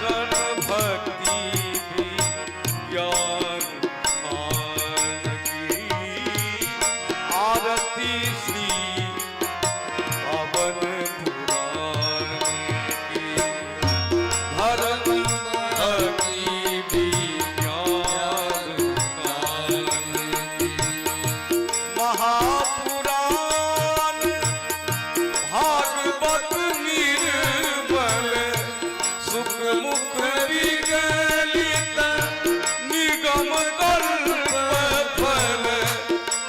धर्म भक्ति विज्ञान ध्यान की आरती श्री पावन पुराण की। धर्म भक्ति विज्ञान ध्यान की। महापुराण भागवत निर्मल सुख मुख विगलित निगम कल्प फल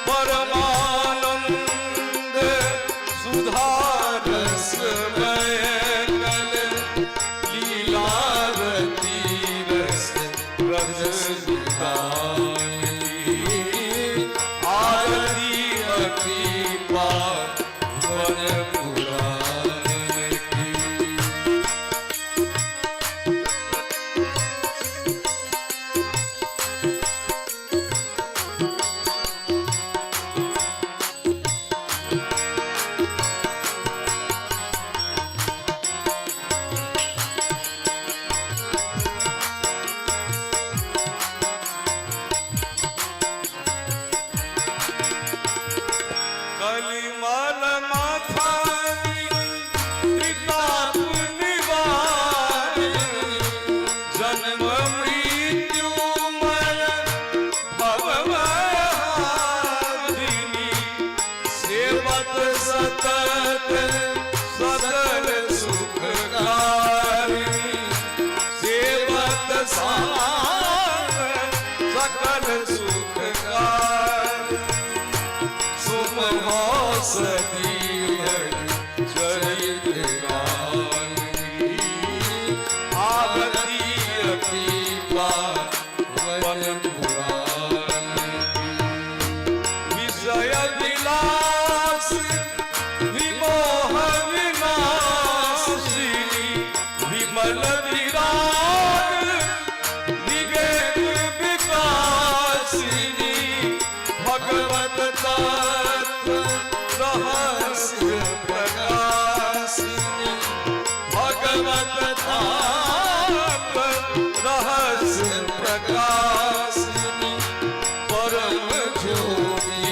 परमानंद सुधारसमय कल लीलावती रस रस विधान की आरती अति पावन पुराण की। कलिमल मथानी त्रिताप निवारिणी जन्म मृत्यु मय भवभयहारिणी सेवत सतत सकल सुखकारिणी सेवत सकल सुखकारिणी सुमहौषधि चरित गान की आरती अति पावन पुराण की। विषय विलास विमोह विनाशिनी विमल विराग विवेक विकासिनी भगवत तत्व रहस्य प्रकाशिनी भगवत तत्व रहस्य प्रकाशिनी परम ज्योति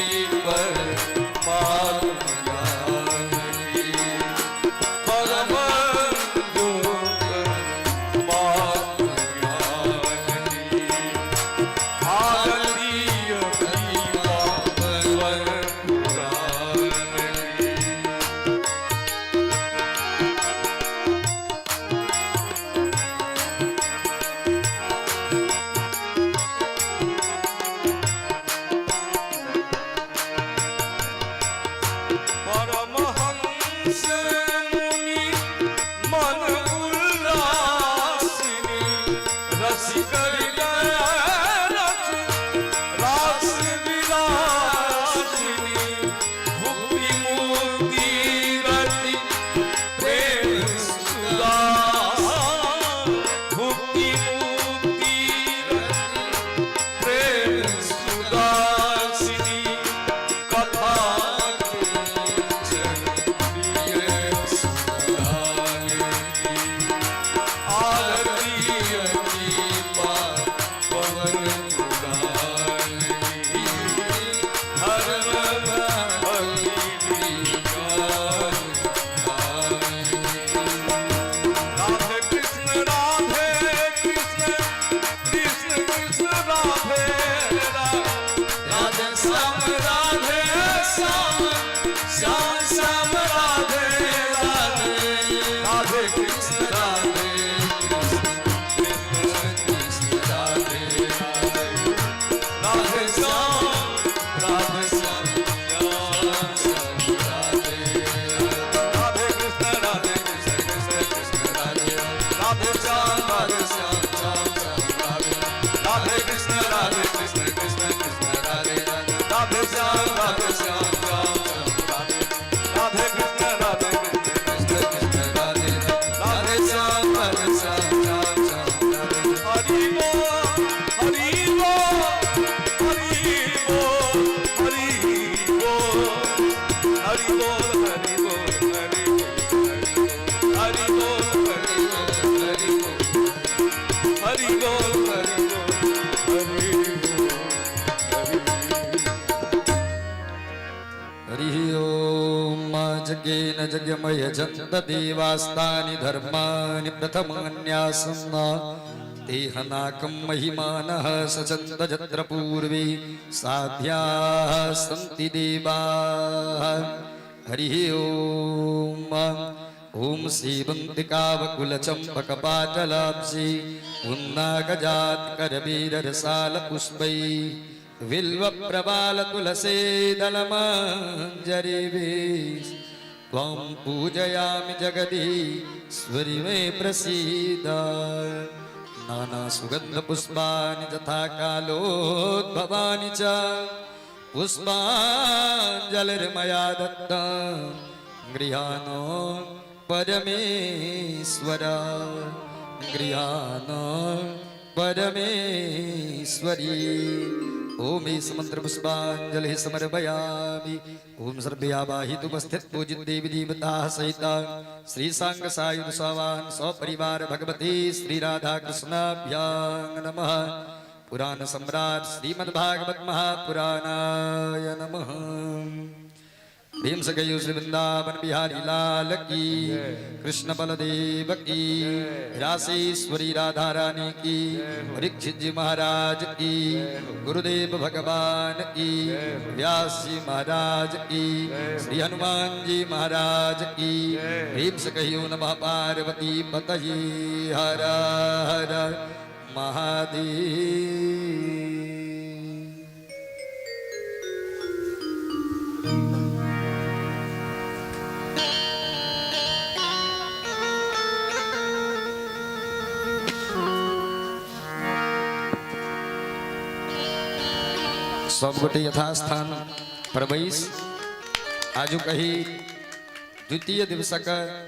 परमात्म ज्ञान की परम ज्योति परमात्म ज्ञान की आरती अति पावन पुराण की। परमहंस मुनि मन उल्लासिनी रसिक हृदय रच रास विलासिनी भुक्ति मुक्ति रति प्रेम सुधा भुक्ति मुक्ति रति प्रेम सुदासिनी कथा प्रिय सुदान की आरती अति पावन पुराण की। धर्म भक्ति विज्ञान ध्यान की। राधे कृष्ण कृष्ण कृष्ण राधे राधे राधे श्याम राधे श्याम श्याम श्याम राधे राधे राधे कृष्ण राधे कृष्ण कृष्ण कृष्ण राधे राधे राधे श्याम राधे श्याम श्याम श्याम राधे राधे राधे कृष्ण राधे कृष्ण कृष्ण कृष्ण राधे राधे श्याम राधे श्याम श्याम श्याम राधे राधे कृष्ण राधे कृष्ण कृष्ण कृष्ण राधे राधे राधे श्याम राधे श्याम श्याम श्याम राधे राधे कृष्ण राधे कृष्ण कृष्ण कृष्ण राधे राधे श्याम राधे श्याम श्याम श्याम राधे हरि बोल हरि बोल हरि बोल हरि बोल हरि बोल हरि बोल हरि बोल हरि बोल हरि बोल हरि बोल। हरि बोल हरि बोल हरि बोल हरि ओम। जज्ञेन जज्ञमय देवास्तानि धर्माणि प्रथमान्यासन्न तेहनाकं महिमानः सचन्द पूर्वे साध्याः सन्ति देवाः। हरि ओम। ॐ श्रीवन्तिकावकुलचम्पकपाटलाब्जि उन्नागजात्करवीररसालपुष्पै बिल्वप्रबालतुलसीदलमञ्जरीभिः त्वां पूजयामि जगदीश्वरि मे प्रसीद। नानासुगन्धपुष्पाणि तथा कालोद्भवानि च पुष्पाञ्जलिर्मया दत्ता गृहाणो परमेश्वर, गृहाणो परमेश्वरी। ओम मंत्र पुष्पांजलि समर्पयामि। ओम सर्वयावाहितुपस्थित पूजित देवी देवता सहित श्री सांग सायुध सवान सपरिवार भगवती श्री राधा कृष्णाभ्यां नमः। पुराण सम्राट श्रीमद् भागवत महापुराणाय नमः। भीम से गयो श्री वृंदावन बिहारी लाल की, कृष्ण बलदेव की, रासेश्वरी राधा रानी की, परीक्षित जी महाराज की, गुरुदेव भगवान की, व्यास जी महाराज की, श्री हनुमान जी महाराज की। भीम से कहियो नमः पार्वती पतये, हर हर महादेव। सब गोटे यथास्थान पर बैस आजु कही द्वितीय दिवसक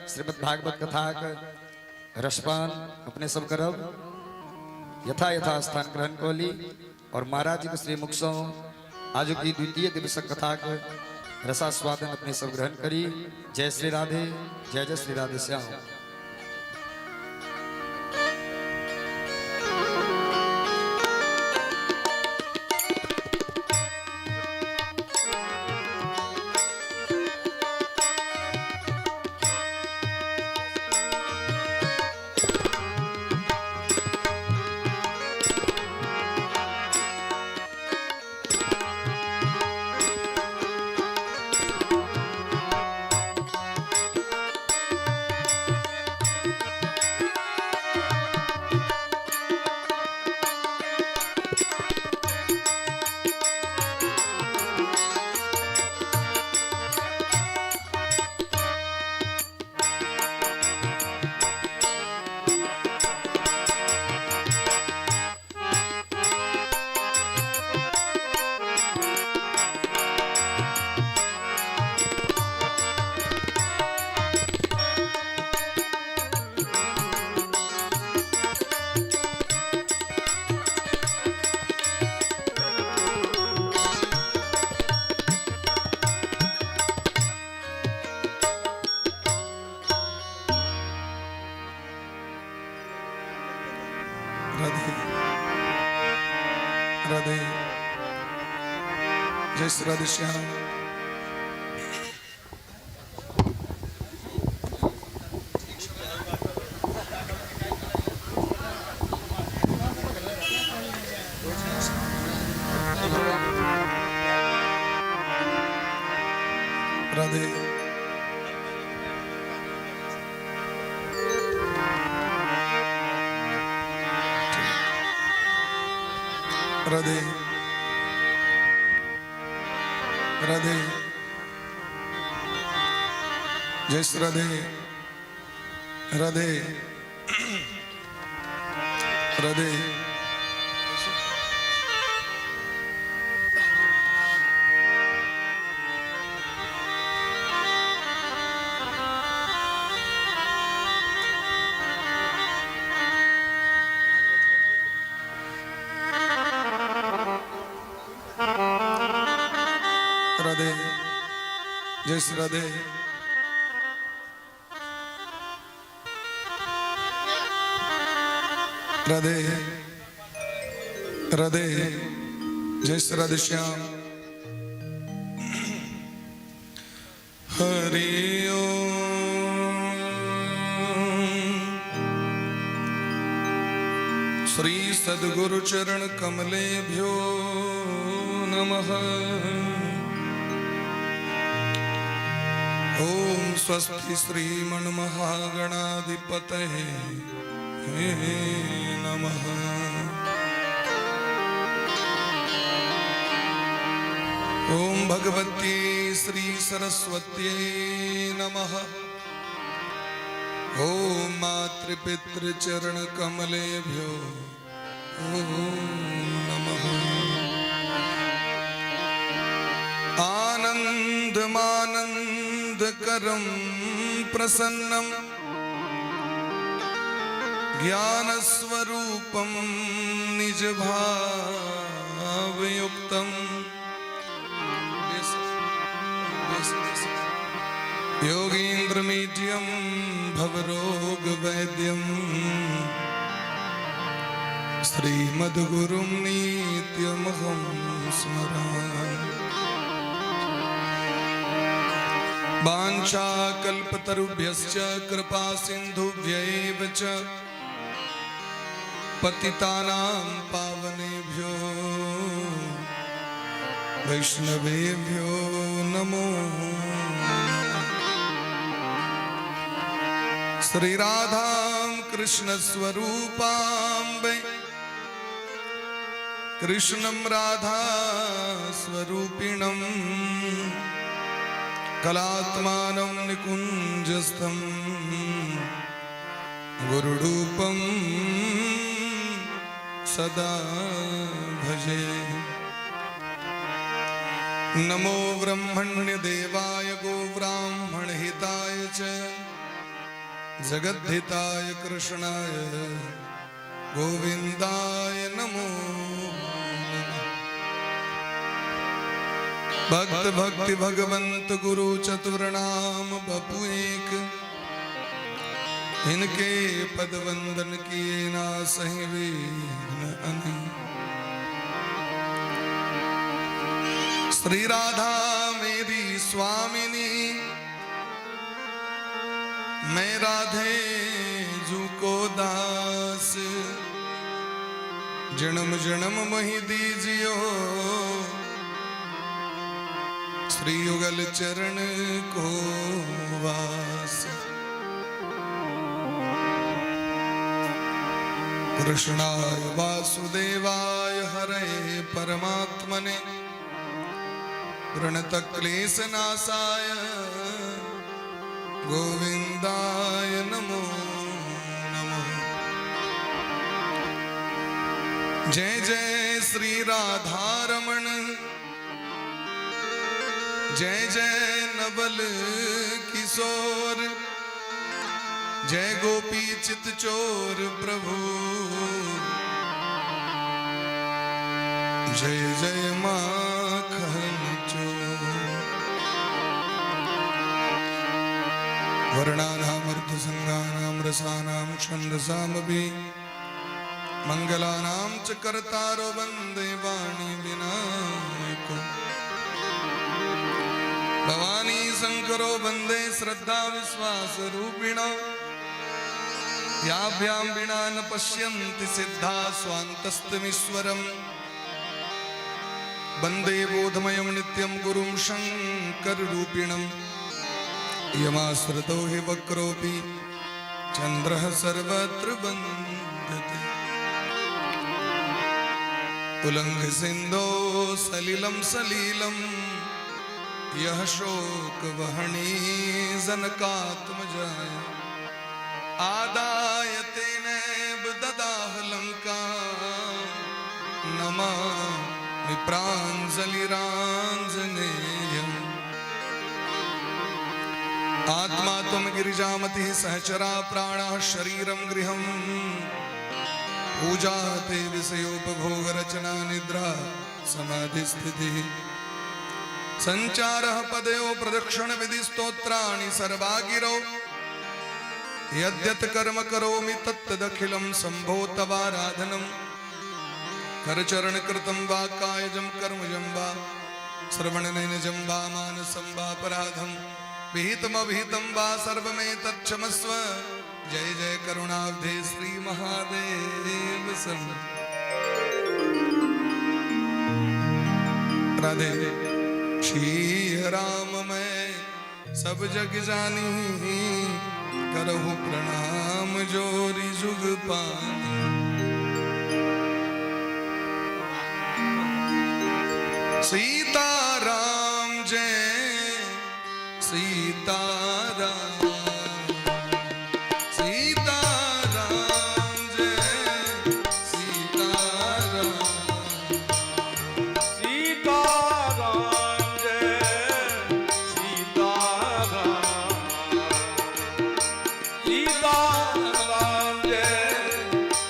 श्रीमद् भागवत कथाक रसपान अपने सब करब। यथा यथा स्थान ग्रहण कऽ ली और महाराज जी के श्री मुख सँ आजु की द्वितीय दिवसक कथाक रसास्वादन अपने सब ग्रहण करी। जय श्री राधे, जय जय श्री राधे श्याम। राधे राधे, जय श्री राधे श्याम। राधे, राधे राधे, जय श्री राधे, राधे राधे। राधे, जय श्री राधे। રાધે રાધે. જય શ્રી રાધે શ્યામ. હરિ શ્રી સદગુરુ ચરણ કમલેભ્યો નમઃ. ઓમ સ્વસ્તિ શ્રીમન મહાગણાધિપતયે નમઃ. ઓમ ભગવતી શ્રી સરસ્વત્યે નમઃ. ઓમ માતૃપિતૃચરણ કમલેભ્યો નમઃ. આનંદમાનંદ કરમ પ્રસન્નમ જ્ઞાન સ્વરૂપમ નિજ ભાવયુક્તમ યોગીન્દ્રમીઢ્યમ ભવરોગ વૈદ્યમ શ્રીમદ્ગુરુમ નિત્યમહં સ્મરામિ. વાञ्छाकल्पतरुभ्यश्च કૃપા સિંધુભ્યૈવ ચ પતિતાનાં પાવનેભ્યો વૈષ્ણવેભ્યો નમો. શ્રી રાધા કૃષ્ણ સ્વરૂપાંબે કૃષ્ણમ રાધા સ્વરૂપિણમ કલાત્માनं નિકુંજસ્થમ ગુરુરૂપમ સદા ભજે. નમો બ્રહ્મણ્ય દેવાય ગોબ્રાહ્મણ હિતાય ચ જગદ્ધિતાય કૃષ્ણાય ગોવિંદાય નમો. ભક્ત ભક્તિ ભગવંત ગુરુ ચતુર્નામ બપુ એક, ઇનકે પદ વંદન કિએ ના સહી વિઘ્ન અનેક. શ્રી રાધા મેરી સ્વામિની, मैं राधे जू को दास. જન્મ જન્મ મહી દીજિયો શ્રી યુગલ ચરણ કો વાસ. કૃષ્ણાય વાસુદેવાય હરે પરમાત્મને પ્રણતક્લેશનાશાય ગોવિંદાય નમો નમઃ. જય જય શ્રી રાધારમણ, જય જય નવલ કિશોર, જય ગોપી ચિત ચોર પ્રભુ, જય જય માખન ચોર. વર્ણાનામ અર્થસંગાનામ રસાનામ છંદસામભી મંગલાનામ ચ કર્તારો વંદે વાણી વિનાયકો. ભવાની શંકરો વંદે શ્રદ્ધા વિશ્વાસ રૂપિણ, યાભ્યામ વિના ન પશ્યન્તિ સિદ્ધા સ્વાંતસ્તમીશ્વરમ. વંદે બોધમયમ નિત્યમ ગુરુમ શંકર રૂપિણમ, યમાશ્રિતો હિ વક્રોપી ચંદ્ર સર્વત્ર વંદતે. ઉલંઘ સિંધો સલિલમ સલીલમ યહ શોક વહણી જનકાત્મજાય, આદાય તેનૈવ દદાહ લંકા નમામિ પ્રાંજલિરાંજનેયમ. આત્મા ત્વમ ગિરિજામતિ સહચરા પ્રાણા શરીરમ ગૃહમ, પૂજા તે વિષયોપભોગ રચના નિદ્રા સમાધિ સ્થિતિ, સંચાર પદયો પ્રદક્ષિણ વિધિ સ્તોત્રાણિ સર્વાગિરો. यद्यत् कर्म करोमि तत्तदखिलं शम्भो तवाराधनं। करचरणकृतं वा कायजं कर्मजं वा श्रवणनयनजं वा मानसं वा अपराधं विहितमभिहितं वा सर्वमेतत्क्षमस्व। जय जय करुणाब्धे श्री महादेव शरण। राधे। श्री राम मैं सब जग जानी, करहु प्रणाम जोरी जुग पानी। सीता राम जय सीता राम, सीता राम जय सीता राम। सीता राम जय सीता राम, सीता राम जय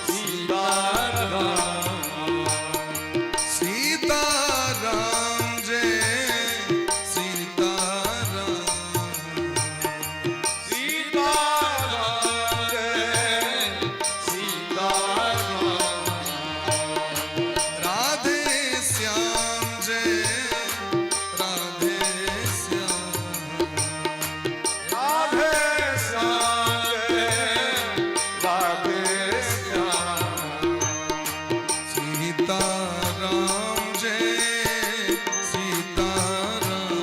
सीता राम। सीता राम जय सीता राम। सीता राम जय सीता राम। राधे श्याम जय राधे श्याम। राधे श्याम जय राधे श्याम। सीता राम जय सीता राम।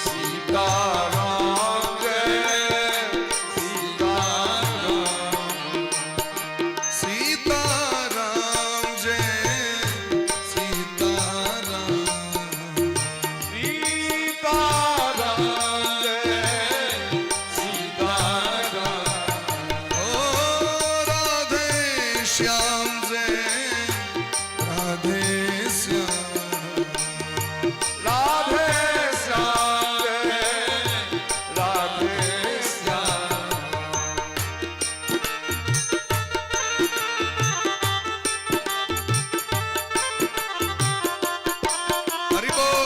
सीता राम जय सीता राम। सीता राम जय सीता राम। सीता राम जय सीता राम। ओ राधे श्याम जय राधे श्याम। राधे श्याम जय राधे श्याम। हरि बोल।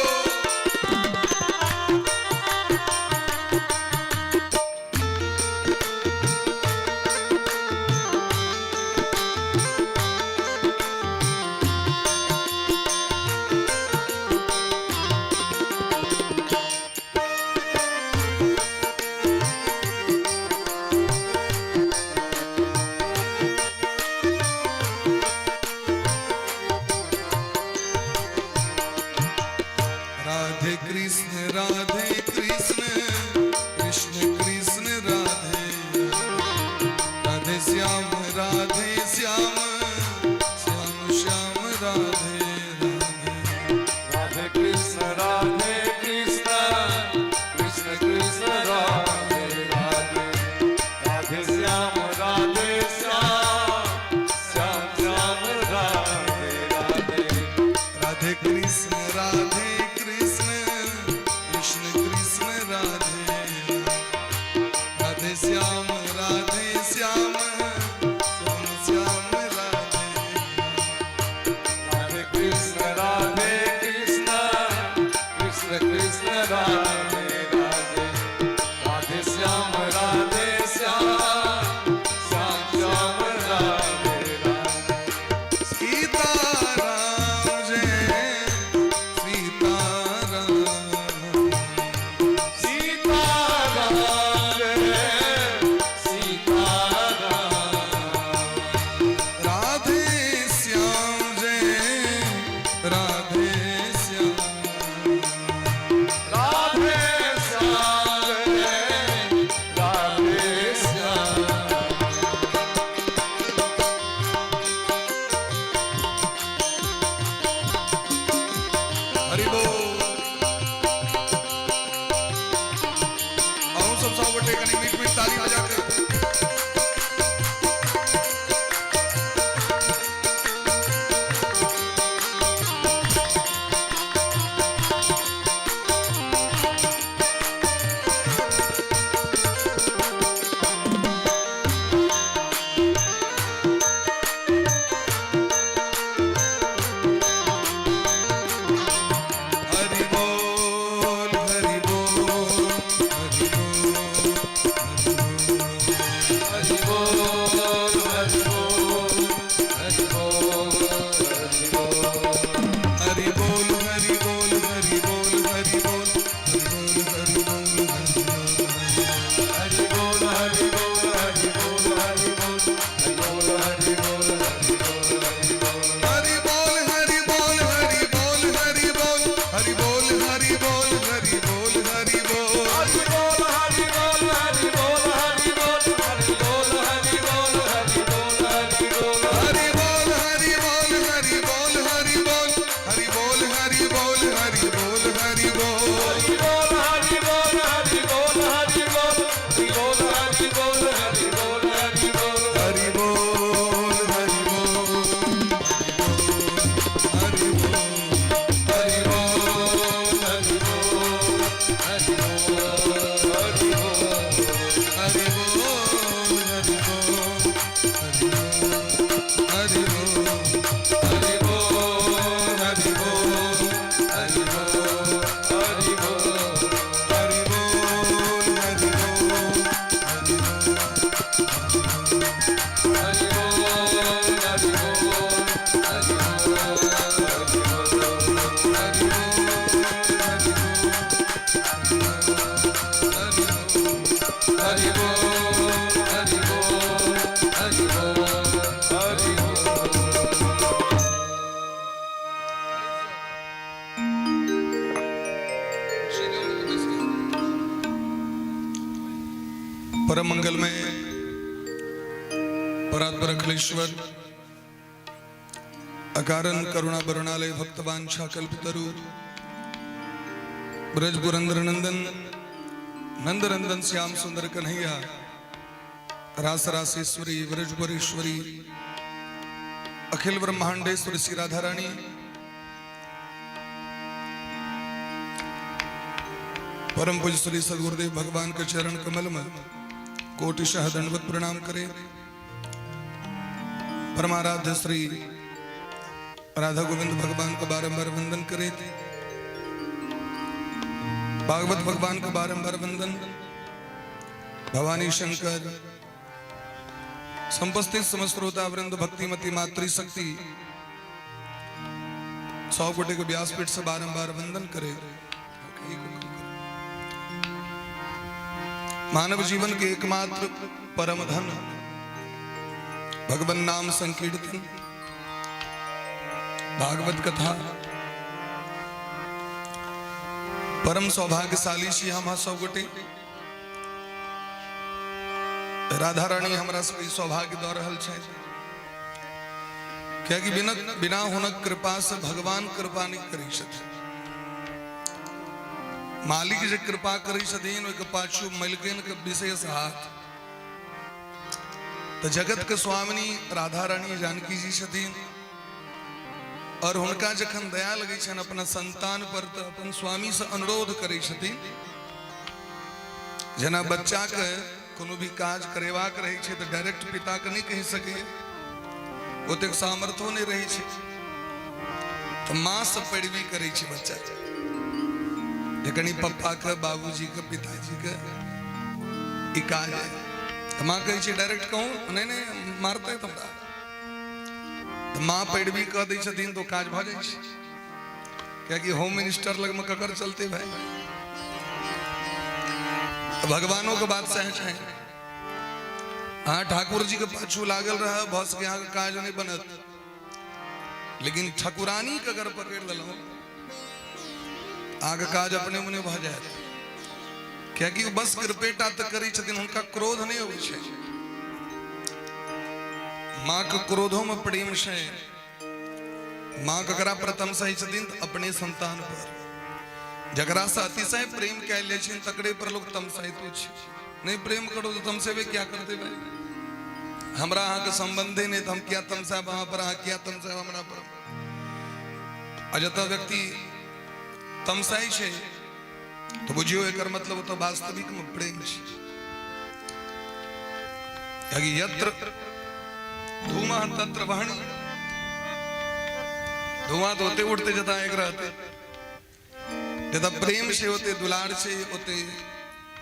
राधे कृष्ण राधे कृष्ण कृष्ण कृष्ण राधे राधे, श्याम राधे श्याम श्याम श्याम राधे राधे। राधे कृष्ण राधे कृष्ण कृष्ण कृष्ण राधे राधे, राधे श्याम राधे श्याम श्याम श्याम राधे राधे। राधे कृष्ण राधे कृष्ण कृष्ण कृष्ण राधे राधे, श्याम राधे श्याम श्याम श्याम राधे। राधे कृष्ण राधे कृष्ण कृष्ण कृष्ण राधे राधे, राधे श्याम राधे श्याम श्याम श्याम राधे राधे। सीता राम जय सीता राम। सीता राम जय सीता राम। राधे श्याम जय राधे श्याम। राधे श्याम जय राधे श्याम। हरि बोल हरि बोल हरि बोल हरि बोल हरि बोल हरि बोल हरि बोल हरि बोल। परम मंगलमय परात्पर अखिलेश्वर अकारण करुणा बरुणालय भक्तवांछा कल्पितरु ब्रज पुरंदर नंदन नंदनंदन श्याम सुंदर कन्हैया रास रासेश्वरी ब्रजपुरेश्वरी अखिल ब्रह्मांडेश्वरी श्री राधा रानी परम पूज्य श्री सदगुरुदेव भगवान के चरण कमल में कोटिशः दंडवत प्रणाम करे। परमाराध्य श्री राधा गोविंद भगवान को बारंबार वंदन करे। भागवत भगवान को बारंबार वंदन। भवानी शंकर समुपस्थित समस्त श्रोता वृंद, भक्तिमती मातृशक्ति 100 कोटि के व्यासपीठ से बारंबार वंदन करे। मानव जीवन के एकमात्र परम धन भगवान नाम संकीर्तन, भागवत कथा। परम सौभाग्यशाली छी हम सब गोटे। राधा रानी हमरा सबके ई सौभाग्य दऽ रहल छथि, कियाकि बिना बिना हुनक कृपा से भगवान कृपा नहि करै छथिन। मालिक जे कृपा करै छथिन, ओहिके पाछू मलिकिन के विशेष हाथ। तऽ जगत के स्वामिनी राधा रानी जानकी जी छथिन और हुनका जखन दया लगै छनि अपना संतान पर, तऽ अपन स्वामी से अनुरोध करै छथिन। जेना बच्चाके कोनो भी काज करेबाक रहै छै तऽ डायरेक्ट पिताके नहि कहि सकैए, ओतेक सामर्थ्यो नहि रहै छै, तऽ माँ से पैरवी करै छै बच्चा जे कनि पप्पाके, बाबूजीके, पिताजीके ई काज है। तऽ माँ कहै छै, डायरेक्ट कहूँ, नहि नहि, मारतै हमरा। तऽ माँ पैरवी कऽ दै छथिन तऽ ओ काज भऽ जाइ छै, कियाकि होम मिनिस्टर लगमे ककर चलते भाई? तऽ भगवानो के बात सही छै। अहाँ ठाकुर जी के पाछू लागल रह, भऽ सके अहाँके काज नहि बनत, लेकिन ठाकुरानी के अगर पकड़ि लेलहुँ, अहाँके काज अपने मने भऽ जायत, कियाकि ओ बस कृपेटा तऽ करै छथिन, हुनका क्रोध नहि अबै छै। माँ के क्रोधो में प्रेम छै। माँ ककरा पर तमसाइ छथिन? तऽ अपने संतान पर। जकरा से अतिशय प्रेम कयल जाइ छै, तकरे पर लोक तमसाइतो छै। नहि प्रेम करो तऽ तमसेबे क्या करते भाई? हमरा अहाँके संबंधे नहि तऽ हम किया तमसायब अहाँ पर, अहाँ किया तमसायब हमरा पर? आ जतऽ व्यक्ति तमसाइ छै तऽ बुझियौ एकर मतलब ओतऽ वास्तविक में प्रेम छै, कियाकि यत्र धूमः तत्र वह्नि। धुआं तऽ ओते उठते जतऽ आगि रहते। जतऽ प्रेम छै ओते दुलार छै, ओते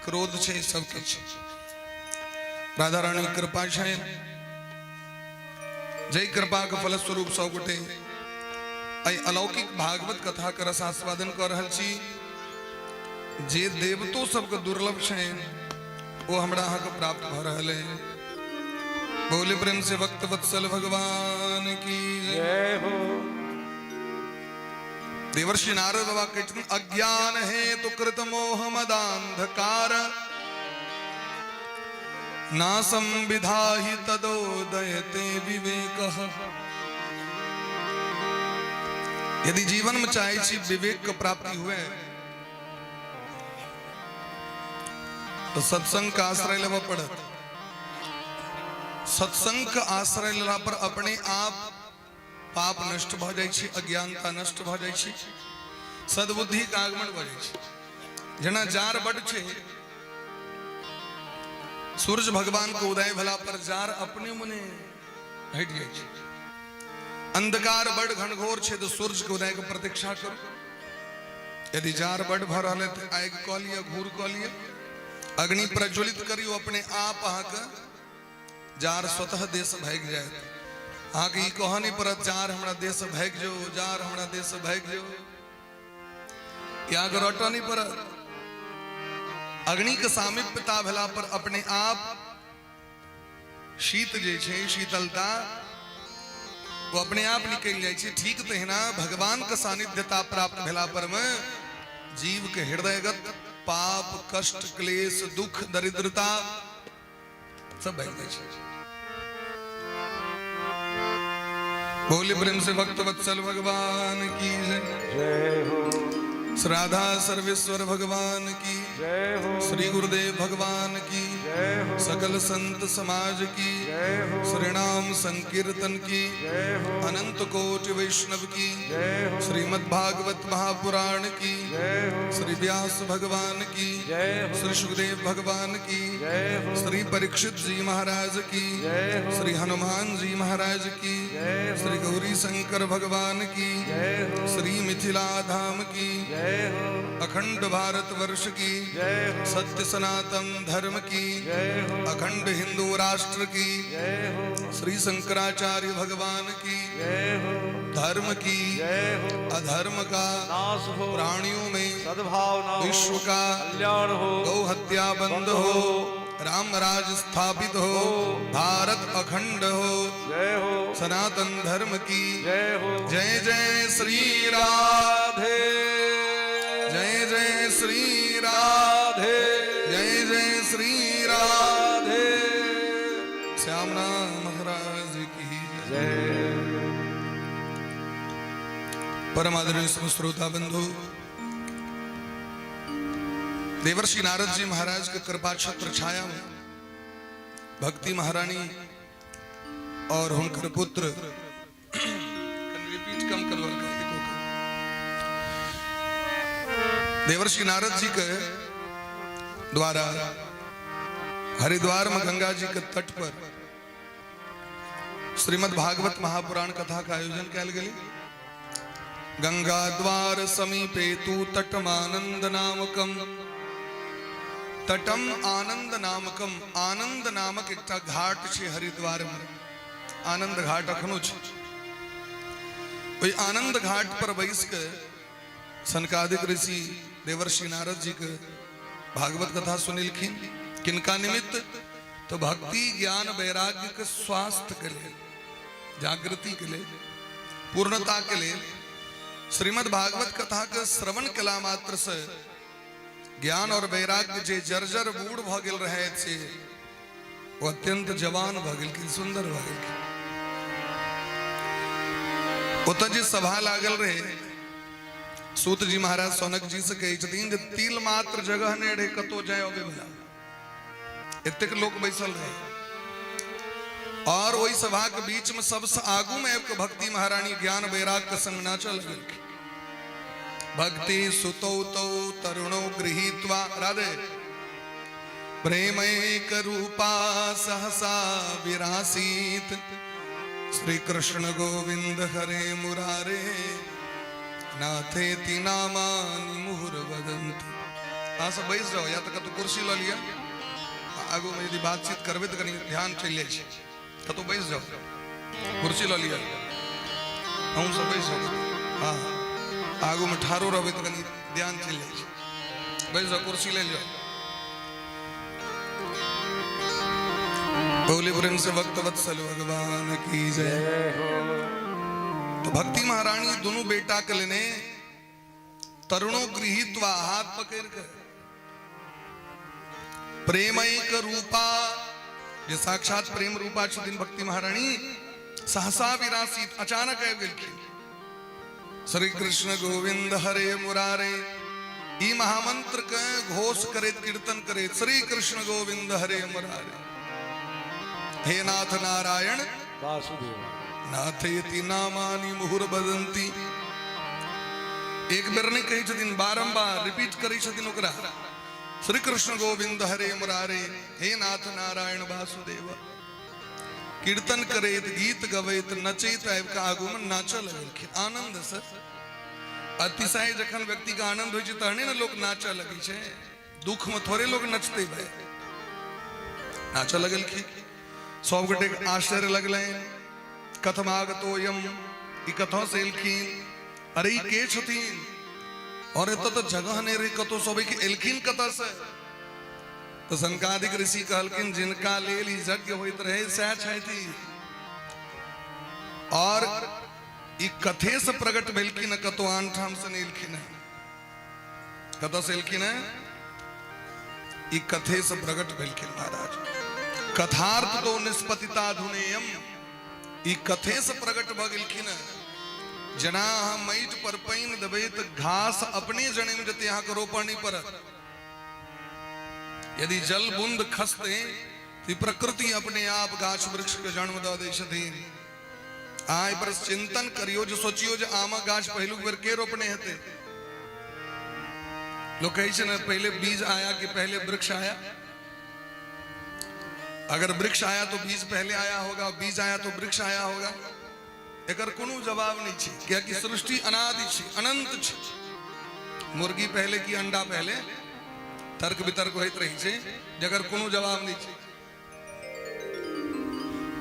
क्रोध छै, सब किछु। राधा रानी कृपा छै, जय कृपा के फलस्वरूप सब गोटे एहि अलौकिक भागवत कथा के रसास्वादन कऽ रहल छी। जे देवतो सबके दुर्लभ छै, ओ हमरा अहाँके प्राप्त भऽ रहल है। बोले प्रेम से भक्त वत्सल भगवान की जय हो। देवर्षि नारद बाबा कहै छथिन, अज्ञान हेतु कृत मोह मदांधकार, ना संविधाहि तदोदयते विवेक। यदि जीवन में चाहे छी विवेक के प्राप्ति हुए, तो सत्संग का आश्रय लेबऽ पड़त। सत्संग के आश्रय लेला पर अपने आप पाप नष्ट भऽ जाइ छै, अज्ञानता नष्ट भऽ जाइ छै, सद्बुद्धि के आगमन भऽ जाइ छै। जेना जार बड छै, सूर्य भगवान के उदय भेला पर जार अपने मने हटि जाइ छै। अंधकार बड घनघोर छै तऽ सूर्य के उदय के प्रतीक्षा करू। यदि जार बड भऽ रहल है तऽ आगि कऽ लिअ, घूर कऽ लिअ, अग्नि प्रज्वलित करियौ, अपने आप अहाँके जार स्वतः देश भागि जायत। अहाँके ई कहऽ नहि पड़त जार हमरा देश भागि जो, जार हमरा देश भागि जो, अहाँके रटऽ नहि पड़त। अग्नि के सामीप्यता भेला पर अपने आप शीत जे छै, शीतलता, वो अपने आप निकलि जाइ छै। ठीक तहिना भगवान के सानिध्यता प्राप्त भेला पर में जीव के हृदयगत पाप, कष्ट, क्लेश, दुख, दरिद्रता सब भागि जाइ छै। बोले प्रेम से भक्त वत्सल भगवान की जय। जय हो। श्राधा सर्वेश्वर भगवान की जय हो। श्री गुरुदेव भगवान की जय हो। सकल संत समाज की जय हो। श्री नाम संकीर्तन की जय हो। अनंत कोटि वैष्णव की जय हो। श्रीमद् भागवत महापुराण की जय हो। श्री व्यास भगवान की जय हो। श्री सुखदेव भगवान की जय हो। श्री परीक्षित जी महाराज की जय हो। श्री हनुमान जी महाराज की जय हो। श्री गौरी शंकर भगवान की जय हो। श्री मिथिला धाम की जय हो। अखंड भारत वर्ष की जय हो। सत्य सनातन धर्म की जय हो। अखंड हिंदू राष्ट्र की जय हो। श्री शंकराचार्य भगवान की जय हो। धर्म की जय हो। अधर्म का नाश हो। प्राणियों में सद्भावना हो। विश्व का कल्याण हो। गौ हत्या बंद हो, राम राज स्थापित हो, भारत अखंड हो, जय हो। सनातन धर्म की जय हो। जय जय श्री राम, राधे जय जय श्री राम, राधे जय जय श्री राम। राधे। श्याम नाम महाराज की जय। परम आदरणीय श्रोता बंधु, देवर्षि नारद जी महाराज के कृपा छत्र छाया में भक्ति महारानी और हुनकर पुत्र, रिपीट कम करवा। देवर्षि नारद जी के द्वारा हरिद्वार में गंगा जी के तट पर श्रीमद् भागवत महापुराण कथा का आयोजन कयल गेलै। गंगा द्वार समीपे तु तटमानंद नामकम, तटम आनंद नामकम, आनंद नामक एकटा घाट छै हरिद्वार में, आनंद घाट अखनो छै। ओहि आनंद घाट पर बैस के सनकादिक ऋषि देवर्षि नारद जी के भागवत कथा सुनेलखिन। किनका निमित्त? तो भक्ति ज्ञान वैराग्य के स्वास्थ्य के लेल, जागृति के लेल, पूर्णता के लेल। श्रीमद् भागवत कथा के श्रवण कला मात्र से ज्ञान और वैराग्य जे जर्जर बूढ़ भ गेल रहे से वो अत्यंत जवान भ गेलखिन, सुंदर भ गेलखिन। ओतऽ जे सभा लागल रहे, सूत जी महाराज सौनक जी से कहै छथिन जे तिल मात्र जगह नहि रहे कतौ जाय अबै वला, एतेक लोक बैसल रहे। और ओहि सभा के बीच में सबसे आगू में आबि कऽ भक्ति महारानी ज्ञान वैराग के संग नाचऽ लगलखिन। भक्ति सुतौ तौ तरुणौ गृहीत्वा राधे प्रेमैक रूपा सहसा विरासीत, श्री कृष्ण गोविंद हरे मुरारे नाथेति नामानि मुहुर्वदन्ति। अहाँ सब बैस जाउ या तऽ कतौ कुर्सी लऽ लिअ। आगू में यदि बातचीत करबै तऽ कनि ध्यान चलि जाइ छै। कतौ बैस जाउ, कुर्सी लऽ लिअ, अहूँ सब बैस जाउ। हाँ, आगू में ठाढ़ो रहबै तऽ कनि ध्यान चलि जाइ छै। बैस जाउ, कुर्सी ले जाउ। बोले प्रेम से भक्त वत्सल भगवान की जय। जय हो। तो भक्ति महारानी दोनों बेटा के लेने तरुणों गृहीत्वा हाथ पकड़ कर प्रेमैक रूपा, जे साक्षात प्रेम रूपा छथिन भक्ति महारानी, सहसा विरासित, अचानक आबि गेलखिन। श्री कृष्ण गोविंद हरे मुरारे ई महामंत्र के घोष करैत कीर्तन करैत श्री कृष्ण गोविंद हरे मुरारे हे नाथ नारायण वासुदेव नाथेति नामानि मुहुर्वदन्ति। एक बेर नहि कहै छथिन, बारंबार रिपीट करै छथिन ओकरा। श्री कृष्ण गोविंद हरे मुरारे हे नाथ नारायण वासुदेव। कीर्तन करैत गीत गबैत नचैत आबि कऽ आगू मे नाचऽ लगलखिन आनंद से। अतिशय जखन व्यक्ति के आनंद होइ छै तहने ने लोक नाचऽ लगै छै, दुख में थोड़े लोग नचते भाई। नाचऽ लगलखिन। सब गोटे के आश्चर्य लगलनि। कथम आगतो यम, ई कतऽ से एलखिन? अरे ई के छथिन? और एतऽ तऽ जगह नहि रहे कतौ, सब के एलखिन कतऽ से? तऽ सनकादिक ऋषि कहलखिन जिनका लेल ई यज्ञ होइत रहे सएह छथि। और ई कथे से प्रकट भेलखिन, कतौ आन ठाम से नहि एलखिन हँ। कतऽ से एलखिन हँ? ई कथे से प्रकट भेलखिन महाराज। कथार्थ तो निष्पतिता धुनेयम, ई कथे से प्रकट भऽ गेलखिन हँ। जेना अहाँ माटि पर पानि देबै तऽ घास अपने जनमि जेतै, अहाँके रोपऽ नहि पड़त। यदि जल बूंद खसतै तऽ प्रकृति अपने आप गाछ वृक्ष के जन्म दऽ दै छथिन। अहाँ एहि पर चिंतन करियौ, जे सोचियौ जे आमक गाछ पहिलुक बेर के रोपने हेतै? लोक कहै छै ने, पहले बीज आया कि पहले वृक्ष आया? अगर वृक्ष आया तो बीज पहले आया होगा, बीज आया तो वृक्ष आया होगा। एकर कोनो जवाब नहीं छै, कियाकि सृष्टि अनादि छै, अनंत छै। मुर्गी पहले कि अंडा पहले, तर्क वितर्क होइत रहै छै, जकर कोनो जवाब नहीं छै,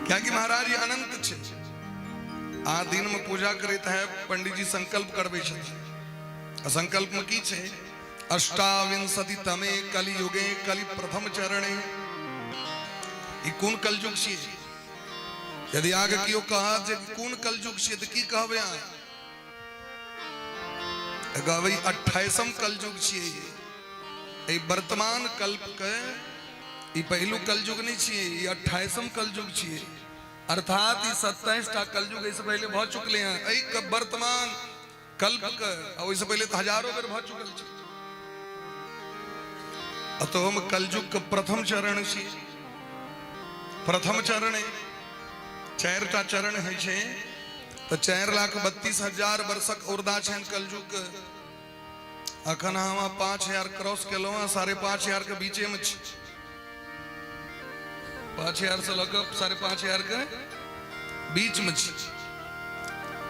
कियाकि महाराज ई अनंत छै। आ दिन में पूजा करैत है, पंडित जी संकल्प करबै छथिन। आ संकल्प में की छै? अष्टाविंशति तमे कलियुगे कलि प्रथम चरणे। ई कोन कलयुग छियै? यदि आगे केओ कहत जे कोन कलयुग छियै तऽ की कहबै अहाँ? कहबै 28म कलयुग छियै। एहि वर्तमान कल्प के ई पहिलुक कलयुग नहि छियै, ई 28म कलयुग छियै। अर्थात ई 27 टा कलयुग एहिसँ पहिले भऽ चुकले हैं एहि वर्तमान कल्प के, आ ओहिसँ पहिले तऽ हजारो बेर भऽ चुकल छै। अतः हम कलयुग के प्रथम चरण छी। प्रथम चरण 4टा चरण होइ छै, तऽ 4,32,000 वर्षक औरदा छनि कलयुग के। अखन हम 5,000 क्रॉस केलहुँ हँ, 5,500 के बीचे में छी। 5,000 से लऽ कऽ 5,500 के बीच में छी।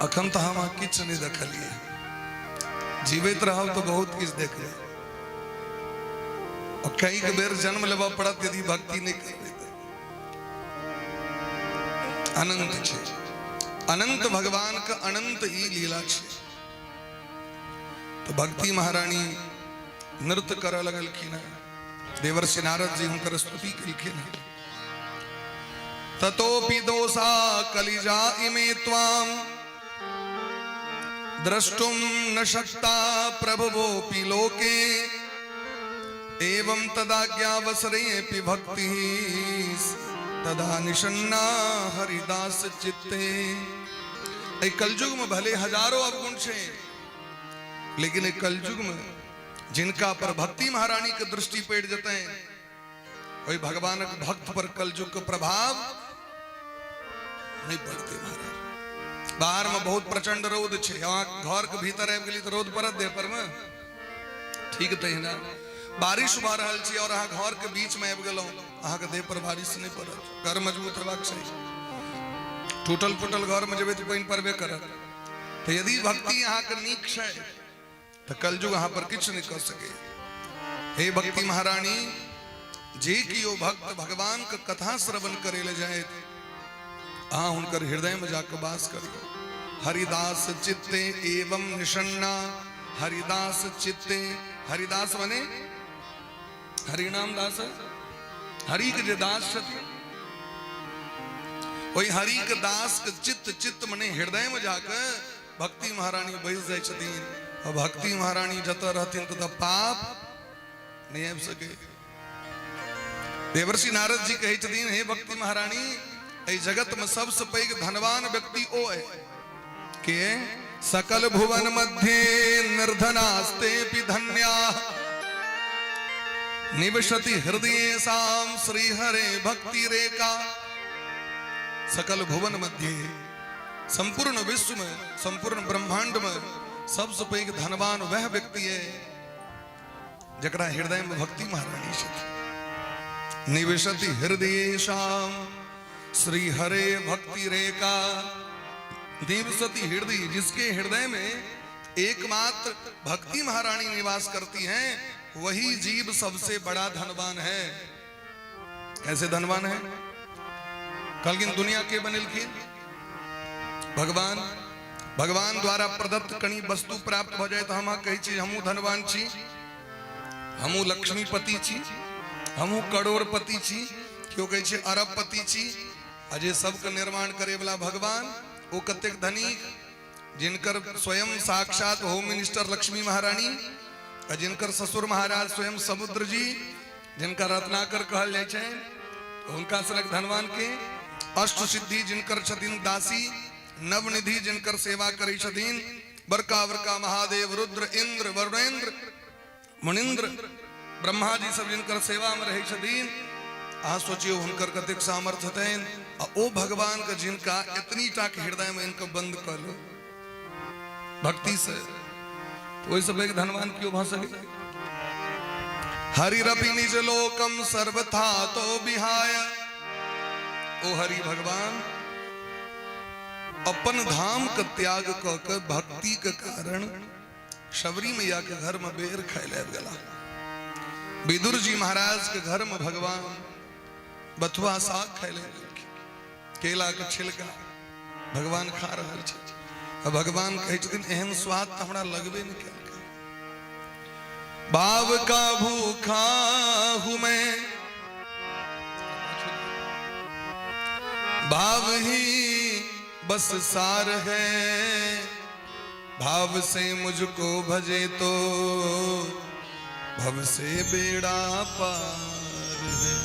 अखन तऽ हम किछु नहि देखलियै। जीवित रहब तऽ बहुत किछु देखबै। और कई बेर जन्म लेबऽ पड़त यदि भक्ति नहि करबै तऽ। अनंत छै, अनंत भगवान के अनंत ई लीला छै। तो भक्ति महारानी नृत्य करऽ लगलखिन हैं। देवर्षि नारद जी हुनकर स्तुति केलखिन हैं। ततोपि दोषा कलिजा इमे त्वाम द्रष्टुम न शक्ता प्रभवोपि लोके एवं तदाज्ञावसरेपि भक्ति तदा निषन्ना हरिदास चित्ते। एहि कलयुग में भले हजारों अवगुण छै, लेकिन एहि कलयुग में जिनका पर भक्ति महारानी के दृष्टि पड़ि जेतै, ओहि भगवानक भक्त पर कलयुग के प्रभाव नहीं पड़ते महाराज। बाहर में बहुत प्रचंड रौद छै, अहाँ घर के भीतर आबि गेली तऽ रौद पड़त देह पर में? ठीक तहिना बारिश भऽ रहल छै और अहाँ घर के बीच में आबि गेलहुँ, अहाँके देह पर बारिश नहीं पड़त। घर मजबूत हेबाक चाही। टूटल फूटल घर में जेबै तऽ पानि पड़बे करत। तऽ यदि भक्ति अहाँके नीक छै तऽ कलयुग अहाँ पर किछु नहि कऽ सकै। हे भक्ति महारानी, जे कियो भक्त भगवान के कथा श्रवण करे ले जाए, अहाँ हुनकर हृदय में जाके वास करियौ। हरिदास चित्ते एवं निषन्ना, हरिदास चित्ते, हरिदास माने हरिनाम दास, हरि के जे दास छथिन, ओहि हरि के दास के चित्त, चित्त मने हृदय में जाके भक्ति महारानी बैस जाइ छथिन। और भक्ति महारानी जतऽ रहथिन ततऽ पाप नहीं आबि सके। देवर्षि नारद जी कहै छथिन, हे भक्ति महारानी, एहि जगत में सबसे पैघ धनवान व्यक्ति ओ है के सकल भुवन मध्य निर्धनास्ते धन्या निवसति हृदय साम श्री हरे भक्ति रेखा। सकल भुवन मध्य, संपूर्ण विश्व में, संपूर्ण ब्रह्मांड में सबसे पैघ धनवान वह व्यक्ति है जकरा हृदय में भक्ति महारानी छथि। निवसति हृदय शाम श्री हरे भक्ति रेखा। निवसति हृदय, जिसके हृदय में एकमात्र भक्ति महारानी निवास करती हैं, वही जीव सबसे बड़ा धनवान है। कैसे धनवान है? कहलखिन दुनिया के बनेलखिन भगवान। भगवान द्वारा प्रदत्त कनी वस्तु प्राप्त भऽ जाय तऽ हम अहाँ कहै छी हमहूँ धनवान छी, हमहूँ लक्ष्मीपति छी, हमहूँ करोड़पति छी, केओ कहै छै अरबपति छी। आ जे सबके निर्माण करे वाला भगवान ओ कतेक धनिक, जिनकर स्वयं साक्षात होम मिनिस्टर लक्ष्मी महारानी आ जिनकर ससुर महाराज स्वयं समुद्र जी, जिनका रत्नाकर कहल जाइ छै, हुनका सनक धनवान के अष्ट सिद्धि जिनकर छथिन दासी, नवनिधि जिनकर सेवा करै छथिन, बड़का बड़का महादेव रुद्र इंद्र वरुणेन्द्र मुनिंद्र ब्रह्मा जी सब जिनकर सेवा में रहै छथिन, अहाँ सोचियौ हुनकर कतेक सामर्थ्य हेतनि। आ ओ भगवान के जिनका एतनी टा के हृदय में इनके बंद कऽ लो भक्ति से, ओहिसँ पैघ धनवान केओ भऽ सकै। हरिरपि निज लोकम सर्वथा तो विहाय, ओ हरि भगवान अपन धाम के त्याग कऽ के भक्ति के कारण शबरी मैया के घर में बेर खाय लए गेला। विदुर जी महाराज के घर में भगवान बथुआ साग खाय लए गेलखिन, केला के छिलका भगवान खा रहल छथि। आ भगवान कहै छथिन एहन स्वाद तऽ हमरा लगबे नहि केलकै। भाव का भूखा हूं मैं, भाव ही बस सार है, भाव से मुझको भजे तो भव से बेड़ा पार है।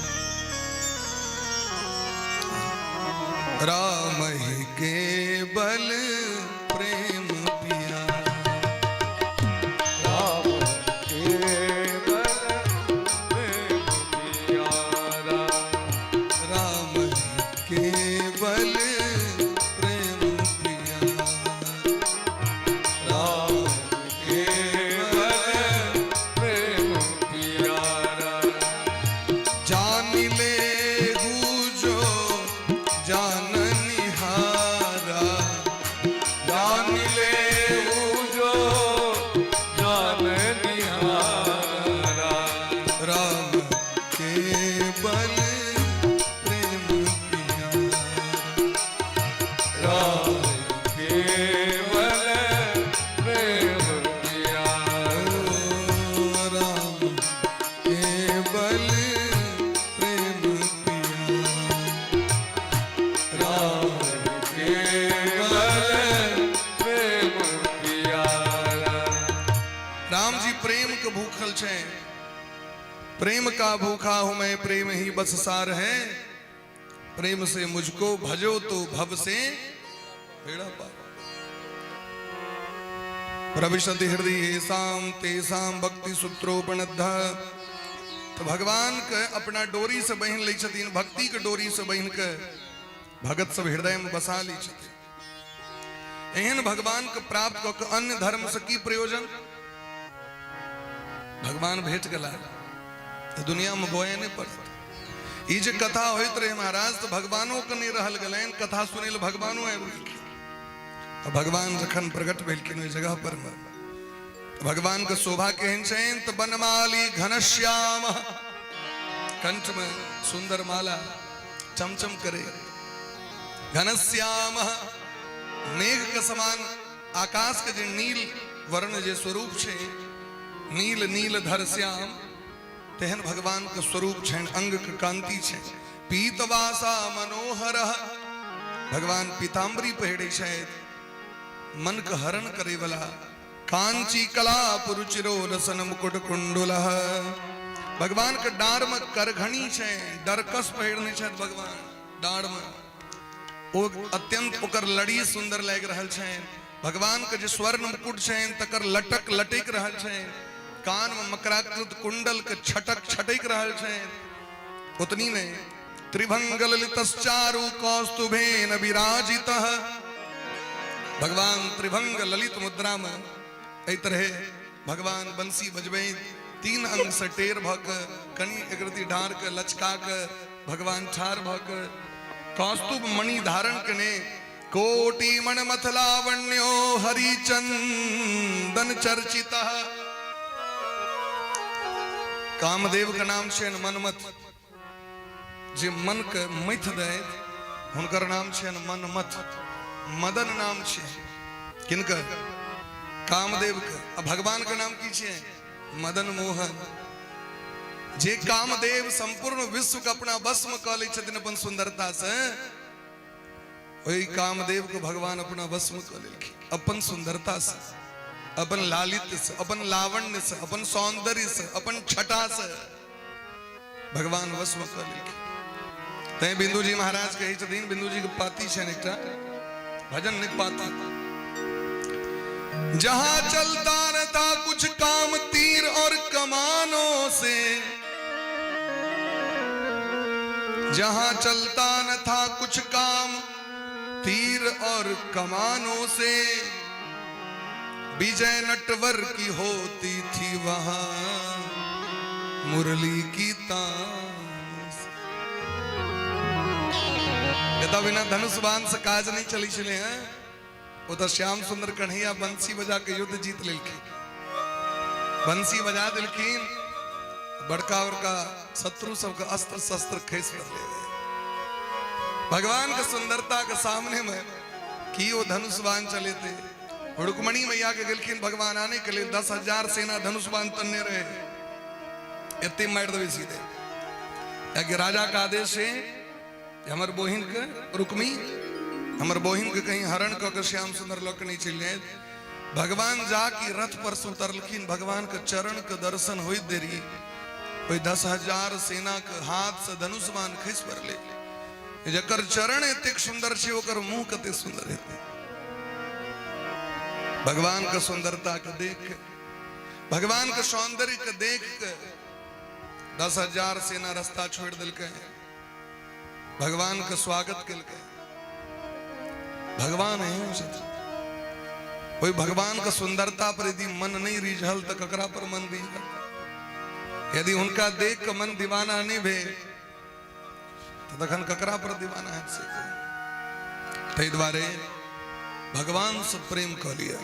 राम ही केवल प्रेम पिया, राम केवल प्रेम पियारा, राम ही केवल प्रेम पिया, राम केवल प्रेम पियारा। जान ले जो जान निहारा, जान ले जो जान निहारा, राम केवल प्रेम पिया, राम केवल प्रेम पियारा, राम केवल प्रेम पिया, राम केवल प्रेम पियारा। राम जी प्रेम के भूखल छे, प्रेम का भूखा हूं मैं, प्रेम ही बस सार है, प्रेम से मुझको भजो तो भव से बेड़ा पार। प्रविशति हृदय येषां तेषां भक्ति सूत्रोपनद्ध। तो भगवान के अपना डोरी से बहिन लै छथिन, भक्ति के डोरी से बहिन के भगत सब हृदय में बसा लै छथिन। एहन भगवान के प्राप्त कऽ के अन्य धर्म से की प्रयोजन? भगवान भेट गेला तऽ दुनिया में बोए नहीं पड़त। ई जे कथा होइत रहे महाराज, तऽ भगवानो के नहीं रहल गेलनि, कथा सुनै लए भगवानो आबि गेलखिन। आ भगवान जखन प्रकट भेलखिन ओहि जगह पर मे, तऽ भगवान के शोभा केहन छनि? तऽ बनमाली घनश्याम, कंठ में सुंदर माला चमचम करे, घनश्याम मेघ के समान आकाश के जे नील वर्ण जे स्वरूप छै, नील नील धर श्याम, तेहन भगवान के स्वरूप छनि, अंग के कांति छै। पीतवासा मनोहर, भगवान पीताम्बरी पहिरे छथि, मन के हरण करे वाला। कांची कला पुरुचिरो रसन मुकुट कुंडुल, भगवान के डार में करघनी छै, डरकस पहिरने छथि भगवान डार में, ओ अत्यंत ओकर लड़ी सुंदर लागि रहल छनि। भगवान के जे स्वर्ण मुकुट छनि तकर लटक लटकि रहल छनि, कान में मकराकृत कुंडल के छटक छटकि रहल छनि। उतनी नहीं, त्रिभंग ललितश्चारु कौस्तुभेन विराजितः, भगवान त्रिभंग ललित मुद्रा में एहि तरहे भगवान बंसी बजबैत तीन अंग से टेर भऽ के कनि एकरती ढार के लचका के भगवान ठार भऽ के कौस्तुभ मणि धारण केने, कोटि मण मथलावण्यो हरिचंदन चर्चितः। कामदेव के नाम छनि मनमथ, जे मन के मथि दैत हुनकर नाम छियनि मनमथ, मदन नाम छै किनकर? कामदेव के। आ भगवान के नाम की छै? मदन मोहन। जे कामदेव संपूर्ण विश्व के अपना वश में कऽ लै छथिन अपन सुंदरता से, ओहि कामदेव के भगवान अपना वश में कऽ लेलखिन अपन सुंदरता से, अपन लालित्य से, अपन लावण्य से, अपन सौंदर्य से, अपन छटा से भगवान वश में कऽ लेलखिन। तैं बिंदु जी महाराज कहै छथिन, बिंदु जी के पाती छनि एकटा भजन नहि पाती, जहां चलता रहता कुछ काम तीर और कमानों से, जहां चलता न था कुछ काम तीर और कमानों से, विजय नटवर की होती थी वहां मुरली की तान से। एतऽ बिना धनुष बाण से काज नहीं चलै छलै हैं। ओ तऽ श्याम सुंदर कन्हैया बंसी बजा के युद्ध जीत लेलखिन, बंसी बजा देलखिन, बड़का बड़का शत्रु सबके अस्त्र शस्त्र खसि पड़लै। भगवान के सुंदरता के सामने में की ओ धनुष बाण चलेते। रुक्मणी मैया के गेलखिन भगवान आने के लिए, 10,000 सेना धनुष बाण तनने रहे, एते मारि देबै सीधे। कियाकि राजा के आदेश है हमर बहिन के रुक्मी, हमर बहिन के कहीं हरण कऽ के श्याम सुंदर लऽ के नहीं चलि जाए। भगवान जाके रथ पर से उतरलखिन, भगवान के चरण के दर्शन होइत देरी ओहि 10,000 सेना के हाथ से धनुष बाण खसि पड़लै। जकर चरण एतेक सुंदर छै ओकर मुंह कतेक सुंदर हेतै। भगवान के सुंदरता के देख के, भगवान के सौंदर्य के देख के 10,000 सेना रास्ता छोड़ देलकै, भगवान के स्वागत केलकै। भगवान एहन छथिन, ओहि भगवान के सुंदरता पर यदि मन नहीं रिझल तऽ ककरा पर मन रिझल? यदि हुनका देख के मन दीवाना नहीं भेल तऽ तखन ककरा पर दीवाना हैत से कहू। ताहि दुआरे भगवान से प्रेम कऽ लिअ।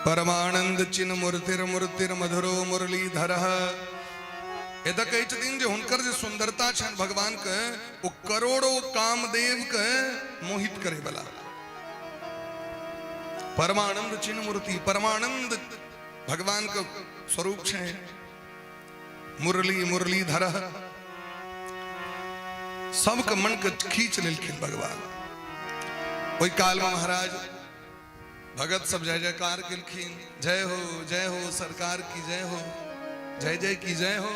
परमानंद चिन्ह मूर्तिर मूर्तिर मधुरो मुरलीधर। एतऽ कहै छथिन जे हुनकर जे सुंदरता छनि भगवान के, ओ करोड़ों कामदेव के मोहित करे वाला। परमानंद चिन्ह मूर्ति, परमानंद भगवान के स्वरूप छै मुरली मुरलीधर। सबके मन के खींच लेलखिन भगवान। ओहि काल में महाराज भगत सब जय जयकार केलखिन, जय हो जय हो सरकार की जय हो, जय जय की जय हो,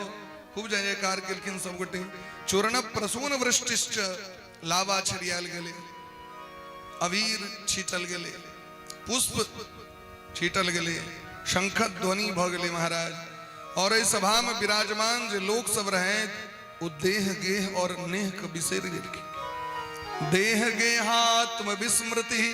खूब जय जयकार केलखिन सब गोटे। चूर्ण प्रसून वृष्टिश्च, लावा छिड़ियाल गेलै, अबीर छीटल गेलै, पुष्प छीटल गेलै, शंख ध्वनि भऽ गेलै महाराज। और एहि सभा में विराजमान जे लोक सब रहे ओ देह गेह और नेह के बिसरि गेलखिन। देह गेहात्म विस्मृति,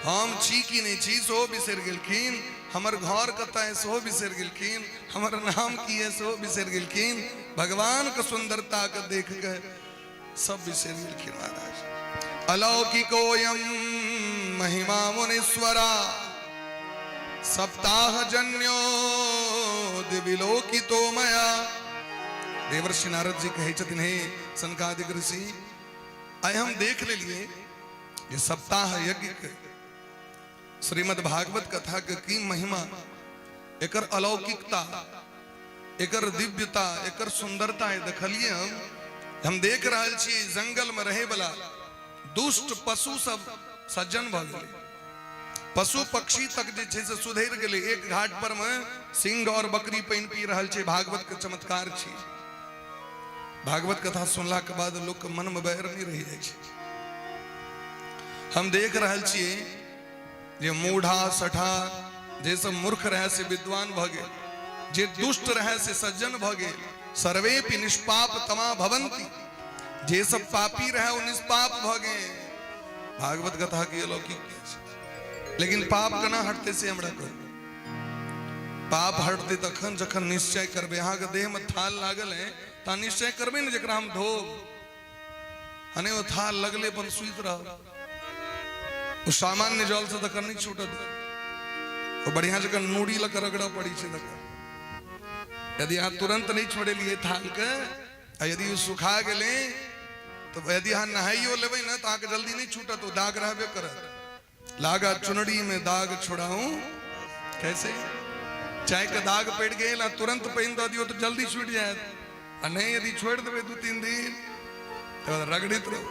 हम छी कि नहि छी सेहो बिसरि गेलखिन, हमर घर कतऽ है सेहो बिसरि गेलखिन, हमर नाम की है सेहो बिसरि गेलखिन। भगवान के सुंदरता के देख के सब बिसरि गेलखिन महाराज। अलौकिकोयम महिमा मुनीश्वरा सप्ताह जन्यो दिविलोकितो मया। देवर्षि नारद जी कहै छथिन, हे सनकादिक ऋषि, आइ हम देख लेलिए जे सप्ताह यज्ञ के श्रीमद् भागवत कथा के की महिमा, एकर अलौकिकता, एकर दिव्यता, एकर सुंदरता देखलिए। हम देख रहल छी जंगल में रहे वाला दुष्ट पशु सब सज्जन भऽ गेलै, पशु पक्षी तक जे छै से सुधरि गेलै। एक घाट पर में सिंह और बकरी पानि पी रहल छै। भागवत के चमत्कार छी। भागवत कथा सुनला के बाद लोक के मन में बैर नहीं रहि जाइ छै। हम देख रहल छियै जे मूढ़ा सठा जे सब मूर्ख रहे से विद्वान भऽ गेल, जे दुष्ट रहे से सज्जन भऽ गेल। सर्वेपि निष्पाप तमा भवंती, जे सब पापी रहे ओ निष्पाप भऽ गेल। भागवत कथा के अलौकिक छै। लेकिन पाप केना हटतै से हमरा कहू। पाप हटतै तखन जखन निश्चय करबै। अहाँके देह में थाल लागल है तऽ निश्चय करबै ने जकरा हम धोब, हने ओ थाल लगले अपन सुति रह, ओ सामान्य जल से तखन नहीं छूटत, ओ बढ़िया जगह नूड़ी लग रगड़ा पड़ी छै तखन। यदि अहाँ तुरंत नहीं छोड़ेलिए थाल के, आ यदि ओ सुखा गेलै तऽ यदि अहाँ नहाइयो लेबै ने तऽ अहाँके जल्दी नहि छूटत, ओ दाग रहबे करत। लागा चुनरी में दाग छुड़ाऊं कैसे? चाय के दाग पड़ि गेल आ तुरंत पानि दऽ दियौ तऽ जल्दी छूटि जायत, आ नहि यदि छोड़ि देबै 2-3 दिन तऽ रगड़ैत रहू।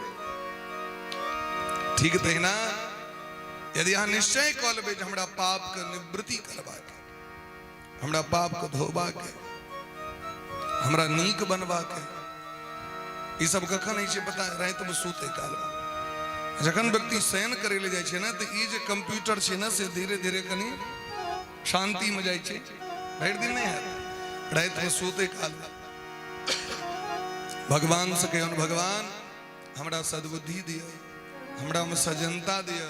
ठीक तहिना यदि अहाँ निश्चय कऽ लेबै जे हमरा पापके निवृत्ति करबाक, हमरा पापके धोबाक, हमरा नीक बनबाक, ई सब कखन होइ छै पता? रातिमे सुतै कालमे जखन व्यक्ति शयन करै लए जाइ छै ने, तऽ ई जे कंप्यूटर छै ने से धीरे धीरे कनि शान्तिमे जाइ छै। भरि दिन नहि हैत, रातिमे सुतै कालमे भगवान से कहियौन, भगवान हमरा सद्बुद्धि दिअ, हमरामे सज्जनता दिअ,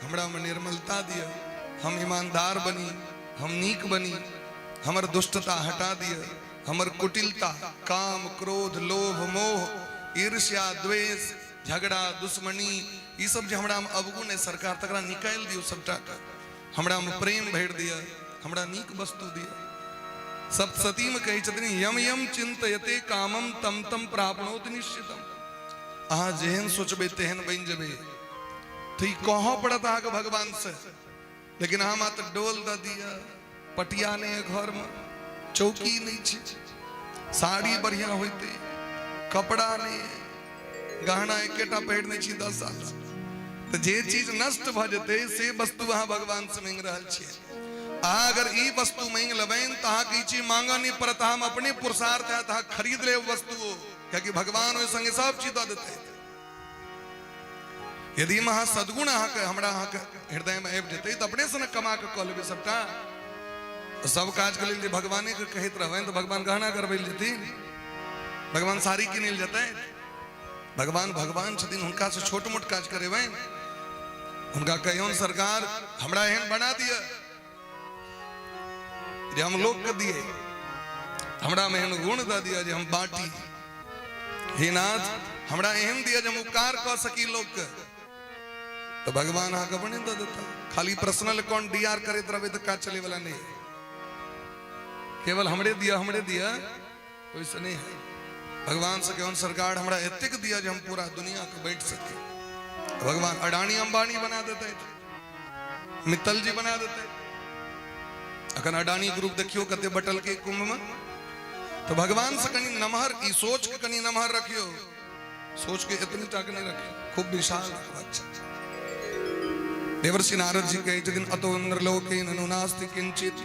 हमरामे निर्मलता दिअ, हम ईमानदार बनी, हम नीक बनी, हमर दुष्टता हटा दिअ, हमर कुटिलता, काम, क्रोध, लोभ, मोह, ईर्ष्या, द्वेष, झगड़ा, दुश्मनी, ई सब जे हमरामे अवगुण है सरकार, तकरा निकालि दियौ सबटाके। हमरामे प्रेम भरि दिअ, हमरा नीक वस्तु दिअ। सप्तशती में कहै छथिन, यम यम चिंतयते कामम तम तम प्राप्नोति निश्चितम। अहाँ जेहन सोचबै तेहन बनि जेबै। तऽ ई कहऽ पड़त अहाँके भगवान से, लेकिन अहाँ मात्र डोल दऽ दिअ, पटिया नहि है घर में, चौकी नहीं छै, साड़ी बढ़िया होते, कपड़ा नहीं है, गहना एकेटा पहिरने छी 10 साल से। तऽ जे चीज नष्ट भऽ जेतै से वस्तु अहाँ भगवान से मांगि रहल छियै। अहाँ अगर ई वस्तु मांगि लेबनि तऽ अहाँके ई चीज मांगऽ नहि पड़त, अहाँ अपने पुरुषार्थ हैत, अहाँ खरीद लेब वस्तु, कियाकि भगवान ओहि संगे सब चीज दऽ देतै। यदि महा सद्गुण अहाँके हमरा अहाँके हृदय में आबि जेतै तऽ अपने से ने कमा कऽ कऽ लेबै सबटा। सब काज के लेल जे भगवाने के कहैत रहबनि तऽ भगवान गहना करबै लए जेथिन, भगवान साड़ी किनै लए जेतै। भगवान भगवान छथिन, हुनका से छोट मोट काज करेबनि। हुनका कहियौन, सरकार हमरा एहन बना दिअ जे हम लोक के दिए, हमरा में एहन गुण दऽ दिअ जे हम बांटी। हे नाथ, हमरा एहन दिअ जे हम उपकार कऽ सकी लोक के। तऽ भगवान अहाँके अपने दऽ देता। खाली पर्सनल अकाउंट डी आर करैत रहबै तऽ काज चलै वाला नहि है। केवल हमरे दिअ हमरे दिअ ओहिसँ नहि है। भगवान से कहियौन, सरकार हमरा एतेक दिअ जे हम पूरा दुनिया के बांटि सकी। भगवान अडानी अंबानी बना देते, मित्तल जी बना देते। अखन अडानी ग्रुप देखियो कते बटल के कुंभ में। तो भगवान से कनी नमहर ई सोच के कनी नमहर रखियो, सोच के इतनी टाक नहीं रखियो, खूब विशाल रखबाक छै। देवर्षि नारद जी कहै छथिन, अतो इंद्रलोके ननु नास्ति किंचित।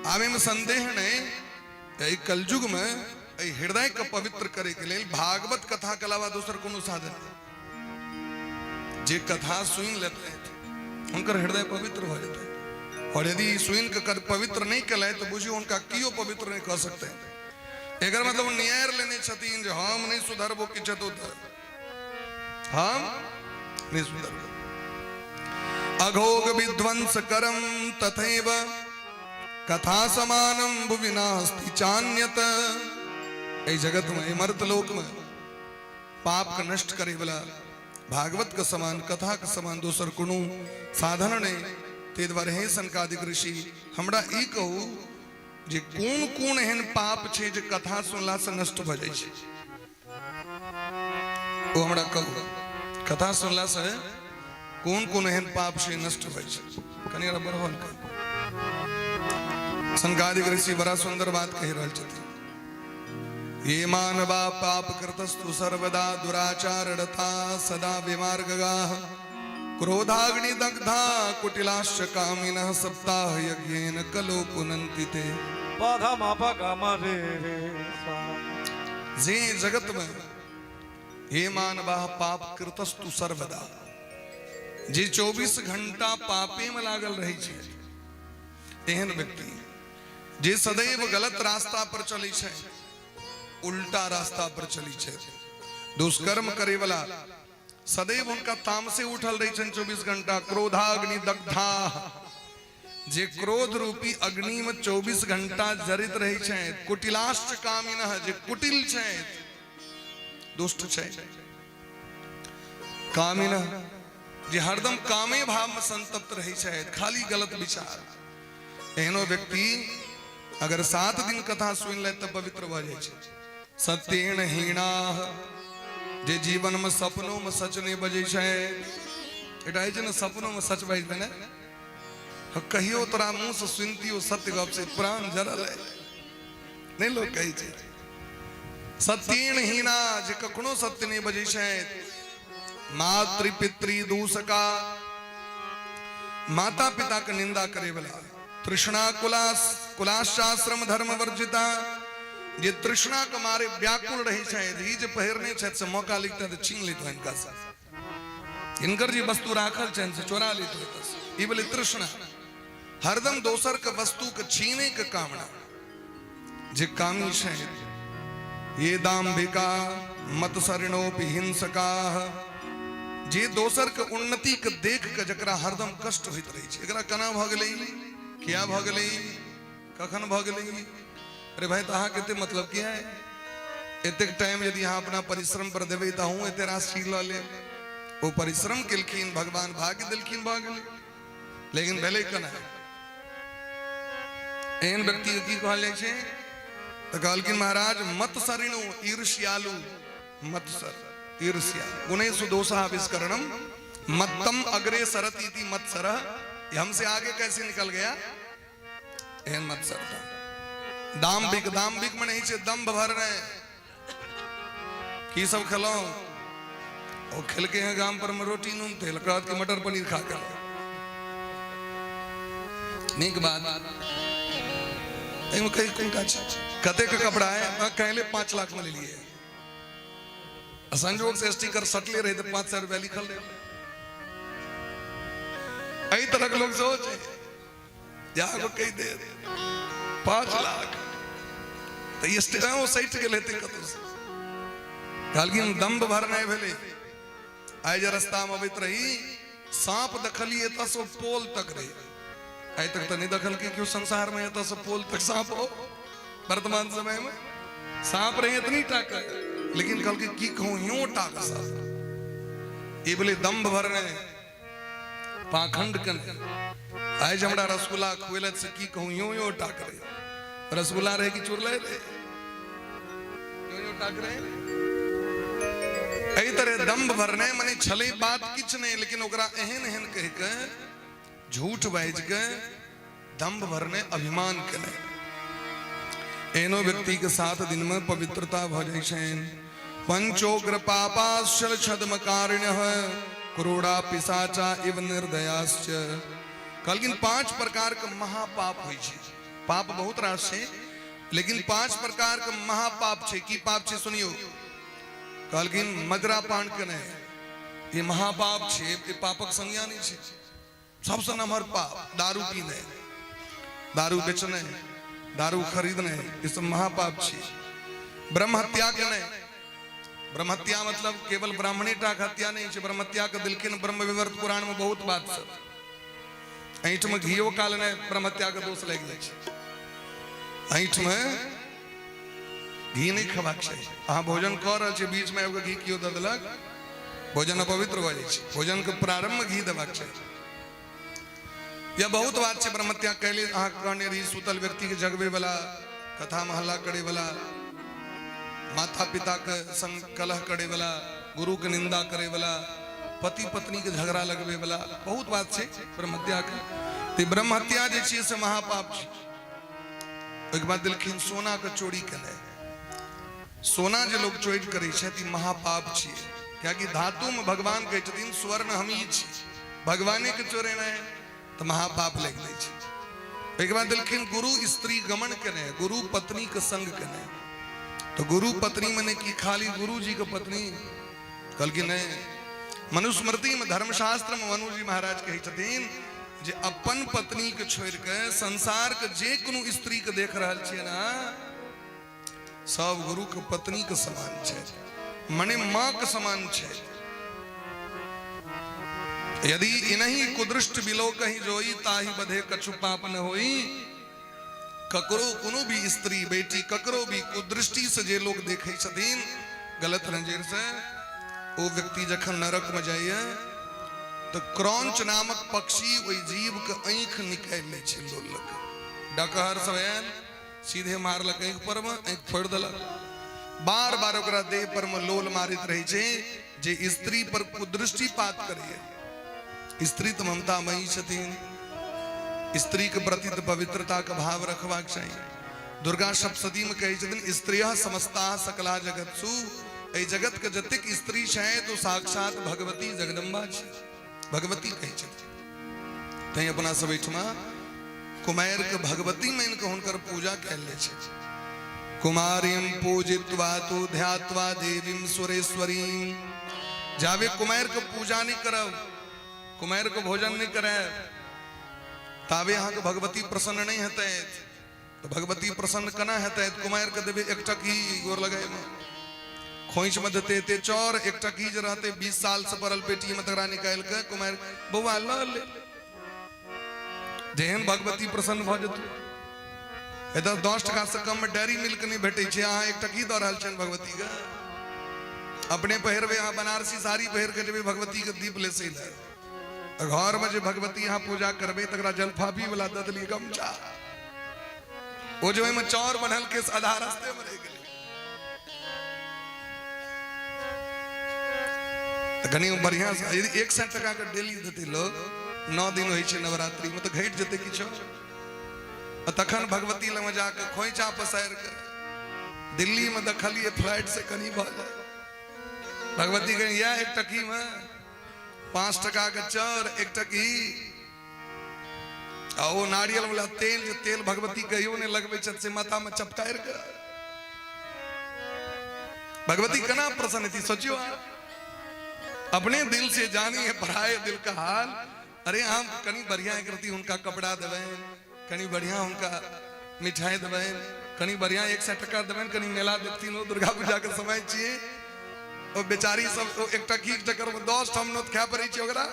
आवे में संदेह नहीं, एहि कलयुग में एहि हृदय के पवित्र करे के लेल भागवत कथा के अलावा दोसर कोनो साधन नहीं। जे कथा सुनि लेते हुनकर हृदय पवित्र भऽ जेतै, और यदि सुनि के कर पवित्र नहीं केलथि तऽ बुझियौ हुनका कियो पवित्र नहीं कऽ सकते। एकर मतलब नियार लेने छथिन जे हम नहीं सुधरबो किछु तो हम नहीं सुधरबो। अघोग विध्वंस करम तथैव कथा समानम भुवि नास्ति चान्यत। एहि जगत में, एहि मर्त लोक में पाप के नष्ट करे वाला भागवत के समान, कथा के समान दोसर कोनो साधन नहीं। ताहि दुआरे हे सनकादिक ऋषि, हमरा ई कहू जे कोन कोन एहन पाप छै जे कथा सुनला से नष्ट भऽ जाइ छै, ओ हमरा कहू। कथा सुनला से कोन कोन एहन पाप छै नष्ट भऽ जाइ छै? कनि बढ़ल कहू। सनकादिक ऋषि बड़ा सुंदर बात कहि रहल छथिन। ये मानवा पाप कृतस्तु सर्वदा दुराचार रता सदा विमार्गगाः क्रोधाग्नि दग्धा कुटिलाश्च कामिनः सप्ताह यज्ञेन कलो पुनन्ति ते। पध म प ग म रे रे सा। जे जगत में हे मानवा पाप कृतस्तु सर्वदा, जे 24 घंटा पापे में लागल रहै छै, एहन व्यक्ति जे सदैव गलत रास्ता पर चलै छै, उल्टा रास्ता पर चलै छै, दुष्कर्म करे वाला, सदैव हुनका तामसे उठल रहै छनि 24 घंटा। क्रोधाग्नि दग्धा, जे क्रोध रूपी अग्नि में 24 घंटा जरित रहै छै। कुटिलाश्च कामिनः, जे कुटिल छै, दुष्ट छै। कामिनः, जे हरदम कामे भाव में संतप्त रहै छै, खाली गलत विचार। एहनो व्यक्ति अगर 7 दिन कथा सुनि ले तऽ पवित्र भऽ जाइ छै। सत्येन हीणाः, जे जीवन में सपनों में सच नहीं बजै छै। एकटा होइ छै ने सपनों में सच बाजि देने, कहियो तोरा मुंह से सुनतियो सत्य गप से प्राण जरल है नहीं, लोग कहै छै सत्येन हीना, जे कखनो सत्य नहीं बजै छै। मातृ पितृ दूषका, माता पिता के निंदा करे वाला। तृष्णा कुलास कुलाशाश्रम धर्म वर्जिता, जे तृष्णा के मारे व्याकुल रहे छथि, ई जे पहिरने छथि से मौका लिखते तऽ छीन लेत हिनका से, हिनकर जे वस्तु राखल छनि से चोरा लेत होइत। ई भेलै तृष्णा, हरदम दोसर के वस्तु के छीने के कामना, जे कामी छथि। ये दाम्भिका मत्सरिणोपि हिंसका, जे दोसर के उन्नति के देख के जकरा हरदम कष्ट होइत रहै छै, एकरा केना भऽ गेलै, किया भऽ गेलै, कखन भऽ गेलै। अरे भाई, तऽ अहाँके एते मतलब किया है? एतेक टाइम यदि अहाँ अपना परिश्रम पर देबै तऽ अहूँ एते रास चीज लऽ लेब। ओ परिश्रम केलखिन, भगवान भाग्य देलखिन, भऽ गेलै, लेकिन भेलै केना? एहन व्यक्ति के की कहल जाइ छै? तऽ कहलखिन महाराज मत्सरिणो ईर्ष्यालु, मत्सर ईर्ष्या गुणेषु दोषाविष्करणम मत्तम अग्रे सरति इति मत्सर, ये हमसे आगे कैसे निकल गया, एहन मत्सर था। दाम्भिक, दाम्भिक में नहीं छै दम्भ भरने, की सब खेलौं? ओ खेलके हैं गाम पर में रोटी नून तेल, कहत कि मटर पनीर खा के। नीक बात, एहिमे कही कोन काज? कते के कपड़ा है? कहले 5 लाख में ले लिए, संजोग से स्टिकर सटले रहे तो 500 रुपया लिखल रहे। एहि तरह के लोग सोच जागो कहि दे 5 लाख तऽ ई ओ सटि गेल हेतै कतौ से। कहलखिन दम्भ भरनाइ भेलै। आइ जे रस्ता में अबैत रही, सांप देखलियै एतऽ से पोल तक रहे। आइ तक तऽ नहि देखलकै केओ संसार में एतऽ से पोल तक सांप हो। वर्तमान समय में सांप रहे इतनी टाक, लेकिन कहलकै की कहूँ यूं टाक सांप। ई भेलै दम्भ भरने, पाखंड कने। आइ जे हमरा रसगुल्ला खुएलत से की कहूँ यूं यूं टाक रहे। रसगुल्ला रहे कि चुरले रहे? यूं यूं टाक रहे। एहि तरह दम्भ भरने मने छलै बात किछु नहि, लेकिन ओकरा एहन एहन कहि के झूठ बाजि के दम्भ भरने, अभिमान केने, एहनो व्यक्ति के 7 दिन में पवित्रता भऽ जाइ छनि। पंचोग्र पापाश्चल छद्म कारिणः क्रूरा पिशाचा इव निर्दयाश्च। कहलखिन 5 प्रकार के महापाप होइ छै। पाप बहुत रास छै, लेकिन 5 प्रकार के महापाप छै। की पाप छै सुनियो। कहलखिन मदिरा पान केने ई महापाप छै, ई पापक संज्ञा नहि छै, सबसे नमहर पाप। दारू पीने, दारू बेचने, दारू खरीदने, ई सब महापाप छै। ब्रह्म हत्या केने, ब्रह्म हत्या मतलब केवल ब्राह्मणे टा के हत्या नहीं छै, ब्रह्म हत्या के देलखिन ब्रह्म विवर्त पुराण में बहुत बात सब। ऐठ में घियो काल ने ब्रह्म हत्या के दोष लागि जाइ छै। ऐठ में घी नहीं खेबाक छै। अहाँ भोजन कऽ रहल छी, बीच में आबि कऽ घी केओ दऽ देलक, भोजन अपवित्र भऽ जाइ छै। भोजन के प्रारंभ में घी देबाक छै। या बहुत बात छै। ब्रह्महत्या कैले अहाँ कहने रही, सुतल व्यक्ति के जगबे वाला, कथा में हल्ला करे वाला, माता पिता के संग कलह करे वाला, गुरु के निंदा करे वाला, पति पत्नी के झगड़ा लगबे वाला, बहुत बात छै ब्रह्महत्या के। तऽ ब्रह्महत्या जे छियै से महापाप छै। ओहिके बाद देलखिन सोना के चोरी केनाइ। सोना जे लोग चोरी करै छथि, ई महापाप छियै, कियाकि धातु में भगवान कहै छथिन स्वर्ण हम ही छी, भगवाने के चोरेनाइ तऽ महापाप लागि जाइ छै। ओहिके बाद देलखिन गुरु स्त्री गमन केनाइ, गुरु पत्नी के संग केनाइ। तऽ गुरु पत्नी मने की खाली गुरु जी के पत्नी? कहलखिन नहि, मनुस्मृति में धर्मशास्त्र में मनु जी महाराज कहै छथिन जे अपन पत्नी के छोड़ि के संसार के जे कोनो स्त्री के देख रहल छियै ना, सब गुरु के पत्नी के समान छै, मने माँ के समान छै। यदि इनही कुदृष्ट बिलो कहीं जोई, ताही बधे कछु पाप न होई। ककरो कोनो भी स्त्री बेटी ककरो भी कुदृष्टि से जे लोग देखै छथिन गलत नजर से, ओ व्यक्ति जखन नरक में जाइए तऽ क्रौंच नामक पक्षी ओहि जीव के आँखि निकालि लै छै। लोल लग डकहर सब आयल, सीधे मारलक आँखि पर में, आँखि फोड़ि देलक। बार बार ओकरा देह पर में लोल मारैत रहै छै जे स्त्री पर कुदृष्टिपात करैए। स्त्री तऽ ममतामयी छथिन, स्त्री के प्रति तऽ पवित्रता के भाव रखबाक चाही। दुर्गा सप्तशती में कहै छथिन स्त्रिय समस्ता सकला जगत्सु, एहि जगत के जतेक स्त्री छै तो साक्षात भगवती जगदम्बा छै, भगवती कहै छथिन। तैं अपना सब एहिठमा कुमारि के भगवती मानि कऽ हुनकर पूजा कयल जाइ छै। कुमारीम पूजित्वा तु ध्यात्वा देवीम सुरेश्वरीम। जाबे कुमारि के पूजा नहीं करब, कुमारि के भोजन नहीं करायब, ताबे अहाँके भगवती प्रसन्न नहीं हेतै। तऽ भगवती प्रसन्न केना हेतै? कुमारि के देबै एक टकी गोर लगाइमे, खोइछ में देते एते चौर, एक टकी जे रहते 20 साल से पड़ल पेटी में तकरा निकालि के कुमारि बौआ लऽ ले, जेहन भगवती प्रसन्न भऽ जेतौ। एतऽ 10 टका से कम में डेयरी मिल्क नहीं भेटै छै, अहाँ एक टकी दऽ रहल छियनि भगवती के। अपने पहिरबै अहाँ बनारसी साड़ी पहिर के जेबै भगवती के दीप लेसै लए, घर में जे भगवती अहाँ पूजा करबै तकरा जलफाफी वाला दऽ देलियै गमछा, ओ जे ओहिमे चाउर बनल के आधा रास्ते में रहि गेलै। तऽ कनि बढ़िया से यदि 100 टका के डेली देतै लोग, 9 दिन होइ छै नवरात्रि में, तऽ घटि जेतै किछो। आ तखन भगवती लग जाके खोइचा पसारि के दिल्ली में देखलियै फ्लाइट से कनि भऽ जाय भगवती के इएह एक टकी में 5 टका के चाउर, एक टकी आ ओ नारियल वाला तेल, जे तेल भगवती कहियो नहि लगबै छथि से माथा में चपटारि के भगवती केना प्रसन्न हेती सोचियो। अपने दिल से जानी है पराये दिल का हाल। अरे हम कनी बढ़िया एक रति हुनका कपड़ा देबनि, कनी बढ़िया हुनका मिठाई देबनि, कनी बढ़िया 100 टका देबनि, कनी मेला देखथिन। ओ दुर्गा पूजा के समय छियै, ओ बेचारी सब ओ एक टकी चक्कर में 10 ठाम नोत खाय पड़ै छै ओकरा,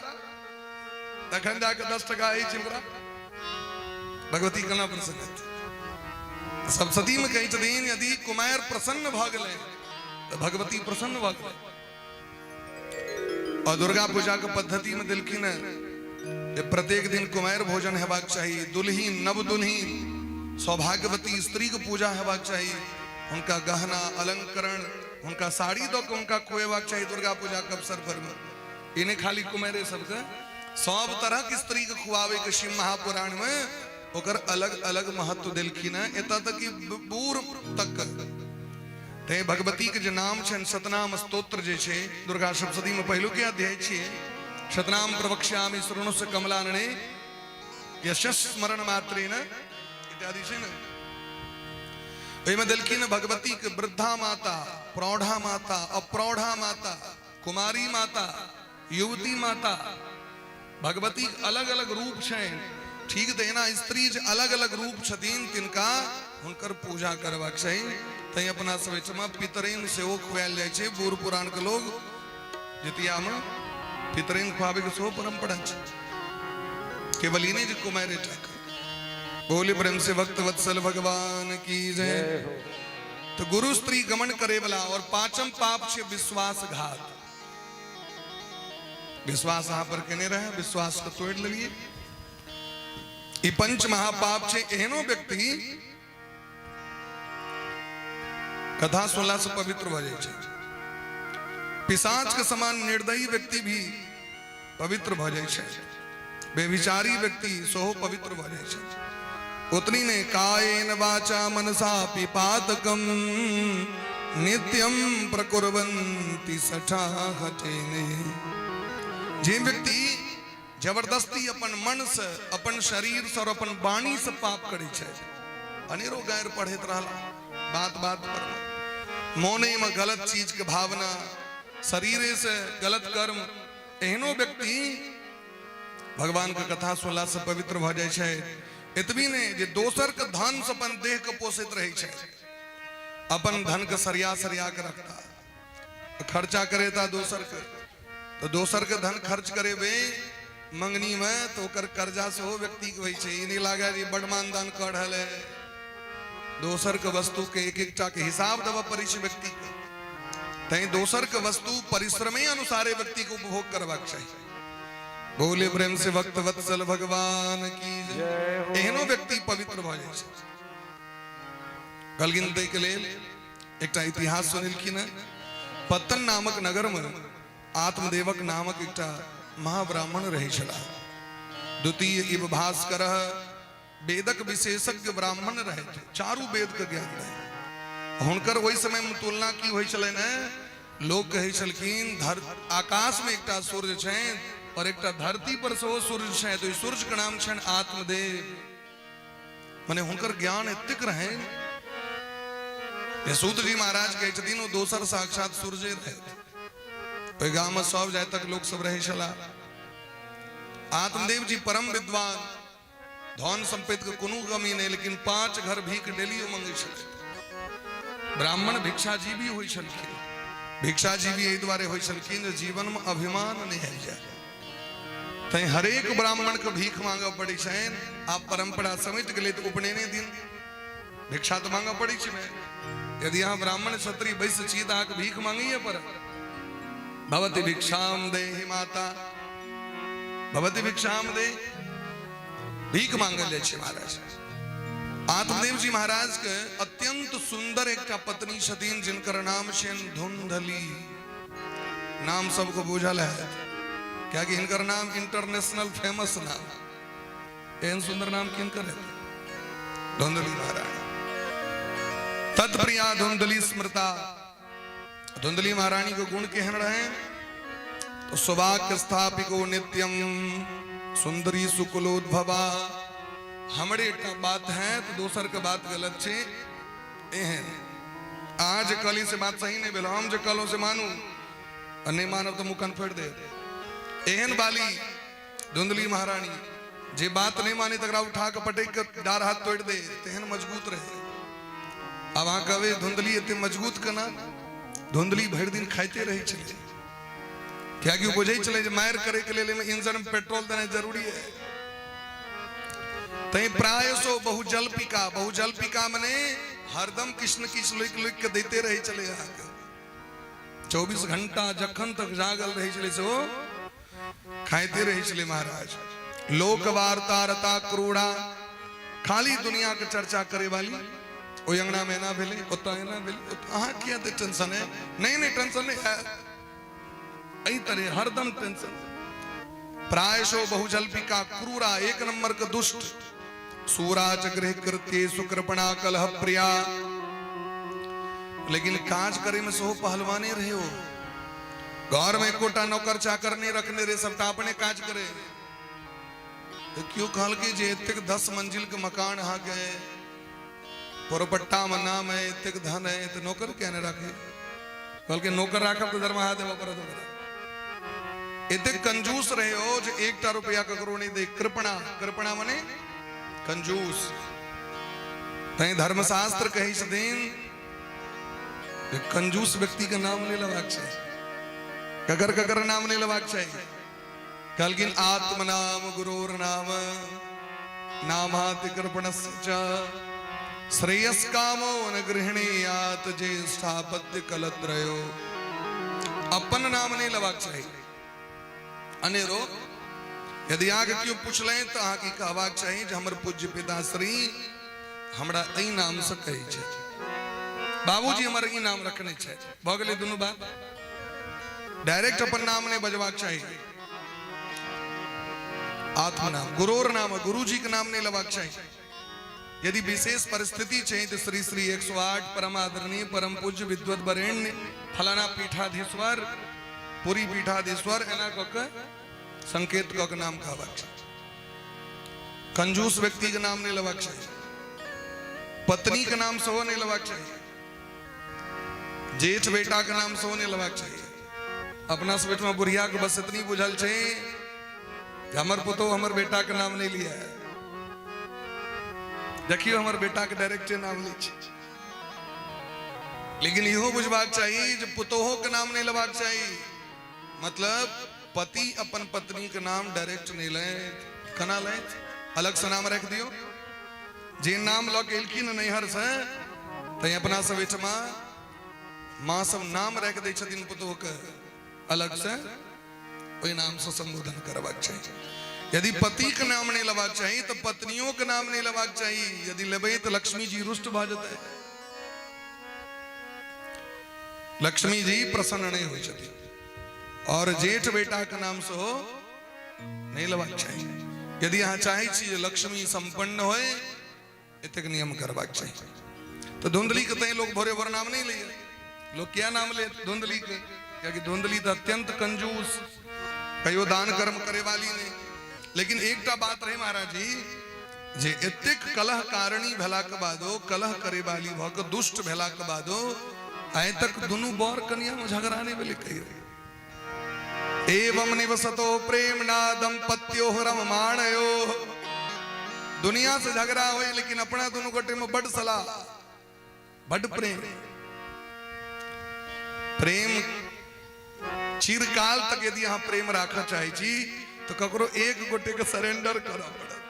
तखन जाके 10 टका होइ छै ओकरा। भगवती केना प्रसन्न हेतै? सप्तशती में कहै छथिन यदि कुमारि प्रसन्न भऽ गेलै तऽ भगवती प्रसन्न भऽ गेलै। और दुर्गा पूजा के पद्धति में देलखिन है जे प्रत्येक दिन कुमारि भोजन हेबाक चाही, दुल्हीन नव दुल्हीन सौभाग्यवती स्त्री के पूजा हेबाक चाही, हुनका गहना अलंकरण हुनका साड़ी दऽ के हुनका खुएबाक चाही दुर्गा पूजा के अवसर पर में। ई नहि खाली कुमारे सबके, सब तरह के स्त्री के खुआवे के शिव महापुराण में ओकर अलग अलग महत्व देलखिन है, एतऽ तक कि बूढ़ तक। तैं भगवती के जे नाम छनि सतनाम स्तोत्र जे छै दुर्गा सप्तशती में पहिलुके अध्याय छियै, सतनाम प्रवक्ष्यामि शृणु से कमलानने यशस स्मरण मात्रेण इत्यादि छै ने। ओहिमे देलखिन भगवती के वृद्धा माता, प्रौढ़ा माता, अप्रौढ़ा माता, कुमारी माता, युवती माता, भगवती अलग अलग रूप छनि। ठीक तहिना स्त्री जे अलग अलग रूप छथिन तिनका हुनकर पूजा करबाक चाही। तैं अपना सब एहिठमा पितरैन सेहो खुआयल जाइ छै। बूढ़ पुरान के लोग जितिया में पितरैन खुआबे के सेहो परंपरा छै, केवल ई नहि जे कुमारि टा के। बोले प्रेम से भक्त वत्सल भगवान की जय। तो गुरु स्त्री गमन करे वाला। और पांचम पाप छे विश्वासघात। विश्वास अहाँ पर केने रहे, विश्वास के तोड़ लेलिए, ई पंच महापाप छे। एहनो व्यक्ति कथा सुनला से पवित्र भऽ जाइ छै। पिशाच के समान निर्दयी व्यक्ति भी पवित्र भऽ जाइ छै, बेविचारी व्यक्ति सेहो पवित्र भऽ जाइ छै। उतनी ने कायेन वाचा मनसा पिपातकम नित्यम प्रकुर्वन्ति सठा हटेने। जे व्यक्ति जबरदस्ती अपन मन से, अपन शरीर से और अपन वाणी से पाप करै छै, अनेरो गारि पढ़ैत रहला बात बात पर, मोने में गलत चीज के भावना, शरीरे से गलत कर्म, एहनो व्यक्ति भगवान के कथा सुनला से पवित्र भऽ जाइ छै। एतबी नहि जे दोसर के धन से अपन देह के पोसैत रहै छै, अपन धन के सरिया सरिया के रखता, खर्चा करेता दोसर के, तो दोसर के धन खर्च करेबै मंगनी में तो ओकर कर्जा सेहो व्यक्ति के होइ छै। ई नहि लागै जे बड मानदान कऽ रहल है, दोसर के वस्तु के एक एकटा के हिसाब देबऽ पड़ै छै व्यक्ति के। तैं दोसर के वस्तु परिश्रमे अनुसारे व्यक्ति के उपभोग करबाक चाही। बोले प्रेम से भक्त वत्सल भगवान की जय। एहनो व्यक्ति पवित्र भऽ जाइ छै। कहलखिन ताहि के लेल एकटा इतिहास सुनेलखिन हेँ। पत्तन नामक नगरमे आत्मदेवक नामक एकटा महाब्राह्मण रहै छलाह। द्वितीय इव भास्कर, वेदक विशेषज्ञ ब्राह्मण रहै, चारू वेद के ज्ञान रहै हुनकर। ओहि समय में तुलना की होइ छलनि हेँ? लोक कहै छलखिन धर आकाश में एकटा सूर्य छनि और एकटा धरती पर सेहो सूर्य छनि, तो सूर्य के नाम छनि आत्मदेव। मने हुनकर ज्ञान एतेक रहनि जे सूत जी महाराज कहै छथिन ओ दोसर साक्षात सूर्ये रहथि। ओहि गाम में सब जातक लोक सब रहै छलाह। आत्मदेव जी परम विद्वान, धन संपत्ति के कोनो कमी नहीं, लेकिन 5 घर भीख डेली मंगे छलथि। ब्राह्मण भिक्षाजीवी होइ छलखिन। भिक्षाजीवी एहि दुआरे होइ छलखिन जे जीवन में अभिमान नहीं आबि जाय, तैं हरेक ब्राह्मण के भीख मांगऽ पड़ै छनि। आब परंपरा समेट गेलै तऽ उपनयने दिन भिक्षा तऽ मांगऽ पड़ै छै। यदि अहाँ ब्राह्मण क्षत्रिय बैस छी तऽ अहाँके भीख मांगैए पड़त। भवती भिक्षाम देहि माता, भवती भिक्षाम दे, भीख मांगल जाइ छै महाराज। आत्मदेव जी महाराज के अत्यंत सुंदर एकटा पत्नी छथिन जिनकर नाम छनि धुंधली। नाम सबको बुझल है, कियाकि हिनकर नाम इंटरनेशनल फेमस नाम। एहन सुंदर नाम किनकर है? धुंधली महारानी। तत्प्रिया धुंधली स्मृता। धुंधली महारानी के गुण केहन रहे? तो सुवाक्य स्थापिको नित्यम सुंदरी सुकुलोद्भवा। हमरे एकटा बात है तो दोसर के बात गलत छे। एहन अहाँ जे कहली से बात सही नहीं भेल, हम जे कहलहुँ से मानू आ नहीं मानब तो मुँह कन फोड़ि देब। एहन बाली धुंधली महारानी, जे बात नहीं मानी तकरा उठा के पटक के डार हाथ तोड़ दे, तेहन मजबूत रहे। आब अहाँ कहबै धुंधली एते मजबूत केना? धुंधली भरि दिन खाइते रहै छलै, कियाकि ओ बुझै छलै जे मारि करे के लेल एहिमे इंजन में पेट्रोल देनाइ जरूरी है। तैं प्रायशो बहुजल्पिका, बहुजल्पिका मने हरदम किछु न किछु लुकि लुकि के दैते रहै छलै। अहाँके 24 घंटा जखन तक जागल रहै छलै से ओ खाइते रहै छलै महाराज। लोक वार्ता रता क्रूरा, खाली दुनिया के चर्चा करे वाली। ओहि अंगना में एना भेलै, ओतऽ एना भेलै, अहाँ किया एते टेंशन है? नहीं नहीं, टेंशन नहीं है। एहि तरह हरदम टेंशन। प्रायशो बहुजल्पिका क्रूरा, एक नंबर के दुष्ट। सूराज गृह कृत्य सुकृपणा कलह प्रिया। लेकिन काज करे में सेहो पहलवाने रहे हो। घर में एकोटा नौकर चाकर नहीं रखने रहे, सबटा अपने काज करे। तो क्यों कहलकै जे एतेक 10 मंजिल के मकान अहाँके, परोपट्टा में नाम है, एतेक धन है, तो नौकर किया नहीं राखे? कहलकै नौकर राखब तऽ दरमाहा देबऽ पड़त ओकरा। एतेक कंजूस रहे हो जे एकटा रुपया ककरो नहीं दे। कृपणा, कृपणा मने कंजूस। तैं धर्मशास्त्र कहै छथिन जे कंजूस व्यक्ति के नाम नहीं लेबाक चाही। ककर ककर नाम नहीं लेबाक चाही? कहलखिन आत्मनाम गुरोर नाम नामाति कृपणस्य च श्रेयस कामो न गृहणीयात ज्येष्ठापत्य कलत्रयो। अपन नाम नहीं लेबाक चाही अनेरो। यदि अहाँके केओ पुछलनि तऽ अहाँके कहबाक चाही जे हमर पूज्य पिताश्री हमरा एहि नामसँ कहै छथि, बाबूजी हमर ई नाम रखने छथि। भऽ गेलै दुनू बात। डायरेक्ट अपन नाम नहीं बजबाक चाही। आत्मनाम गुरोर नाम, गुरुजी के नाम नहीं लेबाक चाही। यदि विशेष परिस्थिति छै तो श्री श्री 108 परम आदरणीय परम पूज्य विद्वत वरेण्य फलाना पीठाधीश्वर पुरी पीठाधीश्वर एना कऽ के संकेत कऽ के नाम कहबाक चाही। कंजूस व्यक्ति के नाम नहीं लेबाक चाही। पत्नी के नाम सेहो नहीं लेबाक चाही। जेठ बेटा के नाम सेहो नहीं लेबाक चाही। अपना सब ओहिठमा बुढ़िया के बस एतनी बुझल छै जे हमर पुतोहु हमर बेटा के नाम नहीं लिया है, देखियो हमर बेटा के डायरेक्टे नाम लै छै। लेकिन इहो बुझबाक चाही जे पुतोहो के नाम नहीं लेबाक चाही। मतलब पति अपन पत्नी के नाम डायरेक्ट नहीं ले, केना ले? अलग से नाम रख दियो। जे नाम लऽ के एलखिन नैहर से, तैं अपना सब एहिठमा माँ सब नाम राखि दै छथिन पुतोह के अलग से, ओहि नाम से संबोधन करबाक चाही। यदि पति के नाम नहीं लेबाक चाही तो पत्नियों के नाम नहीं लेबाक चाही। यदि लेबै तो लक्ष्मी जी रुष्ट भऽ जेतै। लक्ष्मी जी प्रसन्न नहि होइ छथिन। और जेठ बेटा के नाम सेहो नहि लेबाक चाही। यदि अहाँ चाहै छी जे लक्ष्मी संपन्न होय, एतेक नियम करबाक चाही। तऽ धुंधली के तैं लोग भोरे भोर नाम नहीं लैए। लोग क्या नाम ले धुंधली के? कियाकि धुंधली तऽ अत्यंत कंजूस, कहियो दान कर्म करे वाली नहीं। लेकिन एकटा बात रहे महाराज जी, जे एतेक कलह कारणी भेला के बादो, कलह करे वाली भऽ के दुष्ट भेला के बादो, आइ तक दुनू बर कनिया में झगड़ा नहीं भेलै कहियो। एवं निवसतो प्रेमणा दंपत्यो रममाणयो। दुनिया से झगड़ा होय लेकिन अपना दुनू गोटे में बड सलाह, बड प्रेम। प्रेम चिरकाल तक यदि अहाँ प्रेम राखऽ चाहै छी तो ककरो एक गोटे के सरेंडर करऽ पड़त,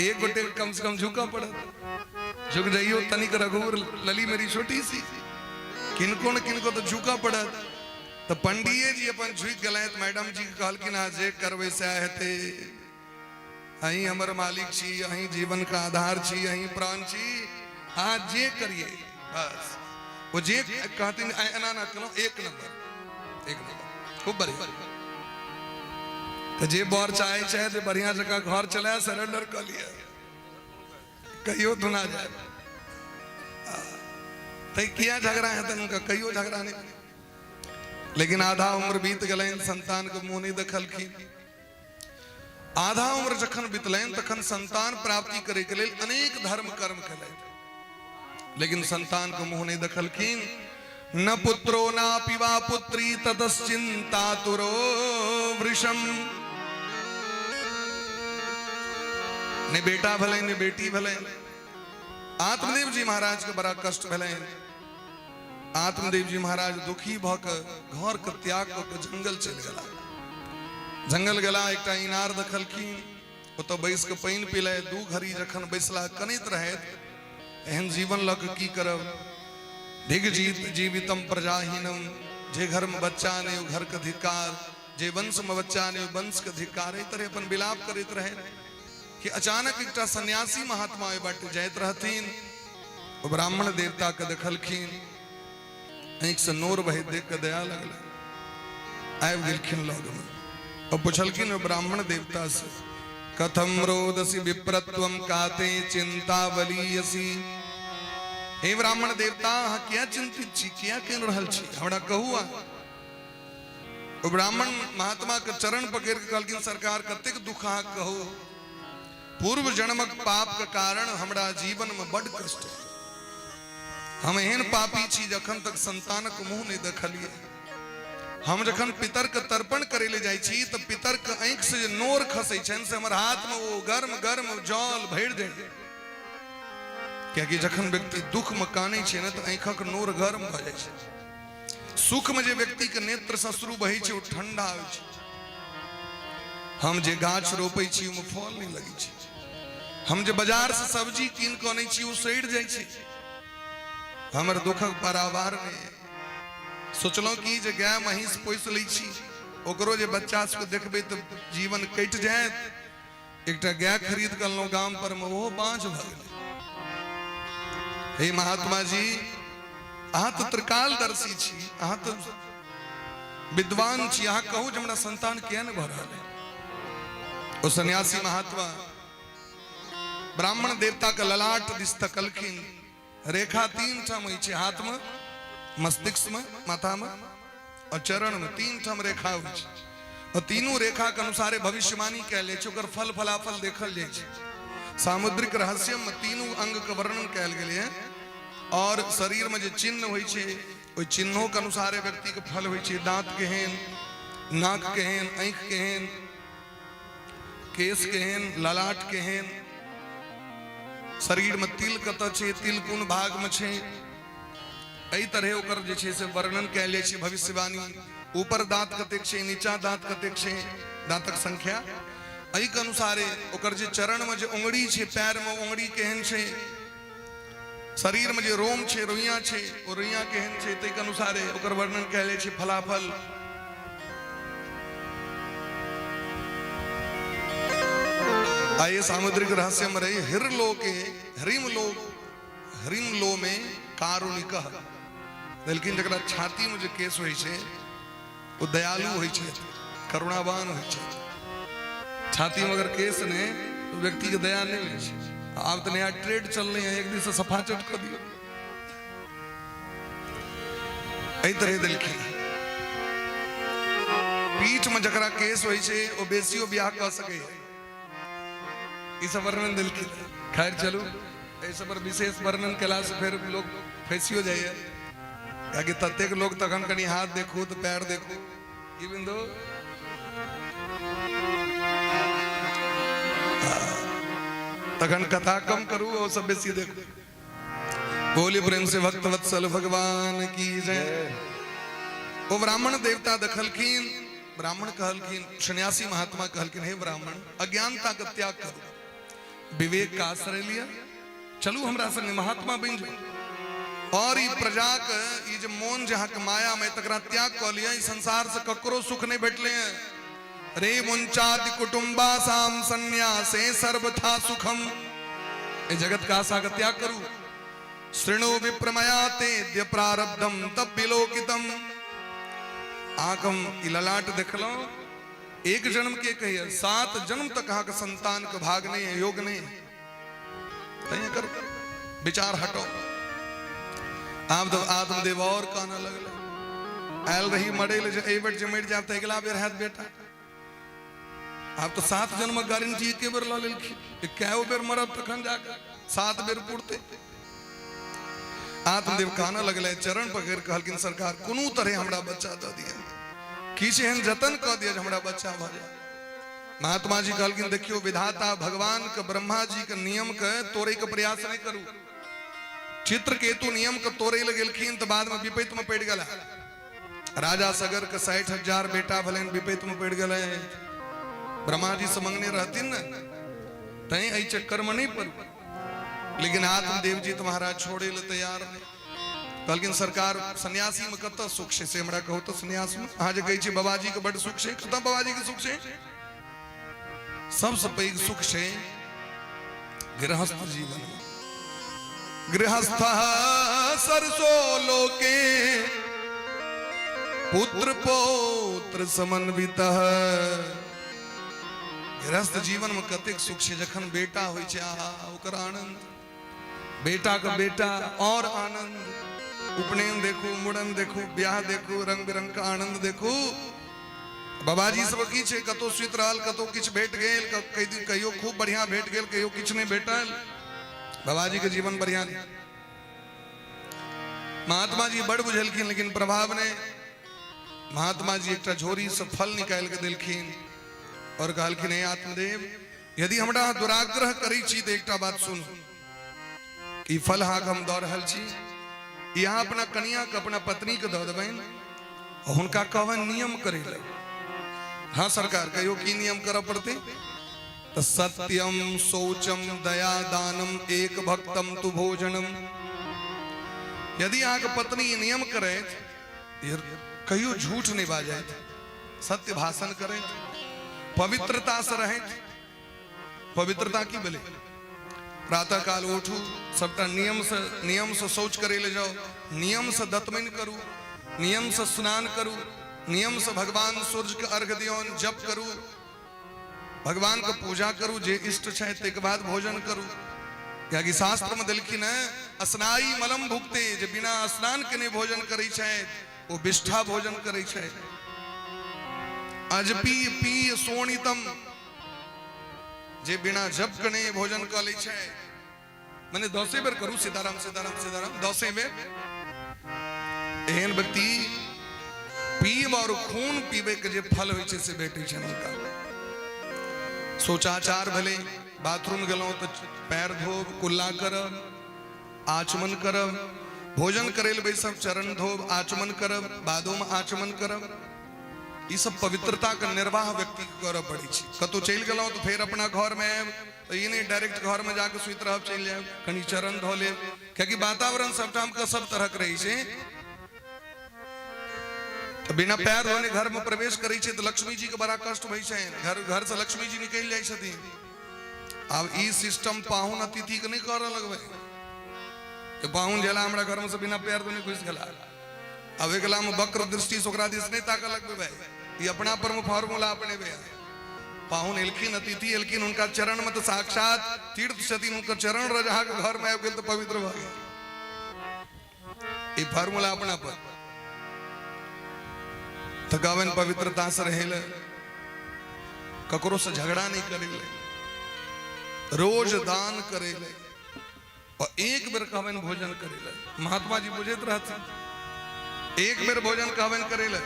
एक गोटे के कम से कम झुकऽ पड़त। झुक जाइयो तनिक रघुवर लली मेरी छोटी सी, किनको न किनको तो झुकऽ पड़त। तो पंडिये जी अपन झुकि गेलथि, मैडम जी के कहलखिन अहाँ जे करबै सएह हेतै, अहीं हमर मालिक छी, अहीं जीवन का आधार छी, अहीं प्राण छी, अहाँ जे करिए बस। ओ जे कहथिन एना एना केलहुँ, एक नंबर, एक नंबर, खूब बढ़िया। तो जे बर चाहे छै जे बढ़िया जकाँ घर चलाए, सरेंडर कऽ लिअ, कहियो धुना जाए। तै किया झगड़ा हेतनि हुनका? कहियो झगड़ा नहीं। लेकिन आधा उम्र बीत गेलनि, संतान के मुँह नहीं देखलखिन। आधा उम्र जखन बितलनि तखन संतान प्राप्ति करे के लेल अनेक धर्म कर्म केलनि, लेकिन संतान के मुँह नहीं देखलखिन। न पुत्रो ना पिवा पुत्री ततश्चिंतातुरो वृषम। ने बेटा भेलनि ने बेटी भेलनि। आत्मदेव जी महाराज के बड़ा कष्ट भेलनि। आत्मदेव जी महाराज दुखी भऽ के घर के त्याग कऽ के जंगल चलि गेला। जंगल गेला, एकटा इनार देखलखिन, ओतऽ बैस के पानि पीलै। 2 घड़ी जखन बैसला कनैत रहथि, एहन जीवन लऽ के की करब, धिग जीवितम प्रजाहीनम। जे घर में बच्चा नहीं ओ घर के धिक्कार, जे वंश में बच्चा नहीं ओ वंश के धिक्कार। एहि तरह अपन विलाप करैत रहे कि अचानक एकटा सन्यासी महात्मा ओहि बाटे जाइत रहथिन। ओ ब्राह्मण देवता के देखलखिन, आँखि से नोर बहैत देख के दया लगल, आबि गेलखिन लग में और पुछलखिन ओ ब्राह्मण देवता से, कथम रोदसी विप्रत्वम काते चिंता बलीयसी। हे ब्राह्मण देवता, अहाँ किया चिंतित छी, किया कहि रहल छी, हमरा कहू अहाँ। ओ ब्राह्मण महात्मा के चरण पकड़ के कहलखिन, सरकार कतेक दुख अहाँ कहू, पूर्व जन्मक पाप के कारण हमरा जीवन में बड कष्ट है। हम एहन पापी छी जखन तक संतानक मुंह नहीं देखलिए। हम जखन पितर के तर्पण करे ले जाइ छी तो पितर के आँखि से जे नोर खसै छनि से हमर हाथ में ओ गर्म गर्म जल भरि जाइ। कियाकि जखन व्यक्ति दुख में कानै छै ने तो आँखिक नोर गर्म भऽ जाइ छै। सुख में जे व्यक्ति के नेत्र से अश्रु बहै छै ओ ठंडा होइ छै। हम जे गाछ रोपै छी ओहिमे फल नहि लगै छै। हम जे बाजार से सब्जी कीन कऽ अनै छी ओ सड़ि जाइ छै। हमर दुखक पारावार नहि। सोचलहुँ कि जे गाय महींस पोसि लै छी, ओकरो जे बच्चा सबके देखबै तऽ जीवन कटि जायत। एकटा गाय खरीद कऽ अनलहुँ गाम पर मे, ओहो बाँझ भऽ गेलै। हे महात्मा जी, अहाँ तऽ त्रिकालदर्शी छी, अहाँ तऽ विद्वान छी, अहाँ कहू जे हमरा संतान किया नहि भऽ रहल है। ओ सन्यासी महात्मा ब्राह्मण देवता के ललाट दिस तकलखिन। रेखा 3 ठाम होइ छै, हाथ में, मस्तिष्क में, माथा में और चरण में, 3 ठाम रेखा होइ छै। और तीनू रेखा के अनुसारे भविष्यवाणी कयल जाइ छै, ओकर फल फलाफल देखल जाइ छै। सामुद्रिक रहस्यम में तीनू अंग के वर्णन कयल गेलै है। और शरीर में जे चिन्ह होइ छै ओहि चिन्हों के अनुसारे व्यक्ति के फल होइ छै। दांत केहन, नाक केहन, आँखि केहन, केश केहन, ललाट केहन, शरीर में तिल कतऽ छै, तिल कोन भाग में छै, एहि तरहे ओकर जे छै से वर्णन कयल जाइ छै भविष्यवाणी। ऊपर दांत कतेक छै, नीचा दांत कतेक छै, दांतक संख्या, एहि के अनुसारे ओकर जे चरण में जे उंगली छै, पैर में उंगली केहन छै, शरीर में जे रोम छै, रोइया छै, ओ रोइया केहन छै, ताहि के अनुसारे ओकर वर्णन कयल जाइ छै फलाफल। आइए सामुद्रिक रहस्य में रही हिरलोके ह्रीम लोक, ह्रीम लो में कारुणिक देलखिन जकरा छाती में जे केस होइ छै ओ दयालु होइ छै, करुणावान होइ छै। छाती में अगर केस नहि तो व्यक्ति के दया नहीं होइ छै। आब तऽ नया ट्रेड चललै है, एक दिन से सफा चट कऽ दियौ। एहि तरह देलखिन। पीठ में जकरा केस होइ छै ओ बेसियो ब्याह कऽ सकैए, ई सब वर्णन देलखिन। खैर चलू, एहि सब पर विशेष वर्णन केला से फेर लोग फैसियो जाइए, कियाकि ततेक लोग तखन कनि हाथ देखू तऽ पैर देखू की बिंदु। तखन कथा कम करू ओ सब बेसी देखू। बोली प्रेम से भक्त वत्सल भगवान की जय। ओ ब्राह्मण देवता देखलखिन, ब्राह्मण कहलखिन, सन्यासी महात्मा कहलखिन, हे ब्राह्मण, अज्ञानता के त्याग करू, विवेक का आश्रय लिया, चलू हमरा संगे महात्मा बनि जाउ और ई प्रजा के ई जे मोन जे अहाँके माया में तकरा त्याग कऽ लिअ। ई संसार से ककरो सुख नहीं भेटले हैं। रे मुंचादि कुटुम्बासाम संन्यासे सर्वथा सुखम, ए जगत का आशा का त्याग करू। शृणु विप्रमया ते द्य प्रारब्धम तब विलोकितम। आंख हम ई ललाट देखलहुं, एक जन्म के कहिए 7 जन्म तक अहाँके संतान के भाग नहीं है, योग नहीं है। तैं कर विचार हटो। आब तो आत्मदेव और काना लगले, आयल रही मरे ले, जे एहि बेर जे मरि जायब तऽ अगिला बेर हैत बेटा। आब तो 7 जन्म गारंटी एके बेर लऽ लेलखिन, कए बेर मरब तखन जाके 7 बेर पुरते। आत्मदेव काना लगले, चरण पकड़ कहलखिन, सरकार कोनो तरह हमरा बच्चा दऽ दिअ, किछु एहन जतन कऽ दिअ जे हमरा बच्चा भऽ जाय। महात्मा जी कहलखिन, देखियौ विधाता भगवान के ब्रह्मा जी के नियम के तोड़े के प्रयास नहीं करू। चित्रकेतु नियम के तोड़े लए गेलखिन तऽ बाद में विपैत में पड़ि गेला। राजा सगर के 60,000 बेटा भेलनि, विपैत में पड़ि गेलै। ब्रह्मा जी से मंगने रहथिन ने, तैं एहि चक्कर में नहीं पड़ू। लेकिन आत्मदेव जी तो महाराज छोड़े ले तैयार नहीं। कहलखिन, सरकार सन्यासी में कतऽ सुख छै से हमरा कहू तऽ, सन्यास में अहाँ जे कहै छी बाबाजी के बड सुख छै, कतऽ बाबाजी के सुख छै? सबसँ पैघ सुख छै गृहस्थ जीवन में। गृहस्थ सरसो लोके पुत्र पौत्र समन्वित। गृहस्थ जीवन में कतेक सुख छै, जखन बेटा होइ छै आहा ओकर आनंद, बेटा के बेटा और आनंद, उपनयन देखू, मुड़न देखू, ब्याह देखू, रंग बिरंग के आनंद देखू। बाबाजी सब की छै, कतौ सुति रहल, कतौ किछु भेट गेल, कहियो खूब बढ़िया भेट गेल, कहियो किछु नहि भेटल। बाबाजी के जीवन बढ़िया नहीं। महात्मा जी बड़ बुझलखिन, लेकिन प्रभाव नहि। महात्मा जी एकटा झोरी से फल निकालि के देलखिन और कहलखिन, हे आत्मदेव, यदि हमरा दुराग्रह करै छी तऽ एकटा बात सुनू, ई फल अहाँके हम दऽ रहल छी, ई अहाँ अपना कनिया के, अपना पत्नी के दऽ देबनि, हुनका कहबनि नियम करै लए। हाँ सरकार, कहियो की नियम करऽ पड़तै? तऽ सत्यम शौचम दया दानम एक भक्तम तु भोजनम। यदि अहाँके पत्नी ई नियम करैत, कहियो झूठ नहीं बाजैत, सत्य भाषण करैत, पवित्रता से रहैत। पवित्रता की भेलै? प्रातः काल उठू, सबटा नियम से शौच करे ले जाओ, नियम से दतमनि करू, नियम से स्नान करू, नियम से भगवान सूर्य के अर्घ दियौन, जप करू, भगवान के पूजा करू, जे इष्ट छै ताहिके बाद भोजन करू। कियाकि शास्त्र में देलखिन है, स्नाई मलम भुगते, जे बिना स्नान के नहीं भोजन करै छै ओ विष्ठा भोजन करै छै। अजपी पी सोणितम, जे बिना जप के नहीं भोजन कऽ लै छै, माने 10 बेर करू सीताराम सीताराम सीताराम 10 बेर, एहन व्यक्ति पीब और खून पीबे के जे फल होइ छै से भेटै छै हुनका। शौचाचार भेलै, बाथरूम गेलहुँ तऽ पैर धोब, कुल्ला करब, आचमन करब, भोजन करै लए बैसब चरण धोब, आचमन करब, बादोमे आचमन करब। ई सब पवित्रता के निर्वाह व्यक्ति के करऽ पड़ै छै। कतहु चलि गेलहुँ तऽ फेर अपना घरमे आयब तऽ ई नहि डायरेक्ट घरमे जाके सुति रहब, चलि जायब, कनि चरण धो लेब, कियाकि वातावरण सबठाम के सब तरहक रहै छै। तऽ बिना पैर धोने घर में प्रवेश करै छै तऽ लक्ष्मी जी के बड़ा कष्ट होइ छै, घर घर से लक्ष्मी जी निकलि जाइ छथिन। आब ई सिस्टम पाहुन अतिथि के नहि करऽ लगबै कि पाहुन जेला हमरा घर में से बिना पैर धोने घुसि गेला। आब एकला में वक्र दृष्टि से ओकरा दिस नहीं ताकऽ लगबै भाई। ई अपना पर में फॉर्मूला अपने बे। पाहुन एलखिन, अतिथि एलखिन, हुनका चरण में तो साक्षात तीर्थ छथिन, हुनकर चरण रज अहाँके घर में आबि गेल तऽ पवित्र भऽ गेल। ई फॉर्मूला अपना पर। तऽ कहबनि पवित्रता से रहै लए, ककरो से झगड़ा नहीं करै लए, रोज दान करै लए, और एक बेर कहबनि भोजन करै लए। महात्मा जी बुझैत रहथिन, एक बेर भोजन कहबनि करै लए।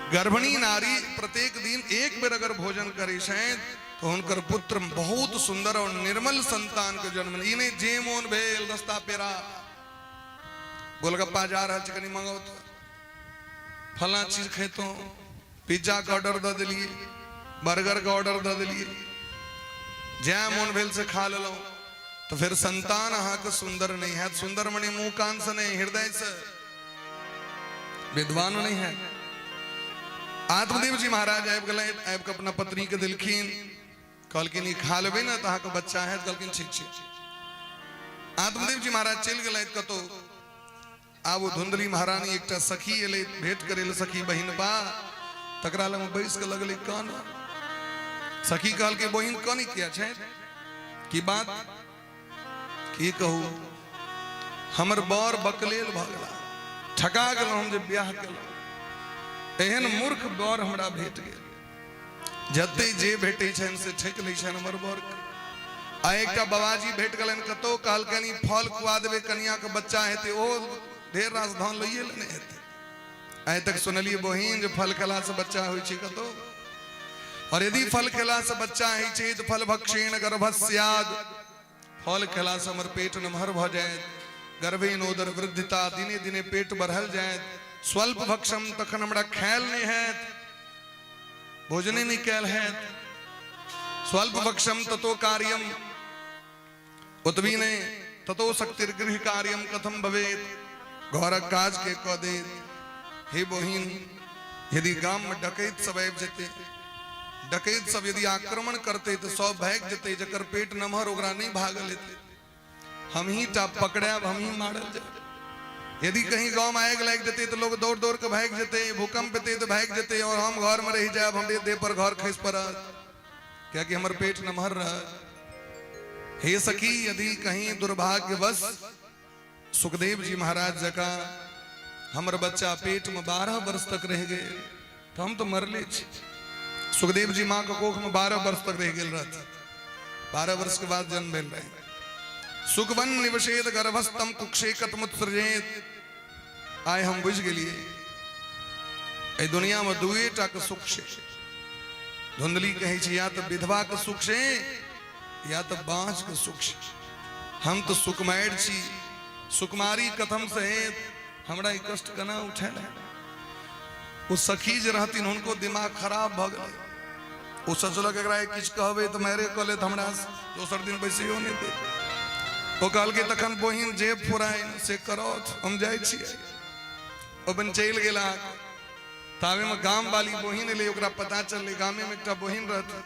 गर्भिणी नारी प्रत्येक दिन एक बेर अगर भोजन करै छथि तो हुनकर पुत्र बहुत सुंदर और निर्मल संतान के जन्म। ई नहि जे मोन भेल रस्ता पेरा गोलगप्पा जा रहल छै, कनि मंगाउ तऽ फलां चीज खैतहुँ, पिज्जा के ऑर्डर दऽ देलियै, बर्गर के ऑर्डर दऽ देलियै, जै मोन भेल से खा लेलहुँ, तो फिर संतान अहाँके सुंदर नहीं हैत। सुंदर मने मुंह कान से नहीं, हृदय से विद्वान नहीं है। आत्मदेव जी महाराज आबि गेलै, आबि कऽ अपना पत्नी के देलखिन, कहलखिन ई खा लेबै ने तऽ अहाँके बच्चा हैत। कहलखिन ठीक छै। आत्मदेव जी महाराज चलि गेलथि कतहु। आब ओ धुंधली महारानी एकटा सखी एलै भेंट करै लए, सखी बहिनपा, तकरा लगमे बैस कऽ लगलै कान। सखी कहलकै बहिन कनी किया छै, की बात? की कहू, हमर बर बकलेल भऽ गेला, ठका गेलहुँ हम जे ब्याह केलहुँ, एहन मूर्ख बर हमरा भेट गेल, जते जे भेटै छनि से ठकि लै छनि हमर बरके। आ एकटा बाबाजी भेट गेलनि कतौ, कहलकनि ई फल खुआ देबै कनियाके बच्चा हेतै, ओ ढेर रास धान लैए लेने हेतै। आइ तक सुनलियै बहिन जे फल खेलासँ बच्चा होइ छै कतौ? और यदि फल खेलासँ बच्चा होइ छै तऽ फल भक्षेण गर्भ स्याद, फल खेलासँ हमर पेट नमहर भऽ जायत, गर्भे नोदर वृद्धिता, दिने दिने पेट बढ़ल जायत, स्वल्प भक्षम, तखन हमरा खायल नहि हैत, भोजने नहि कयल हैत, स्वल्प भक्षम ततो कार्यम, ओतबी नहि ततो शक्तिर गृह कार्यम कथम भवेत, घरक काज के कऽ देत। हे बहिन, यदि गाम में डकैत सब आबि जेतै, डकैत सब यदि आक्रमण करतै तऽ सब भागि जेतै, जकर पेट नमहर ओकरा नहि भागल हेतै, हमही टा पकड़ायब, हमही मारल जायब। यदि कहीं गाँव में आगि लागि जेतै तऽ लोग दौड़ दौड़ के भागि जेतै, भूकंप एतै तऽ भागि जेतै, और हम घर में रहि जायब, हमरे देह पर घर खसि पड़त, कियाकि हमर पेट नमहर रहत। हे सखी, यदि कहीं दुर्भाग्यवश सुखदेव जी महाराज जकाँ हमर बच्चा पेट में 12 वर्ष तक रहि गेल तऽ हम तऽ मरले छी। सुखदेव जी माँ के कोख में 12 वर्ष तक रहि गेल रहथिन, 12 वर्ष के बाद जन्म भेल रहे। सुखवन निवशेद गर्भस्थम कुक्षे कथमुत्सृजेत। आइ हम बुझि गेलियै एहि दुनिया में दुए टा के सुख छै। धुंधली कहै छै या तऽ विधवा के सुख छै या तऽ बाँझ के सुख छै। हम तऽ सुकुमारि छी, सुकुमारी कथम सहेत, हमरा ई कष्ट केना उठेल है। ओ सखी जे रहथिन हुनको दिमाग खराब भऽ गेलै। ओ सोचलक एकरा किछु कहबै तऽ मारे कऽ लेत हमरा, दोसर दिन बैसैयो नहि देत। ओ कहलकै तखन बहिन जे फुराइन से करत, हम जाइ छियै। ओ बहिन चलि गेल अहाँके। ताबेमे गाम वाली बहिन एलै, ओकरा पता चललै गामेमे एकटा बहिन रहथिन।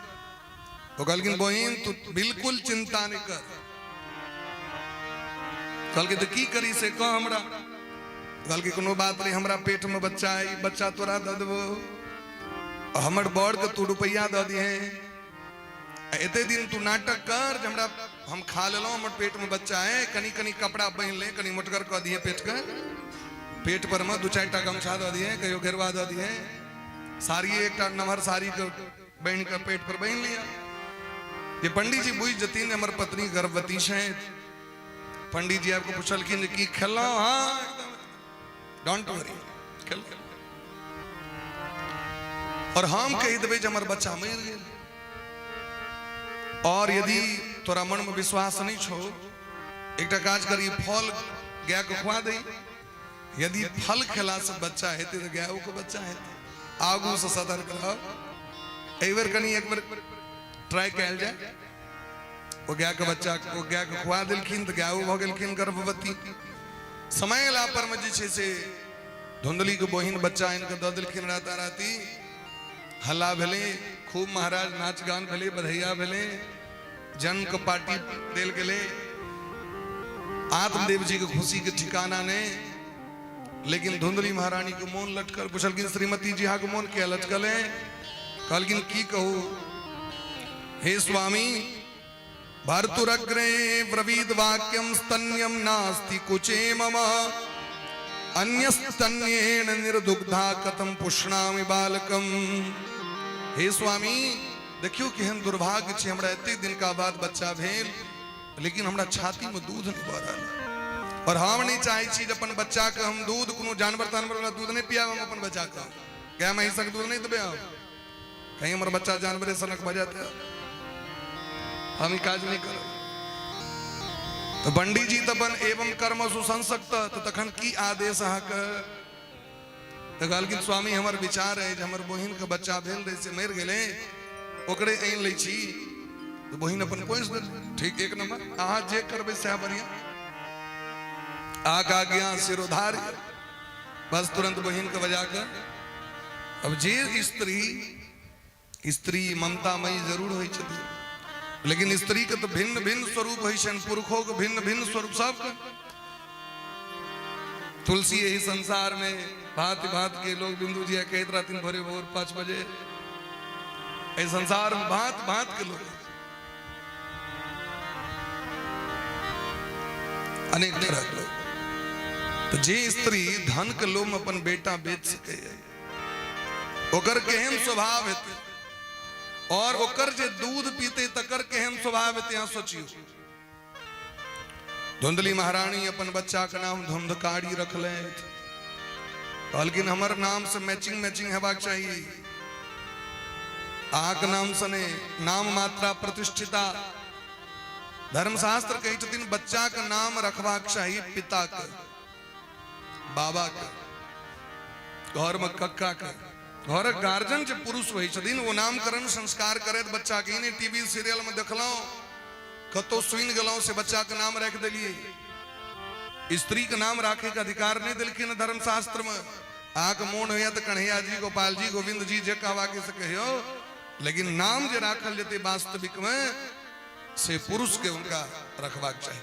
ओ कहलखिन बहिन तू बिल्कुल चिंता नहीं कर। कहलकै तऽ की करी से कह हमरा। कहलकै कोनो बात नहीं, हमरा पेट में बच्चा है, बच्चा तोरा दऽ देबो, हमर बड़ के तू रुपैआ दऽ दिहे, एते दिन तू नाटक कर जे हमरा हम खा लेलहुँ, हमर पेट में बच्चा है, कनी कनी कपड़ा बान्हि ले, कनी मोटगर कऽ दिहे पेट के, पेट पर में 2-4 टा गमछा दऽ दिहे, कहियो घेरवा दऽ दिहे, साड़ी एकटा नमहर साड़ी के बान्हि कऽ पेट पर बान्हि लिअ। जे पंडीजी बुझि जथिन हमर पत्नी गर्भवती छथि। पंडीजी आबि कऽ पुछलखिन जे की खेलहुँ? हाँ एकदम, don't worry, खेलहुँ। और हम कहि देबै जे हमर बच्चा मरि गेल। और यदि तोरा मन में विश्वास नहीं छौ, एकटा काज करी, फल गाय के खुआ दही, यदि फल खेला से बच्चा हेतै तऽ गायो के बच्चा हेतै। आगू से सतर्क रहब, एहि बेर कनि एक बेर ट्राई कयल जाय। ओ गाय के बच्चा, ओ गाय के खुआ देलखिन तऽ गायो भऽ गेलखिन गर्भवती। समय अयला पर में जे छै से धुंधली के बहिन बच्चा आनि कऽ दऽ देलखिन। राताराती हल्ला भेलै खूब, महाराज नाच गान भेलै, बधैया भेलै, जन्म के पार्टी देल गेलै। आत्मदेव जी के खुशी के ठिकाना नहीं। लेकिन धुंधली महारानी के मोन लटकल। पुछलखिन श्रीमती जी अहाँके मोन किया लटकल है? कहलखिन की कहू हे स्वामी, भर्तुरग्रे ब्रवीद वाक्यम स्तन्यम नास्ति कुचे मम अन्यस्तन्येन निर्दुग्धा कथम पुष्णामि बालकम। हे स्वामी, देखियो केहन दुर्भाग्य छै, हमरा एतेक दिनका बाद बच्चा भेल, लेकिन हमरा छाती में दूध नहीं भऽ रहल है। और हम नहीं चाहे छी जे अपन बच्चा के हम दूध कोनो जानवर तानवर वाला दूध नहीं पियाब। हम अपन बच्चा के गाय महिंसक दूध नहीं देबै हम, कहीं हमर बच्चा जानवरे सनक भऽ जाते, हम ई काज नहीं करब। तऽ पंडीजी तऽ अपन एवं कर्म सुसंसक्त, तऽ तखन की आदेश अहाँके? तऽ कहलखिन स्वामी, हमर विचार है जे हमर बहिन के बच्चा भेल रहे से मरि गेलै, ओकरे आनि लै छी। तऽ बहिन अपन पोसि देल। ठीक, एक नंबर, अहाँ जे करबै सएह बढ़िया, अहाँके आज्ञा सिरोधार्य। बस तुरंत बहिन के बजा कऽ, अब जे स्त्री, स्त्री ममतामयी जरूर होइ छथिन, लेकिन स्त्री के तऽ भिन्न भिन्न स्वरूप होइ छनि, पुरुषो के भिन्न भिन्न स्वरूप सबके। तुलसी यही संसार में भांति भांति के लोग, बिंदु जी कहते रहथिन भोरे भोर 5 बजे, एहि संसार में भांति भांति के लोग, अनेक तरह के लोग। तो जे स्त्री धन के लोभ में अपन बेटा बेच सकैए, ओकर केहन स्वभाव हेतै, और ओकर जे दूध पीते तकर केहन स्वभाव हेतै, अहाँ सोचियो। धुंधली महारानी अपन बच्चा के नाम धुंधकारी रखलथि। कहलखिन हमर नाम से मैचिंग मैचिंग हेबाक चाही, अहाँके नाम से नहि। नाम मात्रा प्रतिष्ठिता, धर्मशास्त्र कहै छथिन बच्चा के नाम रखबाक चाही पिता के, बाबा के, घर में कक्का के, घरक गार्जियन जे पुरुष होइ छथिन ओ नामकरण संस्कार करैत बच्चा के। ई टीवी सीरियल में देखलहुं, कतौ सुनि गेलहुं से बच्चा के नाम राखि देलियै। स्त्री के नाम राखे के अधिकार नहीं देलखिन धर्मशास्त्र में। अहाँके मोन होइया तऽ कन्हैया जी, गोपाल जी, गोविंद जी, जे कहबाक से कहियौ, लेकिन नाम जे राखल जेतै वास्तविक में से पुरुष के उनका रखबाक चाही।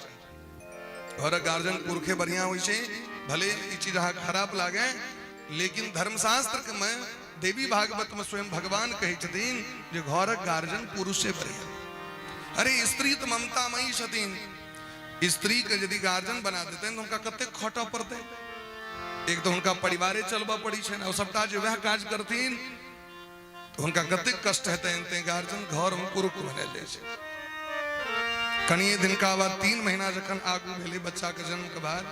घरक गार्जियन पुरखे बढ़िया होइ छै। भले ई चीज अहाँके खराब लागे, लेकिन धर्मशास्त्र के में देवी भागवत में स्वयं भगवान कहै छथिन जे घरक गार्जियन पुरुषे बढ़िया। अरे स्त्री तऽ ममतामयी छथिन, स्त्री के यदि गार्जियन बना देतनि तऽ हुनका कतेक खटऽ पड़तै। एक तऽ हुनका परिवारे चलबऽ पड़ै छनि और सबटा जे वएह काज करथिन तऽ हुनका कतेक कष्ट हेतनि। तें गार्जियन घरमे पुरुष बनायल जाइ छै। कनिए दिनका बाद 3 महीना जखन आगू भेलै बच्चाके जन्मके बाद,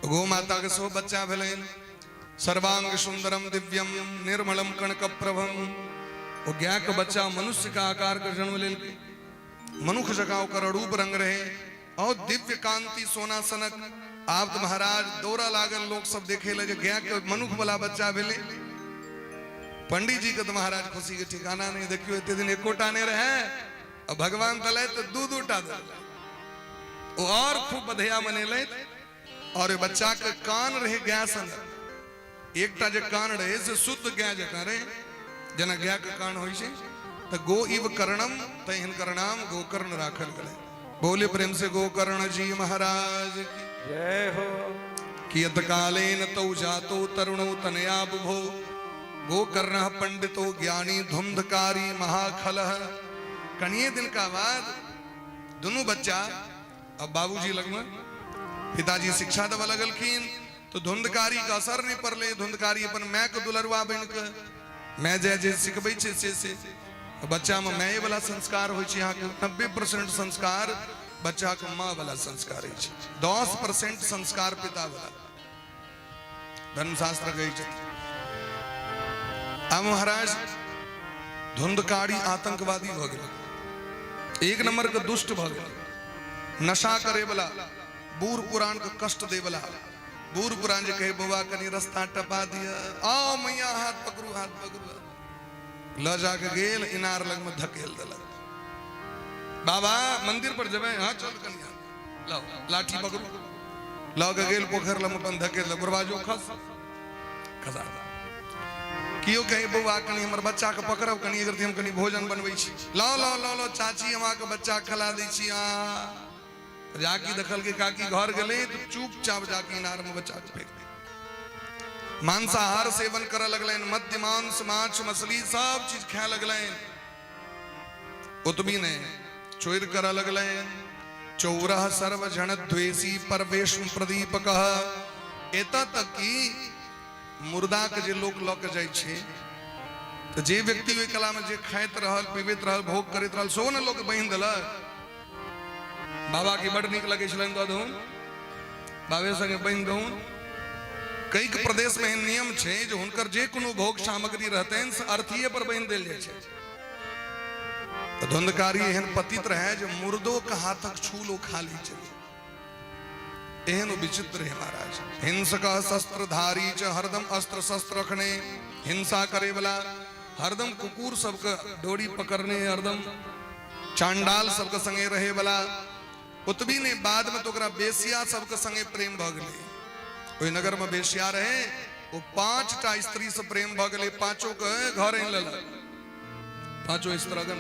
गौ माताके सेहो बच्चा भेलनि। सर्वांग सुंदरम दिव्यम निर्मलम कनक प्रभम। ओ गायके बच्चा मनुष्य के आकार के जन्म लेलकै, मनुख जकाँ ओकर रूप रंग रहे और दिव्य कांति सोना सनक। आब तऽ महाराज दौड़ा लागल लोक सब देखे ले जे गाय के मनुख वाला बच्चा भेलै। पंडित जी के तऽ महाराज खुशी के ठिकाना नहीं। देखियो एते दिन एकोटा नहीं रहे, आ भगवान देलथि तऽ दू दू टा देलथि। ओ और खूब बधैया मनेलथि। और बच्चा के कान रहे गाय सन, एकटा जे कान रहे से शुद्ध गाय जकाँ रहे, जेना गाय के कान होइ छै। तऽ गो इव कर्णम, तैं हिनकर नाम गोकर्ण राखल गेलै। बोले प्रेम से गोकर्ण जी महाराज की जय हो। कियत कालेन तौ जातो तरुणौ तनया बुभो गोकर्ण पंडितो ज्ञानी धुंधकारी महाखलः। कनिए दिन का बाद दुनू बच्चा अब बाबूजी लगमे पिताजी शिक्षा देबऽ लगलखिन, तो धुंधकारी के असर नहीं पड़लै। धुंधकारी अपन माय के दुलरुआ बनि के माय जे जे सिखबै छै से से बच्चा में माय वाला संस्कार होइ छै। अहाँके 90% संस्कार बच्चा के माँ वाला संस्कार होइ छै, 10% संस्कार पिता वाला, धर्मशास्त्र कहै छै। आब महाराज धुंधकारी आतंकवादी भऽ गेलै, एक नंबर के दुष्ट भऽ गेलै, नशा करे वाला, बूढ़ पुरान के कष्ट दे वाला। बूढ़ पुरान जे कहे बौआ कनी रास्ता टपा दिया, आओ मैया हाथ पकड़ू हाथ पकड़ू, ल जाके गेल इनार लग में धकेल देलक। बाबा मंदिर पर जेबै? हाँ चल कनिया, लाओ लाठी पकड़ू। लऽ के गेल पोखरि लग में अपन धकेल देलक, बुढ़बा जो खस खसा। कियो कहे बौआ कनी हमर बच्चा के पकड़ब कनी, अगर हम कनी भोजन बनबै छी, लाओ लाओ लाओ लाओ चाची हम अहाँके बच्चा खिला दै छी। आ जाकी देखलकै काकी घर गेलै तऽ चुपचाप जाके इनार में बच्चा के फेंक दे। मांसाहार सेवन करऽ लगलनि, मद्य मांस माछ मछली सब चीज खाए लगलनि। ओतबी नहि, चोरि करऽ लगलनि। चौरह सर्वजन द्वेषी परवेशम प्रदीपक। एतऽ तक कि मुर्दा के जे लोक लऽ के जाइ छै तऽ जे व्यक्ति ओहि कला में जे खाइत रहल, पीबैत रहल, भोग करैत रहल, सेहो ने लोक बान्हि देलक। बाबा के बड नीक लगै छलनि, दऽ दहुन बाबे संगे बान्हि दहुन। कईक प्रदेश में एहन नियम छै जे हुनकर जे कोनो भोग सामग्री रहतनि से अर्थिये पर बान्हि देल जाइ छै। तऽ धुंधकारी एहन पतित रहे जे मुर्दो के हाथक छूल ओ खा लै छलै, एहन ओ विचित्र है महाराज। हिंसक शस्त्रधारी च, हरदम अस्त्र शस्त्र रखने, हिंसा करे वाला, हरदम कुकुर सबके डोरी पकड़ने, हरदम चांडाल सबके संगे रहे वाला। ओतबी नहीं, बाद में तो ओकरा बेसिया सबके संगे प्रेम भऽ गेलै। ओहि नगर में बेसिया रहे, वो 5टा स्त्री से प्रेम भऽ गेलै, पांचों के घर आनि लेलक, पांचों स्त्रगण।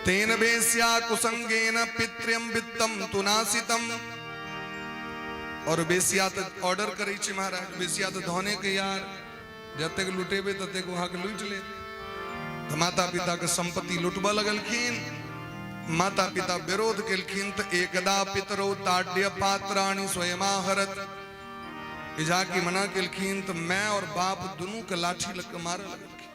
तेन बेस्या कुसंगेन पित्र्यम वित्तम तुनासितम। और बेसिया तऽ ऑर्डर करै छै महाराज, बेसिया तऽ धने के यार, जतेक लुटेबै ततेक वहां के लूटि ले। तऽ माता पिता के संपत्ति लुटबऽ लगलखिन। माता पिता विरोध केलखिन तऽ एकदा पितरो ताड्य पात्राणि स्वयमाहरत। जाके मना केलखिन तऽ my और बाप दुनू के लाठी लग के मारऽ लगलखिन।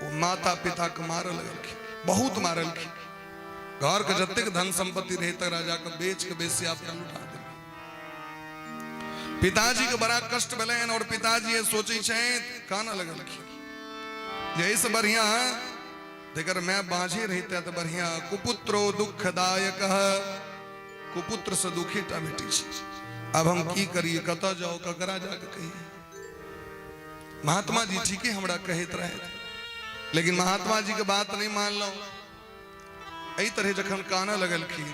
ओ माता पिता के मारऽ लगलखिन, बहुत मारलखिन। घर के जतेक धन संपत्ति रहे तकरा जाके बेच के बेसिया पर लुटा देलखिन। पिताजी के बड़ा कष्ट भेलनि और पिताजी सोचै छथि, कानऽ लगलखिन जे एहिसँ बढ़िया जकर my बाँझे रहिते तऽ बढ़िया। कुपुत्रो दुखदायक, कुपुत्र से दुखी टा भेटै छै। आब हम की करिए, कतऽ जाउ, ककरा जाके कहिए? महात्मा जी ठीके हमरा कहैत रहे, लेकिन महात्मा जी के बात नहीं मानलहुँ। एहि तरह जखन कानऽ लगलखिन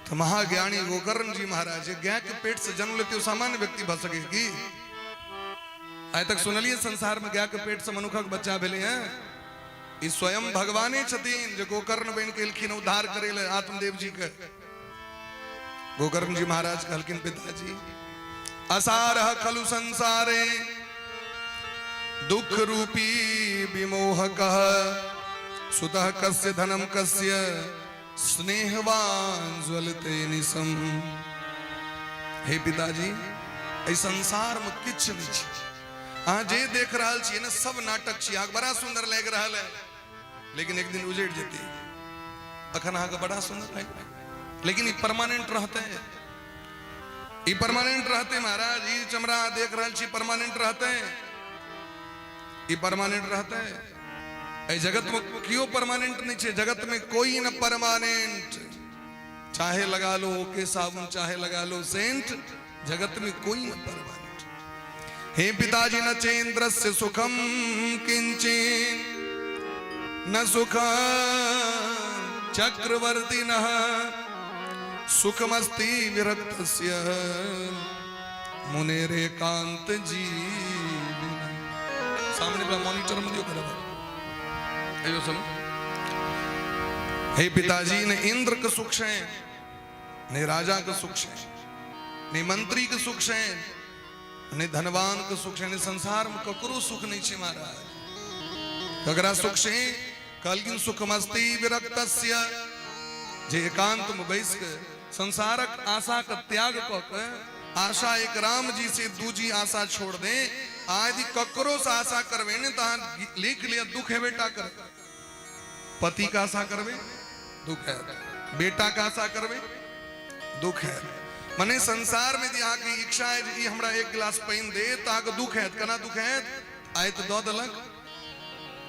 तऽ महाज्ञानी गोकर्ण जी महाराज, जे गाय के पेट से जन्म लेते सामान्य व्यक्ति भऽ सके की? आइ तक सुनलिए संसार में गाय के पेट से मनुखक बच्चा भेलै हैं? ई स्वयं भगवाने छथिन जे गोकर्ण बनि के एलखिन उद्धार करे ले आत्मदेव जी के। गोकर्ण जी महाराज कहलखिन, पिताजी असारह खलु संसारे दुख रूपी विमोहक, सुतः कस्य धनम कस्य स्नेहवान ज्वलते निसम। हे पिताजी, एहि संसार में किछु नहीं छै। अहाँ जे देख रहल छियै ने सब नाटक छी। अहाँके बड़ा सुंदर लागि रहल है, लेकिन एक दिन उजड़ जेतै। अखन अहाँके बड़ा सुंदर लागि, लेकिन ई परमानेंट रहतै? ई परमानेंट रहतै महाराज? ई चमड़ा देख रहल छी, परमानेंट रहतै? ई परमानेंट रहतै? एहि जगत में क्यों परमानेंट नहीं छै? जगत में कोई न परमानेंट, चाहे लगा लो ओके साबुन, चाहे लगा लो सेंट, जगत में कोई न परमानेंट। हे पिताजी, न चेन्द्रस्य सुखम किंचिन न सुख चक्रवर्ती न, सुखमस्ति विरक्तस्य मुनेरेकांत जीविन। सामने पे मॉनिटर में दियो बराबर अयो सुनो। हे पिताजी, ने इंद्र के सुख है, ने राजा के सुख है, ने मंत्री के सुख है, ने धनवान के सुख है, ने संसार में ककरो सुख नहीं छे महाराज। ककरा सुख छे? कहलखिन सुखमस्ति विरक्तस्य, जे एकांत में बैस के संसारक आशा के त्याग क के आशा एक राम जी से दूजी आशा छोड़ दे। आदि ककरो से आशा करबे ने तहां लिख लिया दुख है बेटा कर। पति का आशा करबे दुख है, बेटा का आशा करबे दुख है। मने संसार में यदि अहाँके इच्छा है जे ई हमरा एक गिलास पानि दे तऽ अहाँके दुख हैत। केना दुख हैत? आइ तऽ दऽ देलक,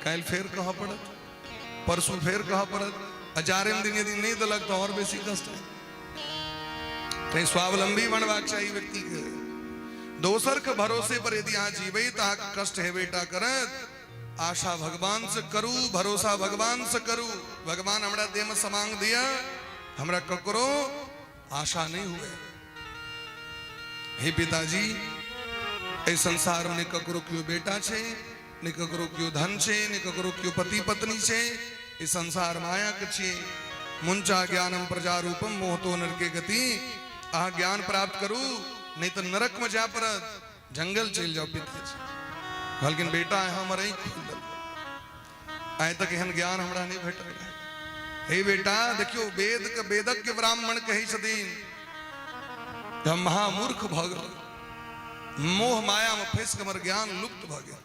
काल्हि फेर कहऽ पड़त, परसू फेर कहऽ पड़त, आ चारिम दिन यदि नहि देलक तऽ आओर बेसी कष्ट है। तैं स्वावलंबी बनबाक चाही व्यक्ति के। दोसर के भरोसे पर यदि अहाँ जीबै तऽ अहाँके कष्ट हेबे टा करत। आशा भगवान से करू, भरोसा भगवान से करू। भगवान हमरा देह में समांग दिया, हमरा ककरो आशा नहीं हुए। हे पिताजी, एहि संसार में ककरो केओ बेटा छै, ने ककरो केओ धन छै, ने ककरो केओ पति पत्नी छै। ई संसार माया के छियै। मुंचा ज्ञानम प्रजारूपम मोहतो नरके गति। अहाँ ज्ञान प्राप्त करू। नहि तऽ नरकमे जाय पड़त। जंगल चलि जाउ पिताजी। कहलखिन बेटा हमर आँखि खोलि देलक, आइ तक एहन ज्ञान हमरा नहि भेटल रहै। हे बेटा देखियौ, वेद के वेदज्ञ ब्राह्मण कहै छथिन हम महामूर्ख भऽ गेलहुँ, मोह माया में फंसि के हमर ज्ञान लुप्त भऽ गेल।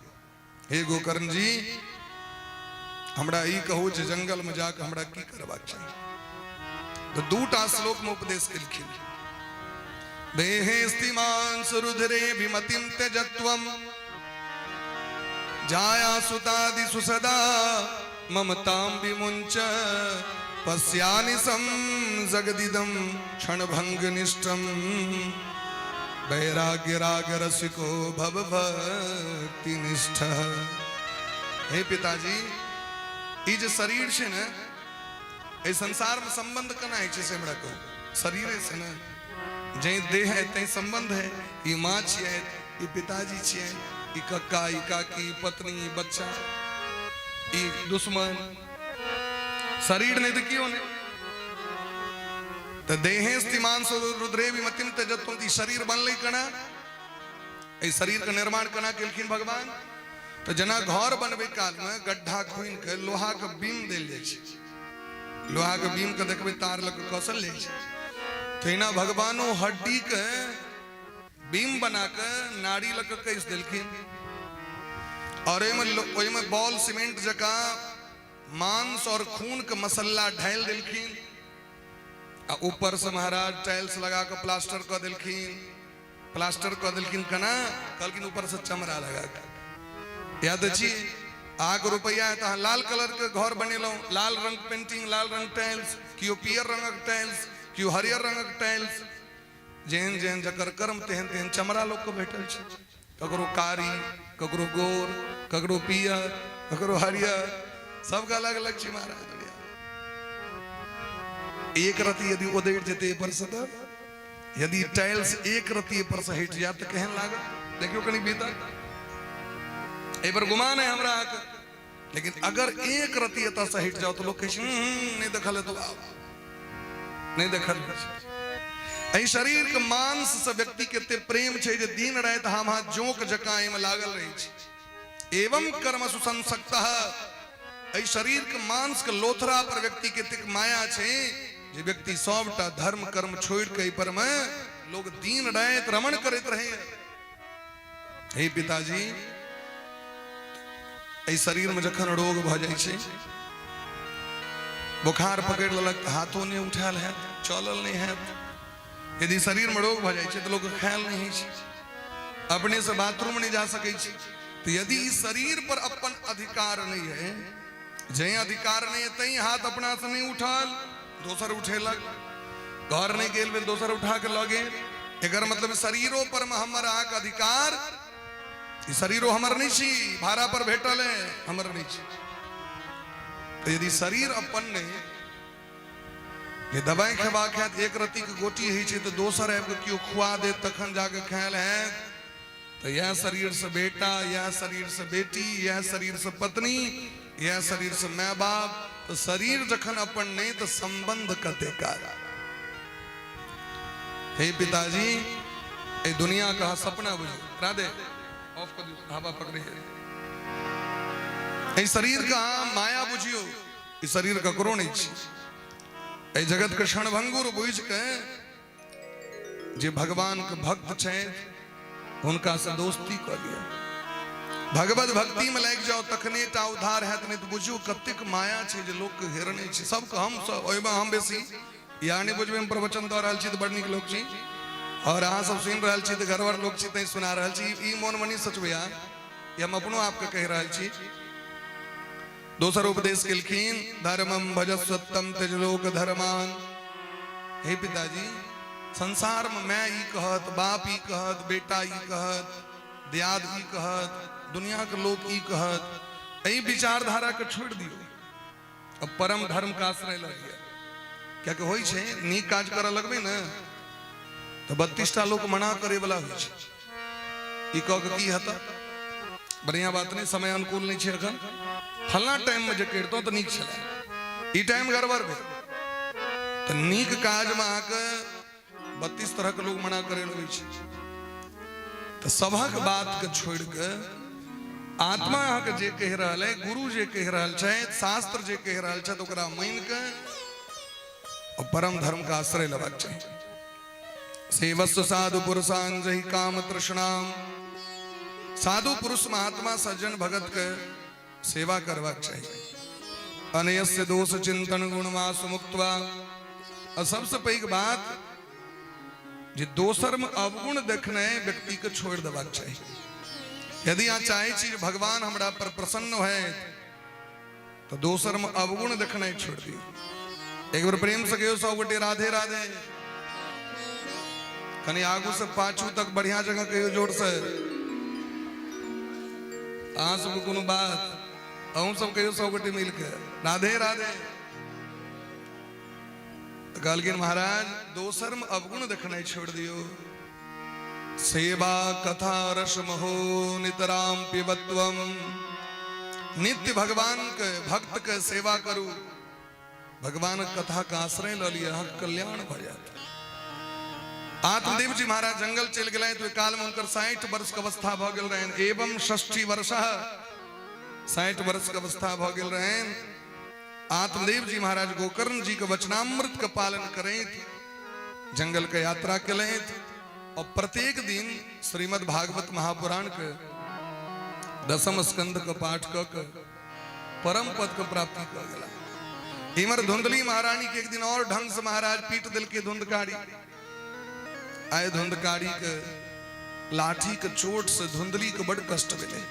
हे गोकर्ण जी, हमरा ई कहू जे जंगल में जाके हमरा की करबाक चाही? तो दूटा श्लोक में उपदेश केलखिन। देहे स्थिमांस रुधिरे विमतिम त्यजत्वम जाया सुतादिषु सदा ममतां विमुञ्च पश्यानि सं जगदिदं क्षणभङ्गनिष्ठं वैराग्य राग रसिको भव भक्तिनिष्ठ। हे पिताजी, ई जे शरीर छै ने, एहि संसार में संबंध केना होइ छै से हमरा कहू। शरीरे से ने, जै देह है तै संबंध है। ई माँ छियै, ई पिताजी छियै, ई कक्का, ई काकी, ई पत्नी, ई बच्चा, ई दुश्मन। शरीर नहीं तो क्यों नहीं? तो देहे स्थिमान रुद्रे विमतिम त्यजत्वम। ई शरीर बनलै केना? एहि शरीर के निर्माण केना केलखिन भगवान? तो जेना घर बनबै काल में गड्ढा खुनि के लोहा के बीम देल जाइ छै, लोहा के बीम के देखबै तार लग के कसल जाइ छै, तहिना भगवानो हड्डी के बीम बना के नाड़ी लग के कस देलखिन और ओहिमे बॉल सीमेंट जकाँ मांस और खून के मसाला ढालि देलखिन आ ऊपर से महाराज टाइल्स लगा के प्लास्टर कऽ देलखिन। प्लास्टर कऽ देलखिन केना? कहलखिन ऊपर से चमड़ा लगा के। याद छी अहाँके रुपैआ है तऽ अहाँ लाल कलर के घर बनेलहुँ, लाल रंग पेंटिंग, लाल रंग टाइल्स, केओ पियर रंगक टाइल्स, केओ हरियर रंगक टाइल्स। जेहन जेहन जकर कर्म तेहन तेहन चमड़ा लोक के भेटल छै। ककरो कारी, ककरो गोर, ककरो पियर, ककरो हरियर, सबके अलग अलग छै महाराज। दुनिया एक रति यदि उधड़ जेतै पर से, तऽ यदि टाइल्स एक रति पर से हटि जायत तऽ केहन लागत? देखियौ कनि भीतर, एहि पर गुमान है हमरा अहाँके, लेकिन अगर एक रति एतऽ से हटि जाओ तऽ लोक कहै छै, नहि देखल हेतौ, बाप नहि देखल। एहि शरीर के मांस से व्यक्ति के एते प्रेम छै जे दिन राति हम हाथ जोंक जकाँ एहिमे लागल रहै छै। एवं कर्म सुसंसक्त, एहि शरीर के मांस के लोथरा पर व्यक्ति के एतेक माया छै जे व्यक्ति सबटा धर्म कर्म छोड़ि के एहि पर में लोग दिन राति रमण करैत रहे। हे पिताजी, एहि शरीर में जखन रोग भऽ जाइ छै, बुखार पकड़ि लेलक तऽ हाथो नहि उठायल हैत, चलल नहि हैत। यदि शरीर में रोग भऽ जाइ छै तऽ लोक खायल नहि होइ छै, अपने से बाथरूम नहि जा सकै छै। तऽ यदि ई शरीर पर अपन अधिकार नहि है, जै अधिकार नहि है तै हाथ अपना से नहि उठल, दोसर उठेलक, घर नहि गेल भेल, दोसर उठा के लऽ गेल। एकर मतलब शरीरो पर में हमर अहाँके अधिकार, ई शरीरो हमर नहि छी, भाड़ा पर भेटल है, हमर नहि छी। तऽ यदि शरीर अपन नहि, जे दवाइ खेबाक हैत, एक रत्ती के गोटी होइ छै तऽ दोसर आबि कऽ केओ खुआ देत तखन जाके खायल हैत। तऽ इएह शरीर से बेटा, इएह शरीर से बेटी, इएह शरीर से पत्नी, इएह शरीर से माय बाप, तऽ शरीर जखन अपन नहि तऽ संबंध कते काल? हे पिताजी, एहि दुनिया के अहाँ सपना बुझू। राधे ऑफ कऽ दियौ, हवा पकड़े। एहि शरीर के अहाँ माया बुझियौ, ई शरीर ककरो नहि छी। एहि जगत के क्षणभंगुर बुझि के जे भगवान के भक्त छथि हुनका से दोस्ती कऽ लिअ, भगवत भक्ति में लागि जाओ, तखने टा उद्धार हैत। नहीं तऽ बुझियौ कतेक माया छै जे लोक के घेरने छै सबके। हम सब ओहिमे हम बेसी या नहि बुझबै, हम प्रवचन दऽ रहल छी तऽ बड़ नीक लोक छी और अहाँ सब सुनि रहल छी तऽ गड़बड़ लोक छी तैं सुना रहल छी, ई मोन मे नहि सोचबै अहाँ, ई हम अपनो आपके कहि रहल छी। दोसर उपदेश केलखिन, धर्मम भजस्वत्तम त्यजलोक धर्मान। हे पिताजी, संसार में मैं ई कहत, बाप ई कहत, बेटा ई कहत, दियाद ई कहत, दुनिया के लोग ई कहत, एहि विचारधारा के छोड़ि दियौ, अब परम धर्म के आश्रय लऽ लिअ। कियाकि होइ छै, नीक काज करऽ लगबै ने तऽ 32टा लोक मना करे वाला होइ छै, ई कह के की हेतऽ, बढ़िया बात नहीं, समय अनुकूल नहीं छै, अखन फलना टाइम में जे करितहुँ तऽ नीक छलै, ई टाइम गड़बड़ भेल। तऽ नीक काजमे अहाँके 32 तरहक लोग मना करे लगै छै। तऽ सभक बात के छोड़ि कऽ आत्मा अहाँके जे कहि रहल है, गुरु जे कहि रहल छै, शास्त्र जे कहि रहल छै, ओकरा मानि कऽ और परम धर्म का आश्रय लेबाक चाही। सेवस्व साधु पुरुषान जहि काम तृष्णाम, साधु पुरुष महात्मा सज्जन भगत के सेवा करबाक चाही। अनयस्य दोष चिंतन गुणवास मुक्त्वा, और सबसे पैघ बात जे दोसर में अवगुण देखने व्यक्ति के छोड़ देबाक चाही। यदि अहाँ चाहे छी जे भगवान हमरा पर प्रसन्न होय तो दोसर में अवगुण देखने छोड़ दियौ। एक बेर प्रेम से कहियो सब गोटे राधे राधे। कनी आगू से पाछू तक बढ़िया जगह कहियो जोर से। अहाँ सबके कोनो बात, अहूँ सब कहियो सब गोटे मिल के राधे राधे। तऽ कहलखिन महाराज दोसर में अवगुण देखनाइ छोड़ दियौ। सेवा कथा रस महो नितराम पिबत्वम, नित्य भगवान के भक्त के सेवा करू, भगवान कथा के आश्रय लऽ लिअ, अहाँके कल्याण भऽ जायत। आत्मदेव जी महाराज जंगल चलि गेलथि। ओहि काल में हुनकर 60 वर्ष के अवस्था भऽ गेल रहनि। एवं षष्ठी वर्ष, 60 वर्ष के अवस्था भऽ गेल रहनि। आत्मदेव जी महाराज गोकर्ण जी के वचनामृत के पालन करैत जंगल के यात्रा केलथि और प्रत्येक दिन श्रीमद् भागवत महापुराण के दसम स्कंध के पाठ क के परम पद के प्राप्ति क गेला। इमर धुंधली महारानी के एक दिन और ढंग से महाराज पीट दिल के धुंधकारी। आए धुंधकारी के लाठी के चोट से धुंधली के बड़ कष्ट भेलै।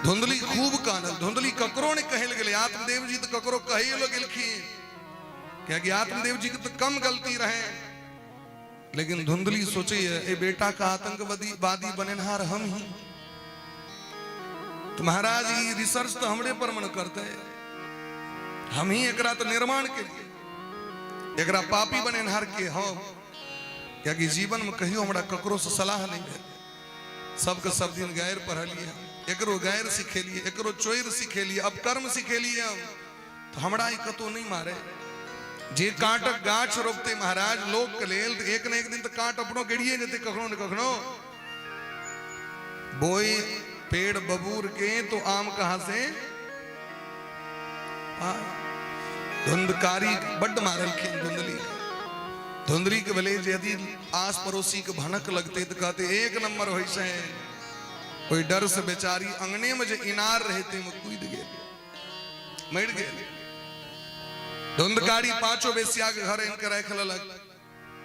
धुंधली खूब कानल। धुंधली ककरो नहीं कहल गेलै। आत्मदेव जी तो ककरो कहिए लो गेलखिन, कियाकि आत्मदेव जी के तो कम गलती रहे, लेकिन धुंधली सोचे ए बेटा का आतंकवादी वादी बनेनहार हम ही। तो महाराज ई रिसर्च तो हमरे पर मन करते, हम ही एकरा तो निर्माण के लिए एकरा पापी बनेनहार के हम, कियाकि जीवन में कहियो हमरा ककरो से सलाह नहीं भेल। सबके सब दिन गैर पढ़लिए, एकरो गैर सिखेलिए, एकरो चोर सिखेलिए, अब कर्म सिखेलिए हम, तो हमरा ई कतो नहीं मारे। जे कांटक गाछ रोपते महाराज लोक के लेल, तो एक न एक दिन तो कांट अपनो गड़िए जेते कखनो न कखनो। बोई पेड़ बबूर के तो आम कहाँ से। धुंधकारी बड्ड मारलखिन धुंधली। धुंधली के भेलै जे यदि आस पड़ोसी के भनक लगते तो कहते एक नंबर होइ छै। ओहि डर से बेचारी अंगने में जे इनार रहे ते में कूद गेल, मरि गेल। धुंधकारी पांचों बेसिया के घर आनि के राखि लेलक।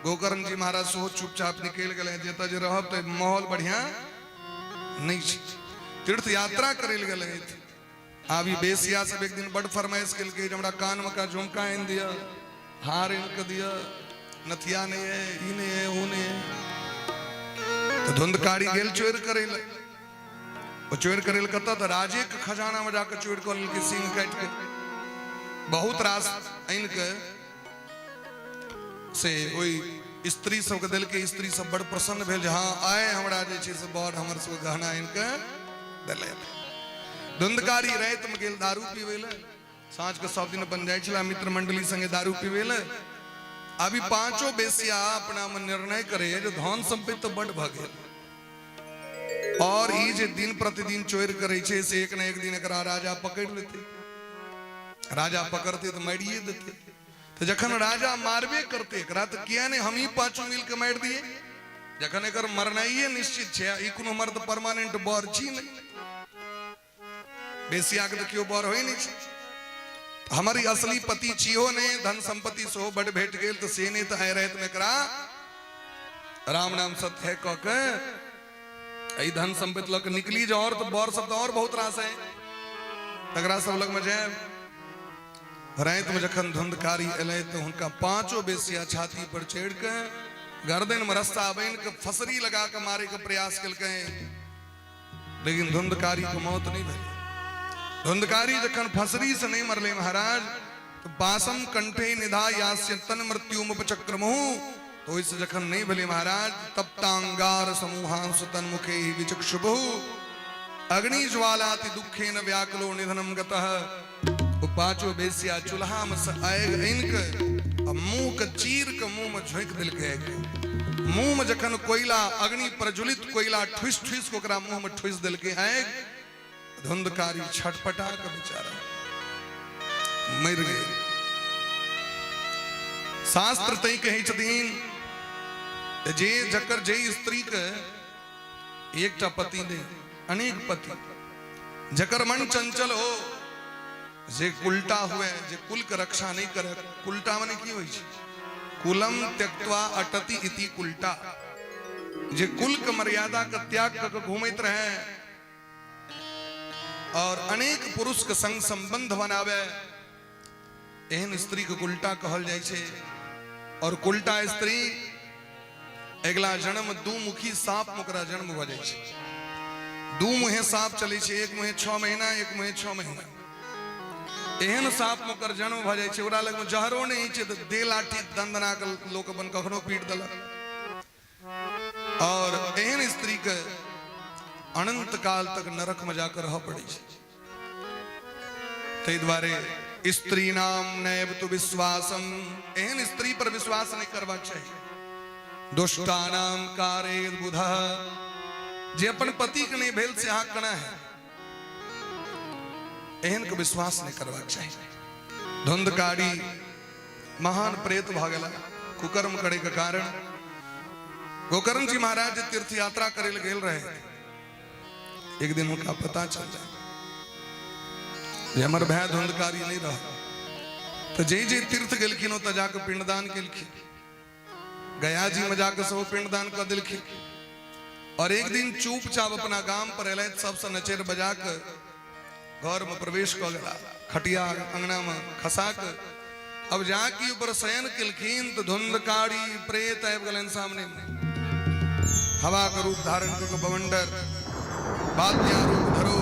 गोकर्ण जी महाराज सेहो चुपचाप निकलि गेलै, जतऽ जे रहब तऽ माहौल बढ़िया नहीं छै। तीर्थ यात्रा करे लए गेलै। आब ई बेसिया सब एक दिन बड़ फरमाइश केलकै जे हमरा कान में का झुमका आनि दिअ, हार आनि के दिअ, नथिया नहीं है, ई नहीं है, ओ नहीं है। तऽ धुंधकारी गेल चोरि करै लए। ओ चोरि करै लए कतऽ, तऽ राजे के खजाना में जाके चोरि कऽ लेलकै, सिंह काटि के बहुत रास आनि के से ओहि स्त्री सबके देलकै। स्त्री सब बड़ प्रसन्न भेल जे हाँ आइ हमरा जे छै से बड़ हमर सबके गहना आनि के देलथि। धुंधकारी राति में गेल दारू पीबै लए। साँझ के सब दिन अपन जाइ छला मित्र मंडली संगे दारू पीबै लए। अभी पांचों बेसिया अपना में निर्णय करे जे धन संपत्ति तो बड भऽ गेल, और ई जे दिन प्रतिदिन चोरि करै छै से एक न एक दिन एकरा राजा पकड़ि लेतै। राजा पकड़तै तऽ मारिए देतै। तऽ जखन राजा मारबे करतै एकरा तऽ किया नहि हमही पांचों मिल के मारि दिए, जखन एकर मरनाइए निश्चित छै। ई कोनो हमर तऽ परमानेंट बर छी नहि, बेसिया के तऽ केओ बर होइ नहि छै। हमर ई असली पति छियो नहि, धन संपत्ति सेहो बड भेट गेल तऽ से नहि, तऽ आइ रातिमे एकरा राम नाम सत्य है कऽ के एहि धन संपत्ति लऽ के निकली जे और तऽ बर सब तऽ और बहुत रास है, तकरा सब लगमे जायब। रातिमे जखन धुंधकारी एलै तऽ हुनका पांचों बेसिया छाती पर चढ़ि के गर्दन में रस्सा बान्हि के फसरी लगा के मारे के प्रयास केलकै, लेकिन धुंधकारी के मौत नहीं भेलै। धुंधकारी जखन फसरी से नहीं मरले महाराज तो पासम कंठे निधा यास्य तन मृत्यु उपचक्रमहु, तो ओहिसँ जखन नहीं भेलै महाराज तप्तांगार समूहांस तन मुखे ही विचक्षुभु अग्नि ज्वालाति दुखेन व्याकुलो निधनम गतः। ओ पांचों बेसिया चूल्हा में से आगि आनि के आ मुंह के चीर के मुंह में झोंकि देलकै आगि। मुंह में जखन कोयला, अग्नि प्रज्वलित कोयला ठुसि ठुसि के ओकरा मुंह में ठुसि देलकै आगि, धुंधकारी छटपटा के बेचारा मरि गेल। शास्त्र तै कहै छथिन जे जकर जे स्त्री के एकटा पति नहीं, अनेक पति, जकर मन चंचल हो, जे उल्टा हुए, जे कुल के रक्षा नहीं करे। कुलटा माने की होइ छै? कुलम त्यक्त्वा अटति इति कुलटा। जे कुल के मर्यादा के त्याग क के घूमैत रहे और अनेक पुरुष के संग संबंध बनावे, एहन स्त्री के कुलटा कहल जाइ छै। और कुलटा स्त्री अगिला जन्म दू मुखी सांप में ओकरा जन्म भऽ जाइ छै। दू मुहे सांप चलै छै, एक मुहे 6 महीना, एक मुहे 6 महीना। एहन सांप में ओकर जन्म भऽ जाइ छै। ओकरा लग में जहरो नहि छै तऽ दे लाठी दंदना के लोक अपन कखनो पीट देलक। और एहन स्त्री के अनंत काल तक नरक में जाकर रह पड़ै छै। ताहि दुआरे स्त्री नाम नैव तु विश्वासम, एहन स्त्री पर विश्वास नहीं करबाक चाही। दुष्टानाम कारे बुध, जे अपन पति के नहीं भेल से अहाँ केना है, एहन के विश्वास नहीं करबाक चाही। धुंधकारी महान प्रेत भऽ गेला कुकर्म करे के कारण। गोकर्ण जी महाराज तीर्थ यात्रा करे लए गेल रहे, एक दिन हुनका पता चल जाए जे हमर भाय धुंधकारी नहीं रह। तो जे जे तीर्थ गेलखिन ओतऽ जाके पिंडदान केलखिन, गया जी में जाके सब पिंडदान कऽ देलखिन। और एक दिन चुपचाप अपना गाम पर एलथि, सबसे नचेर बजा के घर में प्रवेश कऽ गेला, खटिया अंगना में खसा के अब जाके ऊपर शयन केलखिन तो धुंधकारी प्रेत आबि गेलनि सामने में, हवा के रूप धारण कऽ के बवंडर बाद्या रूप धरो,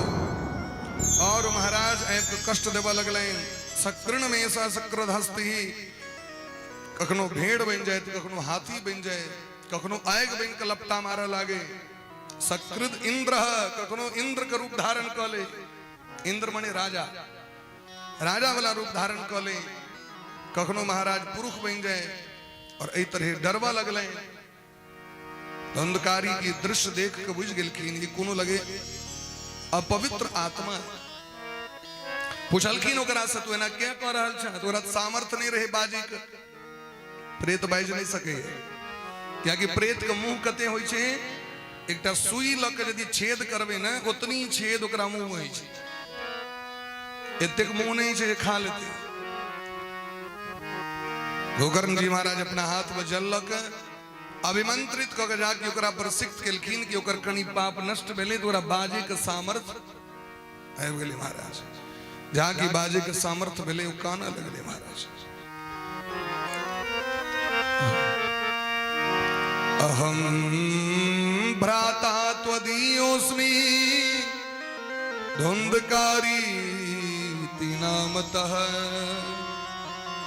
और महाराज आबि के कष्ट देबऽ लगलनि। सकृण में सा सक्रधस्ति, कखनो भेड़ बनि जाए, कखनो हाथी बनि जाए, कखनो आगि बनि के लपटा मारऽ लागे। सकृत इंद्र, कखनो इंद्र के रूप धारण कऽ ले, इंद्र मने राजा, राजा वाला रूप धारण कऽ ले, कखनो महाराज पुरुष बनि जाए, और एहि तरह डरबऽ लगलनि। धुंधकारी के दृश्य देख के बुझि गेलखिन ई कोनो लगे अपवित्र आत्मा। पुछलखिन ओकरा से, तू एना किया कऽ रहल छह? तोरा सामर्थ्य नहीं रहे बाजे के, प्रेत बाजि नहीं सके, कियाकि प्रेत के मुंह कते होइ छै, एकटा सुई लऽ के यदि छेद करबै ने, ओतनी छेद ओकरा मुंह होइ छै, एतेक मुंह नहीं छै जे खा लेते। गोकर्ण जी महाराज अपना हाथ में जल लऽ के अभिमंत्रित कऽ के जाके ओकरा पर सिक्त केलखिन कि ओकर कनि पाप नष्ट भेलै तऽ ओकरा बाजे के सामर्थ्य आबि गेलै। महाराज जाके बाजे के सामर्थ्य भेलै, ओ कानऽ लगलै महाराज। अहम भ्राता त्वदीयोऽस्मि धुंधकारी नामतः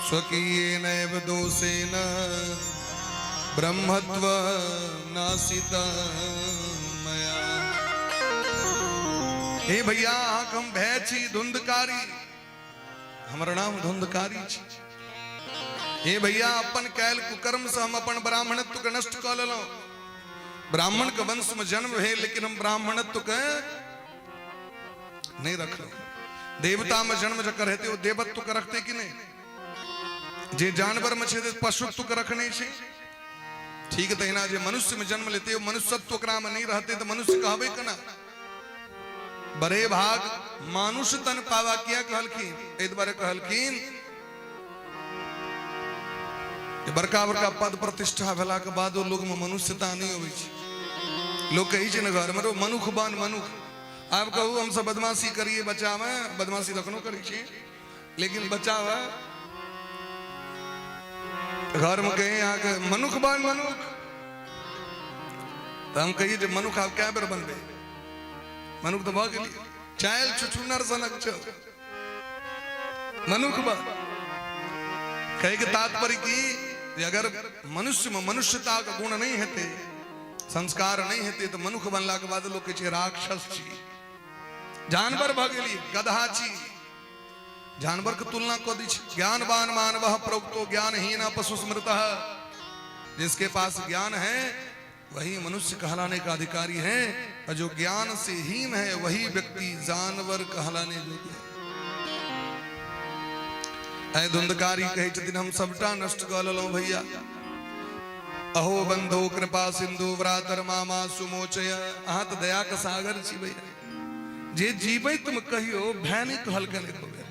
स्वकीयेनैव दोषेण ब्रह्मत्व नासित मया। हे भैया, अहाँके हम भय छी धुंधकारी, हमर नाम धुंधकारी छी। हे भैया, अपन कैल कुकर्म से हम अपन ब्राह्मणत्व के नष्ट कऽ लेलहुँ। ब्राह्मण के वंश में जन्म भेल, लेकिन हम ब्राह्मणत्व के नहीं रखलहुँ। देवता में जन्म जकर हेतै ओ देवत्व के रखते कि नहीं? जे जानवर में छै पशुत्व के रखने छै। ठीक तहिना जे मनुष्य में जन्म लेते ओ मनुष्यत्व ओकरा में नहीं रहते तो मनुष्य कहबे केना? बड़े भाग मानुष तन पावा किया कहलखिन? एहि दुआरे कहलखिन जे बड़का बड़का पद प्रतिष्ठा भेला के बादो लोग में मनुष्यता नहीं अबै छै। लोग कहै छै ने घर में, रो मनुख बन मनुख। आब कहू, हम सब बदमाशी करिए बच्चा में, बदमाशी तखनो करै छी, लेकिन बच्चा घर में कहे अहाँके मनुख बन मनुख, तऽ हम कहिए जे मनुख आब कए बेर बनबै? मनुख तऽ भऽ गेलियै, चाइल छुछुनर सनक छौ, मनुख बन। कहे के तात्पर्य की जे अगर मनुष्य में मनुष्यता के गुण नहीं हेतै, संस्कार नहीं हेतै, तऽ मनुख बनला के बाद लोग कहै छै राक्षस छी, जानवर भऽ गेली, गधा छी। जानवर के तुलना कऽ दै छै। ज्ञानवान मानवः प्रोक्तो ज्ञानहीन पशु स्मृतः। जिसके पास ज्ञान है वही मनुष्य कहलाने का अधिकारी है, और जो ज्ञान से हीन है वही व्यक्ति जानवर कहलाने योग्य है। ऐ धुंधकारी कहै छथिन हम सबटा नष्ट कऽ लेलहुँ भैया। अहो बंधो कृपा सिंधु व्रातर मामा सुमोचय। अहाँ तऽ दया के सागर छी भैया। जे जीवैत में कहियो भय नहीं कहलकनि एको बेर,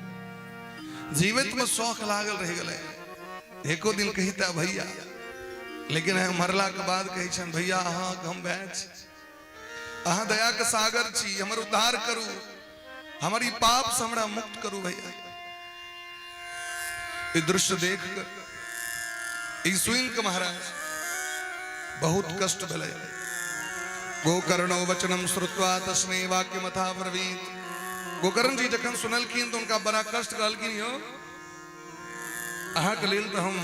जीवैत में शौक लागल रहि गेलै, एको दिन कहिता भैया, लेकिन हम मरला के बाद कहै छनि भैया अहाँके हम भय छी, अहाँ दया के सागर छी, हमर उद्धार करू, हमर ई पाप से हमरा मुक्त करू भैया। ई दृश्य देख के, ई सुनि के महाराज बहुत कष्ट भेलै। गोकर्णो वचनम श्रुत्वा तस्मै वाक्यमथा ब्रवीत। गोकर्ण जी जखन सुनलखिन तऽ हुनका बड़ा कष्ट, कहलखिन यौ अहाँके लेल तऽ हम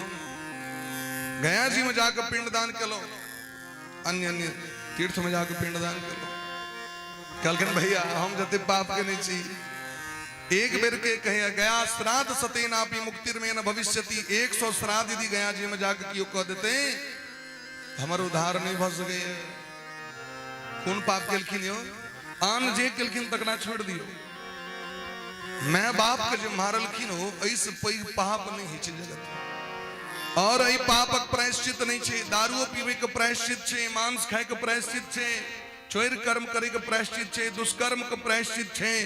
गया जी में जाके पिंडदान केलहुँ, अन्य अन्य तीर्थ में जाके पिंडदान केलहुँ। कहलखिन भैया हम जते पाप केने छी, एक बेर के कहे गया श्राद्ध सतेनापि मुक्तिर्मे न भविष्यति। 100 श्राद्ध यदि गया जी में जाके कियो कह देते हमर उद्धार नहीं भऽ सकैए। कोन पाप केलखिन यौ? आन जे केलखिन तकरा छोड़ि दियौ, माय बाप के जे मारलखिन हो एहिसँ पैघ पाप नहि होइ छै जगत। और एहि पापक प्रायश्चित नहि छै। दारुओ पीबै के प्रायश्चित छै, मांस खाय के प्रायश्चित छै, चोर कर्म करे के प्रायश्चित छै, दुष्कर्म के प्रायश्चित छै,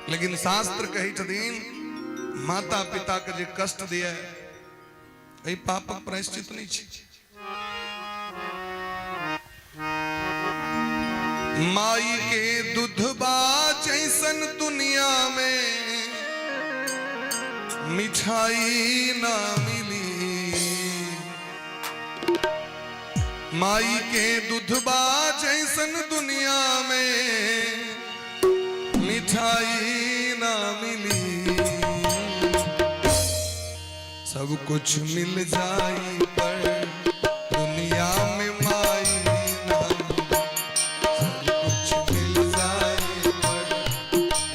लेकिन शास्त्र कहै छथिन माता पिता के जे कष्ट दिए एहि पापक प्रायश्चित नहि छै। माई के दूधबा जैसन दुनिया में मिठाई ना मिली। माई के दूधबा जैसन दुनिया में मिठाई ना मिली। सब कुछ मिल जाई पर दुनिया में माई ना मिली। सब कुछ मिल जाई पर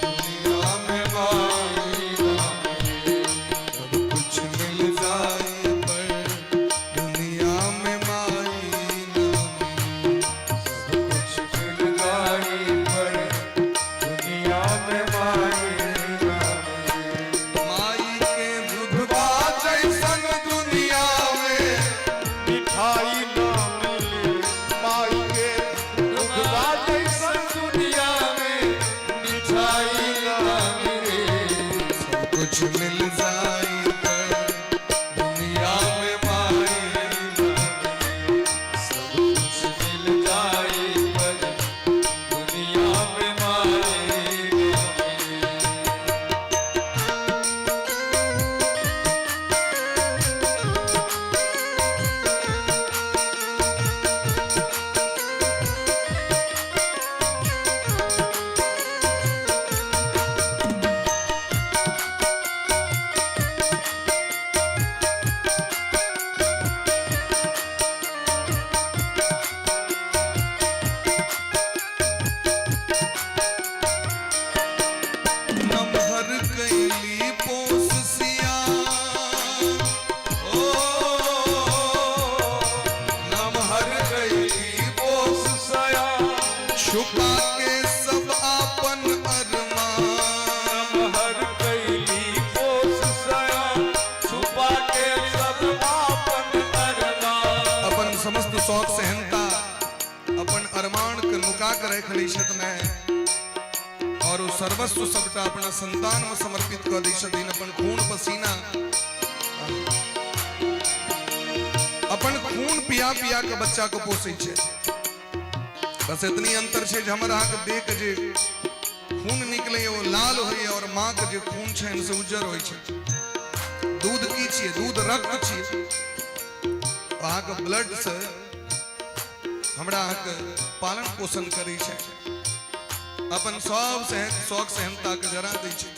दुनिया में माई ना मिली। सब कुछ मिल जाई पर दुनिया में माई ना मिली। सब कुछ मिल जाई पर दुनिया में माई ना मिली। माई के दूधबा जैसन दुनिया में मिठाई ना मिली। माई के दूधबा जैसन दुनिया में मिठाई ना मिली। सब कुछ मिल जाई पर दुनिया में माई ना मिली। सब कुछ मिल जाई पर दुनिया में माई ना मिली। नमहर कैली पोस सिया ओ, नमहर कैली पोस सया छुपा के सब आपन अरमान। हर कैली पोस सया छुपा के सब आपन अरमान। अपन समस्त शौक सहनता अपन अरमान के नुका के राखि लै छथि माय, और ओ सर्वस्व सबटा अपना संतान में समर्पित कऽ दै छथिन। अपन खून पसीना, अपन खून पिया पिया के बच्चा के पोसै छै। बस इतनी अंतर छै जे हमर अहाँके देह के जे खून निकलैए ओ लाल होइए और माँ के जे खून छनि से उज्जर होइ छै। दूध की छियै? दूध रक्त छियै। अहाँके ब्लड से हमरा अहाँके पालन पोषण करै छै, अपन सब शौक सहनता के जरा दै छै।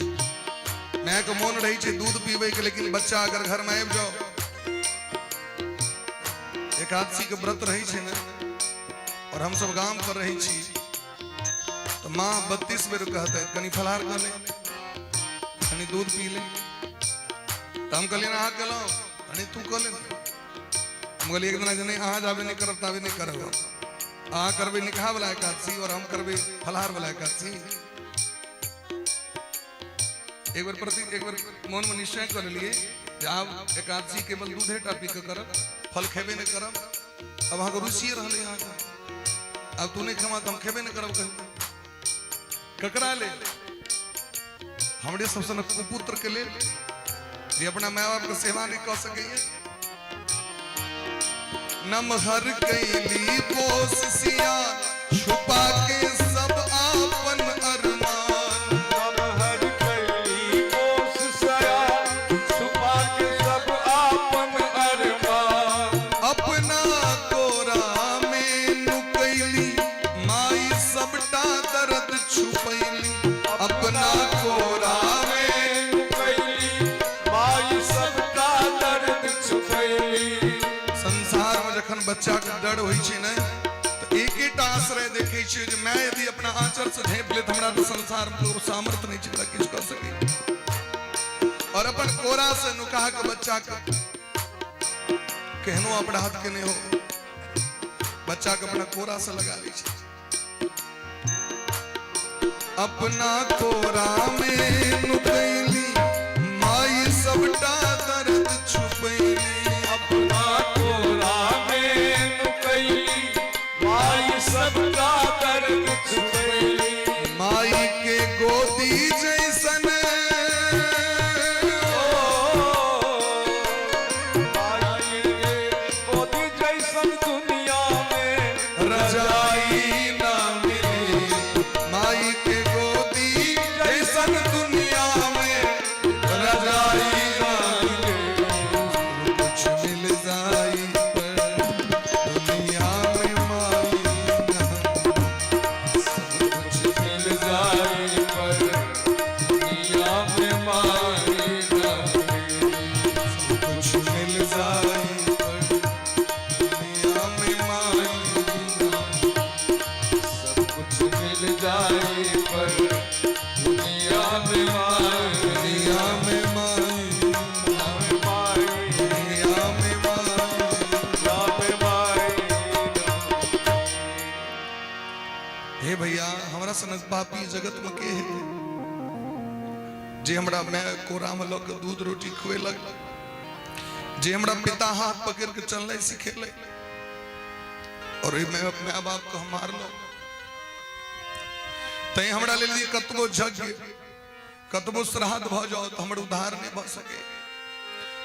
मायके मोन रहै छै दूध पीबै के, लेकिन बच्चा अगर घर में आबि जाओ, एकादशी के व्रत रहै छै ने, और हम सब गाम पर रहै छी, तऽ माँ 32 बेर कहतै कनि फलहार कऽ ले, कनि दूध पी ले। तऽ हम कहलियनि, अहाँ केलहुँ, कनि तू कऽ ले ने। हम कहलियै एक दिना जे नहि, अहाँ जाबे नहि करब ताबे नहि करब हम। अहाँ करबै निकाह वाला एकादशी और हम करबै फलाहार वाला एकादशी। एक बेर प्रति एक बेर मन में निश्चय कर लेलियै जे आब एकादशी केवल दूधे टा पी के करब, फल खेबे नहि करब। अब अहाँके रुचिए रहलै अहाँके, आब तू नहि खेमा तऽ हम खेबे नहि करब। कहियो ककरा लेल? हमरे सब सनक कुपुत्र के लेल, जे अपना माय बाप के सेवा नहीं कऽ सकैए। नमहर कैली कोशिशिया, छुपा के सब आपन अरमान। नमहर कैली कोशिशया, छुपा के सब आपन अरमान। अपना कोरा में नुकैली माई, सबटा दर्द छुपैली। अपना कोरा में नुकैली माई, सबटा दर्द छुपैली। संसार में जखन बच्चा के डर होइ छै ने, तऽ एकेटा आश्रय देखै छियै जे माय यदि अपना आंचर से झाँपि लेत हमरा, तऽ संसार में केकरो सामर्थ्य नहि छै हमरा किछु कऽ सकै। और अपन कोरा से नुका के बच्चा के, केहनो अपराध केने हो, बच्चा के अपना कोरा से लगा लै छै। अपना कोरा में नुकैली माई, सबटा दर्द छुपैली। अपना कोरा में नुकैली माई, सबटा दर्द छुपैली। माई के गोदी जैसन माई के गोदी जैसन दुनिया में रजाई ना मिली। माई के गोदी जैसन दुनिया में रजाई ना मिली। कुछ मिल जाई पर दुनिया में माई ना। सब कुछ मिल जाए पर दुनिया में माई ना मिली। कुछ मिल जाई पर दुनिया में माई ना। सब कुछ मिल जाए पर दुनिया में माई दुनिया में माई ना, माई दुनिया में माई ना में माई ना। हे भैया, हमरा सनक पापी जगत में के हेतै जे हमरा माय कोरा में लऽ के दूध रोटी खुएलक, जे हमरा पिता हाथ पकड़ के चलनाइ सिखेलै, और ओहि माय माय बाप के हम मारलहुँ? तैं हमरा लेल ई कतबो यज्ञ, कतबो श्राद्ध भऽ जाओ तऽ हमर उद्धार नहि भऽ सकै।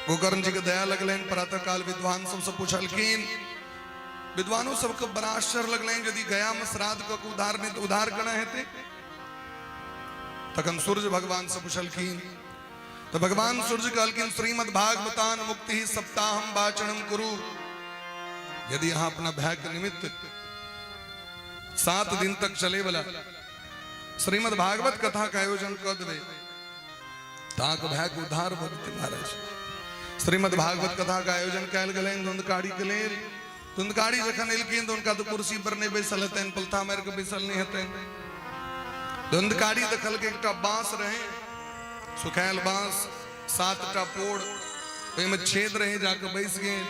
गोकर्ण जी के दया लगलनि। प्रातः काल विद्वान सबसँ पुछलखिन। विद्वानों सबके बड़ा आश्चर्य लगलनि, यदि गया में श्राद्ध कऽ के उद्धार नहि तऽ उद्धार केना हेतै? तखन सूर्य भगवान से पुछलखिन, तऽ भगवान सूर्य कहलखिन, श्रीमद् भागवतान मुक्ति सप्ताहम वाचनम कुरु। यदि अहाँ अपना भाय के निमित्त 7 दिन तक चले वाला श्रीमद् भागवत कथा के आयोजन कऽ देबै, तऽ अहाँके भाय के उद्धार भऽ जेतै। महाराज, श्रीमद् भागवत कथा के आयोजन कयल गेलनि धुंधकारी के लेल। धुंधकारी जखन एलखिन तऽ हुनका तऽ कुर्सी पर नहि बैसल हेतनि, पलथा मारि कऽ बैसल नहि हेतनि। धुंधकारी देखलकै एकटा बांस रहै, सुखायल बांस, सातटा पोड़, ओहिमे छेद रहे, जाके बैस गेल,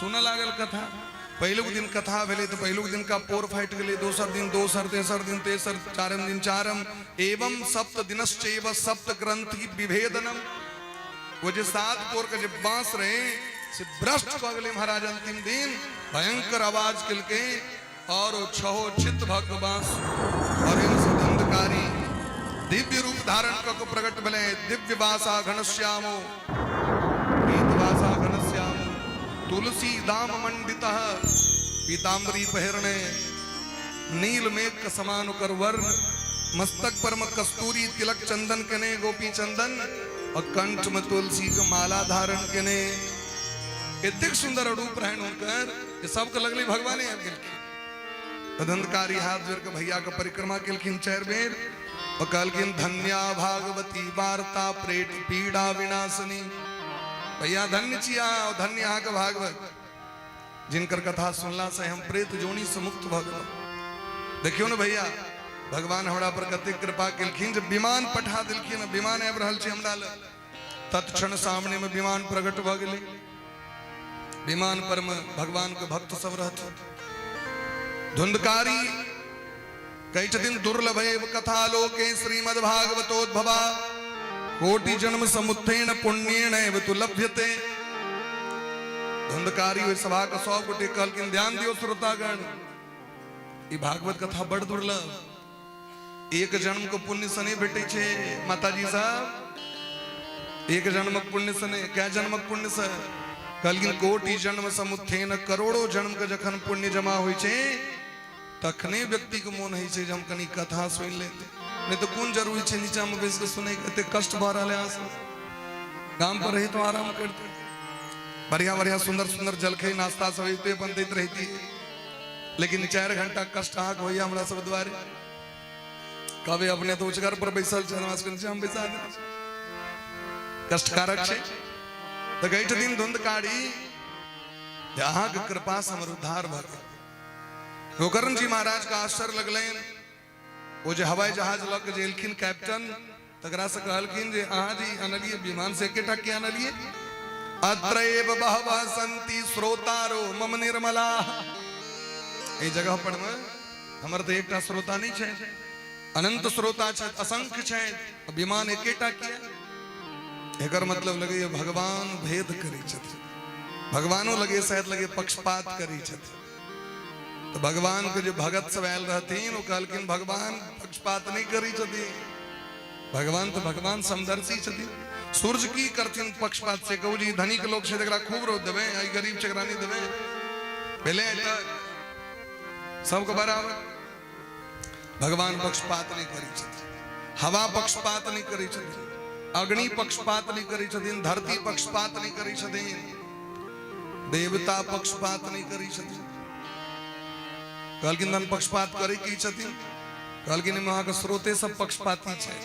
सुनऽ लागल कथा। पहिलुक दिन कथा भेलै तऽ पहिलुक दिन का पोर फाटि गेलै, दोसर दिन दोसर, तेसर दिन तेसर, चारिम दिन चारम, एवं सप्त दिनश्चैव सप्त ग्रंथि विभेदनम। वो जे सात पोर के जे बांस रहे से भ्रष्ट भऽ गेलै। महाराज, अंतिम दिन भयंकर आवाज केलकै और ओ छहो छित भऽ के बांस, और एहिमे धुंधकारी दिव्य रूप धारण कऽ के प्रकट भेलै। दिव्य वासा घनश्यामो, पीतवासा घनश्यामो, तुलसी दाम मंडित, पीताम्बरी पहिरने, नील मेघ के समान ओकर वर्ण, मस्तक पर में कस्तूरी तिलक चंदन केने, गोपी चंदन, और कंठ में तुलसी के माला धारण केने। एतेक सुंदर रूप रहनि हुनकर जे सबके लगलै भगवाने आबि गेलखिन। धुंधकारी हाथ जोड़ के भैया के परिक्रमा केलखिन चारि बेर और कहलखिन, धन्या भागवती वार्ता प्रेत पीड़ा विनाशनी। भैया, धन्य छी अहाँ और धन्य अहाँके भागवत, जिनकर कथा सुनला से हम प्रेत जोनी से मुक्त भऽ गेलहुँ। देखियौ ने भैया। भगवान हमरा पर कतेक कृपा केलखिन जे विमान पठा देलखिन। विमान आबि रहल छै हमरा लग। तत्क्षण सामने में विमान प्रकट भऽ गेलै। विमान पर में भगवान के भक्त सब रहथिन। धुंधकारी कहै छथिन, दुर्लभ एव कथा लोके श्रीमद् भागवतोद्भवा, कोटि जन्म समुत्थेन पुण्येन एव तु लभ्यते। धुंधकारी ओहि सभा के सब गोटे कहलखिन, ध्यान दियौ श्रोतागण, ई भागवत कथा बड़ दुर्लभ, एक जन्म के पुण्य से नहीं भेटै छै। माताजी साहब, एक जन्मक पुण्य से नहीं, कै जन्मक पुण्य से? कहलखिन कोटि जन्म समुत्थेन, करोड़ों जन्म के जखन पुण्य जमा होइ छै तखने व्यक्ति के मोन होइ छै जे हम कनी कथा सुनि लेते, नहीं तो कोन जरूरी छै नीचा में बैस के सुनै के, एते कष्ट भऽ रहल है अहाँ सब। गाम पर रही तो आराम करते, बढ़िया बढ़िया सुंदर सुंदर जलखै नाश्ता सब होइते अपन दैत रहिती, लेकिन 4 घंटा कष्ट अहाँके होइया हमरा सब दुआरे। कहबै अपने तऽ उचगर पर बैसल छै, हमरा सबके नीचा हम बैसा देने छी, कष्टकारक छै। तऽ कहै छथिन धुंधकारी जे अहाँके कृपा से हमर उद्धार भऽ गेल। गोकर्ण जी महाराज के आश्चर्य लगलनि। ओ जे हवाई जहाज लऽ के जे एलखिन कैप्टन, तकरा से कहलखिन जे अहाँ जी अनलियै विमान से एकेटा के अनलियै? अत्रैव बहवः सन्ति श्रोतारो मम निर्मला। एहि जगह पर में हमर तऽ एकटा श्रोता नहि छै, अनंत श्रोता छथि, असंख्य छथि, विमान एकेटा किया? एकर मतलब लगैए भगवान भेद करै छथिन, भगवानो लगे शायद लगे पक्षपात करै छथिन। तऽ भगवान के जे भगत सब आयल रहथिन ओ कहलखिन भगवान पक्षपात नहि करै छथिन, भगवान तऽ भगवान समदर्शी छथिन। सूर्य की करथिन पक्षपात से? कहू जी धनिक लोक छै तकरा खूब रौद देबै, आ गरीब छै एकरा नहि देबै? भेलै आइ तक? सबके बराबर। भगवान पक्षपात नहि करै छथिन, हवा पक्षपात नहि करै छथिन, अग्नि पक्षपात नहि करै छथिन, धरती पक्षपात नहि करै छथिन, देवता पक्षपात नहि करै छथिन। कहलखिन तहन पक्षपात करै की छथिन? कहलखिन एहिमे अहाँके स्रोते सब पक्षपाती छै।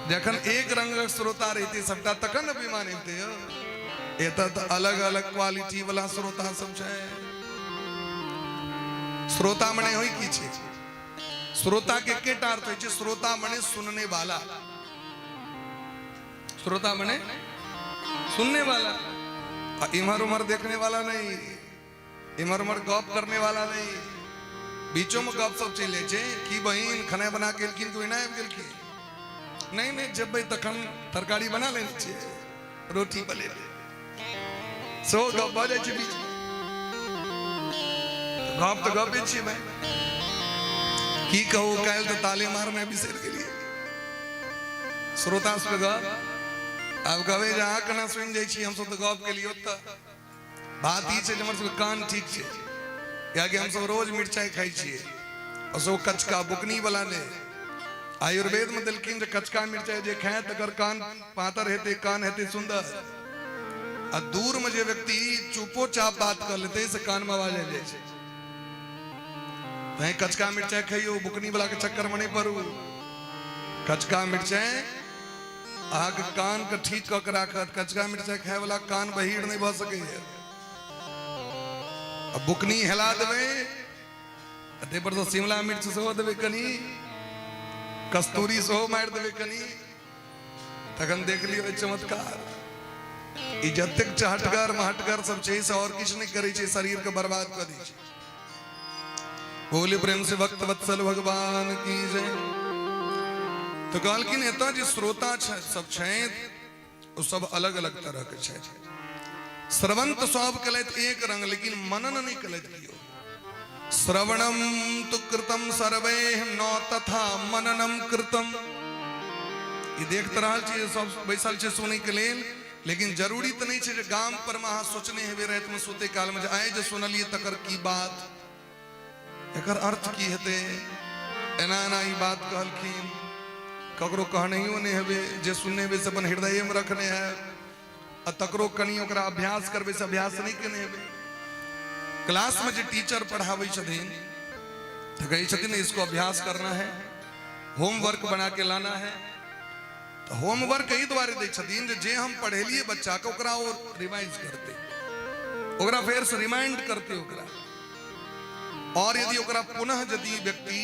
जखन एक रंगक श्रोता रहितै सबटा तखन ने विमान अबितै यौ। एतऽ तऽ अलग अलग क्वालिटी वाला श्रोता सब छै। श्रोता मने होइ की छै? श्रोता के एकेटा अर्थ होइ छै, श्रोता मने सुनने वाला, श्रोता मने सुनने वाला, आ इम्हर उम्हर देखने वाला नहीं, इम्हर उम्हर गप करने वाला नहीं। बीचो में गप सब चलि जाइ छै, की बहिन खाना बना के एलखिन कि ओहिना आबि गेलखिन? नहि नहि, जेबै तखन तरकारी बना लेने छियै, रोटी बनेबै, सेहो गप भऽ जाइ छै बीच में। गप तऽ गपे छियै भाई, की कहू, काल्हि तऽ ताले मारने बिसरि गेलियै। श्रोता सबके गप आब कहबै जे अहाँ केना सुनि जाइ छी, हमसब तऽ गप केलियै ओतऽ। बात ई छै जे हमर सबके कान ठीक छै, कियाकि हमसब रोज मिरचाइ खाइ छियै, और सब कचका बुकनी वाला नहि। आयुर्वेद में देलखिन जे कचका मिरचाइ जे खाए तकर कान पातर हेतै, कान हेतै सुंदर, आ दूर में जे व्यक्ति चुपो चाप बात कर लेतै से कान में आवाज आबि जाइ छै। तैं कचका मिरचाइ खइयौ, बुकनी वाला के चक्कर में नहि पड़ू। कचका मिरचाइ अहाँके कान के ठीक कऽ के राखत। कचका मिरचाइ खाय वाला कान बहीर नहि भऽ सकैए। आ बुकनी हेला देबै, आ ताहि पर सँ शिमला मिर्च सेहो देबै, कनि कस्तूरी सेहो मारि देबै कनि, तखन देख लियौ चमत्कार। ई जतेक चहटगर महटगर सब छै से और किछु नहि करै छै, शरीर के बर्बाद कऽ दै छै। बोले प्रेम से भक्त वत्सल भगवान की जय। तो कहलखिन एतऽ जे श्रोता सब छथि ओ सब अलग अलग तरह के छथि। श्रवण तऽ सब केलथि एक रंग, लेकिन मनन नहि केलथि केओ। श्रवणम तु कृतम सर्वे न तथा मननम कृतम। ई देख तऽ रहल छी सब बैसल छै सुनै के लेल, लेकिन जरूरी तऽ नहि छै जे गाम पर मे अहाँ सोचने हेबै रातिमे सुतै कालमे जे आइ जे सुनलियै तकर की बात, एकर अर्थ की हेतै, एना एना ई बात कहलखिन, ककरो कहनहियो नहि हेबै, जे सुनने हेबै से अपन हृदयमे रखने हैब, आ तकरो कनि ओकरा अभ्यास करबै से अभ्यास नहि केने हेबै। क्लास में जे टीचर पढ़ाबै छथिन तऽ कहै छथिन इसको अभ्यास करना है, होमवर्क बना के लाना है। तऽ होमवर्क एहि दुआरे दै छथिन जे जे हम पढ़ेलियै बच्चाके ओकरा ओ रिवाइज करतै, ओकरा फेरसँ रिमाइंड करतै ओकरा। और यदि ओकरा पुनः यदि व्यक्ति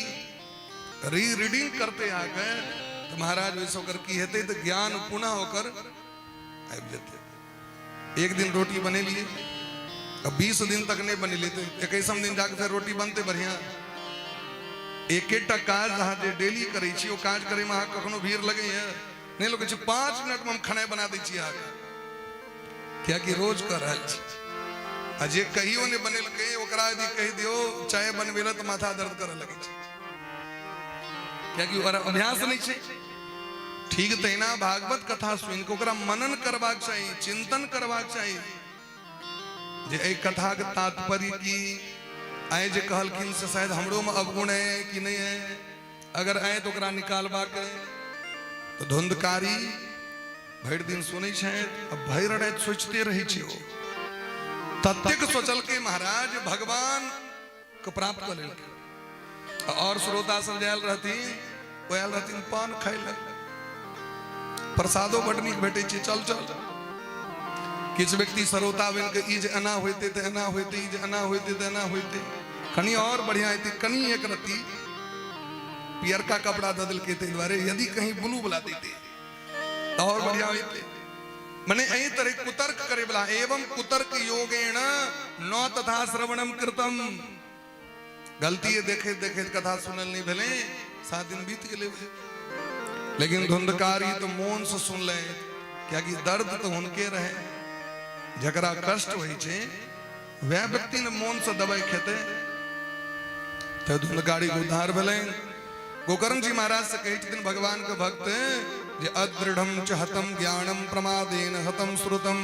री रीडिंग करतै अहाँके तऽ महाराज ओहिसँ ओकर की हेतै तऽ ज्ञान पुनः ओकर आबि जेतै। एक दिन रोटी बनेलियै आ 20 दिन तक नहि बनेलियै तऽ 21 दिन जाके फेर रोटी बनतै बढ़िआँ। एकेटा काज अहाँ जे डेली करै छी ओ काज करैमे अहाँ कखनो भीड़ लगैए नहि? लोक छै 5 मिनटमे हम खेनाइ बना दै छी अहाँके, कियाकि रोज कऽ रहल छी। आ जे कहियो नहि बनेलकै ओकरा यदि कहि दियौ चाय बनबै लए तऽ माथा दर्द करऽ लगै छै, कियाकि ओकर अभ्यास नहि छै। ठीक तहिना भागवत कथा सुनि कऽ ओकरा मनन करबाक चाही, चिंतन करबाक चाही जे एहि कथाके तात्पर्य की, आइ जे कहलखिन से शायद हमरोमे अवगुण है कि नहि है, अगर आए तऽ ओकरा निकालबाक है। तऽ धुंधकारी भरि दिन सुनै छथि आ भरि राति सोचिते रहै छै। ओ ततेक सोचलकै महाराज भगवान के प्राप्त कऽ लेलकै। और श्रोता सब जे आयल रहथिन ओ आयल रहथिन पान खाय लए, प्रसादो बड नीक भेटै छै, चल चल। किछु व्यक्ति श्रोता बनि कऽ ई जे एना होइतै तऽ एना होइतै, ई जे एना होइतै तऽ एना होइतै, कनि और बढ़िआँ हेतै, कनि एक रत्ती पियरका कपड़ा दऽ देलकै ताहि दुआरे यदि कहीं ब्लू वाला दैतै तऽ और बढ़िआँ होइतै। मने एहि तरह कुतर्क करे वाला, एवं कुतर्क योगेण न तथा श्रवणम कृतम। गलती देखैत देखैत कथा सुनल नहीं भेलै, 7 दिन बीत गेलै, लेकिन धुंधकारी तो मोन से सुनले, कियाकि दर्द तो हुनके रहे। जकरा कष्ट होइ छै वएह व्यक्ति ने मोन से दवाई खेतै। तऽ धुंधकारी के उद्धार भेलै। गोकर्ण जी महाराज से कहै छथिन भगवान के भक्त जे अदृढ़म च हतम ज्ञानम प्रमादेन हतम श्रुतम।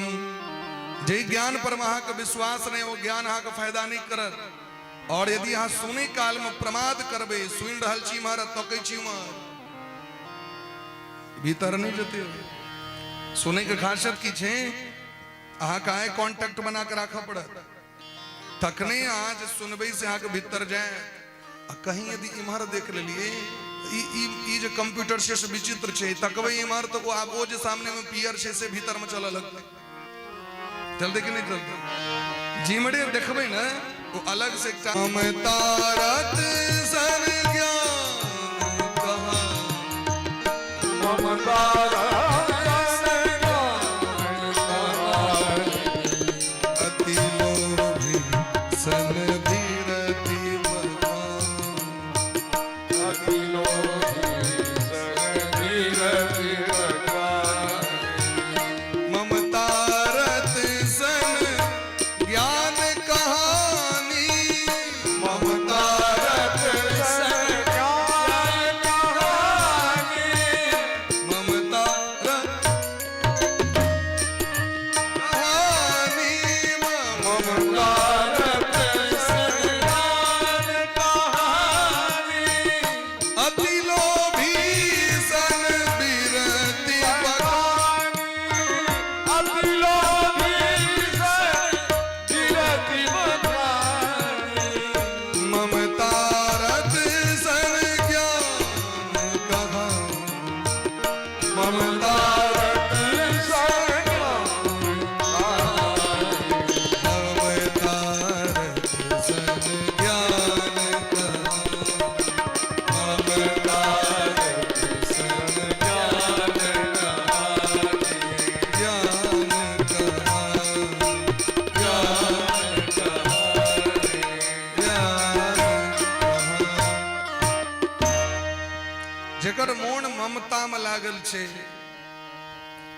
जे ज्ञान पर अहाँके विश्वास नहीं ओ ज्ञान अहाँके फायदा नहीं करत। और यदि अहाँ सुनै काल में प्रमाद करबै, सुनि रहल छी इम्हर तकै छी उम्हर, भीतर नहीं जेतै। सुनै के खासियत की छै, अहाँके आई कॉन्टेक्ट बना के राखऽ पड़त, तखने अहाँ जे सुनबै से अहाँके भीतर जाय। आ कहीं यदि इम्हर देख लेलिए, ई ई ई जे कंप्यूटर छै से विचित्र छै, तकबै इम्हर तऽ ओ आब ओ जे सामने में पियर छै से भीतर में चलऽ लगतै। चलतै कि नहि चलतै? जिम्हरे देखबै ने ओ अलग से एकटा ममतारत सन ज्ञान कहाँ, अति लोभी सन धीरति बखान। ममतारत सन ज्ञान कहानी, ममतारत सन ममता कहानी, ममता अति लोभी सन बिरति बखान। ममतारत सन ज्ञान कहानी, ममतारत ममतारत सन ज्ञान कहानी, ममतारत सन ज्ञान कहानी, ज्ञान कहानी, ज्ञान कहानी, ज्ञान कहानी। जकर मोन ममता में लागल छै,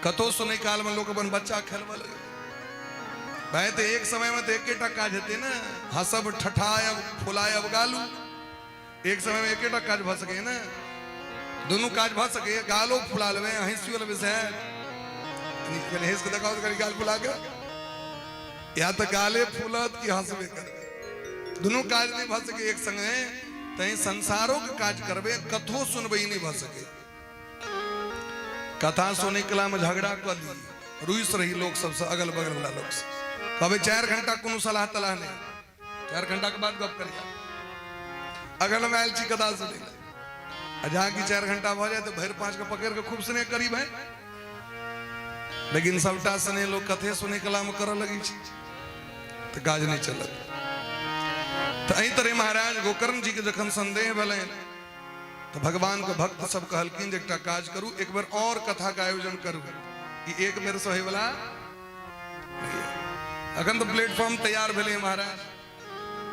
कतौ सुनै काल में लोक अपन बच्चा खेलबऽ लगै। भाई तऽ एक समय में तऽ एकेटा काज हेतै ने, हँसब ठठायब फुलायब गालू। एक समय में एकेटा काज भऽ सकैए ने, दुनू काज भऽ सकैए, गालो फुला लेबै हँसियो लेबै। साहब कनि हँसि कऽ देखाउ तऽ कनि गाल फुला कऽ, या तऽ गाले फूलत कि हँसबे करबै, दुनू काज नहि भऽ सकै एक संगे। तैं संसारो के काज करबै कथो सुनबै ई नहि भऽ सकै। कथा सुनै कला में झगड़ा कऽ ली, रुसि रही लोक सबसँ, अगल बगल वाला लोक से कहबै 4 घंटा कोनो सलाह तलाह नहि, 4 घंटा के बाद गप करिया। अगल में आयल छी कथा सुनै लए, आ जहाँ की 4 घंटा भऽ जाय तऽ भरि पाँच के पकड़ि कऽ खूब स्नेह करी भाई। लेकिन सबटा स्नेह लोक कथे सुनै कला में करऽ लगै छै तऽ काज नहि चलत। तऽ एहि तरह महाराज गोकर्ण जी के जखन संदेह भेलनि तऽ भगवानके भक्त सब कहलखिन जे एकटा काज करू, एक बेर और कथाके आयोजन करू। ई एक बेरसँ होयवला नहि। अखन तऽ प्लेटफॉर्म तैयार भेलै महाराज,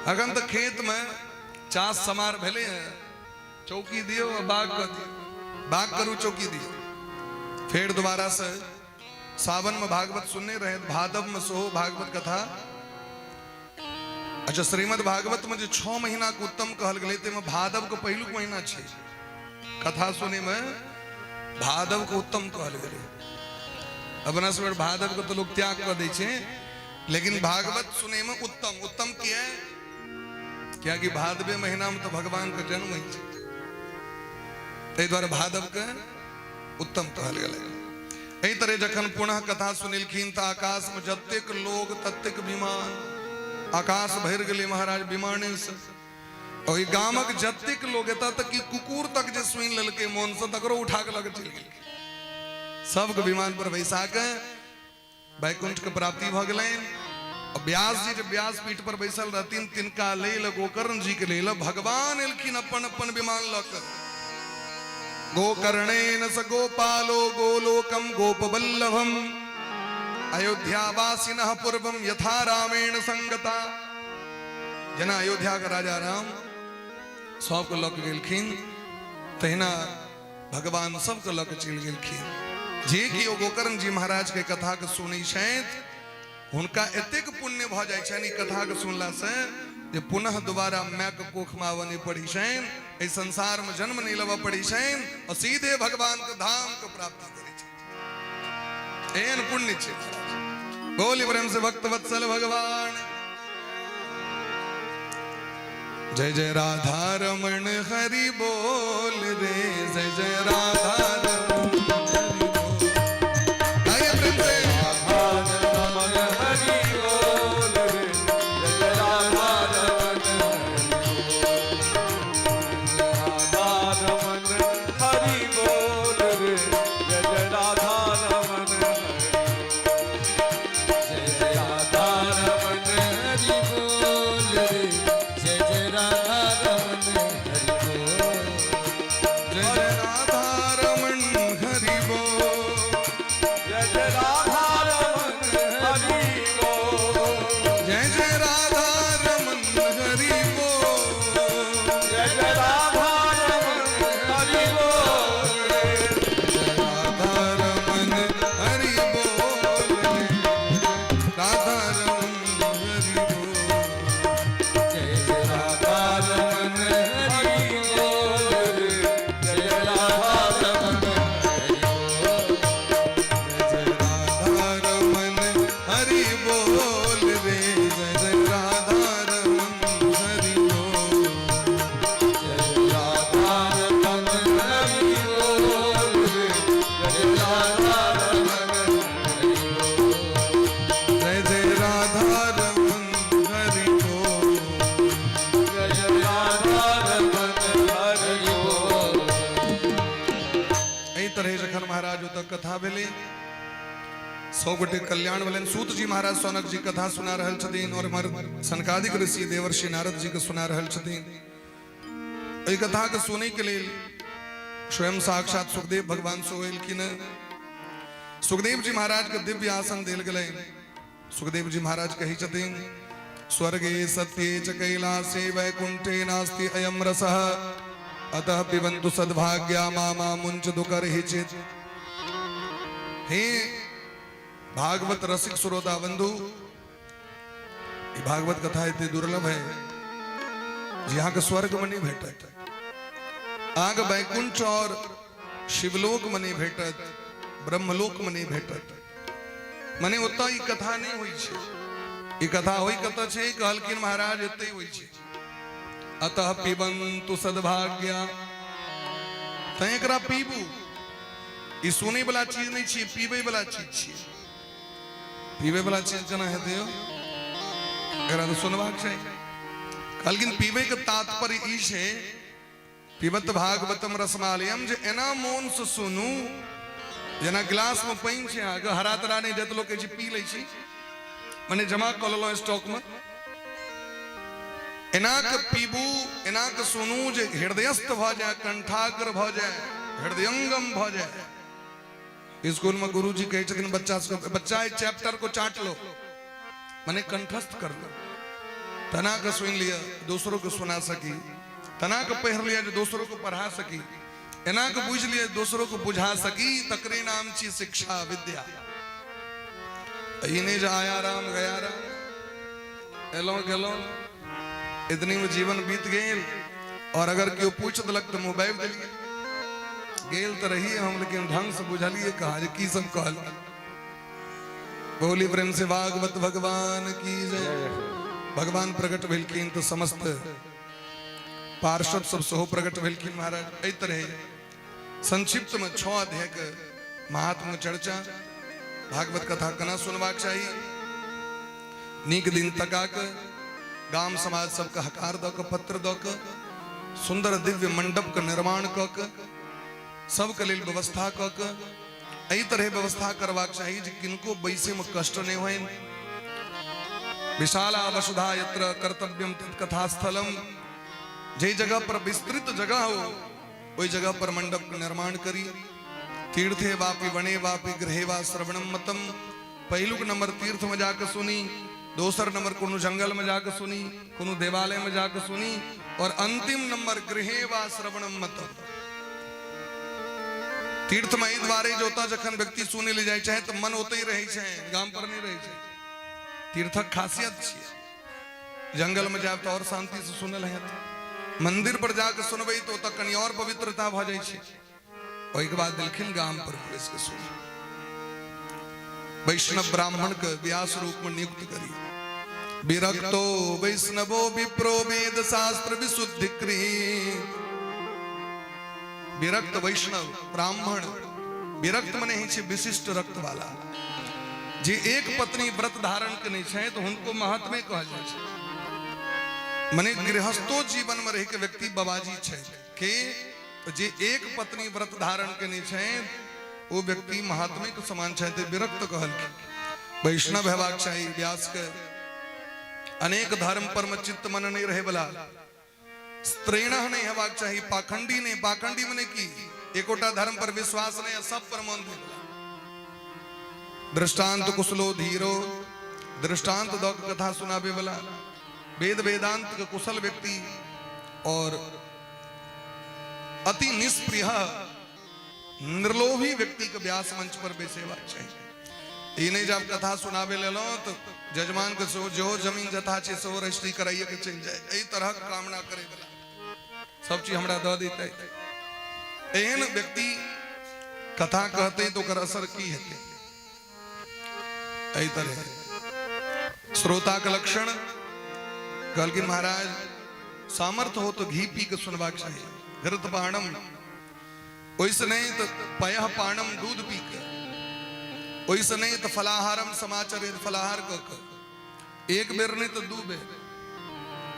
अखन तऽ खेतमे चास समार भेलै हँ, चौकी दियौ आ बाग कऽ दियौ, बाग करू चौकी दियौ। फेर दोबारा से सावन में भागवत सुनने रहे, भादव में सेहो भागवत कथा। अच्छा, श्रीमद् भागवत में जे 6 महीना के उत्तम कहल गेलै ताहिमे भादव के पहिलुक महीना छै। कथा सुने में भादव के उत्तम कहल गेलै। अपना सब भादव के तो लोग त्याग कऽ दै छै, लेकिन भागवत सुने में उत्तम। उत्तम किया? कियाकि भादवे महीना में तो भगवान के जन्म होइ छै, ताहि दुआरे भादव के उत्तम कहल गेलै। एहि तरह जखन पुनः कथा सुनेलखिन तऽ आकाश में जतेक लोग ततेक विमान, आकाश भरि गेलै महाराज विमाने से। ओहि गामक जतेक लोग, एतऽ तक कि कुकुर तक जे सुनि लेलकै मोन से तकरो उठा के लऽ के चलि गेलखिन। सबके विमान पर बैसा के वैकुंठ के प्राप्ति भऽ गेलनि। व्यास जी जे व्यास पीठ पर बैसल रहथिन तिनका लेल, गोकर्ण जी के लेल भगवान एलखिन अपन अपन विमान लऽ कऽ। गोकर्णेन स गोपालो गोलोकम गोपवल्लभम अयोध्यावासिनः पूर्वम यथा रामेण संगता। जेना अयोध्या के राजा राम सबके लऽ के गेलखिन तहिना भगवान सबके लऽ के चलि गेलखिन। जे केओ गोकर्ण जी महाराज के कथा के सुनै छथि हुनका एतेक पुण्य भऽ जाइ छनि ई कथा के सुनला से जे पुनः दोबारा माय के कोख में आबऽ नहि पड़ै छनि, एहि संसार में जन्म नहि लेबऽ पड़ै छनि और सीधे भगवान के धाम के प्राप्ति करै छथि। एहन पुण्य छै। बोली प्रेम से भक्त वत्सल भगवान जय जय राधा रमण हरि बोल रे, जय जय राधा रमण हरि बोल। आइए प्रेम से। रमण हरि बोल रे, जय जय राधा रमण राधा रमण हरि बोल रे, जय जय राधा रमण जय जय राधा रमण हरि बोल रे, जय जय राधा रमण हरि बोल। जय जय राधा रमण हरि बोल, जय जय राधा रमण हरि बोल, जय जय राधा रमण हरि बोल, जय जय राधा रमण हरि बोल रे, राधा रमण हरि बोल रे, राधा रमण हरि बोल, जय जय राधा रमण हरि बोल रे, जय जय राधा रमण हरि बोल। जय जय राधा रमण हरि बोल रे, जय जय राधा रमण हरि बोल, जय राधा रमण हरि बोल रे, जय राधा रमण हरि बोल। जय जय राधा रमण हरि बोल, जय जय राधा रमण हरि बोल। एहि तरह जखन महाराज ओतऽ कथा भेलै, सौ गोटे कल्याण भेलनि। सूत जी महाराज सौनक जी कथा सुना रहल छथिन और एम्हर सनकादिक ऋषि देवर्षि नारद जी के सुना रहल छथिन। एहि कथा के सुनै के लेल स्वयं साक्षात सुखदेव भगवान सेहो एलखिन। सुखदेव जी महाराज के दिव्य आसन देल गेलनि। सुखदेव जी महाराज कहै छथिन, स्वर्गे सत्ये च कैलासे वैकुंठे नास्ति अयम रसः अतः पिबन्तु सद्भाग्या मा मुंच दुकर्हि चित्। हे भागवत रसिक श्रोता बंधु, ई भागवत कथा एते दुर्लभ है जे अहाँके स्वर्ग में नहीं भेटत, अहाँके वैकुंठ और शिवलोक में नहीं भेटत, ब्रह्मलोक में नहीं भेटत। मने ओतऽ ई कथा नहीं होइ छै। ई कथा होइ कतऽ छै? कहलखिन महाराज एतै होइ छै। अतः पिबन्तु सद्भाग्या, तैं एकरा पीबू। ई सुनै वाला चीज नहीं छियै, पीबै वाला चीज छियै। पीबै वाला चीज केना हेतै यौ? एकरा तऽ सुनबाक चाही। कहलखिन पीबै के तात्पर्य ई छै, पिबत भागवतम रसमालयम, जे एना मोन से सुनू जेना गिलास में पानि छै अहाँके, हरा तरा नहि जत लोक कहै छै पी लै छी, मने जमा कऽ लेलहुँ स्टॉक में। एना के पीबू, एना के सुनू जे हृदयस्थ भऽ जाय, कंठाग्र भऽ जाय, हृदयंगम भऽ जाय। स्कूल में गुरुजी कहै छथिन बच्चा सबके, बच्चा इस चैप्टर को चाट लो, माने कंठस्थ कर लो। तना के सुनि लिअ, दोसरों के सुना सकी। तना के पढ़ि लिअ जे दोसरों के पढ़ा सकी। एना के बुझि लिअ, दोसरों के बुझा सकी। तकरे नाम छी शिक्षा, विद्या। ई नहि जे आया राम गया राम, एलहुँ गेलहुँ, इतनी में जीवन बीत गेल। और अगर केओ पूछ देलक तऽ मुँह बाबि देलियै, गेल तऽ रहिए हम, लेकिन ढंग से बुझलियै कहाँ जे की सब कहल। बोली प्रेम से भागवत भगवान की जय। भगवान प्रकट भेलखिन तऽ समस्त पार्षद सब सेहो प्रकट भेलखिन महाराज। एहि तरहे संक्षिप्त में 6 अध्याय के महात्म चर्चा, भागवत कथा केना सुनबाक चाही, नीक दिन तका के गाम समाज सबके हकार दऽ के, पत्र दऽ के, सुंदर दिव्य मंडप के निर्माण कऽ के, सबके लेल व्यवस्था कऽ के, एहि तरह व्यवस्था करबाक चाही जे किनको बैसे में कष्ट नहीं होइन। विशाला वसुधा यत्र कर्तव्यम तत्कथास्थलम, जे जगह पर विस्तृत जगह हो ओहि जगह पर मंडप के निर्माण करी। तीर्थे वापि वने वापि गृहे वा श्रवणम मतम। पहिलुक नंबर तीर्थ में जाके सुनी, दोसर नंबर कोनो जंगल में जाके सुनी, कोनो देवालय में जाके सुनी, और अंतिम नंबर गृहे वा श्रवणम मतम। तीर्थ में एहि दुआरे जे ओतऽ जखन व्यक्ति सुनै ले जाइ छै तऽ मन ओतहि रहै छै, गाम पर नहि रहै छै। तीर्थक खासियत छियै। जंगल में जायब तऽ और शांति से सुनल हैत। मंदिर पर जाके सुनबै तऽ ओतऽ कनि और पवित्रता भऽ जाइ छै। ओहिके बाद देलखिन गाम पर बैस के सुन। वैष्णव ब्राह्मण के व्यास रूप में नियुक्त करी। विरक्तो वैष्णवो विप्रो वेद शास्त्र विशुद्धि विरक्त वैष्णव ब्राह्मण, विरक्त मने होइ छै विशिष्ट रक्त वाला, जे एक पत्नी व्रत धारण केने छै तऽ हुनको महात्मे कहल जाइ छै। मने गृहस्थो जीवन में रहि के व्यक्ति बाबाजी छै के तऽ जे एक पत्नी व्रत धारण केने छै ओ व्यक्ति महात्मे के समान छै, तऽ विरक्त कहलखिन। वैष्णव हेबाक चाही व्यास के, अनेक धर्म पर में चित्त मन नहीं रहे वाला, स्त्रीण नहीं हेबाक चाही, पाखंडी नहीं। पाखंडी मने की एकोटा धर्म पर विश्वास नहीं, सब पर मन दे। दृष्टांत कुशलो धीरो, दृष्टांत दऽ के कथा सुनाबे वाला, वेद वेदांत के कुशल व्यक्ति, और अति निष्प्रिय निर्लोभी व्यक्ति के व्यास मंच पर बैसेबाक चाही। ई नहि जब कथा सुनाबे लेलहुँ तऽ जजमान के सेहो जेहो जमीन जथा छै सेहो रजिस्ट्री कराइए के चलि जाय, एहि तरहक कामना करे वाला, सब चीज हमरा दऽ देतै, एहन व्यक्ति कथा कहतै तऽ ओकर असर की हेतै? एहि तरह श्रोता के लक्षण कहलखिन महाराज, सामर्थ्य हो तो घी पी के सुनबाक चाही, घृत पाणम, ओहिसँ नहि तऽ पयः पाणम, दूध पी के, ओहिसँ नहि तऽ फलाहारम समाचरित, फलाहार कऽ के एक बेर नहि तऽ 2 बेर।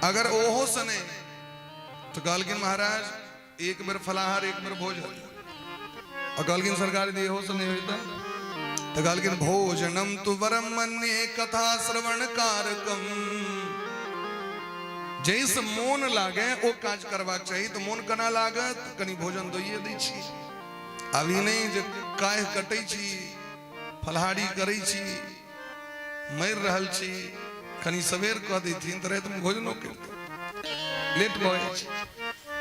अगर ओहो से नहि तऽ कहलखिन महाराज एक बेर फलाहार, एक बेर भोजन। और कहलखिन सरकार यदि इहो से नहि होइता तऽ कहलखिन भोजनम तु वरम मन्ये कथा श्रवण कारकम। जैसे मोन लागे ओ काज करबाक चाही। तऽ मोन केना लागत? कनि भोजन दैए दै छी। आब ई नहि जे काहि कटै छी, फलहारी करै छी, मरि रहल छी, कनि सवेर कऽ दैथिन तऽ रातिमे भोजनो करितहुँ, लेट भऽ जाइ छै।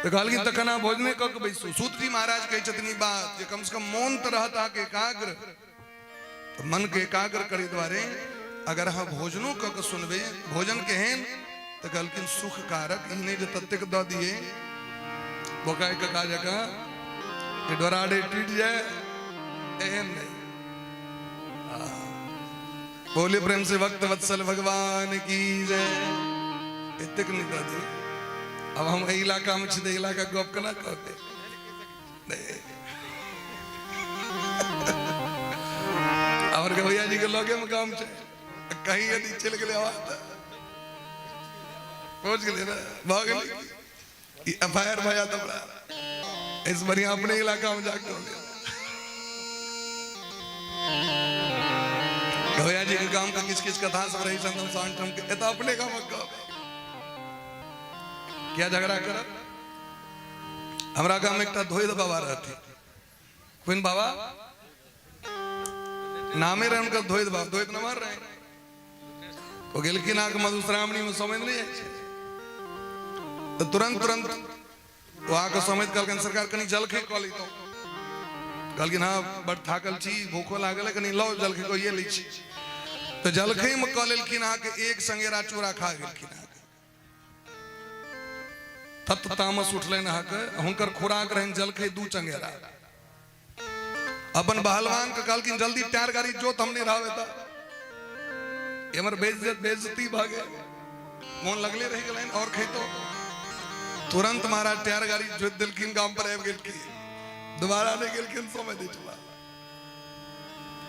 तऽ कहलखिन तऽ केना भोजने कऽ के बैसू? सूतजी महाराज कहै छथिन ई बात जे कमसँ कम मोन तऽ रहत अहाँके एकाग्र। तऽ मनके एकाग्र करै दुआरे अगर अहाँ भोजनो कऽ के सुनबै, भोजन केहन? तऽ कहलखिन सुख कारक। ई नहि जे ततेक दऽ दिए बोकाइ कका जकाँ जे डोराडे टूटि जाय, एहन नहि। बोले प्रेम से भक्त वत्सल भगवान की जय। एतेक नहि दऽ दिए। आब हम एहि इलाकामे छी तऽ एहि इलाकाके गप केना कहबै? हमर के भैया जी के लगे में काम छै, कहीं यदि चलि गेलै आवाज तऽ पहुँच गेलै ने, भऽ गेलै, एफ I R भऽ जायत हमरा। एहिसँ बढ़िआँ अपने इलाकामे जाके कऽ लेब। भैया जी के गाम के किछु किछु कथा सब रहै छनि, हम साँझ ठाम एतऽ अपने गामक कहबै। किया झगड़ा करब? हमरा गाम में एकटा धोइद बाबा रहथिन। कोन बाबा नामे रहे उनका? धोइद बाबा। धोइद नमर रहे। ओ गेलखिन अहाँके मधुश्रावणी में समझ नहीं जाइ छै तऽ तुरंत तुरंत ओ अहाँके समझ कहलखिन, सरकार कनि जलखै कऽ लैतहुँ। कहलखिन, हँ, बड़ थाकल छी, भूखो लागल है, कनि लौ जलखै कहिए लै छी। तऽ जलखैमे कऽ लेलखिन अहाँके एक संगेरा चूड़ा खा गेलखिन अहाँके। तत तामस उठलनि अहाँके। हुनकर खुराक रहनि जलखै दू चंगेरा। अपन बहलवान के कहलखिन, जल्दी टायर गाड़ी जोत, हम नहीं रहबे तऽ एमर बेइज्जती भऽ गेल। मोन लगले रहि गेलनि और खैतो। तुरंत महाराज टायर गाड़ी जोत देलखिन, गाम पर आबि गेलखिन, दोबारा नहि गेलखिन समय दै छला।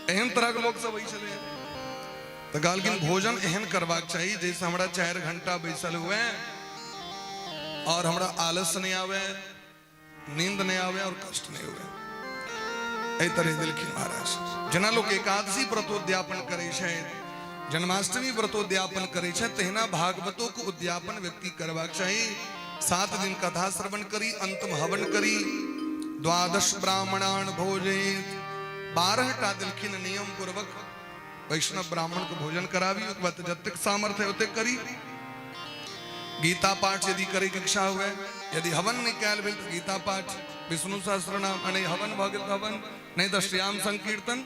एहन तरहक लोक सब होइ छलै। तऽ कहलखिन, भोजन एहन करबाक चाही जाहिसँ हमरा 4 घंटा बैसल हुए और हमरा आलस नहि आवे, नींद नहि आवे और कष्ट नहि हुए। एहि तरह देलखिन महाराज। जेना लोक एकादशी व्रतोद्यापन करै छै, जन्माष्टमी व्रतोद्यापन करै छै, तहिना भागवतो के उद्यापन व्यक्ति करबाक चाही। 7 दिन कथा श्रवण करी, अंतम हवन करी। द्वादश ब्राह्मणान भोजयेत, 12 टा देलखिन नियम पूर्वक वैष्णव ब्राह्मण के भोजन कराबी। ओकर बाद जतेक सामर्थ्य है ओतेक करी। गीता पाठ यदि करे के इच्छा हुए, यदि हवन नहीं कयल भेल तऽ गीता पाठ, विष्णु सहस्त्रनाम, आ नहि हवन भऽ गेल तऽ हवन, नहि तऽ श्याम संकीर्तन।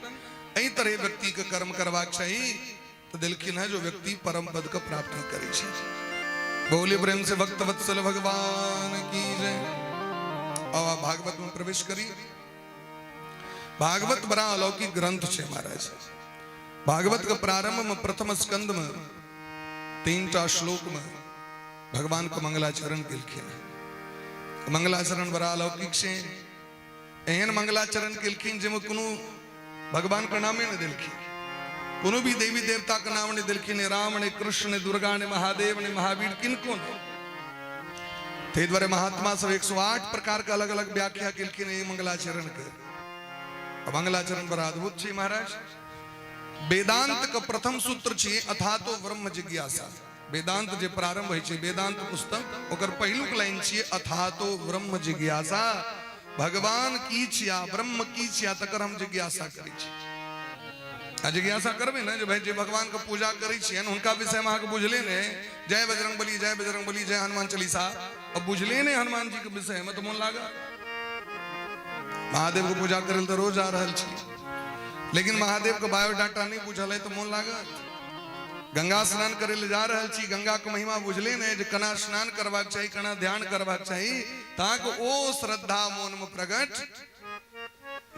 एहि तरह व्यक्ति के कर्म करबाक चाही। तऽ देलखिन है जो व्यक्ति परम पद के प्राप्ति करै छै। बोले प्रेम से भक्त वत्सल भगवान की जय। अब आप भागवत में प्रवेश करी। भागवत बड़ा अलौकिक ग्रंथ छै महाराज। भागवत के प्रारंभ में प्रथम स्कंद में तीन टा श्लोक में भगवान के मंगलाचरण केलखिन। मंगलाचरण बड़ा अलौकिक छै। एहन मंगलाचरण केलखिन जाहिमे कोनो भगवान के नामे नहि देलखिन, कोनो भी देवी देवता के नाम नहि देलखिन, ने राम, ने कृष्ण, ने दुर्गा, ने महादेव, ने महावीर, किनको नहि। ताहि दुआरे महात्मा सब 108 प्रकार के अलग अलग व्याख्या केलखिन एहि मंगलाचरण के। आ मंगलाचरण बड़ा अद्भुत छै महाराज। वेदांत के प्रथम सूत्र छै अथातो ब्रह्म जिज्ञासा। वेदांत जे प्रारंभ होइ छै, वेदांत पुस्तक, ओकर पहिलुक लाइन छियै अथातो ब्रह्म जिज्ञासा। भगवान की छिया, ब्रह्म की छिया, तकर हम जिज्ञासा करै छी। आ जिज्ञासा करबै ने जे भाई, जे भगवान के पूजा करै छियनि हुनका विषयमे अहाँके बुझले ने, जय बजरंग बली, जय बजरंग बली, जय हनुमान चालीसा, अब बुझले ने हनुमान जी के विषयमे तऽ मोन लागत? महादेव के पूजा करै लए तऽ रोज आ रहल छी, लेकिन महादेव के बायोडाटा नहि बुझल है तऽ मोन लागत? गंगा स्नान करे लए जा रहल छी, गंगा के महिमा बुझले ने जे केना स्नान करबाक चाही, केना ध्यान करबाक चाही, ताकि ओ श्रद्धा मोन में प्रकट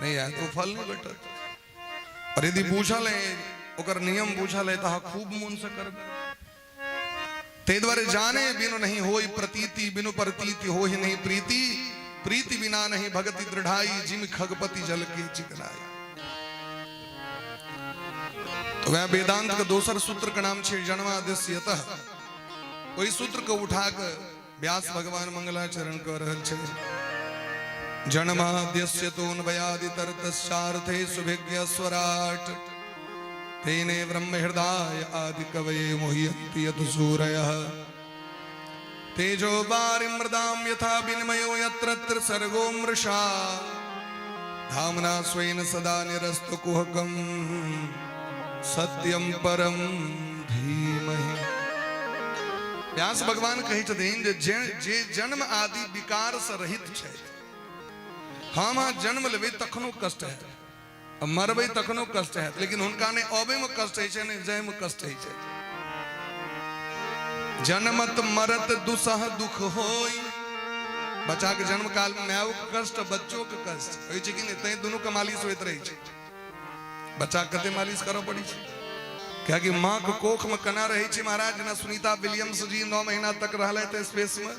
नहीं आयत, ओ फल नहीं भेटत। और यदि बुझल है, ओकर नियम बुझल है, तऽ अहाँ खूब मोन से करबै। ताहि दुआरे जाने बिनु नहीं होई प्रतीति, बिनु प्रतीति होहि नहीं प्रीति, प्रीति बिना नहीं भगति दृढ़ाई, जिम खगपति जल के चिकनाई। तो वह वेदांत के दोसर सूत्र के नाम छै जन्माद्यस्य। ओहि सूत्र के उठा के व्यास भगवान मंगलाचरण कर रहल छै। जन्माद्यस्य तोऽन्वयादितरतश्चार्थे सुभिज्ञ स्वराट, तेने ब्रह्म हृदय आदि कवये मुह्यन्ति यत् सूरयः। तेजो वारिमृदां यथा विनिमयो यत्र सर्गो मृषा, धाम्ना स्वेन सदा निरस्त कुहकं सत्यम परम धीमहि। व्यास भगवान कहै छथिन जे जे जे जन्म आदि विकार से रहित छै। हम अहाँ जन्म लेबै तखनो कष्ट हैत आ मरबै तखनो कष्ट हैत, लेकिन हुनका नहि अबै में कष्ट होइ छै, नहि जाय में कष्ट होइ छै। जन्मत मरत दुसह दुख होई। बच्चा के जन्म काल में मायो के कष्ट, बच्चो के कष्ट होइ छै कि नहि? तैं दुनू के मालिश होइत रहै छै। बच्चा के कते मालिश करऽ पड़ै छै, कियाकि माँ के कोख में केना रहै छै महाराज? जेना सुनीता विलियम्स जी 9 महीना तक रहलथि स्पेस में,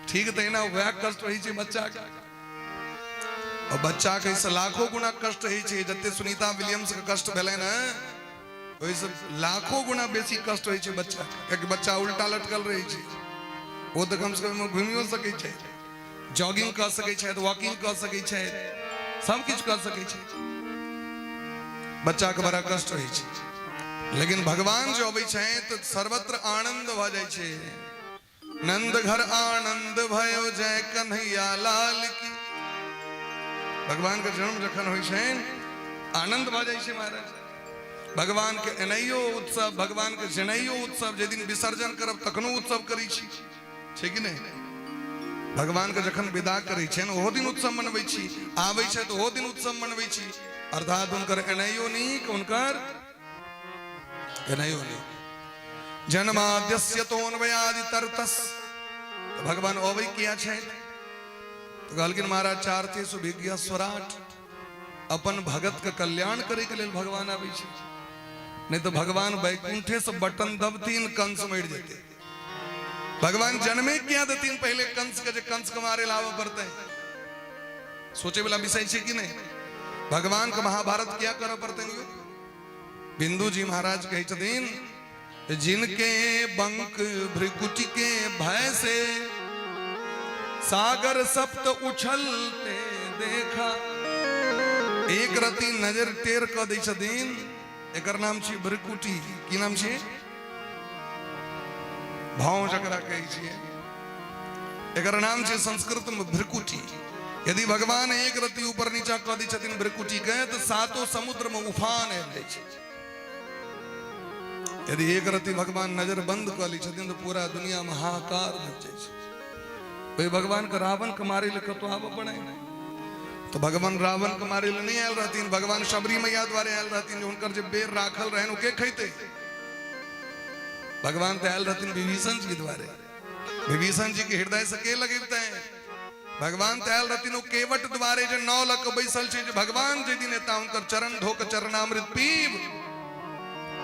ठीक तहिना वएह कष्ट होइ छै बच्चा के। और बच्चा के एहिसँ लाखों गुना कष्ट होइ छै। जते सुनीता विलियम्स के कष्ट भेलै ने, ओहिसँ लाखों गुना बेसी कष्ट होइ छै बच्चा के, कियाकि बच्चा उल्टा लटकल रहै छै। ओ तऽ कम से कम घुमियो सकै छै, जॉगिंग कऽ सकै छै, वॉकिंग कऽ सकै छै, सब किछु कऽ सकै छै। बच्चा के बड़ा कष्ट होइ छै, लेकिन भगवान जो अबै छै तऽ सर्वत्र आनंद भऽ जाइ छै। नंद घर आनंद भयो जय कन्हैया लाल की। भगवान के जन्म जखन होइ छनि आनंद भऽ जाइ छै महाराज। भगवान के एनाइयो उत्सव, भगवान के जनाइयो उत्सव, जे दिन विसर्जन करब तखनो उत्सव करै छी, छै कि नहि? भगवान के जखन विदा करै छनि ओहो दिन उत्सव मनबै छी, आबै छै तऽ ओहो दिन उत्सव मनबै छी। अर्थात हुनकर एनाइयो नीक, हुनकर एनाइयो नीक। जन्माद्यस्य तोन्वयादि तरतस, तऽ भगवान अबै किया छथि? तऽ कहलखिन महाराज चार्थे सुभिज्ञ स्वराट, अपन भगत के कल्याण करे के लेल भगवान आबै छै। नहीं तो भगवान वैकुंठे से बटन दबतीन कंस मरि जेते। भगवान जन्मे किया देतीन पहले कंस के, जे कंस के मारे लाबऽ पड़तै? सोचे वाला विषय छै कि नहीं? भगवान के महाभारत किया करऽ पड़तै? बिंदु जी महाराज कहै छथिन, जिनके बंक भ्रिकुटी के भय से सागर सप्त उछलते देखा। एक रति नजर टेर क दै छथिन, एकर नाम छी भ्रिकुटी। की नाम छी? भाव जकरा कहै छियै, एकर नाम छै संस्कृत में भ्रिकुटी। यदि भगवान एक रति ऊपर नीचा क दै छथिन भ्रिकुटी के, तऽ सातो समुद्र में उफान आबि जाइ छै। यदि एक रति भगवान नजर बंद कऽ लै छथिन तऽ पूरा दुनिया में हाहाकार मच जाइ छै। ओहि भगवान के रावण के मारे लए कतौ आबऽ पड़ै तो भगवान रावण के मारे लए नहीं आयल रहथिन, भगवान शबरी मैया द्वारे आयल रहथिन। जे हुनकर जे बेर राखल रहनि ओ के खैतै? भगवान तऽ आयल रहथिन विभीषण जी द्वारे। विभीषण जी के हृदय से के लगेबतै? भगवान तऽ आयल रहथिन ओ केवट द्वारे जे नाव लऽ कऽ बैसल छै, जे भगवान जे दिन एता हुनकर चरण धो कऽ चरणामृत पीब।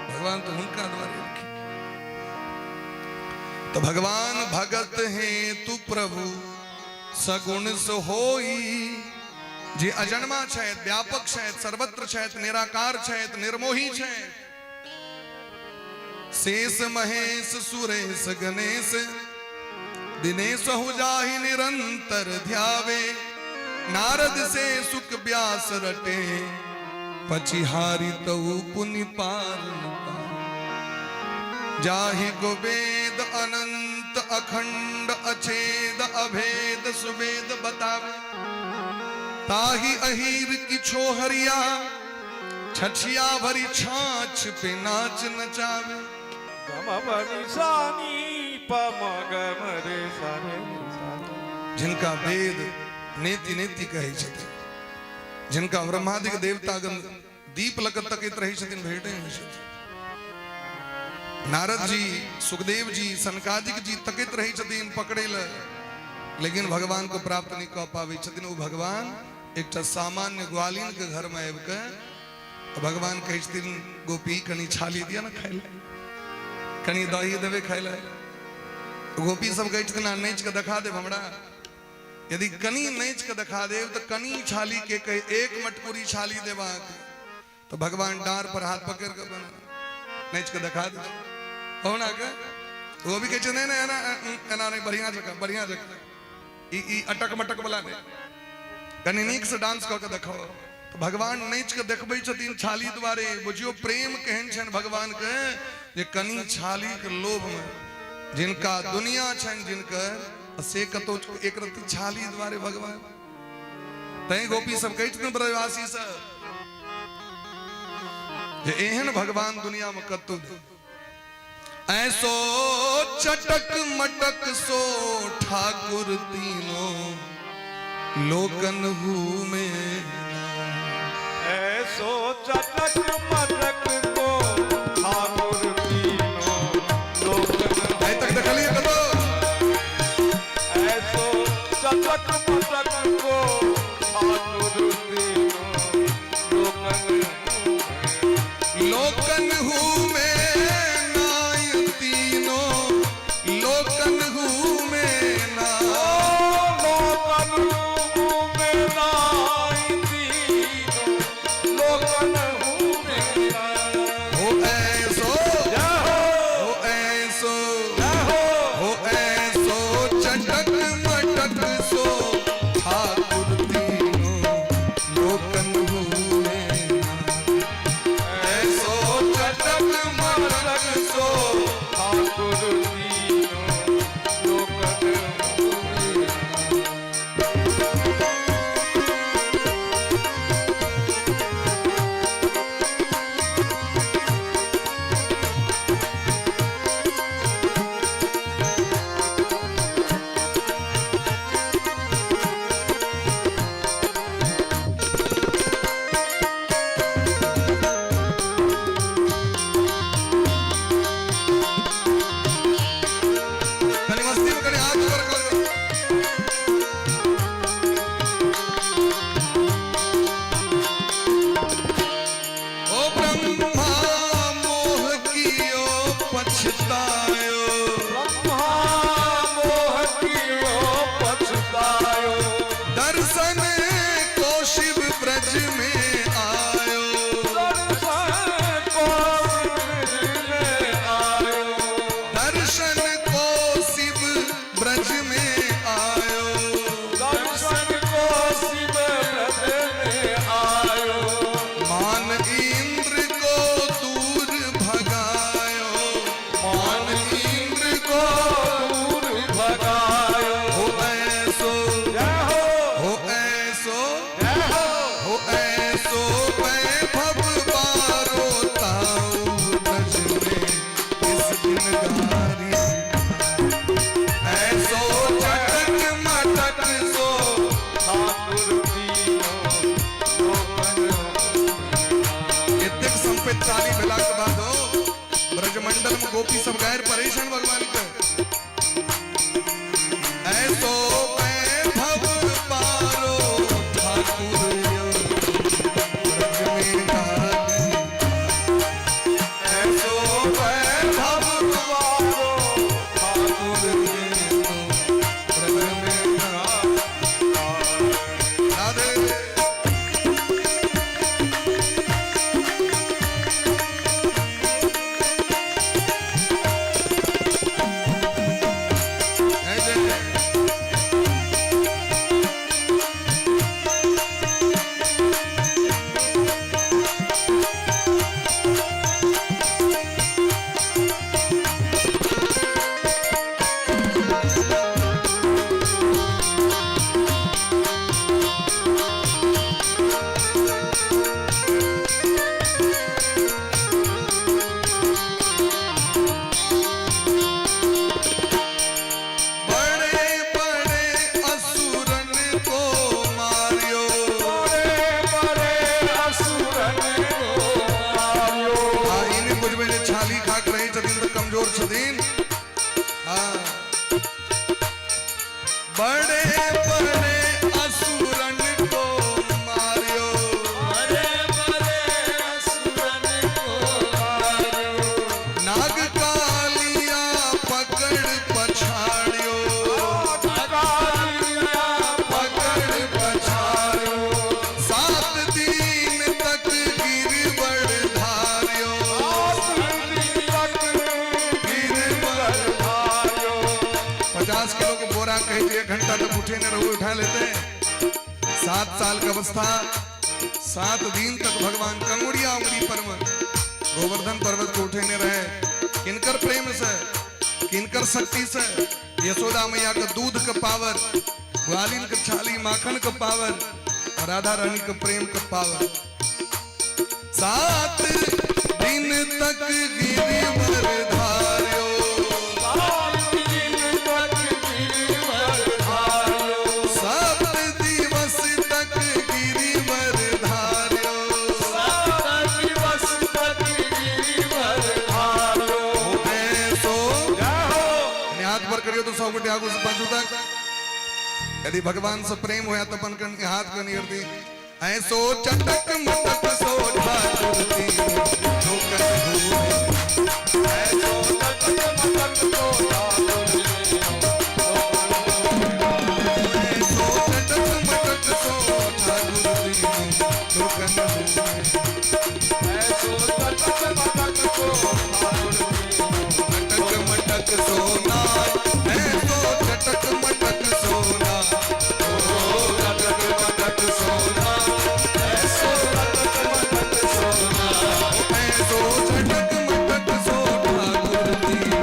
भगवान तऽ हुनका द्वारे एलखिन। तऽ भगवान भगत हे तू प्रभु सगुण से होई, जे अजन्मा छथि, व्यापक छथि, सर्वत्र छथि, निराकार छथि, निर्मोही छथि। शेष महेश सुरेश गणेश दिनेश हो जाहि निरंतर ध्यावे, नारद से सुख व्यास रटे, पचिहारी तऊ पुनि पार न पावे। जाहि को वेद अनंत अखंड अछेद अभेद सुवेद बतावे, ताहि अहीर की छोहरिया छछिया भरी छाछ पे नाच नचावे। गम बनी सानी प म ग म रे सा रे सा रे। जिनका वेद नेति नेति कहै छथिन, जिनका ब्रह्मादिक देवतागण दीप लग तकैत रहै छथिन, भेटै नहि छथिन। नारद जी, सुखदेव जी, सनकादिक जी तकैत रहै छथिन पकड़ै लए, लेकिन भगवान को प्राप्त नहि कऽ पाबै छथिन। ओ भगवान एकटा सामान्य ग्वालिन के घर में आबि के भगवान कहै छथिन, गोपी कनि छाली दिअ ने खाय लए, कनि दही देबै खाय लए। गोपी सब कहै छथिन, अहाँ नाचि के देखा देब हमरा? यदि कनि नाचि के देखा देब तऽ कनि छाली के कहे एक मटकुरी छाली देब अहाँके। तऽ भगवान डाँर पर हाथ पकड़ि के बना नाचि के देखा दे कहुना के। वो भी कहै छै, नहि नहि, एना एना नहि, बढ़िआँ जकाँ, बढ़िआँ जकाँ, ई ई अटक मटक वाला नहि, कनि नीक से डांस कऽ के देखाओ। तऽ भगवान नाचि के देखबै छथिन छाली द्वारे। बुझियौ प्रेम केहन छनि भगवान के, जे कनि छाली के लोभ में जिनका दुनिया छनि जिनकर, से कतौ एक रत्ती छाली द्वारे भगवान। तैं गोपी सब कहै छथिन ब्रजवासी सब जे एहन भगवान दुनिया में कतौ नहि। ऐसो चटक मटक सो ठाकुर तीनों लोकन में। ऐसो चटक मटक को ठाकुर तीनों लोकन। आइ तक देखलियै कतौ? ऐसो चटक मटक को ठाकुर तीनों लोकन में। लोकन हूँ में नाय तीनों लोकन हूँ में ना। लोकन में नाय तीनों लोकन में हो ऐसो जय हो, हो ऐसो जय हो, हो ऐसो चटक मटक सो ठाकुर तीनों लोकन हुए। ऐसो चटक मटक सो ठाकुर तीनों लोकन। ताली भेला के बादो ब्रजमंडल में गोपी सब गायर पड़ै छनि भगवान के। ऐसो वैभव पारो ठाकुर ब्रज में गाली। ऐसो वैभव पारो ठाकुर ब्रज में गाली। राधे। जय जय। बड़े बड़े असुरन को मारियो। बड़े बड़े असुरन को मारियो। हाँ, ई नहि बुझबै जे छाली खा के रहै छथिन तऽ कमजोर छथिन। हाँ, बड़े बड़े असुरन को मारियो। बड़े बड़े असुरन को मारियो। नाग कालिया पकड़ पछाड़ियो। कालिया पकड़ पछाड़ियो। 7 दिन तक गिरवर धारियो। तक गिरवर धारियो। 50 किलो के बोरा कहे छै, 1 घंटा तक उठे न रहू, उठा लेते हैं। 7 साल का अवस्था, 7 दिन तक भगवान कंगुड़िया उंगली पर में गोवर्धन पर्वत को उठे न रहे। किनकर प्रेम से, किनकर शक्ति से? यशोदा मैया के दूध के पावर, ग्वालिन के छाली माखन के पावर और राधा रानी के प्रेम के पावर। 7 दिन तक गिरिवर धारियो। 7 दिन तक गिरिवर धारियो। 7 दिवस तक गिरिवर धारियो। 7 दिवस तक गिरिवर धारियो। ऐसो जय हो। हाथ पर करियो तो 100 गोटे आगू से पाछू तक। यदि भगवान से प्रेम होया तो अपन कन हाथ कनी दी। ऐसो चटक मटक सो ठाकुर दीनो लोकन घूमे। ऐसो चटक मटक सो ठाकुर दीनो लोकन घूमे। ऐसो चटक मटक सो ठाकुर दीनो लोकन घूमे। ऐसो चटक मटक सो ठाकुर दीनो। मटक मटक सोना, ऐसो चटक मटक सोना। ओ चटक मटक सोना, ऐसो चटक मटक सोना। ऐसो चटक मटक सो ठाकुर दीनो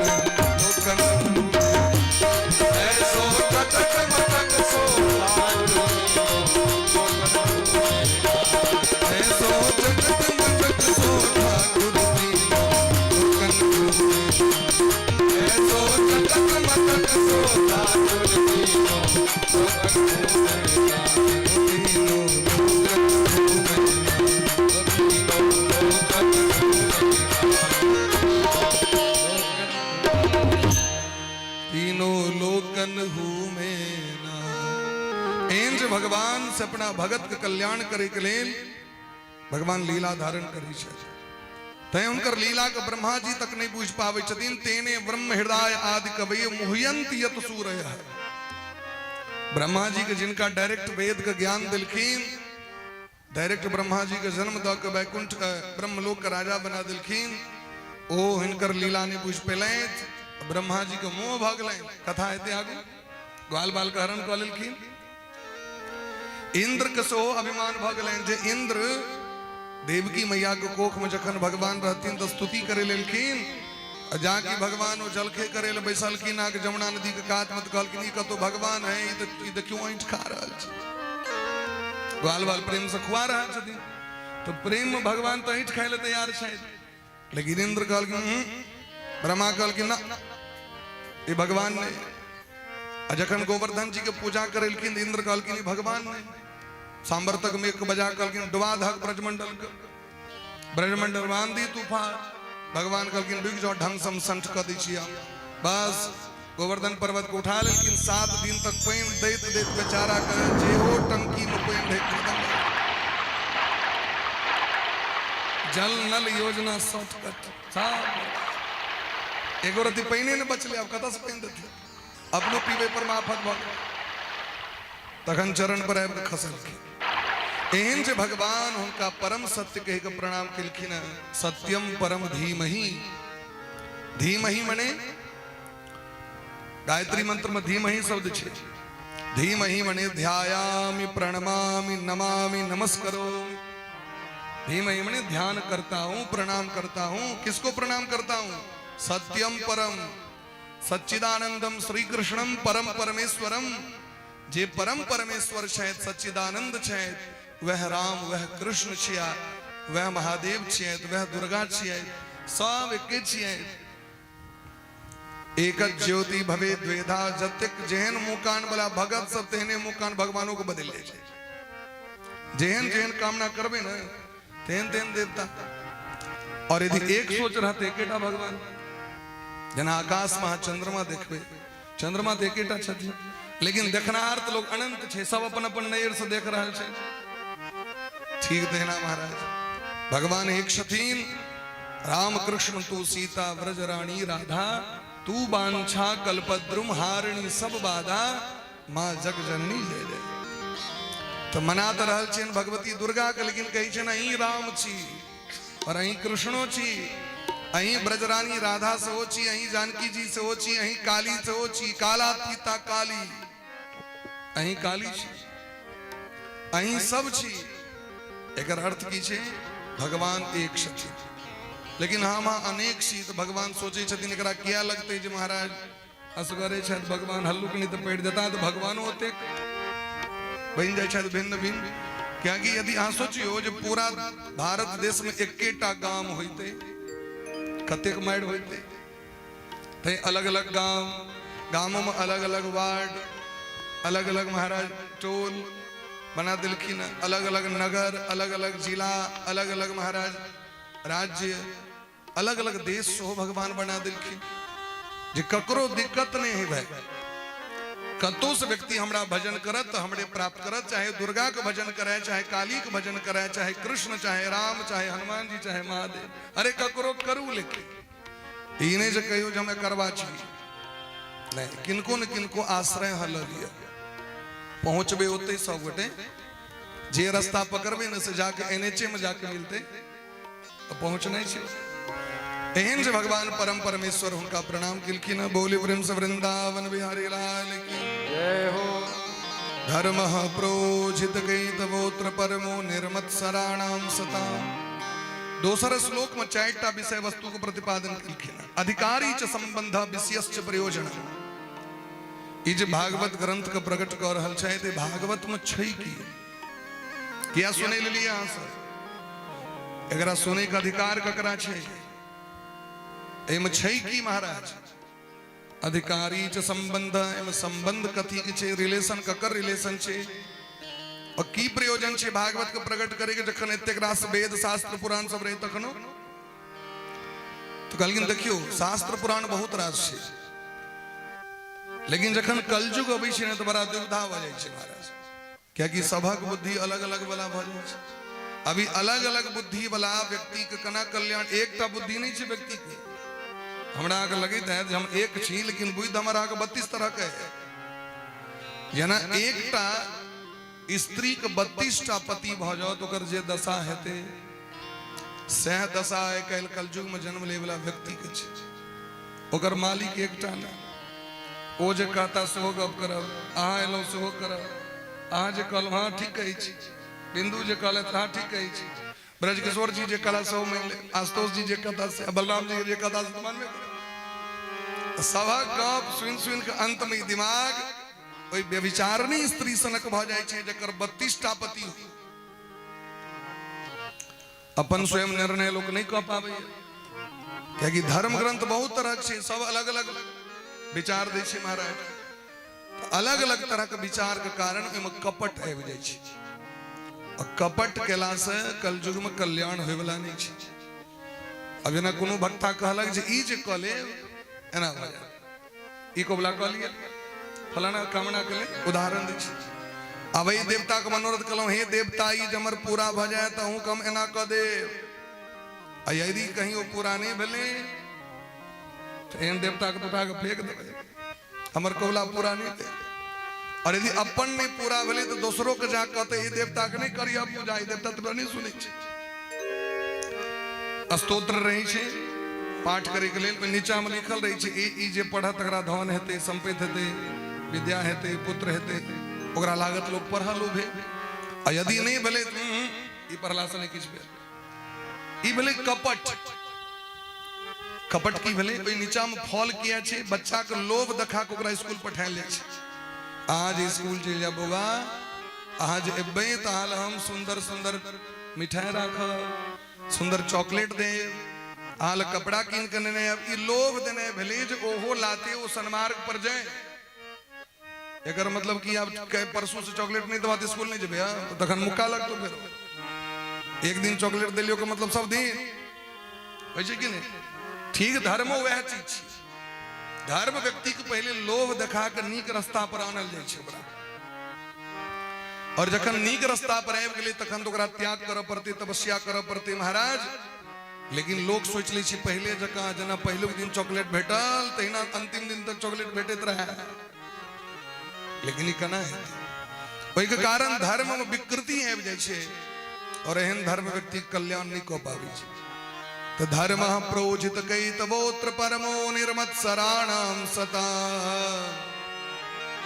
लोकन घूमे। ऐसो चटक मटक सो ठाकुर दीनो लोकन घूमे। ऐसो चटक मटक सो ठाकुर दीनो लोकन घूमे। ऐसो चटक मटक सो ठाकुर दीनो लोकन घूमे। दीनो लोकन घूमे। दीनो लोकन घूमे। तीनों लोकन घूमे ना। एहन जे भगवान से अपना भगत के कल्याण करे के लेल भगवान लीला धारण करै छथि, तैं हुनकर लीला के ब्रह्मा जी तक नहीं बुझि पाबै छथिन। तेने ब्रह्म हृदय आदि कवय मुह्यंत यत सूरय। ब्रह्मा जी के जिनका डायरेक्ट वेद के ज्ञान दिलखिन, डायरेक्ट ब्रह्मा जी के जन्म दऽ के वैकुंठ के ब्रह्मलोक के राजा बना दिलखिन, ओ हिनकर लीला नहीं बुझि पेलथि। ब्रह्मा जी के मोह भऽ गेलनि। कथा हेतै आगू। ग्वाल बाल के हरण कऽ लेलखिन। इंद्र के सेहो अभिमान भऽ गेलनि जे इंद्र देवकी मैया के कोख में जखन भगवान रहथिन तऽ स्तुति करे लेलखिन, आ जाकि भगवान ओ जलखे करे ले बैसलखिन आके जमुना नदी के कात में, तऽ कहलखिन ई कतौ भगवान है, ई तऽ क्यों ऐंठ खा रहल छै? ग्वाल बाल प्रेम से खुआ रहल छथिन, तऽ प्रेम में भगवान तऽ ऐंठ खाय ले तैयार छथि। लेकिन इंद्र कहलखिन, ब्रह्मा कहलखिन ना, ई भगवान नहीं। आ जखन गोवर्धन जी के पूजा करेलखिन, इंद्र कहलखिन ई भगवान नहीं। सांबर तक मेघ बजा कहलखिन डुबा धक ब्रजमंडल के। ब्रजमंडल में आंधी तूफान, भगवान कहलखिन रुकि जाओ, ढंग से हम संठ कऽ दै छी हम। बस गोवर्धन पर्वत के उठा लेलखिन। 7 दिन तक पानि दैत दैत बेचारा के जेहो टंकी में पानि रहै खत्म। जल नल योजना शॉर्टकट सब, एगो रति पानि नहि बचलै, आब कतऽ से पानि देथिन? अपनो पीबै पर मे आफत भऽ गेल। तखन चरण पर आबि कऽ खसलखिन। एहन जे भगवान हुनका परम सत्य कहि कऽ प्रणाम केलखिन। सत्यम परम धीमहि। धीमहि मने गायत्री मंत्र में धीमहि शब्द छै। धीमहि मने ध्यायामि प्रणमामि नमामि नमस्करोमि। धीमहि मने ध्यान करता हूं, प्रणाम करता हूं। किसको प्रणाम करता हूं? सत्यम परम सच्चिदानंदम श्री कृष्णम परम परमेश्वरम। जे परम परमेश्वर छथि, सच्चिदानंद छथि, वह राम, वह कृष्ण छिया, वह महादेव छियथि, वह दुर्गा छियथि, सब एके छियथि। एक ज्योति भवे द्वेधा। जतेक जेहन मुँह वाला भगत सब, तेहने मुँह भगवानों को बदलि जाइ छै। जेहन जेहन कामना करबै ने, तेहन तेहन देवता। और यदि एक सोच रहते, एकेटा भगवान, जेना आकाश में अहाँ चंद्रमा देखबै, चंद्रमा तऽ एकेटा छथिन, लेकिन देखनहार तऽ लोग अनंत छै, सब अपन अपन नजर से देख रहल छै। ठीक तहिना महाराज भगवान एक छथिन। राम कृष्ण तू सीता व्रज रानी राधा, तू बांछा कल्पद्रुम हारिणी सब बाधा, माँ जग जननी जय जय। तऽ मना तऽ रहल छियनि भगवती दुर्गा के, लेकिन कहै छनि अहीं राम छी और अहीं कृष्णो छी, अहीं ब्रजरानी राधा सेहो छी, अहीं जानकी जी सेहो छी, अहीं काली सेहो छी। कालातीता काली, अहीं काली छी, अहीं सब छी। एकर अर्थ की छै? भगवान एक छथिन, लेकिन हम अहाँ अनेक छी। तऽ भगवान सोचै छथिन, एकरा किया लगतै जे महाराज असगरे छथि भगवान, हल्लुक नहि तऽ पढ़ि देता। तऽ भगवानो ओतेक बनि जाइ छथि भिन्न भिन्न। कियाकि यदि अहाँ सोचियौ जे पूरा भारत देशमे एकेटा गाम होइतै, कतेक मारि होइतै। तैं अलग अलग गाम, गामोमे अलग अलग वार्ड, अलग अलग महाराज टोल बना देलखिन, अलग अलग नगर, अलग अलग जिला, अलग अलग महाराज राज्य, अलग अलग देश सेहो भगवान बना देलखिन, जे ककरो दिक्कत नहीं है भाई। कतौ से व्यक्ति हमरा भजन करत तऽ हमरे प्राप्त करत, चाहे दुर्गा के भजन करे, चाहे काली के भजन करे, चाहे कृष्ण, चाहे राम, चाहे हनुमान जी, चाहे महादेव। अरे ककरो करू, लेकिन ई नहीं जे कहियो जे हमे करबा छी। नहीं, किनको ने किनको आश्रय अहाँ लऽ लिअ, पहुँचबे ओतै। सब गोटे जे रास्ता पकड़बै ने, से जाके एनएचए में जाके मिलतै, पहुँचनाइ छै। एहन जे भगवान परम परमेश्वर, हुनका प्रणाम केलखिन। बोली प्रेम से वृंदावन बिहारी लाल की जय हो। धर्म प्रोझित कैतवोत्र परमो निर्मत्सराणाम सताम। दोसर श्लोक में चारिटा विषय वस्तु के प्रतिपादन केलखिन। अधिकारी च संबंध विषयश्च प्रयोजन। ई जे भागवत ग्रंथ के प्रकट कऽ रहल छै, ते भागवत में छै की? किया सुनै लेलियै अहाँ सब? एकरा सुनै के अधिकार ककरा छै? एहिमे छै की महाराज? अधिकारी च संबंध, एहिमे संबंध कथी के छै? रिलेशन, ककर रिलेशन छै? और की प्रयोजन छै भागवत के प्रकट करे के, जखन एतेक रास वेद शास्त्र पुराण सब रहे तखनो? तो कहलखिन, देखियौ, शास्त्र पुराण बहुत रास छै, लेकिन जखन कलयुग अबै छै ने, तऽ बड़ा दुविधा भऽ जाइ छै महाराज, कियाकि सभक बुद्धि अलग अलग वाला भऽ जाइ छै। अभी अलग अलग बुद्धि वाला व्यक्ति के केना कल्याण? एकटा बुद्धि नहि छै व्यक्ति के। हमरा अहाँके लगैत है जे हम एक छी, लेकिन बुद्धि हमर अहाँके 32 तरह के है। जेना एकटा स्त्री के 32टा पति भऽ जाओ तऽ ओकर जे दशा हेतै, सएह दशा आइ काल्हि कलयुग में जन्म लै वाला व्यक्ति के छै। ओकर मालिक एकटा नहि, ओ जे कहता सेहो गप करब, अहाँ एलहुँ सेहो करब, अहाँ जे कहलहुँ हँ ठीक कहै छी, बिंदु जे कहलथि हँ ठीक कहै छी, ब्रजकिशोर जी जे कहला सेहो मानि ले, आशुतोष जी जे कहता से, बलराम जी जे कहता से मानबे करब। सभक गप सुनि सुनि के अंत में ई दिमाग ओहि व्यभिचारणी स्त्री सनक भऽ जाइ छै, जकर 32टा पति हो। अपन स्वयं निर्णय लोक नहि कऽ पाबैया, कियाकि धर्म ग्रंथ बहुत तरहक छै, सब अलग अलग विचार दै छै महाराज। अलग अलग तरहक विचार के कारण ओहिमे कपट आबि जाइ छै। आ कपट केलासँ कलयुगमे कल्याण होयवला नहि छै। आब जेना कोनो भक्ता कहलक जे ई जे कऽ लेब एना भऽ जायत, ई कबुला कऽ लिअ फलाना कामना के लेल, उदाहरण दै छी। आब एहि देवताके मनोरथ केलहुँ, हे देवता ई जे हमर पूरा भऽ जाय तऽ अहूँके हम एना कऽ देब, आ यदि कहीं ओ पूरा नहि भेलै तऽ एहन देवताके तऽ उठा कऽ फेंक देबै, हमर कबुला पूरा नहि भेल। और यदि अपन नहि पूरा भेलै तऽ दोसरो के जा कहतै ई देवता के नहि करिय पूजा, ई देवता तोरा नहि सुनै छै। स्तोत्र रहै छै पाठ करे के लेल, नीचा में लिखल रहै छै ई जे पढ़त तकरा धन हेतै, संपत्ति हेतै, विद्या हेतै, पुत्र हेतै, ओकरा लागत लोक पढ़ल भेल। आ यदि नहि भेलै तऽ ई पढ़ला से नहि किछु भेल। ई भेलै कपट। कपट की भेलै? ओहि नीचा में फल किया छै? बच्चा के लोभ देखा के ओकरा स्कूल पठायल जाइ छै। अहाँ जे स्कूल चलि जायब बौआ, अहाँ जे एबै तऽ अहाँ लए हम सुन्दर सुन्दर मिठाइ राखब, सुन्दर चॉकलेट देब, अहाँ लए कपड़ा कीन के नेने आयब। ई लोभ देने भेलै जे ओहो लाते ओ सन्मार्ग पर जाय। एकर मतलब कि आब परसों से चॉकलेट नहीं देबा तऽ स्कूल नहीं जेबै, हाँ? तखन मुक्का लगतौ। फेर एक दिन चॉकलेट देलियो के मतलब सब दिन होइ छै कि नहीं? ठीक, धर्मो वएह चीज छै। धर्म व्यक्ति के पहले लोभ देखा के नीक रास्ता पर आनल जाइ छै ओकरा, और जखन नीक रास्ता पर आबि गेलै तखन तऽ ओकरा त्याग करऽ पड़तै, तपस्या करऽ पड़तै महाराज। लेकिन लोक सोचि लै छै पहिले जकाँ जेना पहिलुक दिन चॉकलेट भेटल तहिना अंतिम दिन तक चॉकलेट भेटैत रहै, लेकिन ई केना हेतै? ओहिके कारण धर्म में विकृति आबि जाइ छै और एहन धर्म व्यक्ति कल्याण नहि कऽ पाबै छै। तऽ धर्म प्रोजित कैतवोत्र परमो निर्मत्सराणाम सता।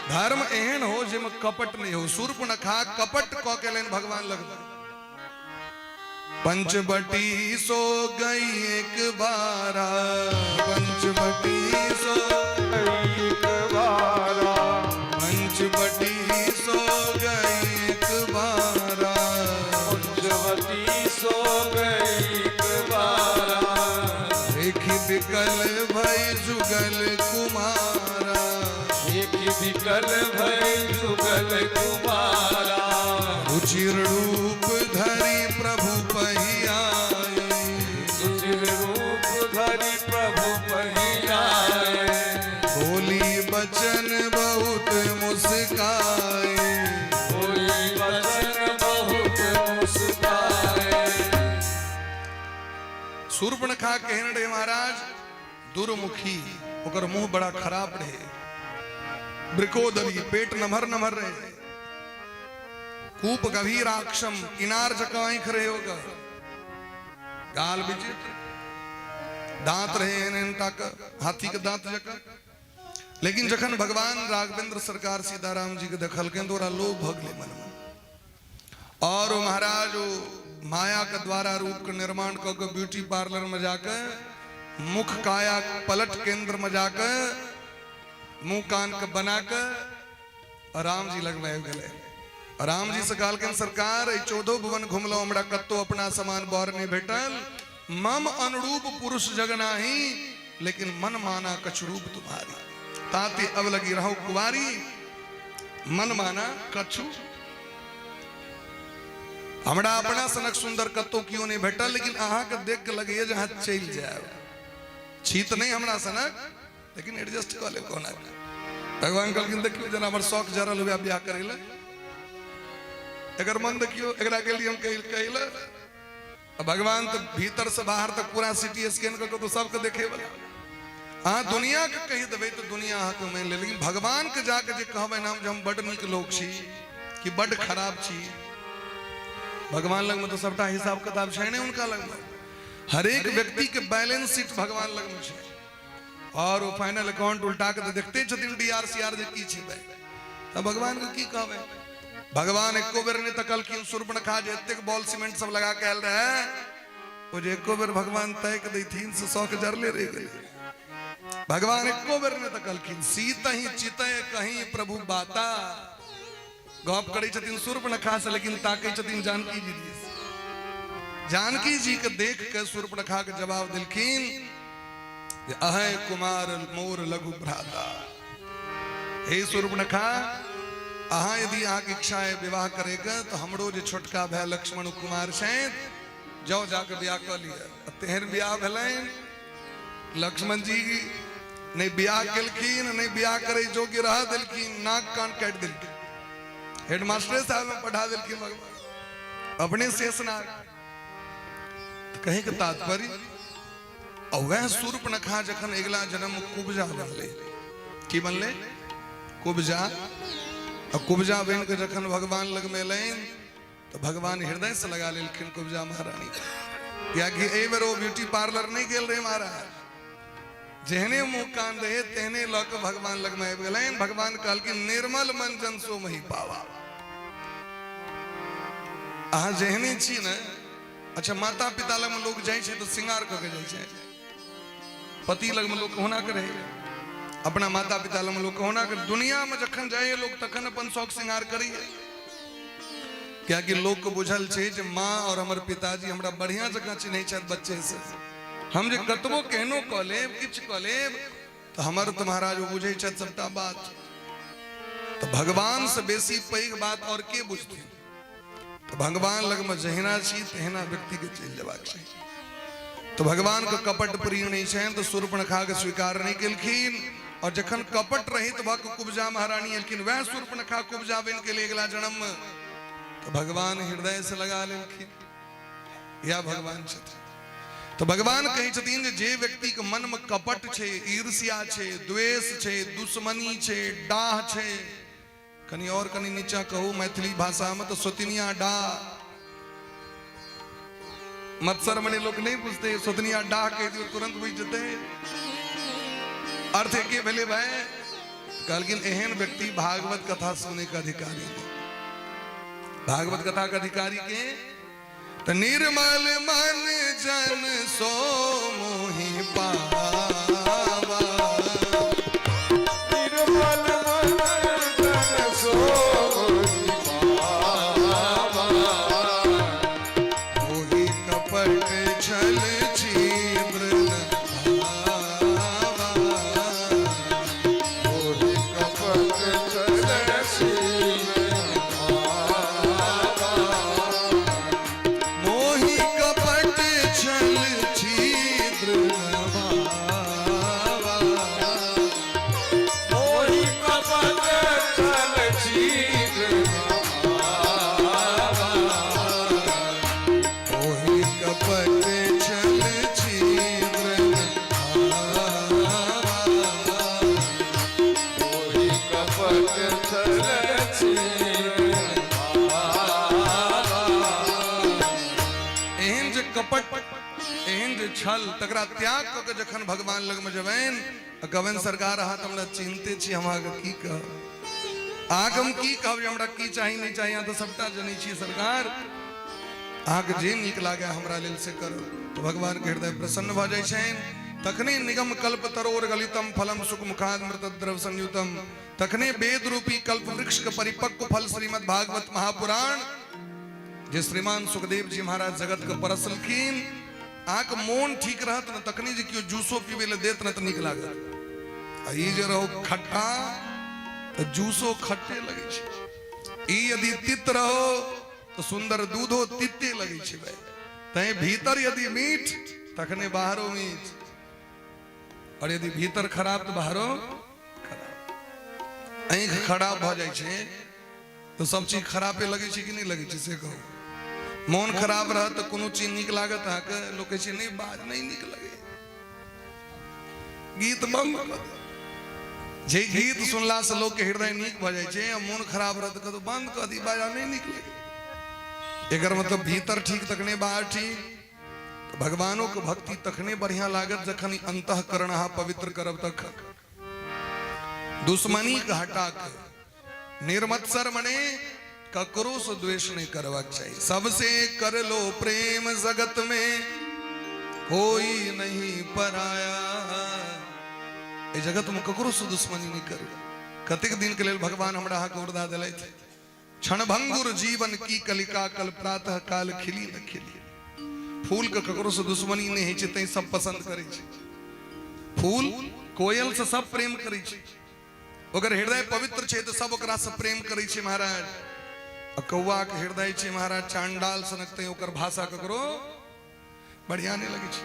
धर्म एहन हो जाहिमे कपट नहि हो। शूर्पणखा कपट कऽ के लेन भगवान लग। पंचवटी सो गई एक बारा, पंचवटी सो गई एक बारा, पंचवटी सो गई एक बारा, पंचवटी सो गई एक बारा, देखी बिकल भई जुगल कुमारा, देखी बिकल भई जुगल कुमारा, रुचिर रूप धरि प्रभु पहियाए, सुचिर रूप धरि प्रभु पहियाए, बोली बचन बहुत मुस्काए, बोली बचन बहुत मुस्काए। शूर्पणखा केहन रहे महाराज? दुर्मुखी, ओकर मुंह बड़ा खराब रहे, वृकोदरी, पेट नमहर नमहर रहे, कूप गभीराक्षम, इनार जकाँ आँखि रहे ओकर, गाल विचित्र, दांत रहे एहन एहन टाक हाथी के दांत जकाँ। लेकिन जखन भगवान राघवेंद्र सरकार सीताराम जी के देखलखिन तऽ ओकरा लोभ भऽ गेलै मन में, और ओ महाराज ओ माया के द्वारा रूप के निर्माण कऽ के ब्यूटी पार्लर में जाके मुख काया पलट केंद्र में जाके मुंह कान के बना के राम जी लग में आबि गेलै। राम जी से कहलखिन सरकार एहि 14 भुवन घुमलहुँ, हमरा कतौ अपना समान बर नहि भेटल, मम अनुरूप पुरुष जग नाही, लेकिन मन माना कछु रूप तुम्हारी, ताते अब लगी रहो कुवारी, मन माना कछु। हमरा अपना सनक सुंदर कतौ कियो नहि भेटल, लेकिन अहाँके देख के लगैया जे अहाँ चलि जायब, छी तऽ नहि हमरा सनक, लेकिन एडजस्ट कऽ लेब कोना। भगवान कहलखिन देखियौ जेना हमर शौक जरल हुए बियाह करै लए, एकर मन देखियौ, एकरा के लिए हम कहि कहि लए। भगवान तऽ भीतर से बाहर तक पूरा सिटी स्कैन कऽ के तो सबके देखे वाला। अहाँ दुनिया के कहि देबै तऽ दुनिया अहाँके मानि ले, लेकिन भगवान के जाके जे कहबै नाम जे हम बड नीक लोक छी कि बड खराब छी, भगवान लगमे तऽ सबटा हिसाब किताब छै ने हुनका लगमे। हरेक व्यक्ति के बैलेंस शीट भगवान लगमे छै, और ओ फाइनल अकाउंट उल्टा के तऽ देखते छथिन D R C R J की छै भाई। तऽ भगवान के की कहबै? भगवान एको बेर नहि तकलखिन शूर्पणखा जे एतेक बॉल सीमेंट सब लगा के आयल रहे, ओ जे एको बेर भगवान ताकि दैथिन से शौक जरले रहि गेलै। भगवान एको बेर नहि तकलखिन। सीत ही चितय कहीं प्रभु बाता, गप करै छथिन शूर्पणखा से, लेकिन ताकै छथिन जानकी जी दिस। जानकी जी के देख के शूर्पणखा के जवाब देलखिन जे अहै कुमार मोर लघु भ्राता, हे शूर्पणखा अहाँ यदि अहाँके इच्छा है विवाह करैके तऽ हमरो जे छोटका भाय लक्ष्मण कुमार छथि, जाउ जाके बियाह कऽ लिअ। तेहन बियाह भेलनि, लक्ष्मण जी नहि बियाह केलखिन, नहि बियाह करै योग्य रह देलखिन, नाक कान काटि देलखिन, हेडमास्टरे साहब में पठा देलखिन भगवान अपने शेषनाग। कहे के तात्पर्य, और वह शूर्पणखा जखन अगिला जन्म कुब्जा बनले, की बनले? कुब्जा। और कुब्जा बन के जखन भगवान लग में एलनि तो भगवान हृदय से लगा लेलखिन कुब्जा महारानी। कियाकि एहि बेर ओ ब्यूटी पार्लर नहीं गेल रहे महाराज, जेहने मुंह कान रहे तेहने लऽ के भगवान लग में आबि गेलनि। भगवान कहलखिन निर्मल मन जन सो मही पावा। अहाँ जेहने छी ने, अच्छा माता पिता लग में लोग जाइ छै तऽ श्रृंगार कऽ के जाइ छै, पति लग में लोग कहुना के रहे, अपना माता पिता लग में लोग कहुना के, दुनिया में जखन जाइए लोग तखन अपन शौक श्रृंगार करैए। कियाकि लोग के बुझल छै जे माँ और हमर पिताजी हमरा बढ़िया जकाँ चिन्है छथि बच्चे से, हम जे कतबो केहनो कऽ लेब किछु कऽ लेब तऽ हमर तऽ महाराज ओ बुझै छथि सबटा बात। तऽ भगवान से बेसी पैघ बात और के बुझथिन? तऽ भगवान लगमे जहिना छी तहिना व्यक्ति के चलि जेबाक चाही। तऽ भगवान के कपट प्रिय नहि छनि तऽ शूर्पणखा के स्वीकार नहि केलखिन। और जखन कपट रहित भऽ कऽ कुब्जा महारानी एलखिन, वएह शूर्पणखा कुब्जा बनि गेलै अगिला जन्म में, तऽ भगवान हृदय से लगा लेलखिन। इएह भगवान छथिन। तऽ भगवान कहै छथिन जे जे व्यक्ति के मन में कपट छै, ईर्ष्या छै, द्वेष छै, दुश्मनी छै, डाह छै, कनि और कनि नीचा कहू मैथिली भाषा में तो सोतिनिया डाह, मत्सर मने लोग नहीं बुझते, सोतिनिया डाह कह दियो तुरंत बुझ जते, अर्थ एके भेले भाई। कहलखिन एहन व्यक्ति भागवत कथा सुने के अधिकारी नहीं। भागवत कथा के अधिकारी के तो निर्मल मन जन सो मोहि पावा। निर्मल मन जन सो मोहि पावा। मोहि कपट छल छिद्र न भावा। मोहि कपट छल छिद्र न भावा। मोहि कपट छल छिद्र न भावा। मोहि कपट छल छिद्र न भावा। मोहि कपट छल छिद्र न भावा। मोहि कपट छल छिद्र न भावा। एहन जे कपट, एहन जे छल, तकरा त्याग कऽ के जखन भगवान लगमे जेबनि आ कहबनि सरकार अहाँ तऽ हमरा चिन्हते छी, हम अहाँके की कहब, अहाँके हम की कहब जे हमरा की चाही नहि चाही, अहाँ तऽ सबटा जनै छी सरकार, अहाँके जे नीक लागै हमरा लेल से करू। तऽ भगवानके हृदय प्रसन्न भऽ जाइ छनि। तखने निगम कल्प तरोर गलितम फलम सुख मुखाद मृत द्रव संयुतम, तखने वेद रूपी कल्प वृक्ष के परिपक्व फल श्रीमद् भागवत महापुराण जे श्रीमान सुखदेव जी महाराज जगत के परसलखिन। अहाँके मोन ठीक रहत ने तखने जे केओ जूसो पीबै लए देत ने तऽ नीक लागत, आ ई जे रहो खट्टा तऽ जूसो खट्टे लगै छै, ई यदि तित रहो तऽ सुंदर दूधो तिते लगै छै भाई। तैं भीतर यदि मीठ तखने बाहरो मीठ, और यदि भीतर खराब तऽ बाहरो खराब। आँखि खराब भऽ जाइ छै तऽ सब चीज खराबे लगै छै कि नहि लगै छै से कहू? मोन खराब रहत तऽ कोनो चीज नीक लागत अहाँके? लोक कहै छै नहि बाज नहि नीक लगै, गीत बंद कऽ दे। जे गीत सुनला से लोक के हृदय नीक भऽ जाइ छै, आ मोन खराब रहत तऽ बंद कऽ दी बाजा नहि नीक लगै। एकर मतलब भीतर ठीक तखने बाहर ठीक। तऽ भगवानो के भक्ति तखने बढ़िया लागत जखन अंतःकरण अहाँ पवित्र करब तखन। दुश्मनी के हटा के निर्मत्सर मने ककरो से द्वेष नहीं करबाक चाहिए, सबसे कर लो प्रेम जगत में कोई नहीं पराया। एहि जगत में ककरो से दुश्मनी नहीं करू। कतेक दिन के लेल भगवान हमरा अहाँके उर्दा देलथि, क्षणभंगुर जीवन की कलिका कल प्रातः काल खिली न खिली। फूल के ककरो से दुश्मनी नहीं होइ छै तैं सब पसंद करै छै। फूल कोयल से सब प्रेम करै छै, ओकर हृदय पवित्र छै तऽ सब ओकरा से प्रेम करै छै महाराज। आ कौआ के हृदय छै महाराज चांडाल सनक, तैं ओकर भाषा ककरो बढ़िया नहीं लगे छै।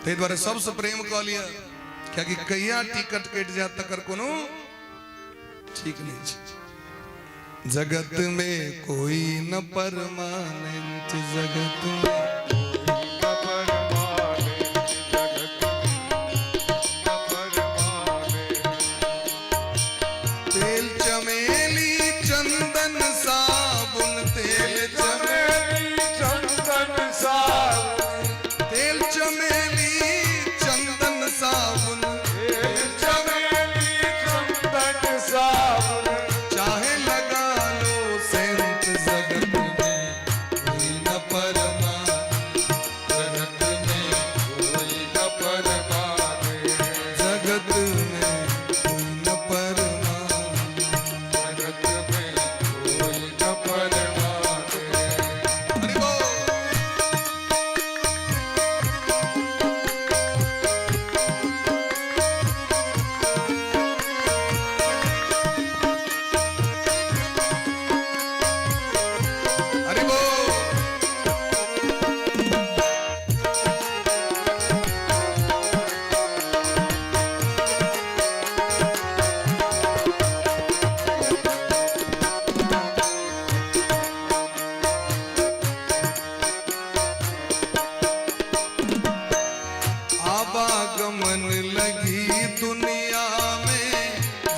ताहि दुआरे सबसे प्रेम कऽ लिअ, कियाकि कहिया टिकट कटि जायत तकर कोनो ठीक नहीं छै। जगत में कोई न परमानेंट, जगत में तेल चमेली चंदन साबुन, तेल चमेली चंदन साबुन, तेल चमेली चंदन साबुन, तेल चमेली चंदन साबुन, चाहे लगा लो सेंट, जगत में कोई न परमानेंट, जगत में कोई न परमाने, जगत में कोई न परमानेंट, जगत में कोई न परमाने। हरि बोल। हरि बोल। आवागमन लगी दुनिया में,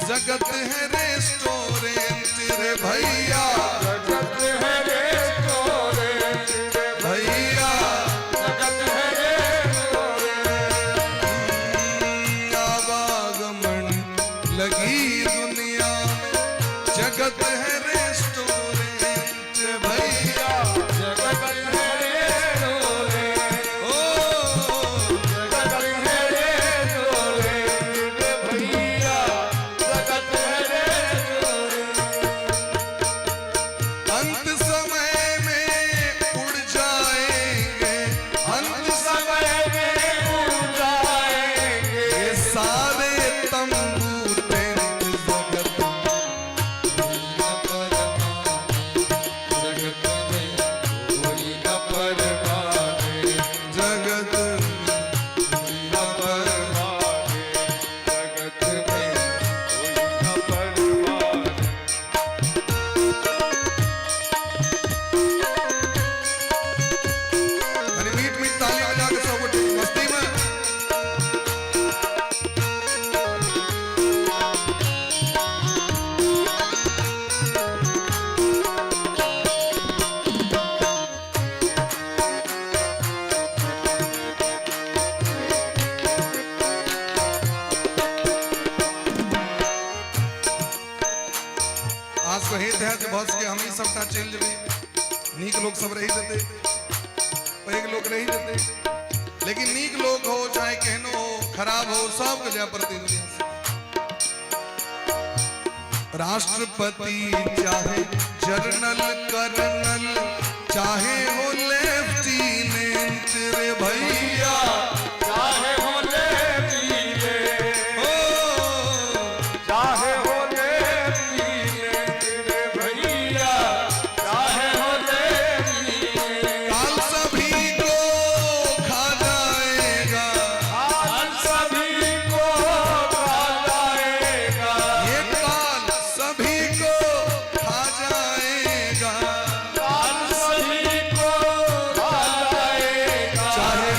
जगत है रेस्टोरेंट रे भैया, जगत है रेस्टोरेंट रे भैया, जगत है रेस्टोरेंट, आवागमन लगी दुनिया में, जगत है रेस्टोरेंट भैया, जगत है रेस्टोरेंट, ओ जगत है रेस्टोरेंट रे भैया, जगत है रेस्टोरेंट। अंत समय में उड़ जाएंगे, अंत समय में उड़ जाएंगे ये सारे तंबू टेंट, जगत जगत में कोई न परमाने, जगत न परमाने, जगत में कोई न परमाने। अरे मीट मीट ताली बजा के सब गोटे मस्ती में। आज को हेत है जे बस के हम ही सबटा चलि जेबै, नीक लोक सब रहि जेतै, पैघ लोक रहि जेतै, लेकिन नीक लोक हो चाहे केहनो हो, खराब हो, सबके जाय पड़तै दुनिया से। राष्ट्रपति चाहे जनरल कर्नल, चाहे हो लेफ्टिनेंट रे भैया, चाहे हो लेफ्टिनेंट, ओ चाहे हो लेफ्टिनेंट रे भैया, चाहे हो लेफ्टिनेंट, काल सभी को खा जाएगा, काल सभी को खा जाएगा, ये काल सभी को खा जाएगा, काल सभी को खा जाएगा, चाहे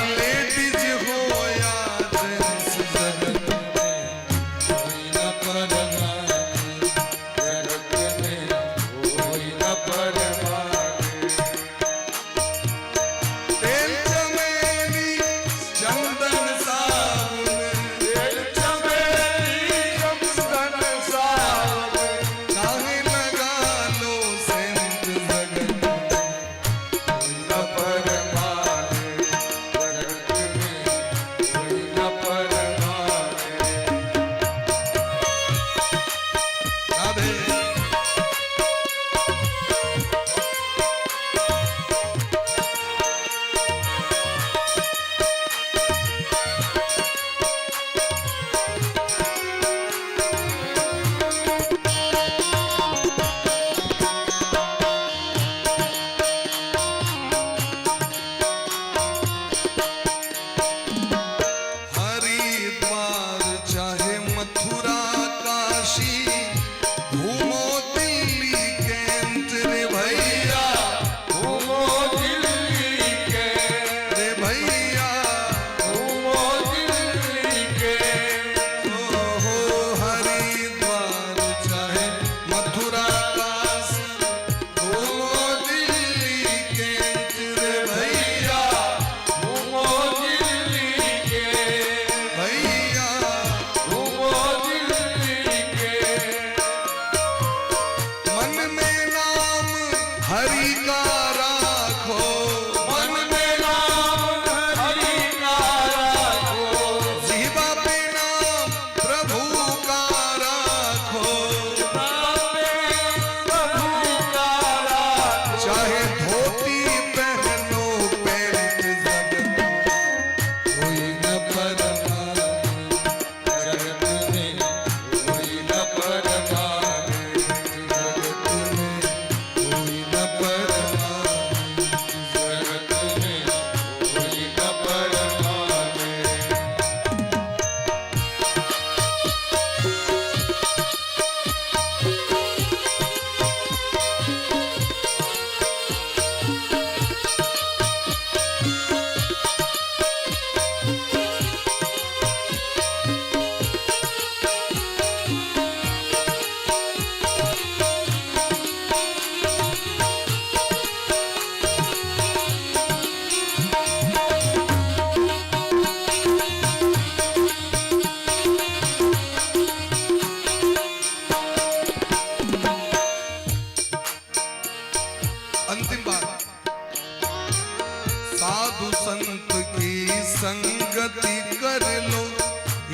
संगति कर लो,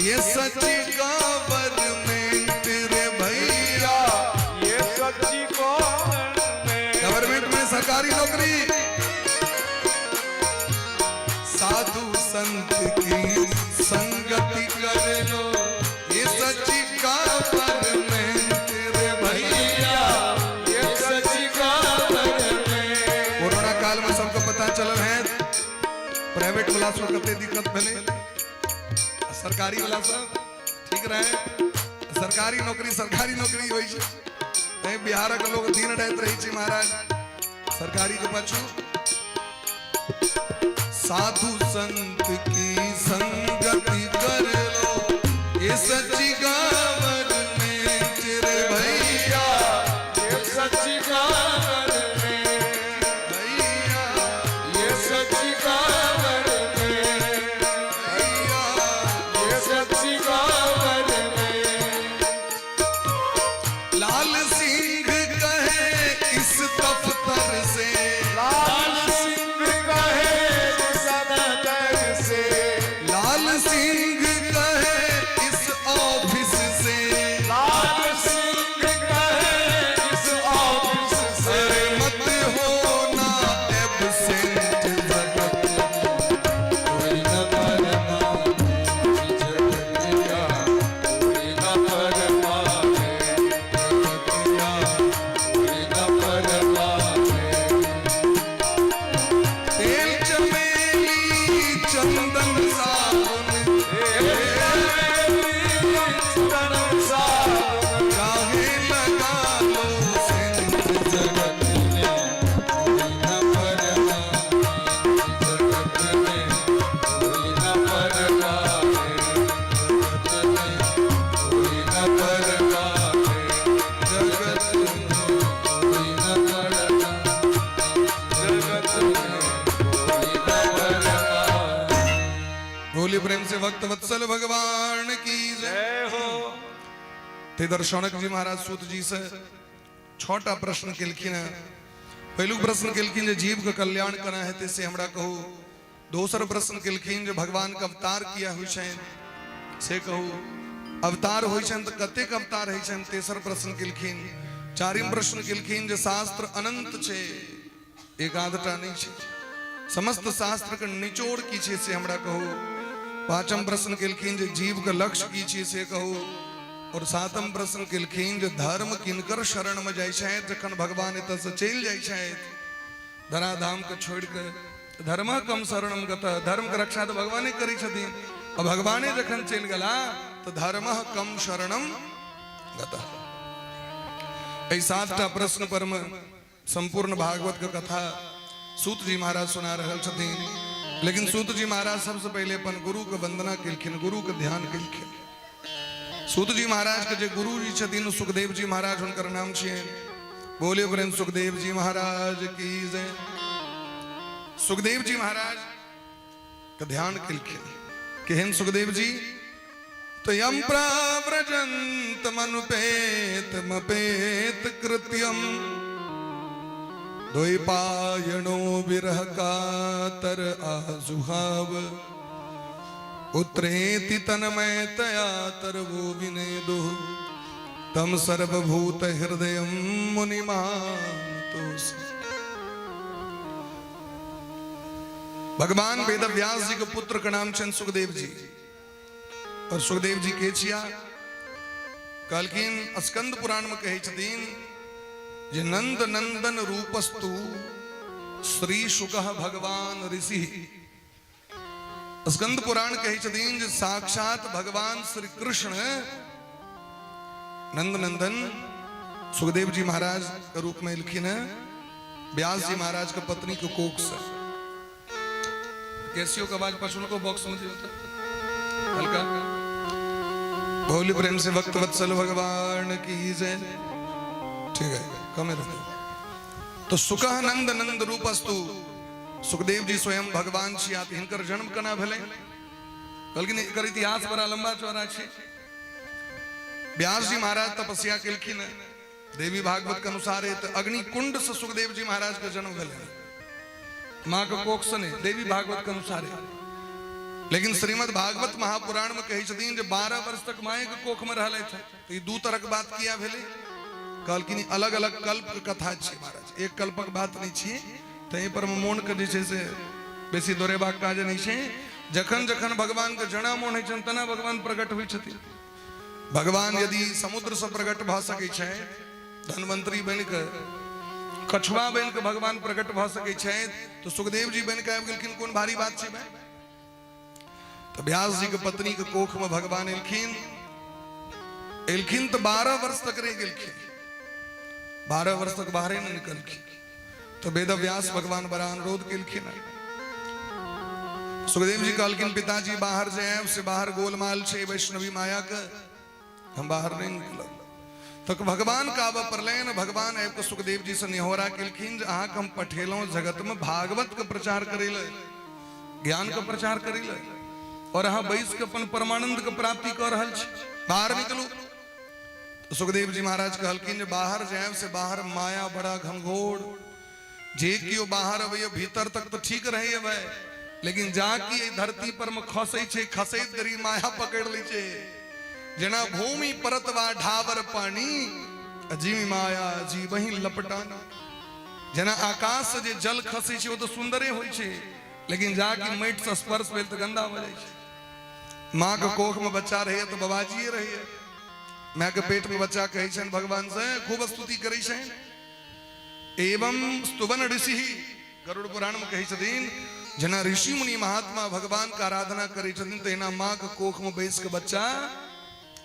ये सच्ची गवर्नमेंट रे भैया। ये सच्ची गवर्नमेंट। गवर्नमेंट में सरकारी नौकरी। साधु संत की संगति कर लो, ये सच्ची गवर्नमेंट रे भैया। ये सच्ची गवर्नमेंट। कोरोना काल में सबको पता चलल है प्राइवेट वाला सब कते दिक्कत भेलै, आ सरकारी वाला सब ठीक रहे। सरकारी नौकरी सरकारी नौकरी होइ छै। तैं बिहारक लोग दिन राति रहै छै महाराज सरकारी के पाछू। साधु संत की संगति कर लो, ये सच्ची गवर्नमेंट रे भैया। ये सच्ची गवर्नमेंट। भैया, ये सच्ची गवर्नमेंट। भैया, ये सच्ची गवर्नमेंट। लाल सिंह कहे इस दफ्तर से, लाल सिंह कहे इस दफ्तर से, लाल सिंह कहे इस ऑफिस से, लाल सिंह कहे इस ऑफिस से, अरे मत होना एबसेंट जगत कोई न परमाने जगत का, कोई न परमाने जगत का, कोई न परमाने। तेल चमेली चंदन साबुन, चंदन साबुन, चाहे लगा लो सेंट जगत में कोई न परमाने जगत में, कोई न परमाने जगत में, कोई न परमाने जगत में, कोई न परमाने जगत में, कोई न परमाने। बोलिए प्रेम से भक्त वत्सल भगवान की जय। जय हो। ते शौनक जी महाराज सूत जी से छटा प्रश्न केलखिन हैं। पहिलुक प्रश्न केलखिन जे जीव के कल्याण केना हेतै से हमरा कहू। दोसर प्रश्न केलखिन जे भगवान के अवतार किया होइ छनि से कहू। अवतार होइ छनि तऽ कतेक अवतार होइ छनि, तेसर प्रश्न केलखिन। चारिम प्रश्न केलखिन जे शास्त्र अनंत छै, एक आधटा नहि छै, समस्त शास्त्र के निचोड़ की छै से हमरा कहू। पांचम प्रश्न केलखिन जे जीव के लक्ष्य की छै से कहू। और सातम प्रश्न केलखिन जे धर्म किनकर शरण में जाइ छथि जखन भगवान एतऽ से चलि जाइ छथि धराधाम के छोड़ि के, धर्म कम शरणम गत, धर्म के रक्षा तऽ भगवाने करै छथिन, आ भगवाने जखन चलि गेला तऽ धर्म कम शरणम गत। एहि सातटा प्रश्न पर में संपूर्ण भागवत के कथा सूत जी महाराज सुना रहल छथिन। लेकिन सूत जी महाराज सबसे पहिले अपन गुरु के वंदना केलखिन, गुरु के ध्यान केलखिन। सूत जी महाराज के जे गुरु जी छथिन सुखदेव जी महाराज हुनकर नाम छियनि। बोले प्रेम सुखदेव जी महाराज की जय। सुखदेव जी महाराज के ध्यान केलखिन। केहन सुखदेव जी? तो यम प्राव्रजंत मनुपेत मपेत कृत्यम द्वैपायनो विरह कातर आजुहाव पुत्रेति तन्मयतया तरवो विनेदुः तम सर्वभूत हृदयं मुनिमानतोऽस्मि। भगवान वेद व्यास जी के पुत्र के नाम छनि सुखदेव जी। और सुखदेव जी के छिया? कहलखिन स्कंद पुराण में कहै छथिन जे नंद नंदन रूपस्तु श्री शुक भगवान ऋषि। स्कंद पुराण कहै छथिन जे साक्षात भगवान श्री कृष्ण नंद नंदन सुखदेव जी महाराज के रूप में एलखिन है व्यास जी महाराज के पत्नी के कोख से। कैसियो के आवाज पाछू को बॉक्स में दियो तो हल्का। भोली प्रेम से भक्त वत्सल भगवान की जय। ठीक है, कम है। तो सुखः नंद नंद रूपस्तु सुखदेव जी स्वयं भगवान छिया। हिनकर जन्म केना भेलै? कहलखिन एकर इतिहास बड़ा लंबा चौड़ा छै। व्यास जी महाराज तपस्या केलखिन, देवी भागवत के अनुसार तो अग्नि कुंड से सुखदेव जी महाराज के जन्म भेलै, माँ के कोख से नहीं, देवी भागवत के अनुसार। लेकिन श्रीमद् भागवत महापुराण में कहै छथिन जे 12 वर्ष तक माए के कोख में रहलथि। तऽ ई दू तरहक बात किया भेलै? कहलखिन अलग अलग कल्प के कथा छै महाराज, एक कल्पक बात नहि छियै। ताहि पर मोन के जे छै से बेसी दोहरेबाक काज नहि छै। जखन जखन भगवान के जना मोन होइ छनि तना भगवान प्रकट होइ छथिन। भगवान यदि समुद्र से प्रकट भऽ सकै छै, धनवंतरी बनि कऽ, कछुआ बनि कऽ भगवान प्रकट भऽ सकै छै, तऽ सुखदेव जी बनि कऽ आबि गेलखिन, कोन भारी बात छै भाई? तऽ व्यास जी के पत्नी के कोख में भगवान एलखिन। एलखिन तऽ 12 वर्ष तक रहि गेलखिन, 12 वर्ष तक बाहरे नहि निकलखिन। तऽ वेद व्यास भगवान बड़ा अनुरोध केलखिन। सुखदेव जी कहलखिन पिताजी बाहर जे आयब से बाहर गोलमाल छै वैष्णवी माया के, हम बाहर नहीं निकलब। तो भगवान के आबऽ पड़लनि। भगवान आबि कऽ सुखदेव जी से निहोरा केलखिन जे अहाँके हम पठेलहुँ जगत में भागवत के प्रचार करै लए, ज्ञान के प्रचार करै लए, और अहाँ बैस के अपन परमानंद के प्राप्ति कऽ रहल छी, बाहर निकलू। तो सुखदेव जी महाराज कहलखिन जे बाहर जायब से बाहर माया बड़ा घनघोर, जे केओ बाहर अबैया भीतर तक तो ठीक रहैया भाई, लेकिन जा कि एहि धरती पर में खसै छै, खसैत देरी माया पकड़ लै छै। जेना भूमि परतवा ढावर पानी, अजीब माया जीवही लपटानी। जेना आकाश से जे जल खसै छै ओ तऽ सुंदरे होइ छै, लेकिन जा कि माटि से स्पर्श भेल तऽ गंदा भऽ जाइ छै। माँ के कोख में बच्चा रहैया तऽ बाबाजीए रहैया। माय के पेट में बच्चा कहै छनि भगवान से, खूब स्तुति करै छनि। एवं स्तुवन ऋषि, गरुड़ पुराण में कहै छथिन जेना ऋषि मुनि महात्मा भगवान के आराधना करै छथिन तहिना माँ के कोख में बैस के बच्चा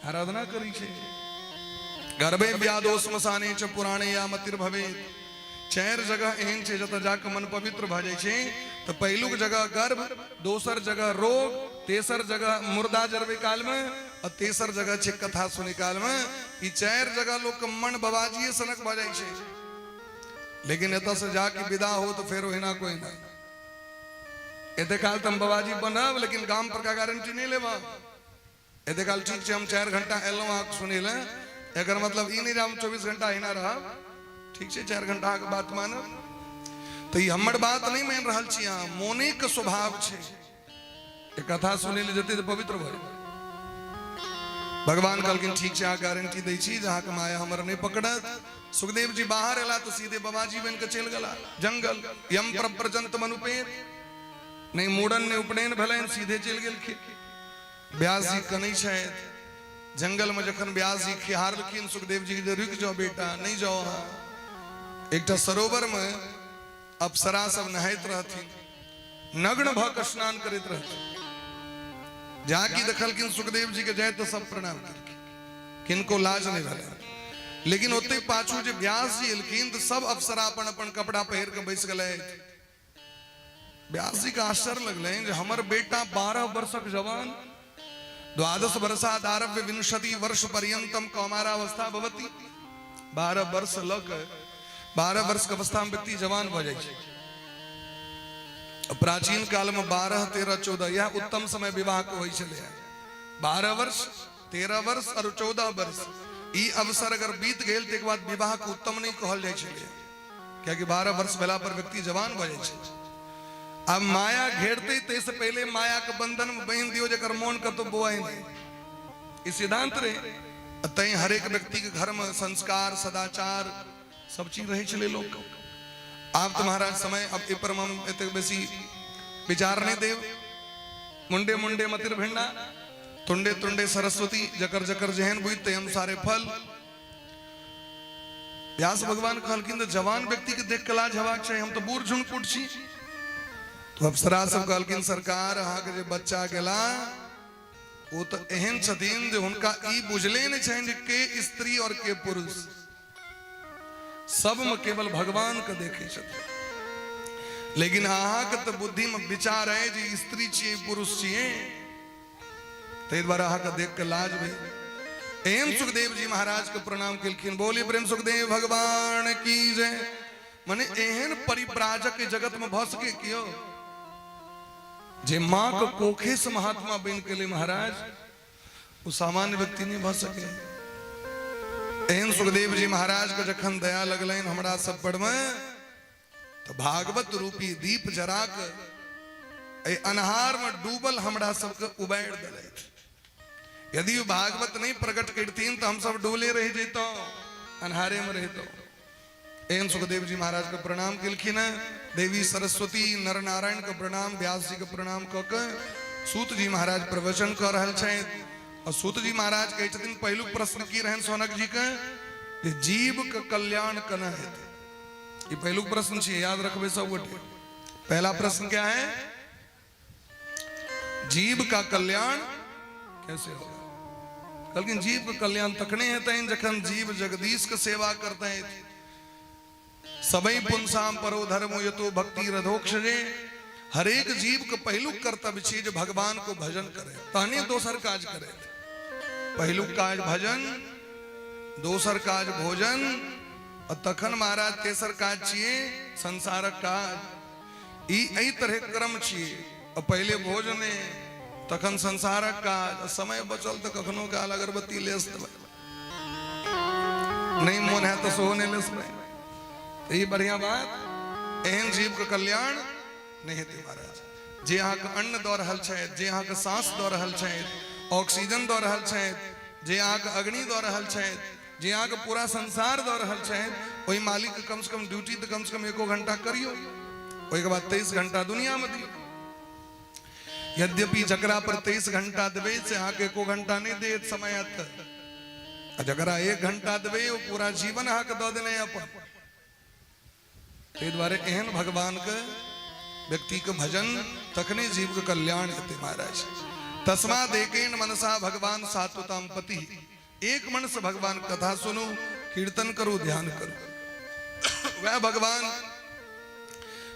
आराधना करै छै। गर्भे व्यादो श्मशाने च पुराणे या मतिर्भवेत्। चारि जगह एहन छै जतऽ जाके मन पवित्र भऽ जाइ छै। तऽ पहिलुक जगह गर्भ, दोसर जगह रोग, तेसर जगह मुर्दा जरबै काल में, आ तेसर जगह छै कथा सुनै काल में। ई चारि जगह लोक के मन बबाजिए सनक भऽ जाइ छै। लेकिन एतऽ से जाके विदा हो तो फेर ओहिना कोई ना। एते काल तऽ हम बाबाजी बनब, लेकिन गाम पर का गारंटी नहीं लेब। एते काल ठीक छै, हम 4 घंटा एलहुँ अहाँके सुनै लए, एकर मतलब ई नहि जे हम 24 घंटा एहिना रहब। ठीक छै, 4 घंटा अहाँके बात मानब। तऽ ई हमर बात नहि मानि रहल छी अहाँ, मोने के स्वभाव छै। कथा सुनै लए जेतै तऽ पवित्र भऽ जेतै। भगवान कहलखिन ठीक छै, अहाँ गारंटी दै छी जे अहाँके माया हमर नहि पकड़त। सुखदेव जी बाहर एला तऽ सीधे बाबाजी बनि कऽ चलि गेला जंगल। यम प्रव्रजंत मनुपेत, नहि मूड़न नहि उपनयन भेलनि, सीधे चलि गेलखिन। व्यास जी कनै छथि जंगल में। जखन व्यास जी खिहारलखिन सुखदेव जी जे रुकि जाओ बेटा, नहीं जाओ अहाँ। एकटा सरोवर में अप्सरा सब नहाइत रहथिन, नग्न भऽ कऽ स्नान करैत रहथिन। जाकि देखलखिन सुखदेव जी के जाय तऽ सब प्रणाम केलखिन, किनको लाज नहि भेलै। लेकिन ओते पाछू जे व्यास जी एलखिन तऽ सब अप्सरा अपन अपन कपड़ा पहिर कऽ बैस गेलै। व्यास जी के आश्चर्य लगलनि जे हमर बेटा 12 वर्षक जवान, द्वादश वर्षादारभ्य विंशति वर्ष पर्यंतम कौमारावस्था भवति। 12 वर्ष लऽ के 12 वर्ष के अवस्था में व्यक्ति जवान भऽ जाइ छै। प्राचीन काल में 12, 13, 14 यह उत्तम समय विवाह के होइ छलै। 12 वर्ष, 13 वर्ष और 14 वर्ष, ई अवसर अगर बीत गेल तकर बाद विवाह के उत्तम नहीं कहल जाइ छलै, कियाकि 12 वर्ष भेला पर व्यक्ति जवान भऽ जाइ छै। आब माया घेरते ताहिसँ पहिले माया के बंधन में बान्हि दियौ जकर मोन कतौ बौआइ नहि, ई सिद्धांत रहे। तैं हरेक व्यक्ति के घर में संस्कार सदाचार सब चीज रहै छलै लोक। आब तऽ महाराज समय, अब एहि पर हम एतेक बेसी विचार नहि देब। मुंडे मुंडे मतिर भिंडा, तुंडे तुंडे सरस्वती, जकर जकर जेहन बुझि तै अनुसारे फल। व्यास भगवान कहलखिन तऽ जवान व्यक्ति के देख के लाज हेबाक चाही, हम तऽ बूढ़ झुनकुट छी। तो अप्सरा सब कहलखिन सरकार अहाँके जे बच्चा गेला ओ तऽ एहन छथिन जे हुनका ई बुझले नहि छनि जे के स्त्री और के पुरुष, सबमे केवल भगवान के देखै छथिन। लेकिन अहाँके तऽ बुद्धि में विचार है जे स्त्री छियै पुरुष छियै, ताहि दुआरे अहाँके देख के लाज भेल। एहन सुखदेव जी महाराज के प्रणाम केलखिन। बोली प्रेम सुखदेव भगवान की जय। माने एहन परिव्राजक जगत में भऽ सके कियो जे माँ के कोखे से महात्मा बनि गेलै महाराज, ओ सामान्य व्यक्ति नहीं भऽ सके। एहन सुखदेव जी महाराज के जखन दया लगलनि हमरा सब पर में, तऽ भागवत रूपी दीप जरा के एहि अन्हारमे डूबल हमरा सबके उबारि देलथि। यदि ओ भागवत नहि प्रकट करथिन तऽ हमसब डूबले रहि जैतहुँ, अन्हारेमे रहितहुँ। एहन सुखदेव जी महाराज के प्रणाम केलखिन हैं, देवी सरस्वती नर नारायण के प्रणाम, व्यास जी के प्रणाम कऽ के सूत जी महाराज प्रवचन कऽ रहल छथि। और सूत जी महाराज कहै छथिन, पहिलुक प्रश्न की रहनि सौनक जी के, जे जीव के कल्याण केना हेतै? ई पहिलुक प्रश्न छियै, याद रखबै सब गोटे। पहला प्रश्न क्या है? जीव का कल्याण कैसे होगा? कहलखिन जीव के कल्याण तखने हेतनि जखन जीव जगदीश के सेवा करतनि। सबई पुंसाम परो धर्मो यतो भक्ति रधोक्षरे। हरेक जीव के पहिलुक कर्तव्य छी जे भगवान को भजन करे, तहने दोसर काज करे। पहिलुक काज भजन, दोसर काज भोजन, और तखन महाराज तेसर काज छियै संसारक काज। ई एहि तरह क्रम छियै। और पहिले भोजने, तखन संसारक काज, समय बचल तऽ कखनो काल अगरबत्ती लेस देबै, नहीं मोन है तो सेहो नहि लेसबै। तऽ ई बढ़िया बात, एहन जीव के कल्याण नहि हेतै महाराज। जे अहाँके अन्न दऽ रहल छथि, जे अहाँके साँस दऽ रहल छथि, ऑक्सीजन दऽ रहल छथि, जे अहाँके अग्नि दऽ रहल छथि, जे अहाँके पूरा संसार दऽ रहल छथि, ओहि मालिकके कमसँ कम ड्यूटी तऽ कमसँ कम एको घंटा करियौ, ओहिके बाद 23 घंटा दुनियामे दियौ। यद्यपि जकरा पर 23 घंटा देबै से अहाँके एको घंटा नहि देत समय आयत, आ जकरा 1 घंटा देबै ओ पूरा जीवन अहाँके दऽ देने अपन। ताहि दुआरे एहन भगवानके व्यक्तिके भजन तखने जीवके कल्याण हेतै महाराज। तस्माद एकेन मनसा भगवान सात्वताम पति, एक मन से भगवान कथा सुनू, कीर्तन करू, ध्यान करू। वह भगवान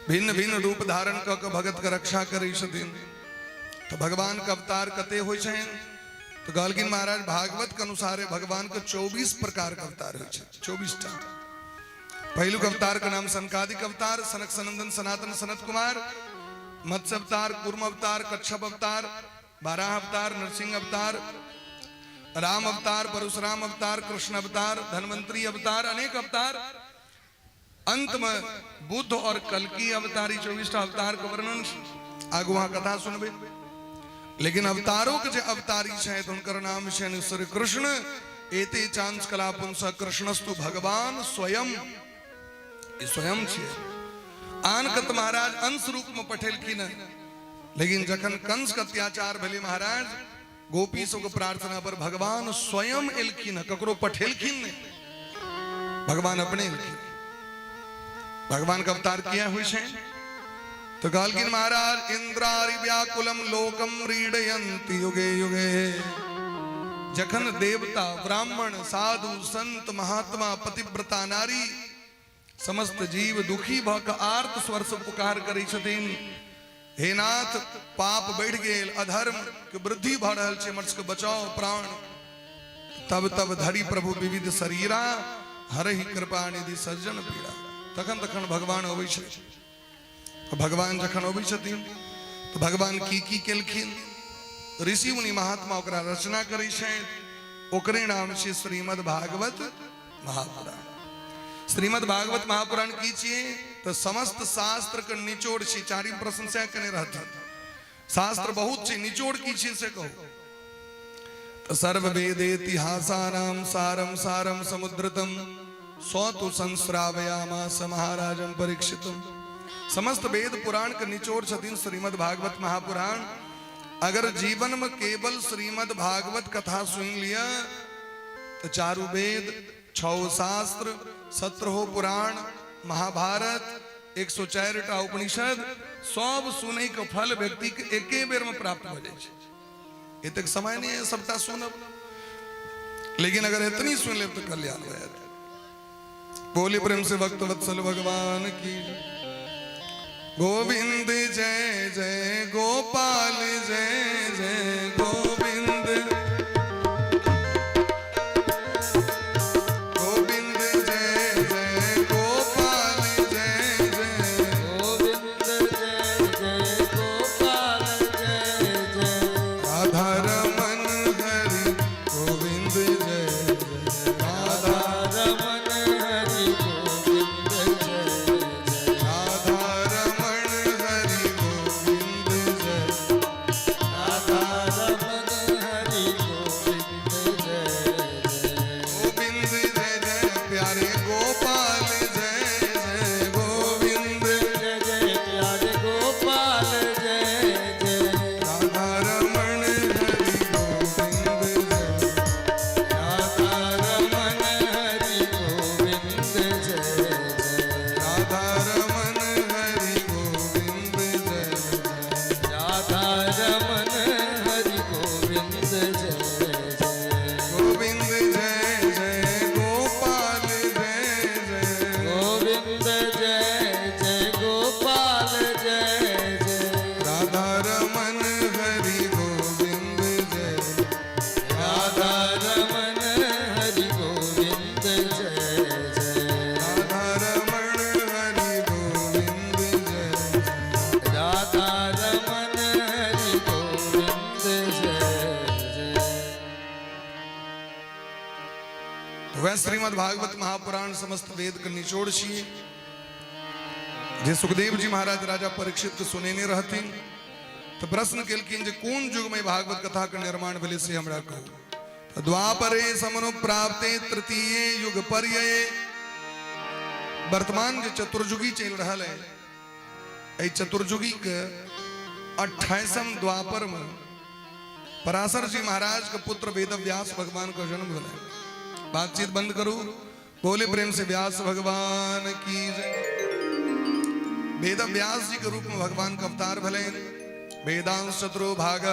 भिन्न भिन्न रूप धारण कऽ के भगत के रक्षा करै छथिन। तऽ भगवान के अवतार कते होइ छनि? तऽ कहलखिन महाराज भागवत के अनुसारे भगवान के 24 प्रकार के अवतार होइ छै, 24 टा। पहिलुक अवतार के नाम सनकादिक अवतार, सनक सनंदन सनातन सनत कुमार, मत्स्य अवतार, कूर्म अवतार, कच्छप अवतार, बाराह अवतार, नरसिंह अवतार, राम अवतार, परशुराम अवतार, कृष्ण अवतार, धन्वंतरी अवतार, अनेक अवतार। अंत में बुद्ध और कल्कि अवतारी 24 टा अवतार के वर्णन आगू अहाँ कथा सुनबै। लेकिन अवतारों के जे अवतारी छथि हुनकर नाम छनि श्री कृष्ण। एते चांस कला पुंस कृष्णस्तु भगवान स्वयं, ई स्वयं छियै। आन कत महाराज अंश रूप में पठेलखिन, लेकिन जखन कंस के अत्याचार भेलै महाराज, गोपी सबके प्रार्थना पर भगवान स्वयं एलखिन, ककरो पठेलखिन नहीं, भगवान अपने एलखिन। भगवान के अवतार किया हुई छै? तो कहलखिन महाराज इंद्रारि व्याकुलम लोकम रीडयंति युगे युगे। जखन देवता, ब्राह्मण, साधु, संत, महात्मा, पतिव्रता नारी, समस्त जीव दुखी भऽ कऽ आर्त स्वर से पुकार करै छथिन, हे नाथ पाप बढ़ि गेल, अधर्म के वृद्धि भऽ रहल छै, हमर सबके बचाओ प्राण। तब तब धरि प्रभु विविध शरीरा, हरहि कृपा निधि सज्जन पीड़ा। तखन तखन भगवान अबै छै। भगवान जखन अबै छथिन तऽ भगवान की की केलखिन, ऋषि मुनि महात्मा ओकरा रचना करै छथि, ओकरे नाम छै श्रीमद् भागवत महापुराण। श्रीमद् भागवत महापुराण की छियै? तऽ समस्त शास्त्र के निचोड़ छै। चारिम प्रश्न सएह केने रहथिन, शास्त्र बहुत छै, निचोड़ की छै से कहू। तऽ सर्व वेदेतिहासानाम सारम सारम समुद्रतम सौ तु संश्रावयामास महाराजम परीक्षितम। समस्त वेद पुराण के निचोड़ छथिन श्रीमद् भागवत महापुराण। अगर जीवन में केवल श्रीमद् भागवत कथा सुन लिया तो चारू वेद, 6 शास्त्र, 17 पुराण, महाभारत, 104 टा उपनिषद सब सुनै के फल व्यक्ति के एके बेर में प्राप्त हो जाइ छै। एतेक समय नहीं है सबटा सुनब, लेकिन अगर इतनी सुन लेब तो कल्याण हो जात। बोली प्रेम से भक्त वत्सल भगवान की। गोविंद जय जय गोपाल जय जय गोविंद, गोविंद जय जय गोपाल जय जय, गोविंद जय जय गोपाल जय जय, राधा रमन हरि गोविंद जय जय, राधा रमन हरि गोविंद जय जय, राधा रमन हरि गोविंद जय वह श्रीमद् भागवत महापुराण समस्त वेद के निचोड़ छी जे सुखदेव जी महाराज राजा परीक्षित के सुनेने रहथिन। तो प्रश्न केलखिन जे कोन युग में भागवत कथा के निर्माण भेलै से हमरा कहू। तो द्वापरे समनुप्राप्ते तृतीय युग पर्यये, वर्तमान जे चतुर्युगी चलि रहल है, एहि चतुर्युगी के 28म द्वापर में पराशर जी महाराज के पुत्र वेद व्यास भगवान का जन्म भेलै। बातचीत बंद करू, बोले प्रेम से व्यास भगवान की जय। वेद व्यास जी के रूप में भगवान का अवतार भेलै। वेदांश चतुरो भाग,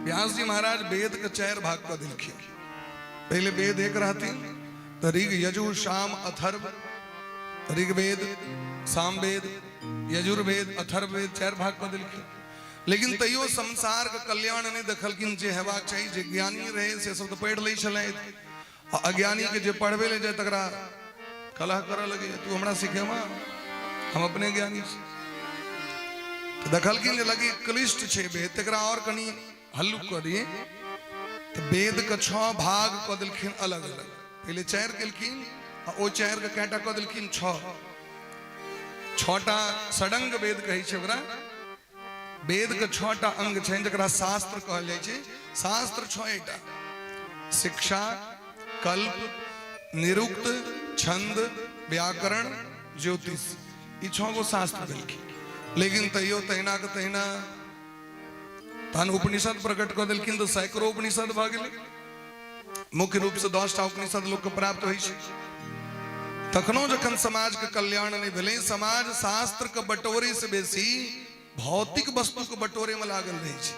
व्यास जी महाराज वेद के चारि भाग कऽ देलखिन। पहले वेद एक रहथिन, तऽ ऋग यजु साम अथर्व, ऋग्वेद सामवेद यजुर्वेद अथर्ववेद चारि भाग कऽ देलखिन। लेकिन तैयो संसार के कल्याण नहि देखलखिन जे हेबाक चाही। जे ज्ञानी रहे से सब तऽ पढ़ि लै छलथि, आ अज्ञानी के जे पढ़बे ले जाय तकरा कलह करऽ लगैए, तू हमरा सिखेमा, हम अपने ज्ञानी छी। तऽ देखलखिन जे लगी क्लिष्ट छै वेद, तकरा और कनि हल्लुक कऽ दिए। तऽ वेद के 6 भाग कऽ देलखिन अलग अलग। पहिले 4 केलखिन आ ओ 4 के कएटा कऽ देलखिन? 6। 6टा षडंग वेद कहै छै ओकरा। वेद के 6टा अंग छै जकरा शास्त्र कहल जाइ छै। शास्त्र 6टा, शिक्षा, कल्प, निरुक्त, छंद, व्याकरण, ज्योतिष, ई 6 गो शास्त्र देलखिन। लेकिन तैयो तहिना के तहिना तहन उपनिषद प्रकट कऽ देलखिन तऽ सैकड़ो उपनिषद भऽ गेलै। मुख्य रूप से 10टा उपनिषद लोक के प्राप्त होइ छै। तखनो जखन समाज के कल्याण नहि भेलै, समाज शास्त्र के बटोरे से बेसी भौतिक वस्तु के बटोरे में लागल रहै छै।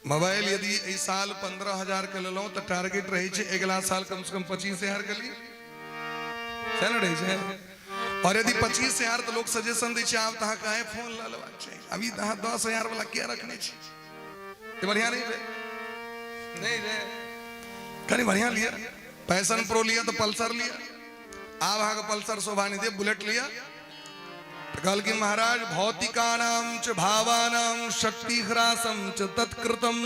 मोबाइल यदि एहि साल 15,000 के लेलहुँ तऽ टारगेट रहै छै अगिला साल कम से कम 25,000 के लिए, सएह ने रहै छै? और यदि 25,000 तऽ लोक सजेशन दै छै, आब तऽ अहाँके आइ फोन लऽ लेबाक चाही, अभी तऽ अहाँ 10,000 वाला किया रखने छी, ई बढ़िआँ नहि भेल, नहीं रे, कनि बढ़िआँ लिअ, पैशन प्रो लिअ तऽ पल्सर लिअ, आब अहाँके पल्सर शोभा नहि दे, बुलेट लिअ। तऽ कहलखिन महाराज, भौतिकानाम च भावानाम शक्ति ह्रासम च तत्कृतम।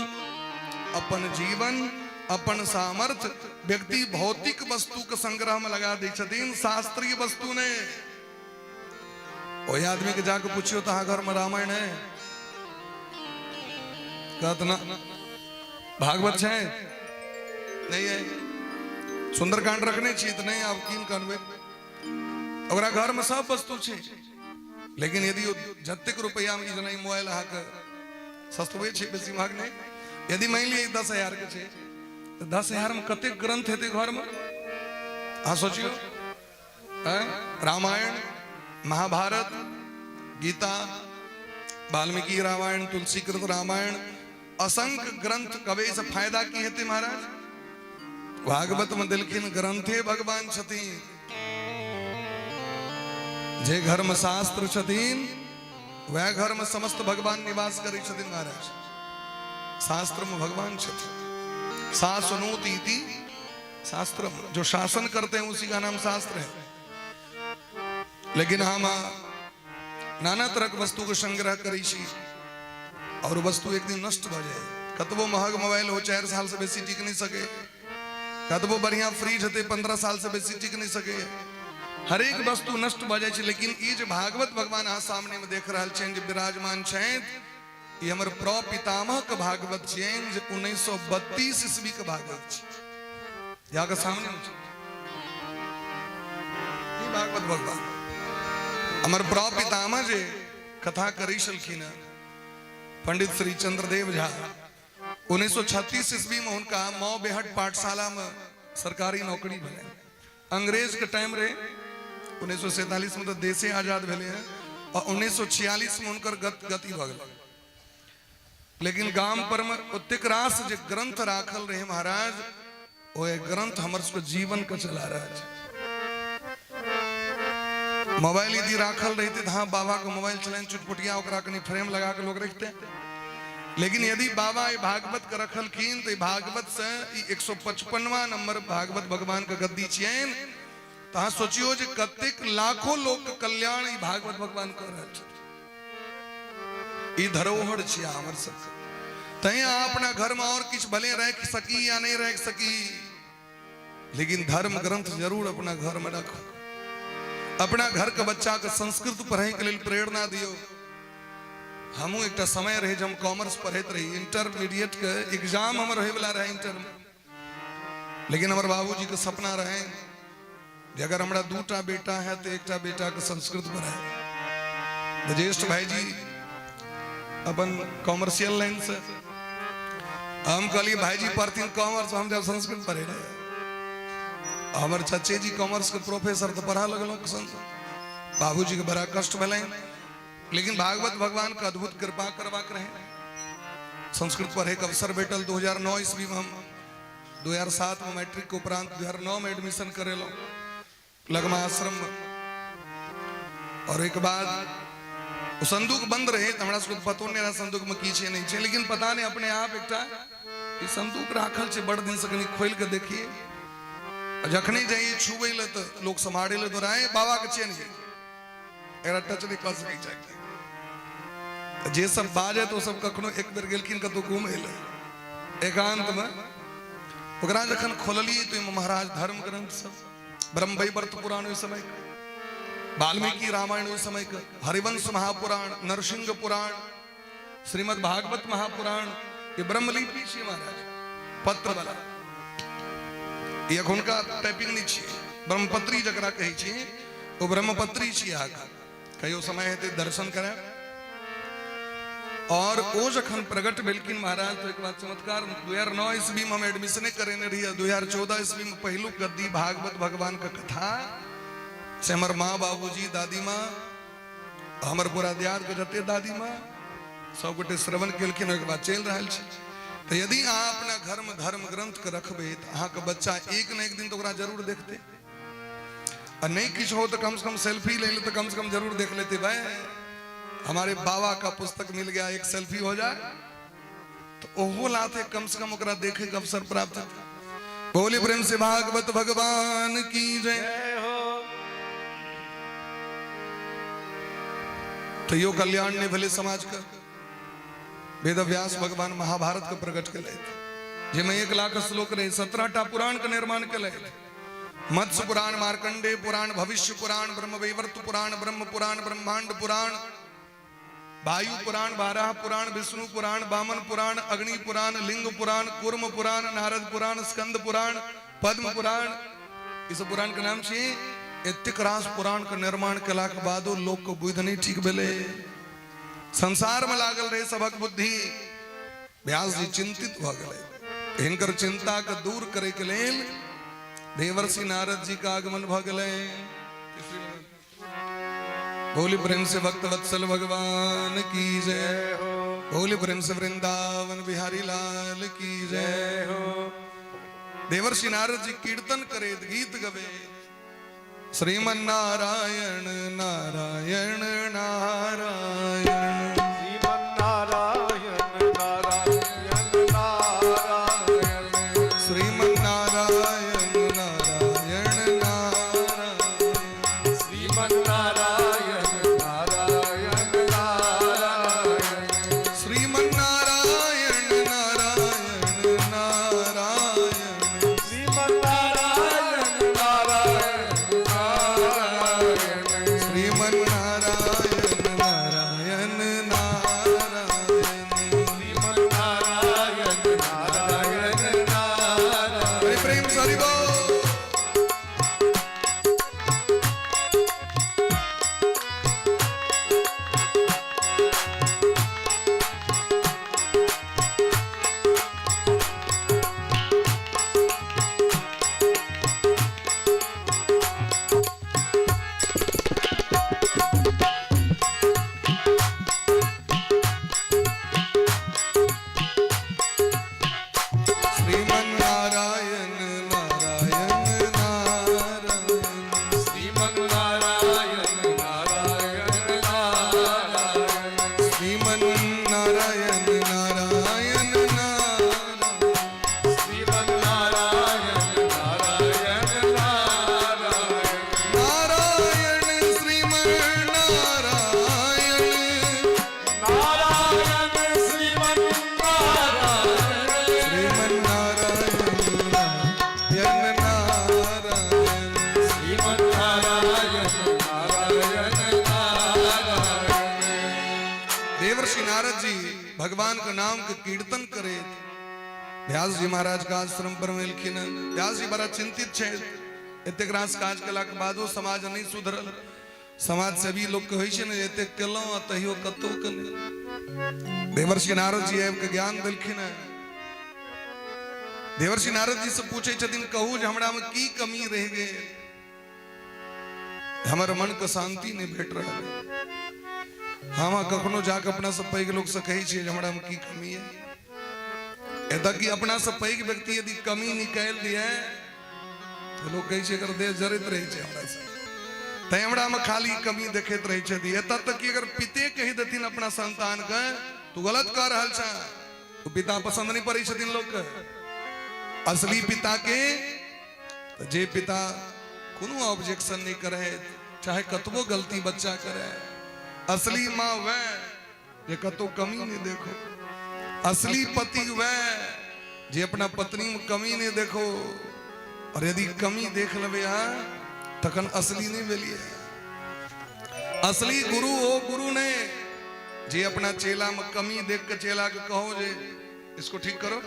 अपन जीवन अपन सामर्थ्य व्यक्ति भौतिक वस्तु के संग्रह में लगा दै छथिन, शास्त्रीय वस्तु ने। ओहि आदमी के जाके पूछियो तऽ अहाँ घर में रामायण है? कहत ना। भागवत छै? नहीं है। सुंदरकांड रखने छी? तऽ नहीं, आब कीन कऽ अनबै। ओकरा घर में सब वस्तु छै, लेकिन यदि ओ जतेक रुपैआ में जेना ई मोबाइल अहाँके सस्तबे छै, बेसी महग नहि, यदि मानि लिअ 10,000 के छै तऽ 10,000 में कतेक ग्रंथ हेतै घर में, अहाँ सोचियौ। रामायण, महाभारत, गीता, वाल्मीकि रामायण, तुलसीकृत रामायण, असंख्य ग्रंथ। कबे से फायदा की हेतै महाराज? भागवत में देलखिन ग्रंथे भगवान छथिन। जे घर में शास्त्र छथिन वह घर में समस्त भगवान निवास करै छथिन महाराज। शास्त्र में भगवान छथिन। शासनोति इति शास्त्र, जो शासन करते हैं उसी का नाम शास्त्र है। लेकिन हम नाना तरह के वस्तु के संग्रह करै छी और वस्तु एक दिन नष्ट भऽ जाए। कतबो महग मोबाइल हो, 4 साल से बेसी टिक नहीं सके। कतबो बढ़िया फ्रिज हेतै, 15 साल से बेसी टिक नहीं सके। हरेक वस्तु नष्ट भऽ जाइ छै। लेकिन ई जे भागवत भगवान अहाँ सामने में देख रहल छियनि जे विराजमान छथि, ई हमर प्रपितामह के भागवत छियनि, जे 1932 ईस्वी के भागवत छै, यहाँ के सामने में छै। ई भागवत भगवान हमर प्रपितामह जे कथा करै छलखिन हँ, पंडित श्री चंद्रदेव झा, 1936 ईस्वी में हुनका मऊ बेहट पाठशाला में सरकारी नौकरी भेलै। अंग्रेज के टाइम रहे, 1947 में तो देशे आजाद भेलै हैं और 1946 में हुनकर गति भऽ गेलै। लेकिन गाम पर में ओतेक रास जे ग्रंथ राखल रहे महाराज, ओ ग्रंथ हमर सबके जीवन के चला रहल छै। मोबाइल यदि राखल रहिते तऽ हाँ, बाबा के मोबाइल छलनि चुटपुटिया, ओकरा कनि फ्रेम लगा के लोग रखते। लेकिन यदि बाबा ई भागवत के रखलखिन तऽ ई भागवत से ई 155वां नंबर भागवत भगवान के गद्दी छियनि, तऽ अहाँ सोचियो जे कतेक लाखों लोक के कल्याण ई भागवत भगवान कऽ रहल छथिन। ई धरोहर छियै हमर सबके। तैं अहाँ अपना घर में और किछु भले राखि सकी या नहीं राखि सकी, लेकिन धर्म ग्रंथ जरूर अपना घर में राखू। अपना घर के बच्चा के संस्कृत पढ़े के लेल प्रेरणा दियो। हमहूँ एकटा समय रहे जब हम कॉमर्स पढ़ैत रही, इंटरमीडिएट के एग्जाम हमर होय वाला रहे इंटर में, लेकिन हमर बाबूजी के सपना रहे जे अगर हमरा दूटा बेटा है तो एकटा बेटा के संस्कृत पढ़ाए। ज्येष्ठ भाईजी अपन कॉमर्शियल लाइन से, हम कहलिए भाईजी पढ़थिन कॉमर्स, हम जब संस्कृत पढ़े रहे। हमर चचे जी कॉमर्स के प्रोफेसर, तो पढ़ा लगलहुँ संस्कृत। बाबूजी के बड़ा कष्ट भेलनि, लेकिन भागवत भगवान के अद्भुत कृपा करबाक रहे, संस्कृत पढ़े के अवसर भेटल 2009 ईस्वी में। हम 2007 में मैट्रिक के उपरांत 2009 में एडमिशन करेलहुँ लगमा आश्रम में। और एक बाद ओ संदूक बंद रहे तऽ हमरा सबके पतो नहि रहै संदूक में की छै नहि छै, लेकिन पता नहि अपने आप एकटा ई संदूक राखल छै बड़ दिन से, कनि खोलि के देखिए। आ जखने जाइए छुबै लए तऽ लोक सम्हारे लए दौड़ाए, बाबा के छियै ने, एकरा टच नहि कऽ सकै छै। जे सब बाजत ओ सब कखनो एक बेर गेलखिन कतहु घूमै लए एकांत में, ओकरा जखन खोललियै तऽ ओहिमे महाराज धर्म ग्रंथ सब, ब्रह्मवैवर्त पुराण ओहि समय के, वाल्मीकि रामायण ओहि समय के, हरिवंश महापुराण, नरसिंह पुराण, श्रीमद् भागवत महापुराण। ये ब्रह्मलिपि छियै महाराज, पत्र वाला, ई एखुनका टाइपिंग नहि छियै। ब्रह्मपत्री जकरा कहै छियै ओ ब्रह्मपत्री छियै अहाँके। कहियो समय हेतै दर्शन करायब। और ओ जखन प्रकट भेलखिन महाराज तो एक बात चमत्कार, 2009 ईस्वी में हम एडमिशने करेने रहियै, 2014 ईस्वी में पहिलुक गद्दी भागवत भगवान के कथा से हमर माँ बाबूजी दादी माँ हमर पूरा दियाद के जते दादी माँ सब गोटे श्रवण केलखिन, ओहिके बाद चलि रहल छै। तऽ यदि अहाँ अपना घर में धर्म ग्रंथ के रखबै तऽ अहाँके बच्चा एक न एक दिन तऽ ओकरा जरूर देखतै, आ नहीं किछु हो तो कम से कम सेल्फी ले ले तो कम से कम जरूर देख लेते, भाई हमारे बाबा का पुस्तक मिल गया, एक सेल्फी हो जाए तो ओहो लाते कम से कम ओकरा देखे के अवसर प्राप्त होते। बोली प्रेम से भागवत भगवान की जय हो। तो यो कल्याण ने भले समाज का वेद व्यास भगवान महाभारत के प्रकट केलथि, जाहिमे 1 लाख श्लोक रहे, 17टा पुराण के निर्माण केलथि, मत्स्य पुराण, मार्कंडेय पुराण, भविष्य पुराण, ब्रह्मवैवर्त पुराण, ब्रह्म पुराण, ब्रह्मांड पुराण, वायु पुराण, बाराह पुराण, विष्णु पुराण, वामन पुराण, अग्नि पुराण, लिंग पुराण, कूर्म पुराण, नारद पुराण, स्कंद पुराण, पद्म पुराण, ई सब पुराण के नाम छी। एतेक रास पुराण के निर्माण केलाक बादो लोक के बुद्धि नहीं ठीक भेलै, संसार में लागल रहे सबक बुद्धि। व्यास जी चिंतित भऽ गेलै। हिनकर चिंता के दूर करे के लेल देवर्षि नारद जी का आगमन भऽ गेलै। बोली प्रेम से भक्त वत्सल भगवान की जय हो। बोली प्रेम से वृंदावन बिहारी लाल की जय हो। देवर्षि नारद जी कीर्तन करे, गीत गवे, श्रीमन नारायण नारायण नारायण, श्रीमन नारायण नारायण नारायण, श्रीमन नारायण नारायण नारायण, श्रीमन नारायण नारायण नारायण, श्रीमन नारायण नारायण नारायण, श्रीमन नारायण नारायण नारायण, श्रीमन नारायण नारायण नारायण, श्रीमन नारायण नारायण नारायण। हरि प्रेम से हरि बोल। श्रीमन नारायण नारायण नारायण, श्रीमन नारायण नारायण नारायण, श्रीमन नारायण नारायण नारायण, श्रीमन नारायण नारायण नारायण, नारायण श्रीमन नारायण, नारायण श्रीमन नारायण, श्रीमन नारायण नारायण नारायण, के नाम के कीर्तन करे। व्यास जी महाराज के आश्रम पर में एलखिन। व्यास जी बड़ा चिंतित छै, एतेक रास काज केलाके बादो समाज नहि सुधरल। समाज सेवी लोक के होइ छै ने, एतेक केलहुँ आ तहियो कतहु के नहि। देवर्षि नारद जी आबि के ज्ञान देलखिन। देवर्षि नारद जी से पूछै छथिन, कहू जे हमरा में की कमी रहि गेल, हमर मन के शांति नहि भेट रहल। हम कखनो जाके अपना से पैघ लोक से कहै छियै जे हमरा में की कमी है। एतऽ कि अपना से पैघ व्यक्ति यदि कमी निकालि दिए तऽ लोक कहै छै एकर देह जरैत रहै छै हमरा से, तैं हमरा में खाली कमी देखैत रहै छथि। एतऽ तक कि अगर पिते कहि देथिन अपना संतान के तू गलत कऽ रहल छह, तो पिता पसंद नहीं पड़ै छथिन लोक के। असली पिता के जे पिता कोनो ऑब्जेक्शन नहीं करे, चाहे कतबो गलती बच्चा करे। असली माँ वह जे कतौ कमी नहीं देखो। असली पति वह जे अपना पत्नी में कमी नहीं देखो। और यदि कमी देख लेबै अहाँ तखन असली नहीं भेलिए। असली गुरु ओ गुरु ने जे अपना चेला में कमी देख के चेला के कहो जे इसको ठीक करो।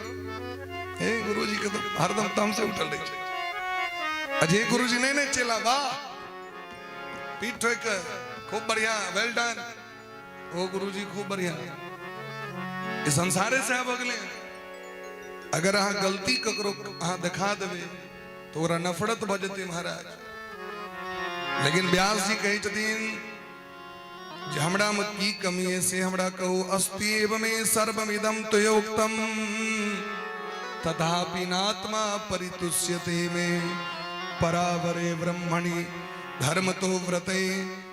हे गुरु जी के तो हरदम तम से उठल रहे छै। अजय गुरु जी नहीं नहीं चेला वाह पीठ ठोक खूब बढ़िया वेल डन। ओ गुरु जी खूब बढ़िया। ये संसारे से अब अगले अगर अहाँ गलती ककरो अहाँ देखा देबै तो ओकरा नफरत भऽ जेतै महाराज। लेकिन व्यास जी कहै छथिन जे हमरा में की कमी है से हमरा कहू। अस्ति मे सर्वमिदं त्वयोक्तम तथापि नात्मा परितुष्यते मे परावरे ब्रह्मणि धर्म तो व्रते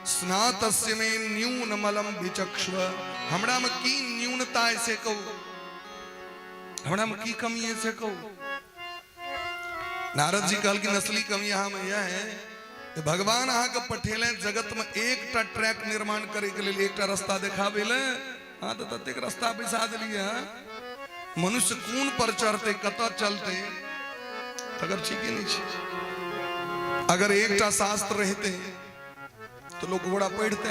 स्नातस्य मे न्यूनमलम विचक्ष्व। हमरा में की न्यूनता है से कहू, हमरा में की कमी है से कहू। नारद जी कहलखिन असली कमी अहाँ में यह है कि भगवान अहाँ के पठेले जगत में एकटा ट्रैक निर्माण करे के लिए, एकटा रास्ता देखाबे ले। हाँ तो ततेक रास्ता बैसा देलिए हैं, मनुष्य कोन पर चढ़ते कतऽ चलते तकर ठीके नहीं छै। अगर एकटा शास्त्र रहते तो लोग घोड़ा पढ़ते,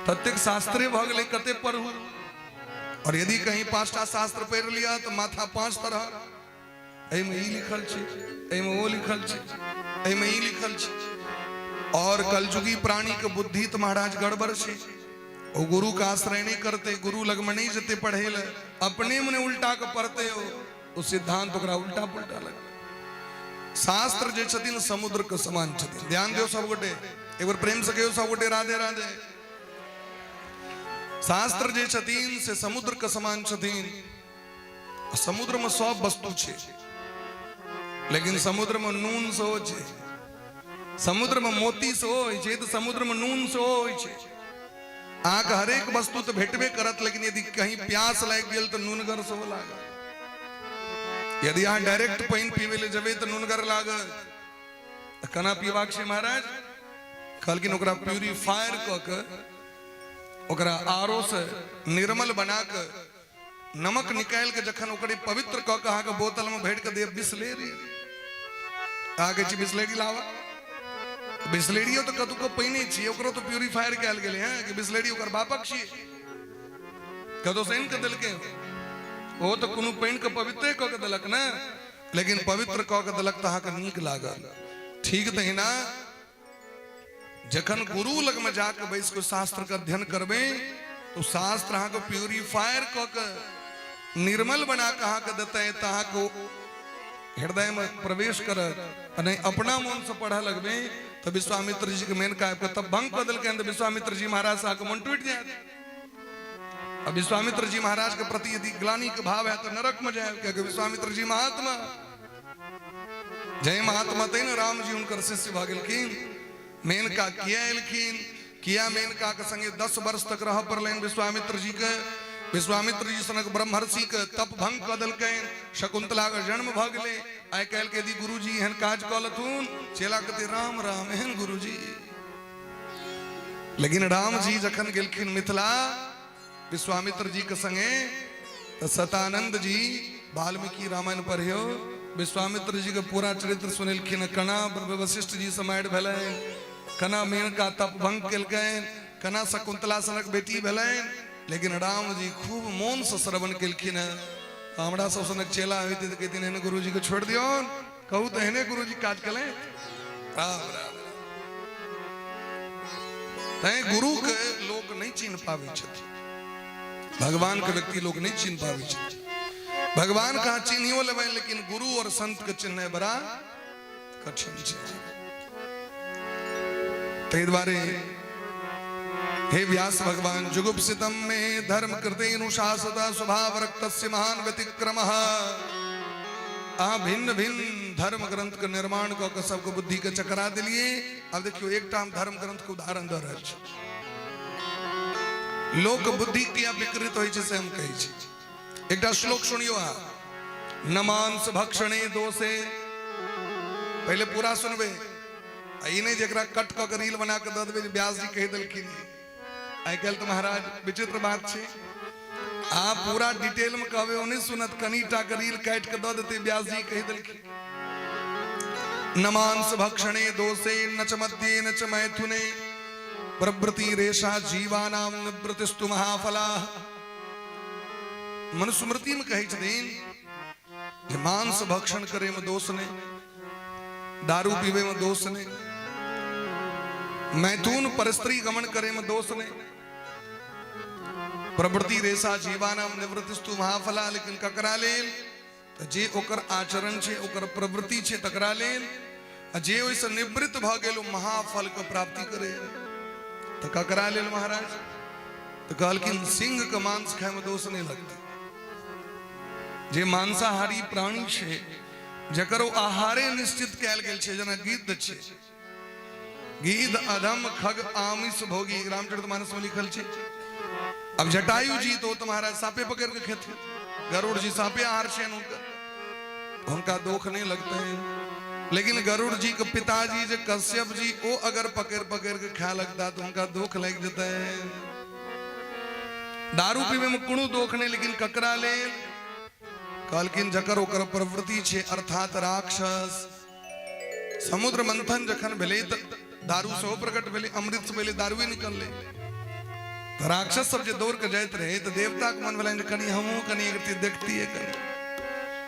ततेक शास्त्रे भऽ गेलै कते पढ़ू। और यदि कहीं पांचटा शास्त्र पढ़ि लिया तो माथा पांच तरह, एहिमे ई लिखल छै, एहिमे ओ लिखल छै, एहिमे ई लिखल छै। और कलयुगी प्राणी के बुद्धि तो महाराज गड़बड़ छै। ओ गुरु का आश्रय नहीं करते, गुरु लग में नहीं जते पढ़े ले, अपने मने उल्टा के पढ़ते हो, ओ सिद्धांत ओकरा उल्टा पुल्टा लगे। शास्त्र जे छथिन समुद्र के समान छथिन। ध्यान दियो सब गोटे, एक बार प्रेम से कहियो सब गोटे राधे राधे। शास्त्र जे छथिन से समुद्र के समान छथिन। समुद्र में सब वस्तु छै, लेकिन समुद्र में नून सेहो छै, समुद्र में मोती सेहो होइ छै, तऽ समुद्र में नून सेहो होइ छै। अहाँके हरेक वस्तु तऽ भेटबे करत, लेकिन यदि कहीं प्यास लागि गेल तऽ नूनगर सेहो लागत। यदि अहाँ डायरेक्ट पानि पीबै लए जेबै तऽ नूनगर लागत। तऽ केना पीबाक छै महाराज? कहलखिन ओकरा प्यूरिफायर कऽ के, ओकरा आरो से निर्मल बना के, नमक निकालि के जखन ओकरे पवित्र कऽ के अहाँके बोतल में भरि के देब बिसलेरी, अहाँके छी बिसलेरी लावा। बिसलेरियो तऽ कतुको पानि छियै, ओकरो तऽ प्यूरिफायर कयल गेलै हैं कि बिसलेरी ओकर बापक छियै, कतौ से आनि कऽ देलकै। ओ तऽ कोनो पानि के पवित्रे कऽ के देलक ने, लेकिन पवित्र कऽ के देलक तऽ अहाँके नीक लागल। ठीक तहिना जखन गुरु लग में जाके बैस के शास्त्र के अध्ययन करबे तो शास्त्र अहाँके प्यूरिफायर कऽ के निर्मल बना के अहाँके देतै, तऽ अहाँके हृदय में प्रवेश करत। आ नहीं अपना मन से पढ़ऽ लगबे तऽ विश्वामित्र जी के मेनका आबि कऽ तब भंग कऽ देलकै, तऽ विश्वामित्र जी महाराज से अहाँके मन टूटि जायत। आ विश्वामित्र जी महाराज के प्रति यदि ग्लानि के भाव है तऽ नरक में जायब, कियाकि विश्वामित्र जी महात्मा जय महात्मा तै ने राम जी हुनकर शिष्य भऽ गेलखिन। मेनका किया एलखिन, किया मेनका के संगे 10 वर्ष तक रह पड़लनि विश्वामित्र जी के। विश्वामित्र जी सनक ब्रह्मर्षि के तप भंग कऽ देलकनि, शकुंतला के जन्म भऽ गेलै। आइ काल्हि के यदि गुरुजी एहन काज कऽ लेथुन, चेला कहते राम राम एहन गुरुजी। लेकिन राम जी जखन गेलखिन मिथिला विश्वामित्र जी के संगे, तो सतानंद जी वाल्मीकि रामायण पढ़ियो, विश्वामित्र जी के पूरा चरित्र सुनेलखिन। कना वशिष्ठ जी से मारि भेलनि, कना मेनका तप भंग केलकनि, कना शकुंतला सनक बेटी भेलनि, लेकिन राम जी खूब मोन से श्रवण केलखिन हेँ। हमरा सब सनक चेला होइते तऽ कहितिन एहने गुरुजी के छोड़ि दियौन, कहू तऽ एहने गुरुजी काज केलनि। राम राम। तैं गुरु के लोक नहि चिन्ह पाबै छथिन, भगवान के व्यक्ति लोक नहि चिन्ह पाबै छथिन। भगवान कहाँ चिन्हियो लेबै, लेकिन गुरु और संत के चिन्हनाइ बड़ा कठिन छै। ताहि दुआरे हे व्यास भगवान, जुगुप्सितम मे धर्म कृते अनुशासता स्वभाव रक्तस्य महान व्यतिक्रम। अहाँ भिन्न भिन्न धर्म ग्रंथ के निर्माण कऽ के सबके बुद्धि के चकरा देलिए। आब देखियौ, एकटा हम धर्म ग्रंथ के उदाहरण दऽ रहल छी। लोक बुद्धि किया विकृत होइ छै से हम कहै छी। एकटा श्लोक सुनियो अहाँ, न मांस भक्षणे दोषे। पहिले पूरा सुनबै, आ ई नहि जेकरा कट कऽ के रील बना के दऽ देबै जे व्यास जी कहि देलखिन। आइ काल्हि तऽ महाराज विचित्र बात छै, अहाँ पूरा डिटेल में कहबै ओ नहि सुनत, कनि टा के रील काटि के दऽ देतै व्यास जी कहि देलखिन। न मांस भक्षणे दोषे न च मद्ये न च मैथुने प्रवृत्ति रेषा जीवानाम निवृत्तिस्तु महाफला। मनुस्मृति में कहै छथिन जे मांस भक्षण करे में दोष नहीं, दारू पीवे में दोष नहीं, मैथुन परस्त्री गमन करे में दोष नहीं, प्रवृत्ति रेषा जीवानाम निवृत्तिस्तु महाफला। लेकिन ककरा लेल? तऽ जे ओकर आचरण छै, ओकर प्रवृत्ति छै, तकरा लेल। आ जे ओहिसँ निवृत्त भऽ गेल ओ महाफल के प्राप्ति करे। तऽ ककरा लेल महाराज? तऽ कहलखिन सिंह के मांस खाय में दोष नहीं लगतै। जे मांसाहारी प्राणी छै, जकर ओ आहारे निश्चित कयल गेल छै, जेना गिद्ध छै, गिद्ध अधम खग आमिष भोगी, रामचरितमानस में लिखल छै। अब जटायु जी तो महाराज सापे पकड़ के खेथिन, गरुड़ जी सापे आहार छै हुनकर, हुनका दोख नहीं लगते हैं। लेकिन गरुड़ जी के पिताजी जे कश्यप जी, ओ अगर पकड़ पकड़ के खाए लगता तो हुनका दोख लग जते हैं। दारू पीवे में कोनो दोख नहीं, लेकिन ककरा लेल? कहलखिन जकर ओकर प्रवृत्ति छै, अर्थात राक्षस। समुद्र मंथन जखन भेलै तऽ दारू सेहो प्रकट भेलै, अमृत से पहिले दारुए निकललै। तऽ राक्षस सब जे दौड़ के जाइत रहे तऽ देवता के मन भेलनि जे कनि हमहूँ कनि एक रत्ती देखतियै कनि।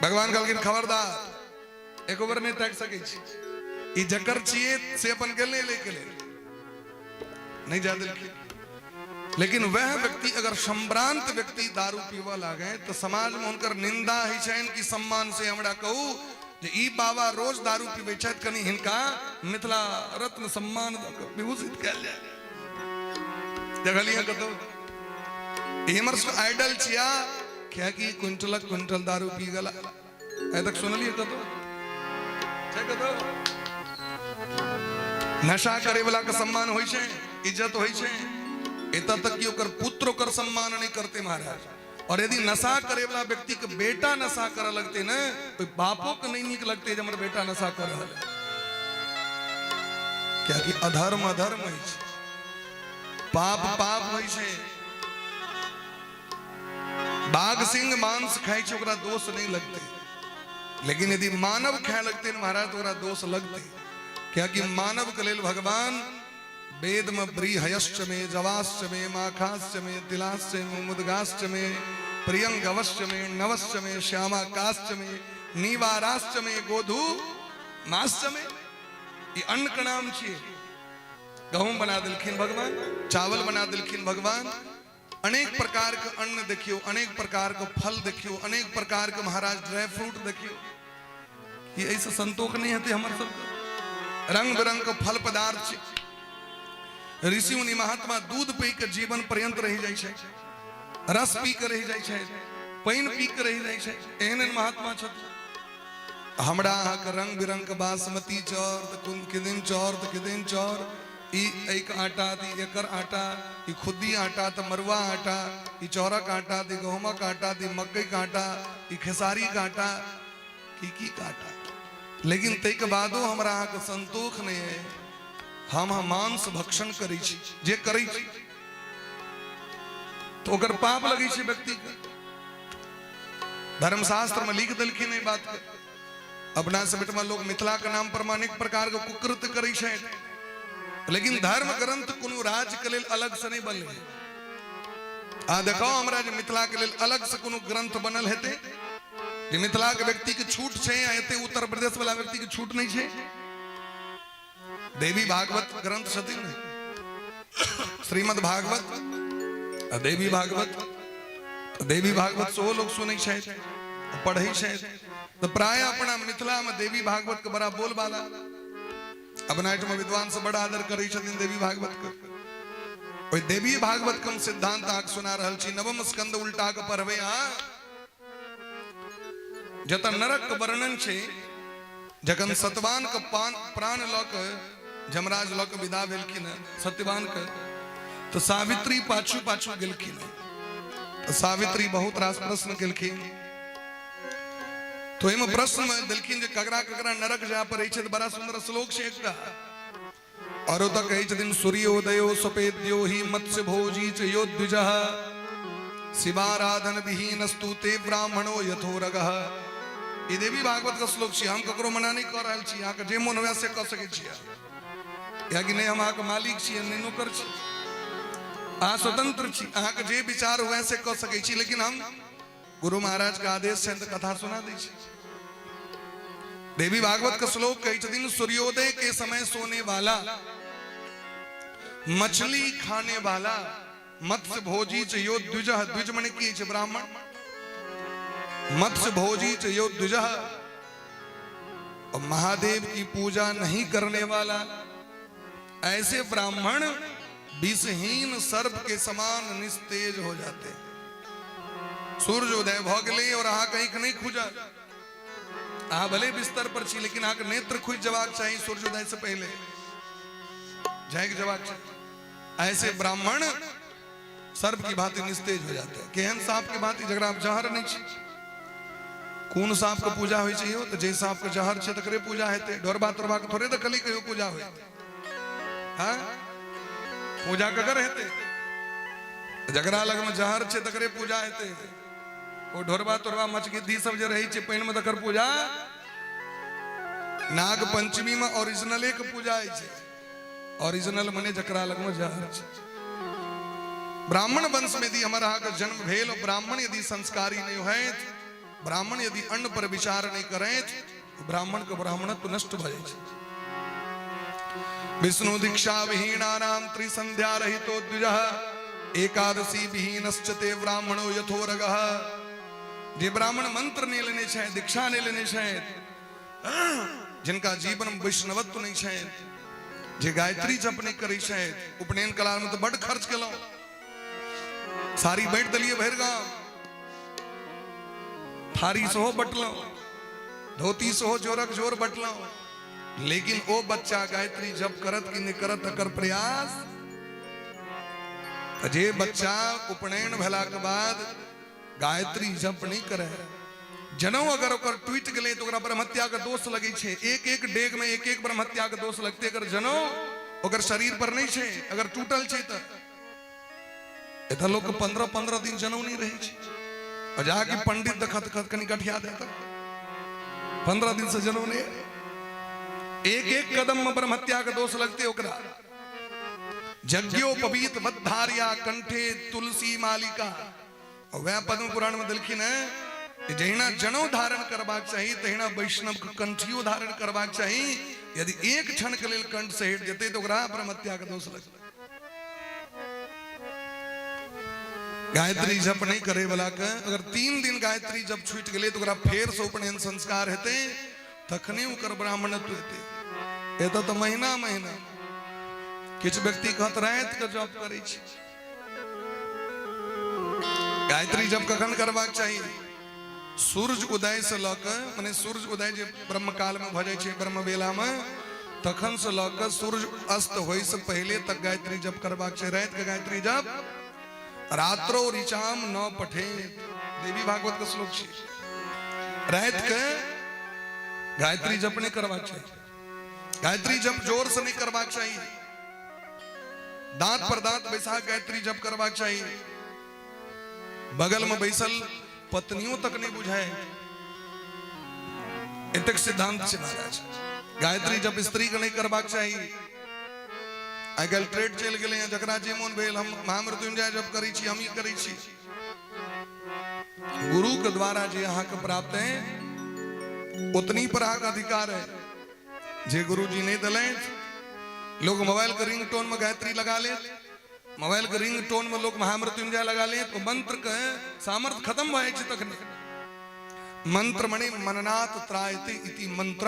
भगवान कहलखिन खबरदार, एको बेर नहि ताकि सकै छी, ई जकर छियै से अपन गेलै लै के लेल नहीं जा देलखिन। लेकिन वह व्यक्ति अगर संभ्रांत व्यक्ति दारू पीबऽ लागे तो समाज में हुनकर निंदा होइ छनि कि सम्मान से? हमरा कहू जे ई बाबा रोज दारू पीबै छथि, कनि हिनका मिथिला रत्न सम्मान दऽ कऽ विभूषित कयल जाय। देखलियै कतौ? ई हमर सबके आइडल छिया, कियाकि क्विंटलक क्विंटल दारू पी गेला। आइ तक सुनलियै कतौ? छै कतौ? नशा करे वाला के सम्मान होइ छै, इज्जत होइ छै, एतऽ तक कि ओकर पुत्र ओकर सम्मान नहीं करते महाराज। और यदि नशा करे वाला व्यक्ति के बेटा नशा करऽ लगते ने, ओहि बापो के नहीं नीक लगते जे हमर बेटा नशा कर रहल है। कियाकि अधर्म अधर्म होइ छै, पाप पाप होइ छै। बाघ सिंह मांस खाइ छै, ओकरा दोष नहीं लगते, लेकिन यदि मानव खाए लगते ने महाराज, तो ओकरा दोष लगते। कियाकि मानव के लेल भगवान वेद में ब्रीहयश्च में जवाश्च में माखाश्च में तिलाश्च में मुदगाश्च में प्रियंगवश्च में नवश्च में श्यामाकाश्च में नीवाराश्च में गोधू माश्च में, ई अन्न के नाम छियै। गहूम बना देलखिन भगवान, चावल बना देलखिन भगवान, अनेक प्रकार के अन्न देखियो, अनेक प्रकार के फल देखियो, अनेक प्रकार के महाराज ड्राई फ्रूट देखियो। ई एहिसँ संतोष नहीं हेतै हमर सबके? रंग बिरंग के फल पदार्थ छै। ऋषि मुनि महात्मा दूध पी के जीवन पर्यंत रहि जाइ छै, रस पी के रहि जाइ छै, पानि पी के रहि जाइ छै, एहन एहन महात्मा छथि। हमरा अहाँके रंग बिरंग के बासमती चाउर तऽ कोन किदिन चाउर तऽ किदिन चाउर, ई एहिके आटा तऽ ई एकर आटा, ई खुद्दी आटा तऽ मरुआ आटा, ई चाउरक आटा तऽ ई गहूमक आटा तऽ ई मकइके आटा, ई खेसारीके आटा, की की के आटा। लेकिन ताहिके बादो हमरा अहाँके संतोष नहि अइ। हम मांस भक्षण करै छी, जे करै छी तऽ ओकर पाप लगै छै व्यक्तिके। धर्मशास्त्र में लिख देलखिन एहि बात के। अपना सब एहिठमा लोग मिथिला के नाम पर अनेक प्रकार के कुकृत्य करै छै, लेकिन धर्म ग्रंथ कोनो राज्य के लेल अलग से नहीं बनलै। आ देखाओ हमरा जे मिथिला के लेल अलग से कोनो ग्रंथ बनल हेतै जे मिथिला के व्यक्ति के छूट छै आ एते उत्तर प्रदेश वाला व्यक्ति के छूट नहीं छै। देवी भागवत ग्रंथ छथिन ने, श्रीमद् भागवत आ देवी भागवत। तऽ देवी भागवत सेहो लोग सुनै छथि, पढ़ै छथि। तऽ प्राय अपना मिथिला में देवी भागवत के बड़ा बोलबाला, अपना एहिठाम विद्वान सब बड़ा आदर करै छथिन देवी भागवत के। ओहि देवी भागवत के हम सिद्धांत अहाँके सुना रहल छी। नवम स्कंद उल्टा के पढ़बै अहाँ, जतऽ नरक के वर्णन छै, जखन सतवान के प्राण लऽ के जमराज लऽ के विदा भेलखिन हँ सत्यवान के, तऽ सावित्री पाछू पाछू गेलखिन। तऽ सावित्री बहुत रास प्रश्न केलखिन। तो ओहिमे प्रश्न मे देलखिन जे ककरा ककरा नरक जाय पड़ै छै। तऽ बड़ा सुंदर श्लोक छै एकटा, और ओतऽ कहै छथिन सूर्योदयो सपेद्यो हि मत्स्य भोजी च यो द्विजः शिवाराधन विहीनस्तु ते ब्राह्मणो यथोरगः। ई देवी भागवत के श्लोक छी, हम ककरो मना नहीं कऽ रहल छी, अहाँके जे मोन हुए से कऽ सकै छी। कियाकि नहि हम अहाँके मालिक छी, नहि नौकर छी, अहाँ स्वतंत्र छी, अहाँके जे विचार हुए से कऽ सकै छी। लेकिन हम गुरु महाराज के आदेश छनि तऽ कथा सुना दै छी। देवी भागवत के श्लोक कहै छथिन सूर्योदय के समय सोने वाला, मछली खाने वाला, मत्स्य भोजी च यो द्विजः, द्विज मने की छै ब्राह्मण, मत्स्य भोजी च यो द्विजः, और महादेव की पूजा नहीं करने वाला, ऐसे ब्राह्मण विषहीन सर्प के समान निस्तेज हो जाते हैं। सूर्य उदय भ गेलै और अहाँके आँखि नहीं खुजल, अहाँ भले बिस्तर पर छी लेकिन अहाँके नेत्र खुजि जबाक चाही सूर्योदय से पहले, झाँकि जबाक चाही। ऐसे ब्राह्मण सर्प की भांति निस्तेज हो जाते हैं। केहन सांप के भांति जकरा जहर नहीं छै। कोन सांप के पूजा होइ छै यौ? तऽ जे सांप के जहर छै तकरे पूजा हेतै। ढोरबा तोरबा के थोड़े देखली कहियो पूजा होइ। हाँ, पूजा ककर हेतै? जकरा लग में जहर छै तकरे पूजा हेतै। ओ ढोरबा तोरबा मछगिद्दी सब जे रहै छै पानि में तकर पूजा। नाग पंचमी में ओरिजिनले के पूजा होइ छै। ओरिजिनल मने जकरा लग में जहर छै। ब्राह्मण वंश में यदि हमर अहाँके जन्म भेल, ब्राह्मण यदि संस्कारी नहीं होइत, ब्राह्मण यदि अन्न पर विचार नहीं करैत, ब्राह्मण के ब्राह्मणत्व नष्ट भऽ जाइ छै। विष्णु दीक्षा विहीनानाम त्रिसंध्या रहितो द्विजः एकादशी विहीनश्च ते ब्राह्मणो यथोरगः। जे ब्राह्मण मंत्र नहीं लेने छै, दीक्षा नहीं लेने छै, जिनका जीवन में वैष्णवत्व नहीं छै, जे गायत्री जप नहीं करै छै, उपनयन कला में तो बड खर्च केलहुँ, साड़ी बांटि देलियै भरि गाम, थारी सेहो बटलहुँ, धोती सेहो जोरक जोर बटलहुँ, लेकिन ओ बच्चा गायत्री जप करत कि नहीं करत तकर प्रयास। जे बच्चा उपनयन भेला के बाद गायत्री जप नहीं करे, जनौ अगर ओकर टूटि गेलै तऽ ओकरा ब्रह्महत्या के दोष लगै छै। एक एक डेग में एक एक ब्रह्महत्या के दोष लगतै। अगर जनौ ओकर शरीर पर नहीं छै, अगर टूटल छै तऽ एतऽ लोक 15-15 दिन जनौ नहीं रहै छै। आ जाके पंडित देखत देखत कनि गठिया देत, 15 दिन से जनौ नहीं। एक एक कदम में ब्रह्महत्या के दोष लगते ओकरा। यज्ञोपवीत बद्धारिया कंठे तुलसी मालिका। और वह पद्म पुराण में देलखिन है कि जहिना जनौ धारण करबाक चाही तहिना वैष्णव के कंठियो धारण करबाक चाही। यदि एक क्षण के लेल कंठ से हटि जेतै तऽ ओकरा ब्रह्महत्या के दोष लगतै। गायत्री जप नहीं करे वाला के अगर 3 दिन गायत्री जप छूटि गेलै तऽ ओकरा फेर से उपनयन संस्कार हेतै, तखने ओकर ब्राह्मणत्व हेतै। एतऽ तऽ महीना महीना किछु व्यक्ति कहत राति के जप करै छै। गायत्री जप कखन करबाक चाही? सूर्य उदय से लऽ कऽ, माने सूर्य उदय जे ब्रह्म काल में भऽ जाइ छै, ब्रह्म वेला में, तखन से लऽ कऽ सूर्य अस्त होय से पहले तक गायत्री जप करबाक छै। राति के गायत्री जप रात्रो ऋचाम न पठे, देवी भागवत के श्लोक छै। राति के गायत्री जप नहीं करबाक चाही। गायत्री जप जोर से नहीं करबाक चाही। दांत पर दांत बैसा गायत्री जप करबाक चाही। बगल में बैसल पत्नियों तक नहीं बुझाए, एतेक सिद्धांत छै महाराज। गायत्री जप स्त्री के नहीं करबाक चाही। आइ काल्हि ट्रेड चलि गेलै हँ, जकरा जे मोन भेल हम महामृत्युंजय जप करै छी, हम ई करै छी। गुरु के द्वारा जे अहाँके प्राप्त है उतनी पर अहाँके अधिकार है। जे गुरु जी नहीं दिलथि, लोग मोबाइल के रिंग टोन में गायत्री लगा ले, मोबाइल के रिंग टोन में लोग महामृत्युंजय लगा ले, तो मंत्र के सामर्थ्य खत्म भऽ जाइ छै तखने। मंत्र मने मननात् त्रायते इति मंत्र,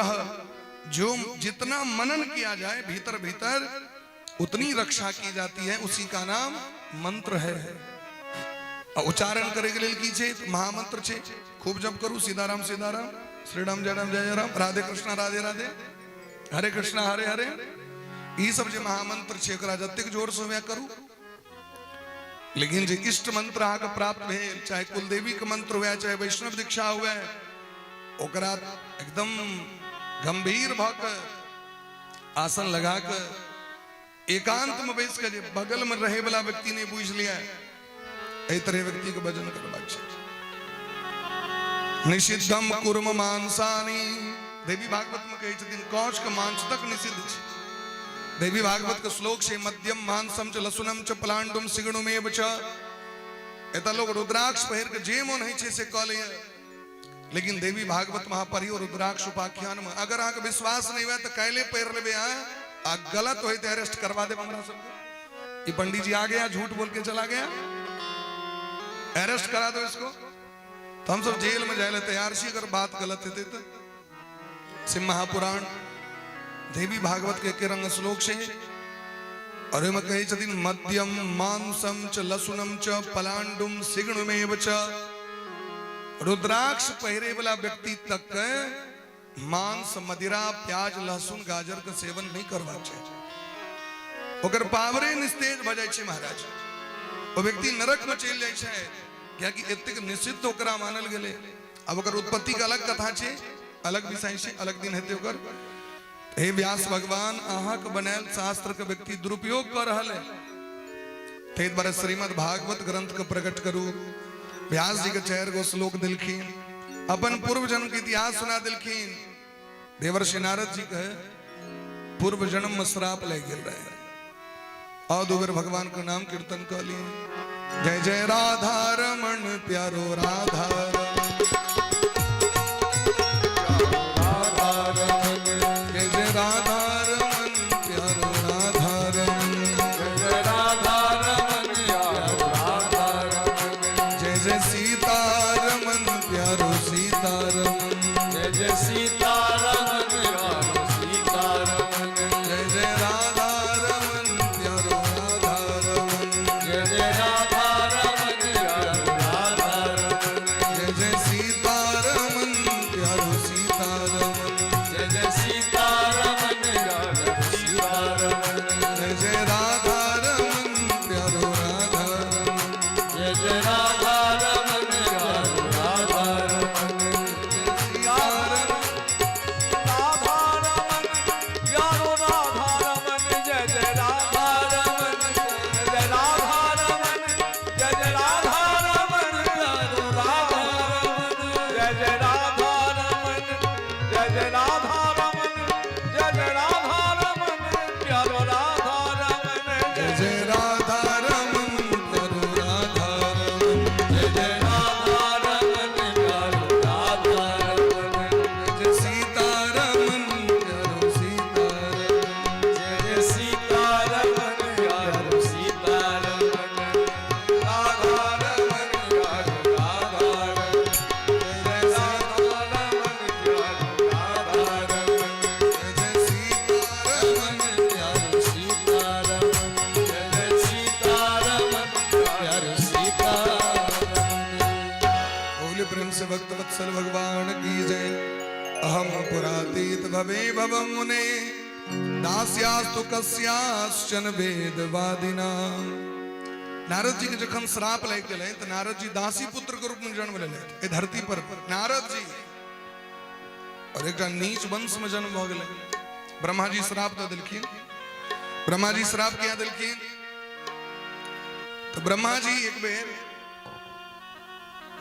जो जितना मनन किया जाए भीतर भीतर उतनी रक्षा की जाती है, उसी का नाम मंत्र है। आ उच्चारण करे के लेल की छै? महामंत्र छै। खूब जप करू, सीताराम सीताराम, श्री राम जय राम जय जय राम, राधे कृष्णा राधे राधे, हरे कृष्णा हरे हरे। ई सब जे महामंत्र छै ओकरा जतेक जोर से हुए करू। लेकिन जे इष्ट मंत्र अहाँके प्राप्त भेल, चाहे कुलदेवी के मंत्र हुए, चाहे वैष्णव दीक्षा हुए, ओकरा एकदम गंभीर भऽ के आसन लगा के एकांत में बैस के, जे बगल में रहे वाला व्यक्ति नहीं बुझि लिया, एहि तरह व्यक्ति के भजन करबाक छै। निषिद्धम कुर्म मांसानी, देवी भागवत में कहै छथिन कौच के मांस तक निषिद्ध छै। देवी भागवत के श्लोक छै मद्यम मांसम च लसुनम च पलांडुम सिगणुमेव च। एतऽ लोग रुद्राक्ष पहिर के जे मोन होइ छै से कऽ लैए, लेकिन देवी भागवत महापढ़ियो रुद्राक्ष उपाख्यान में, अगर अहाँके विश्वास नहीं हुए तऽ काल्हि पहिर लेबै अहाँ, आ गलत होय तऽ अरेस्ट करवा देब हमरा सबके। ये पंडित जी आ गया, झूठ बोल के चला गया, अरेस्ट करा दो इसको। तो हम सब जेल में जाए ला तैयार छी अगर बात गलत हेतै तऽ। शिव महापुराण देवी भागवत के एके रंग श्लोक छै और ओहिमे कहै छथिन मद्यम मांसम च लसुनम च पलांडुम सिगणुमेव च। रुद्राक्ष पहिरे वाला व्यक्ति तक के मांस मदिरा प्याज लहसुन गाजर के सेवन नहीं करबाक छै, ओकर पावरे निस्तेज भऽ जाइ छै महाराज, ओ व्यक्ति नरक में चलि जाइ छै, कियाकि एतेक निषिद्ध ओकरा मानल गेलै। अब ओकर उत्पत्ति के अलग कथा छै, अलग विषय छै, अलग दिन हेतै ओकर। हे व्यास भगवान, अहाँके बनायल शास्त्र के व्यक्ति दुरुपयोग कऽ रहल है, ताहि दुआरे श्रीमद् भागवत ग्रंथ के प्रकट करू। व्यास जी के 4 गो श्लोक दिलखिन, अपन पूर्व जन्म के इतिहास सुना दिलखिन। देवर्षि नारद जी के पूर्व जन्म में श्राप लागि गेल रहे, और दो बेर भगवान के नाम कीर्तन कऽ लिए, जय जय राधा रमण प्यारो राधा रमण, जय जय राधा रमण प्यारो राधा रमण, जय राधा रमन प्यारो राधा रमन, जय जय सीता रमन प्यारो सीता रमन, जय जय सीता रमन प्यारो सीता रमन, जय जय राधा रमन प्यारो राधा रमन, जय जय राधा रमन प्यारो राधा रमन, जय जय सीता रमन प्यारो सीता रमन, जय जय सीता रमन प्यारो सीता रमन, जय जय राधा रमन प्यारो राधा रमन, जय जय राधा रमन प्यारो राधा रमन, सीता रमन राधा रमन प्यारो राधा रमन, जय जय राधा रमन, जय जय राधा रमन, जय जय राधा रमन प्यारो राधा रमन, जय जय राधा रमन, जय जय राधा रमन, जय जय राधा रमन प्यारो राधा रमन, जय जय राधा रमन प्यारो राधा रमन, जय जय राधा रमन प्यारो राधा रमन, जय सीता रमन प्यारो सीता रमन, जय जय सीता रमन प्यारो सीता रमन, राधा रमन प्यारो राधा रमन, जय राधा रमन प्यारो राधा रमन, जय सीता रमन प्यारो सीता रमन, जय जय सीता रमन प्यारो सीता रमन। बोले प्रेम से भक्त वत्सल भगवान की जय। अहम पुरातीत भवे भवम मुने दास्यास्तु कस्याश्चन वेदवादिना। नारद जी के जखन श्राप लागि गेलै तऽ नारद जी दासी पुत्र के रूप में जन्म लेलथि एहि धरती पर नारद जी, और एकटा नीच वंश में जन्म भऽ गेलै। ब्रह्मा जी श्राप दऽ देलखिन। ब्रह्मा जी श्राप किया देलखिन? तऽ ब्रह्मा जी एक बेर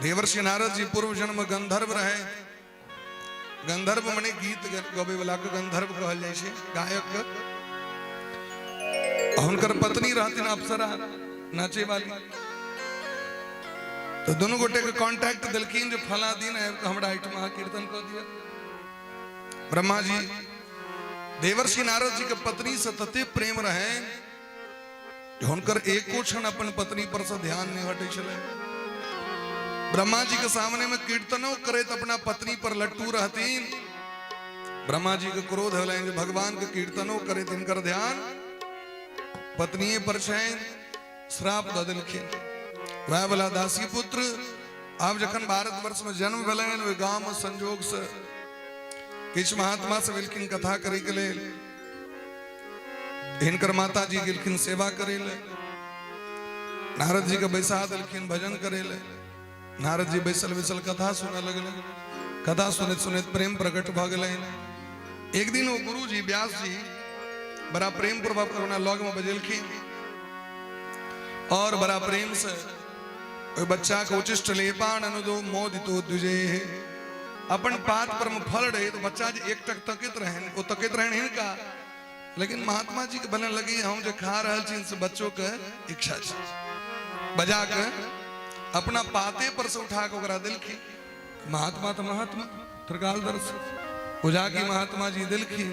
देवर्षि नारद जी पूर्व जन्म गंधर्व रहे। गंधर्व मने गीत गबै वाला के गंधर्व कहल जाइ छै, गायक के। आ हुनकर पत्नी रहथिन अप्सरा नाचे वाली। तो दुनू गोटे के कॉन्टैक्ट देलखिन जे फला दिन आबि कऽ हमरा एहिठाम अहाँ कीर्तन कऽ दिअ। ब्रह्मा जी देवर्षि नारद जी के पत्नी से तते प्रेम रहे जे हुनकर एको क्षण अपन पत्नी पर से ध्यान नहीं हटै छलै। ब्रह्मा जी के सामने में कीर्तनो करैत अपना पत्नी पर लट्टू रहथिन। ब्रह्मा जी के क्रोध होलनि जे भगवान के कीर्तनो करैत हिनकर ध्यान पत्नीये पर छनि, श्राप दऽ देलखिन। वएह वाला दासी पुत्र आब जखन भारतवर्ष में जन्म भेलनि, ओहि गाँव में संजोग से किछु महात्मा सब एलखिन कथा करे के लेल। हिनकर माता जी गेलखिन सेवा करे ले, नारद जी के बैसा देलखिन भजन करे ले। नारद जी बैसल बैसल कथा सुनऽ लगलै। कथा सुनैत सुनैत प्रेम प्रकट भऽ गेलनि। एक दिन ओ गुरु जी व्यास जी बड़ा प्रेम पूर्वक अपना लग में बजेलखिन और बड़ा प्रेम से ओहि बच्चा के उचिष्ट लेपान अनुदो मोदितो द्विजे अपन पात पर में फल रहे तो बच्चा जे एक टक तकैत रहन, ओ तकैत रहन हिनका, लेकिन महात्मा जी के बने लगी हम जे खा रहल छी से बच्चों के इच्छा छै, बजा के अपना पाते पर से उठा के ओकरा देलखिन। महात्मा तो महात्मा त्रिकालदर्शी उजा की महात्मा जी देलखिन।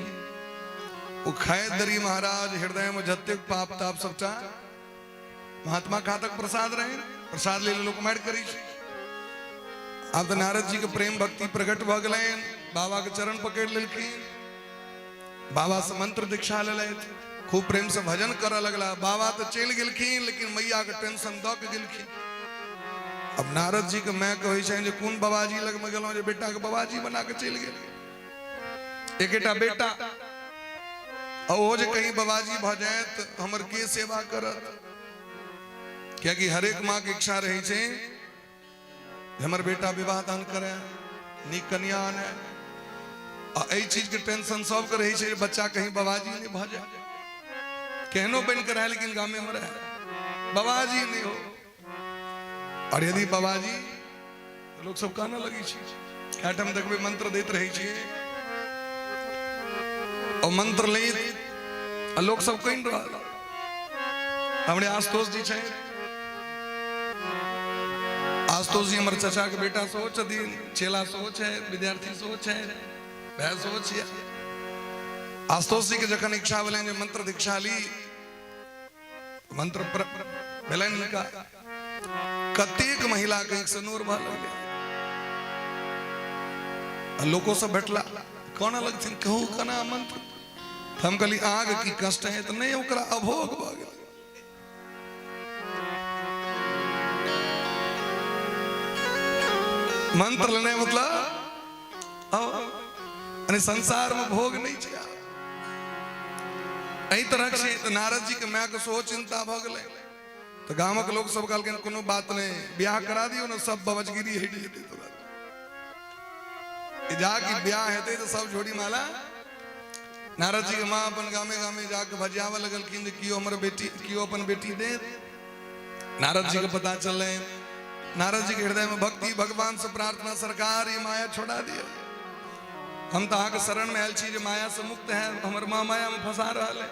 ओ खाए दरी महाराज हृदय में जतेक पाप ताप सबटा महात्मा खातक प्रसाद रहे, प्रसाद ले लोक मारि करी छै। आब तऽ नारद जी के प्रेम भक्ति प्रकट भऽ गेलनि, बाबा के चरण पकड़ि लेलखिन, बाबा से मंत्र दीक्षा लेलथि, खूब प्रेम से भजन करऽ लगला। बाबा तऽ चलि गेलखिन लेकिन मैया के टेंशन दऽ के गेलखिन। अब नारद जी के माय कहै छनि जे कोन बाबाजी लग में गेलहुँ जे बेटा के बाबाजी बना के चलि गेल, एकेटा बेटा आ ओहो जे कहीं बाबाजी भऽ जायत हमर के सेवा करत, कियाकि हरेक माँ के इच्छा रहै छै हमर बेटा विवाह दान करे, नीक कन्या आने। आ एहि चीज के टेंशन सबके रहै छै जे बच्चा कहीं बाबाजी नहि भऽ जाय, केहनो बनि के रहै लेकिन गामे में रहै, बाबाजी नहि हो। और यदि बाबाजी तो लोग सब कहने लगे छै, कए ठाम देखबै मंत्र दैत रहै छै और मंत्र लैत आ लोक सब कहि रहल। हमरे आशुतोष जी छै, आशुतोष जी हमर चाचा के बेटा सेहो छथिन, चेला सेहो छै, विद्यार्थी सेहो छै, भाय सेहो छियै। आशुतोष जी के जखन इच्छा भेलनि जे मंत्र दीक्षा ली, मंत्र भेलनि हुनका, कतेक महिला के आँखि से नोर भऽ लगलै आ लोको सब भेटला, कोना लगथिन कहू केना मंत्र। हम कहली अहाँके की कष्ट है, तऽ नहि ओकरा अभोग भऽ गेल। मंत्र लेने मतलब यानी संसार में भोग नहीं छै। एहि तरह छै तऽ नारद जी के माय के सेहो चिंता भऽ गेलै। तऽ गामक लोक सब कहलखिन कोनो बात नहि, बियाह करा दियौ ने, सब बबजगिरी हटि जेतै तुरंत। जा कि बियाह हेतै तऽ सब झोड़ी माला। नारद जी के माँ अपन गामे गामे जाके भजियाबऽ लगलखिन जे कियो हमर बेटी, कियो अपन बेटी देत। नारद जी के पता चललै, नारद जी के हृदय में भक्ति, भगवान से प्रार्थना, सरकार ये माया छोड़ा दिया, हम तो अहाँके शरण में आयल छी जे माया से मुक्त है, हमर माँ माया में फंसा रहल है।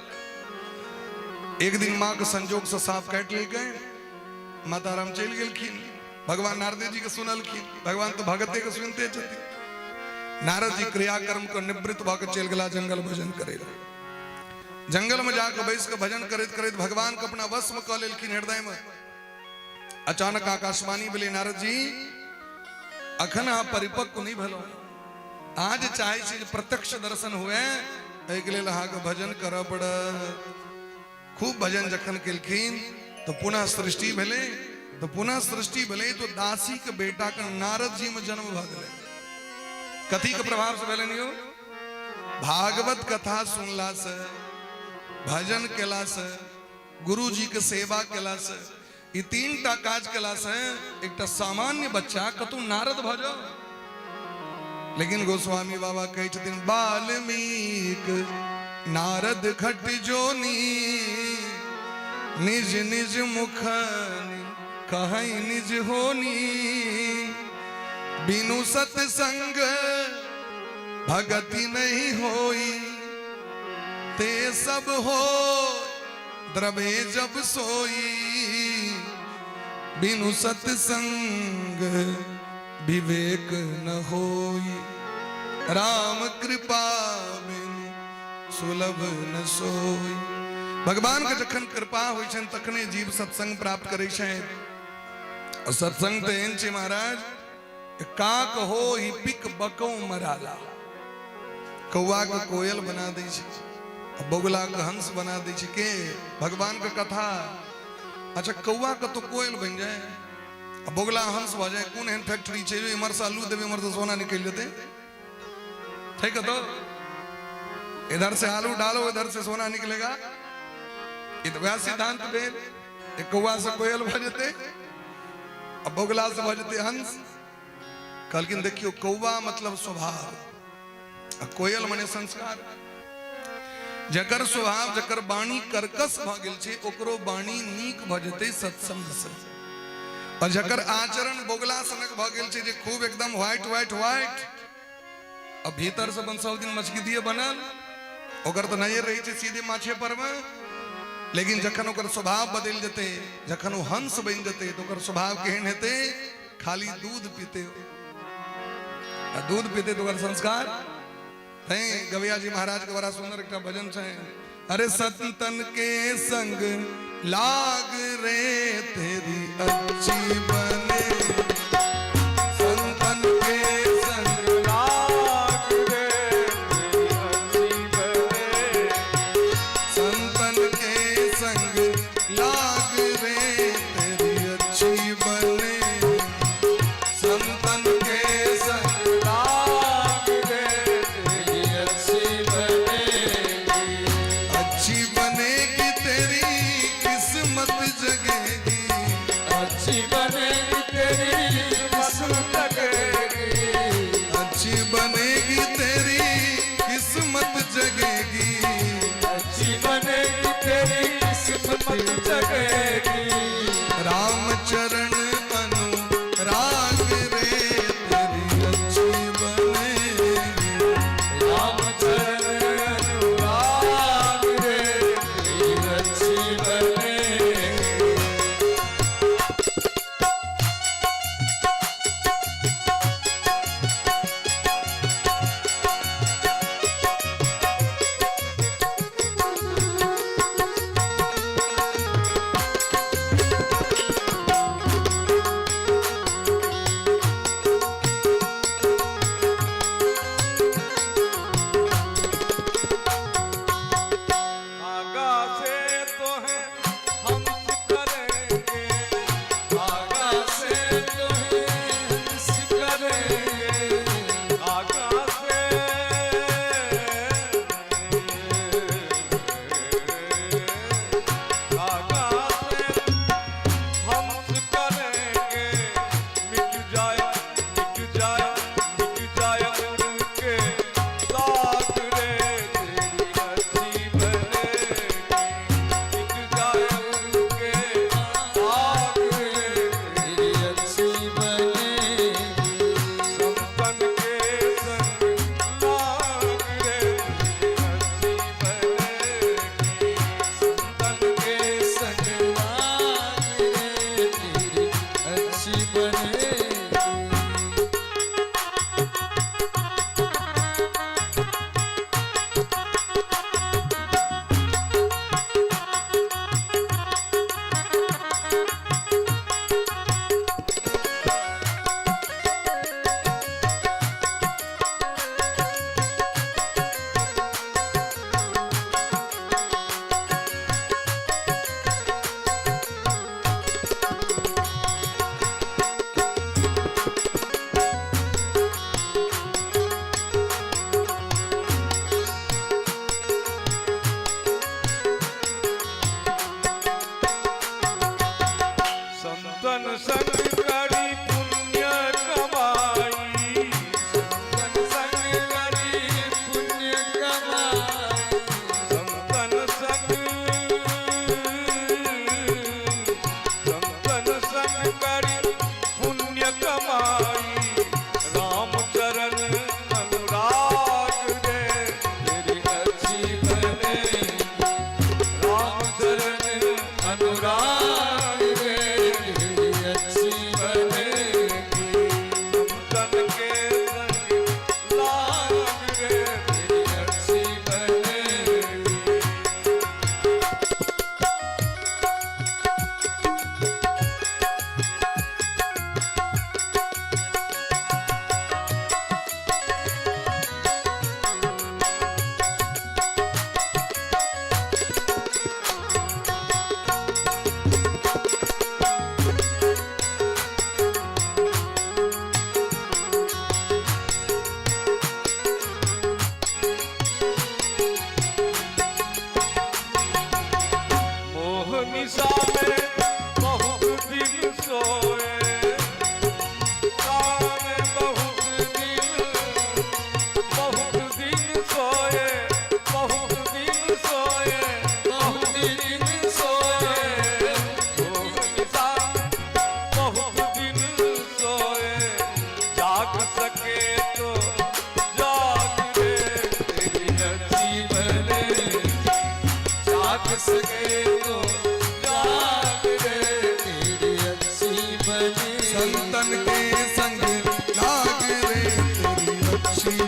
एक दिन माँ के संजोग से सांप काटि लेलकै, माता राम चलि गेलखिन। भगवान नारद जी के सुनलखिन, भगवान तो भगते के सुनते छथिन। नारद जी क्रियाकर्म के निवृत्त भऽ के चलि गेला जंगल भजन करे लए। जंगल में जाके बैस के भजन करैत करैत भगवान के अपना वश में कऽ लेलखिन हृदय में। अचानक आकाशवाणी भेलै, नारद जी अखन अहाँ परिपक्व नहि भेलहुँ, अहाँ जे चाहै छी जे प्रत्यक्ष दर्शन हुए एहिके लेल अहाँके भजन करऽ पड़त। खूब भजन जखन केलखिन तऽ पुनः सृष्टि भेलै, तऽ पुनः सृष्टि भेलै तो दासी के बेटा के नारद जी में जन्म भऽ गेलै। कथी के प्रभाव से भेलनि यौ? भागवत कथा सुनला से, भजन केला से, गुरु जी के सेवा केला से, ई तीन टा काज केला से एकटा सामान्य बच्चा कतौ नारद भऽ जाओ। लेकिन गोस्वामी बाबा कहै छथिन वाल्मीक नारद घट जोनी, निज निज मुख कहै निज होनी, बिनु सत्संग भगति नहीं होई, ते सब हो द्रवे जब सोई, बिनु सत्संग विवेक न होई, राम कृपा बिनु सुलभ न सोई। भगवान के जखन कृपा होइ छनि तखने जीव सत्संग प्राप्त करै छनि। और सत्संग तऽ एहन छै महाराज, काक हो ही पिक बकौ मराला, कौआ के कोयल बना दै छै, आ बगुला के हंस बना दै छै। के भगवान के कथा। अच्छा, कौआ के तो कोयल बनि जाए आ बगुला हंस भऽ जाए, कोन एहन फैक्ट्री छै जे इम्हर से आलू देबै, इम्हर से सोना निकलि जेतै? छै कतौ? इधर से आलू डालो, इधर से सोना निकलेगा, ई तऽ वएह सिद्धांत भेल। एक कौआ से कोयल भऽ जेतै आ बगुला से भऽ जेतै हंस। कहलखिन देखियौ, कौआ मतलब स्वभाव आ कोयल मने संस्कार। जकर स्वभाव, जकर वाणी कर्कश भऽ गेल छै, ओकरो वाणी नीक भऽ जेतै सत्संग से। और जकर आचरण बोगला सनक भऽ गेल छै, जे खूब एकदम व्हाइट व्हाइट व्हाइट आ भीतर से अपन सब दिन मछगिदिए बनल, ओकर तऽ नजर रहै छै सीधे माछे पर मे। लेकिन जखन ओकर स्वभाव बदलि जेतै, जखन ओ हंस बनि जेतै, तऽ ओकर स्वभाव केहन हेतै? खाली दूध पीते आ दूध पीते तऽ ओकर संस्कार। तैं गवैया जी महाराज के बड़ा सुंदर एकटा भजन छै, अरे संतन के संग लाग रे तेरी अच्छी बने, संतन के संग लाग रे तेरी अच्छी बने, संतन के संग लाग रे तेरी अच्छी बने, संतन के संग लाग रे तेरी अच्छी बनेगी, अच्छी बनेगी तेरी किस्मत जगेगी, अच्छी बनेगी।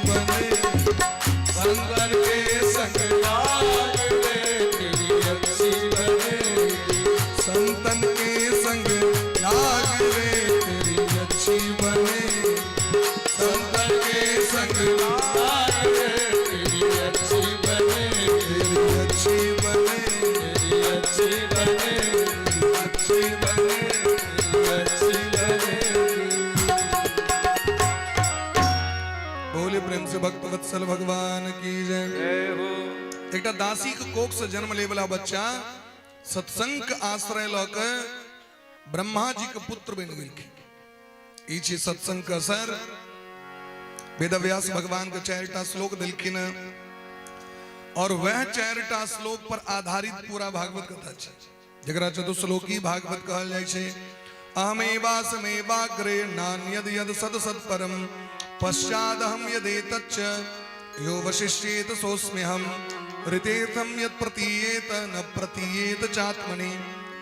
बने, संतन के संग लाग रे तेरी अच्छी बनेगी। संतन के संग लाग रे तेरी अच्छी बने, संतन के संग लाग रे तेरी अच्छी बनेगी। तेरी अच्छी बने, तेरी अच्छी बनेगी। अच्छी बने। अच्छी बनेगी। बोले प्रेम से भक्त वत्सल भगवान की जय। जय हो। एकटा दासी के कोख से जन्म ले वाला बच्चा सत्संग के आश्रय लऽ के ब्रह्मा जी के पुत्र बनि गेलखिन। ई छी सत्संग के असर। वेदव्यास भगवान के 4टा श्लोक देलखिन और वह 4टा श्लोक पर आधारित पूरा भागवत कथा छै, जकरा चतुश्लोकी भागवत कहल जाइ छै। अहमेवासमेवाग्रे नान्यद यद सद सद परम पश्चादहम यदेतच्च यो वशिष्येत सोऽस्म्यहम् ऋतेर्थं यत् प्रतीयेत न प्रतीयेत चात्मनि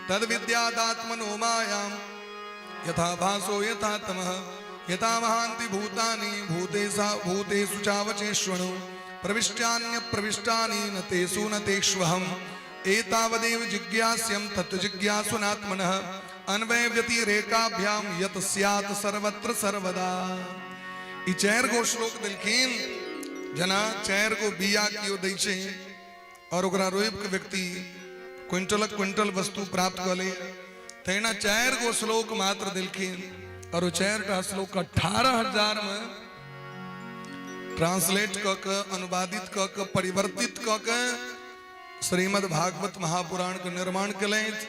तद्विद्यादात्मनो मायां यथा भासो यथा तमः यथा महान्ति भूतानि भूतेषा भूतेषु चावचेष्वणु प्रविष्टान्य प्रविष्टानि न तेषु न तेष्वहम् एतावदेव जिज्ञास्यं तत् जिज्ञासुनात्मनः अन्वय व्यतिरेकाभ्याम यत स्यात् सर्वत्र सर्वदा। ई 4 गो श्लोक देलखिन। जना 4 गो बिया कियो दै छै और ओकरा रोपि के व्यक्ति क्विंटलक क्विंटल वस्तु प्राप्त कऽ ले, तहिना 4 गो श्लोक मात्र देलखिन और ओ 4टा श्लोक 18,000 में ट्रांसलेट कऽ के, अनुवादित कऽ के, परिवर्तित कऽ के श्रीमद् भागवत महापुराण के निर्माण केलथि।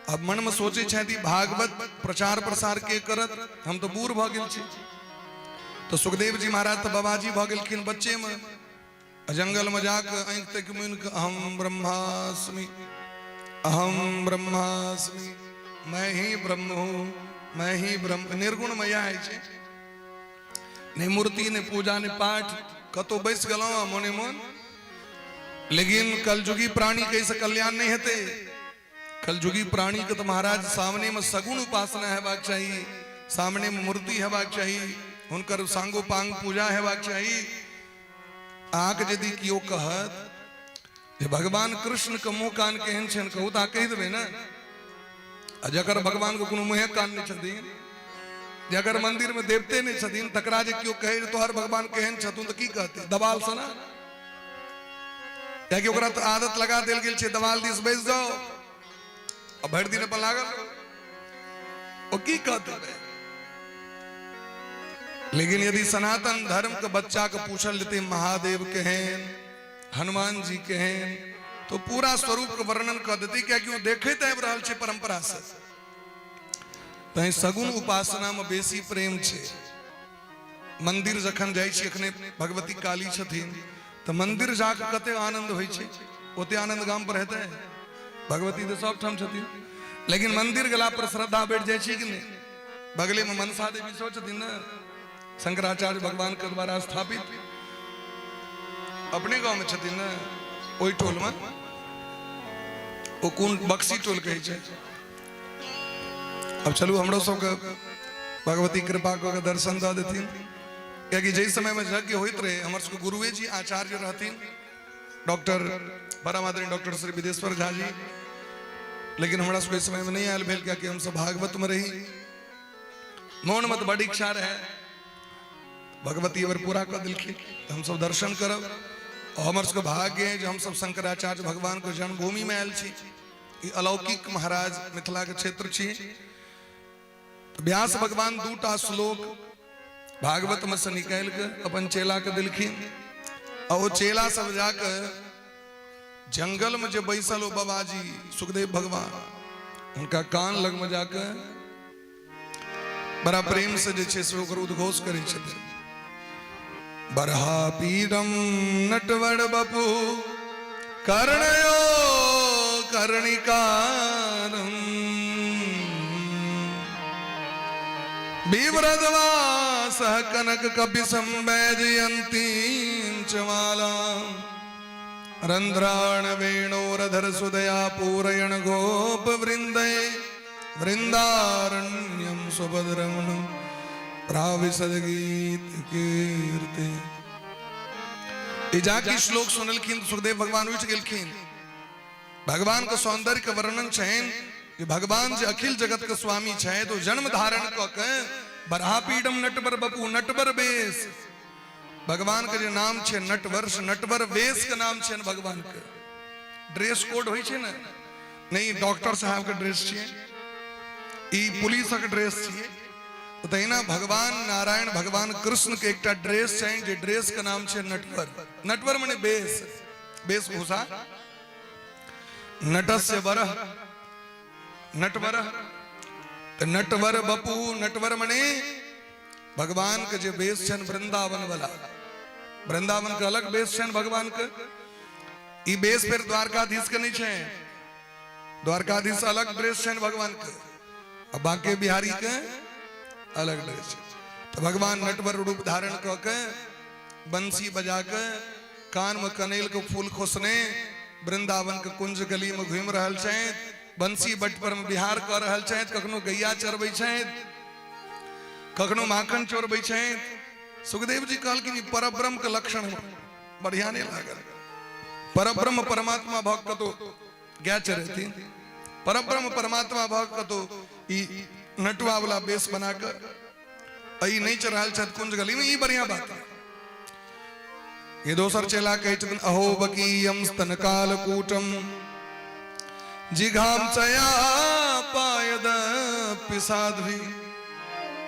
अब मन में सोचे छथि भागवत प्रचार प्रसार के करत, हम तो बूढ़ भऽ गेल छी। तो सुखदेव जी महाराज तो बाबाजी भऽ गेलखिन बच्चे में, जंगल में जाके आँखि तक मुनि के अहम ब्रह्मास्मि अहम ब्रह्मास्मि, मैं ही ब्रह्म हूँ, मैं ही ब्रह्म। निर्गुण मैया है छै, ने मूर्ति ने पूजा ने पाठ, कतौ बैस गेलहुँ मोने मोन। लेकिन कलयुगी प्राणी के एहिसँ कल्याण नहीं हेतै। कलयुगी प्राणी के तो महाराज सामने में सगुण उपासना हेबाक चाही, सामने में मूर्ति हेबाक चाही, हुनकर सांगोपांग पूजा हेबाक चाही। अहाँके यदि केओ कहत जे भगवान कृष्ण के मुँह कान केहन छनि, कहू तऽ अहाँ कहि देबै ने। आ जकर भगवान के कोनो मुँहे कान नहि छथिन, जकर मंदिर में देवते नहीं छथिन, तकरा जे केओ कहे तोहर भगवान केहन छथुन, तऽ की कहतै? दबाल सना। कियाकि ओकरा तऽ आदत लगा देल गेल छै, दबाल दिस बैस जाओ आ भरि दिन अपन लागल रहू। ओ की कहतै? लेकिन यदि सनातन धर्म के बच्चा के पूछल जेतै महादेव केहन, हनुमान जी केहन, तो पूरा स्वरूप के वर्णन कऽ देतै, कियाकि ओ देखैत आबि रहल छै परंपरा से। तैं सगुण उपासना में बेसी प्रेम छै। मंदिर जखन जाइ छी, अखने भगवती काली छथिन, तऽ मंदिर जाके कते आनंद होइ छै, ओते आनंद गाम पर हेतै? भगवती तऽ सब ठाम छथिन, लेकिन मंदिर गेला पर श्रद्धा बढ़ि जाइ छै कि नहि? बगले में मनसा देवी सेहो छथिन ने, शंकराचार्य भगवान के द्वारा स्थापित, अपने गांव में छथिन ने, ओहि टोल में, ओ कोन बक्सी टोल कहै छै। अब चलू हमरो सबके भगवती कृपा कऽ के दर्शन दऽ देथिन, कियाकि जाहि समय में यज्ञ होइत रहे, हमर सबके गुरुए जी आचार्य रहथिन, डॉक्टर परमादरणीय डॉक्टर श्री विदेश्वर झा जी। लेकिन हमरा सबके समय में नहीं आयल भेल, कियाकि हमसब भागवत में रही। मोन में तऽ बड इच्छा रहे, भगवती अगर पूरा कऽ देलखिन तऽ हमसब दर्शन करब। और हमर सबके भाग्य है जे हमसब शंकराचार्य भगवान के जन्मभूमि में आयल छी। ई अलौकिक महाराज मिथिला के क्षेत्र छी। व्यास भगवान 2टा श्लोक भागवत में से निकालि के अपन चेला के देलखिन, और ओ चेला सब जाके जंगल में जे बैसल ओ बाबाजी सुखदेव भगवान, उनका कान लग में जाके बड़ा प्रेम से जे छै से ओकर उद्घोष करै छथिन। बरहा पीडम नटवर बपू कर्णयो कर्णिकारम बिव्रजवासः कनक कपिसं वैजयन्तीं च मालां रन्ध्राण वेणोरधर सुदया पूरयण गोप वृन्दे वृन्दारण्यं सुभद्रमणं प्राविशद गीत कीर्ति। ई जाकी श्लोक सुनलखिन सुखदेव भगवान उठि गेलखिन। भगवान के सौंदर्य के वर्णन छनि कि भगवान जे अखिल जगत के स्वामी छथि, तो जन्म धारण कऽ के बरहापीडम नटवर बपू नटवर वेश, भगवान के जे नाम छै नटवर्ष, नटवर वेश के नाम छै भगवान के। ड्रेस कोड होइ छै ने, नहीं डॉक्टर साहब के ड्रेस छियै, ई पुलिसक ड्रेस छियै, तऽ तहिना भगवान नारायण भगवान कृष्ण के एकटा ड्रेस छै जे ड्रेस के नाम छै नटवर। नटवर मने वेश, वेशभूषा। नटस्य वरः नटवर, तऽ नटवर बपू, नटवर मने भगवान के जे वेश छनि वृंदावन वाला, वृंदावन के अलग वेश छनि भगवान के। ई वेश फेर द्वारकाधीश के नहीं छै, द्वारकाधीश अलग ड्रेस छनि भगवान के, आ बांके बिहारी के अलग ड्रेस छै। तऽ भगवान नटवर रूप धारण कऽ के बंसी बजा के कान में कनेल के फूल खोसने वृंदावन के कुंज गली में घूमि रहल छथि, बंसी बट पर में विहार कऽ रहल छथि, कखनो गैया चरबै छथि, कखनो माखन चोरबै छथि। सुखदेव जी कहलखिन ई परब्रह्म के लक्षण बढ़िया नहीं लागल। परब्रह्म परमात्मा भऽ कतौ गाय चरेथिन, परब्रह्म परमात्मा भऽ कतौ ई नटुआ वाला बेस बना कऽ ई नहीं चढ़ाल छथि कुंज गली में, ई बढ़िया बात है। ये दोसर चेला कहै छथिन अहो बकीयम स्तन कालकूटम जिघाम चया पायद पिसाध्वी।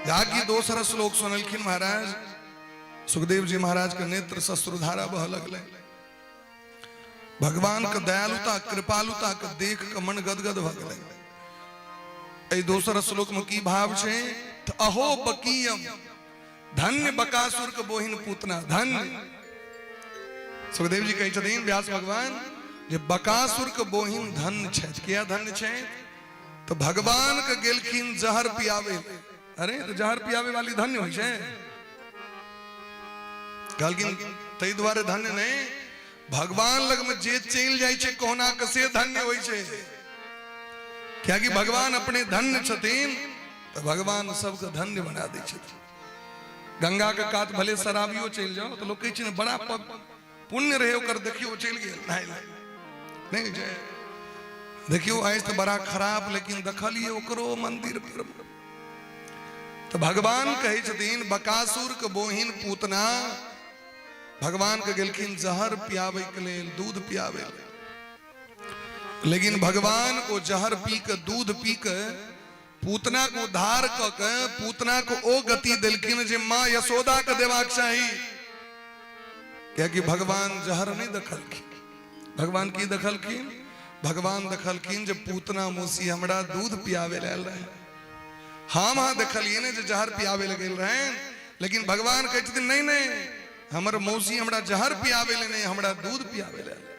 जाकि दोसर श्लोक सुनलखिन महाराज, सुखदेव जी महाराज के नेत्र सश्रुधारा बह लगलै। भगवान के दयालुता कृपालुता के देख के मन गदगद भऽ गेलै। एहि दोसर श्लोक में की भाव छै? तऽ अहो बकीयम, धन्य बकासुर के बोहिन पूतना, धन्य। सुखदेव जी कहै छथिन व्यास भगवान जे बकासुर के बोहिन धन्य छथि। किया धन्य छथि? तऽ भगवान के गेलखिन जहर पियावे। अरे तऽ जहर पियावे वाली धन्य होइ छै? कहलखिन ताहि दुआरे धन्य नहि, भगवान लग में जे चलि जाइ छै कहुना के से धन्य होइ छै। कियाकि भगवान अपने धन्य छथिन तऽ भगवान सबके धन्य बना दै छथिन। गंगा के कात भले शराबियो चलि जाओ तऽ लोक कहै छै ने बड़ा पुण्य रहे ओकर, देखियो चलि गेल नहाय लए, नहि होइ छै? देखियो आइ तऽ बड़ा खराब, लेकिन देखलियै ओकरो मंदिर पर। तऽ भगवान कहै छथिन बकासुर के बोहिन पूतना भगवान के गेलखिन जहर पियाबै के लेल, दूध पियाबै लेल, लेकिन भगवान ओ जहर पी के दूध पी के पूतना के उद्धार कऽ के पूतना के ओ गति देलखिन जे माँ यशोदा के देबाक चाही। कियाकि भगवान जहर नहीं देखलखिन। भगवान की देखलखिन? भगवान देखलखिन जे पूतना मौसी हमरा दूध पियावे लए आयल रहे। हम अहाँ देखलिए ने जे जहर पियावे लए गेल रहे, लेकिन भगवान कहै छथिन नहीं नहीं, हमर मौसी हमरा जहर पियावे लए नहीं, हमरा दूध पियावे लए आयल।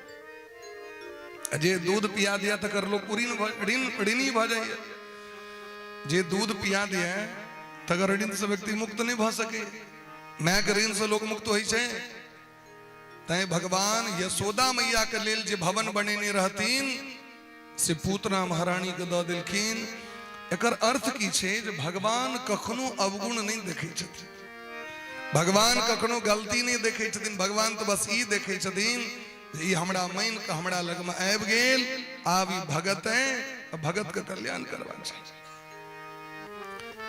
जे दूध पिया दिया तकर लोक ऋणी भऽ जाइए। जे दूध पिया दिया तकर ऋण से व्यक्ति मुक्त नहीं भऽ सके। माय के ऋण से लोक मुक्त होइ छै। तैं भगवान यशोदा मैया के लेल जे भवन बनेने रहथिन से पूतना महारानी के दऽ देलखिन। एकर अर्थ की छै जे भगवान कखनो अवगुण नहीं देखै छथिन, भगवान कखनो गलती नहीं देखै छथिन। भगवान तऽ बस ई देखै छथिन जे ई हमरा मानि कऽ हमरा लगमे आबि गेल, आब ई भगत है, भगत के कल्याण करबाक छै।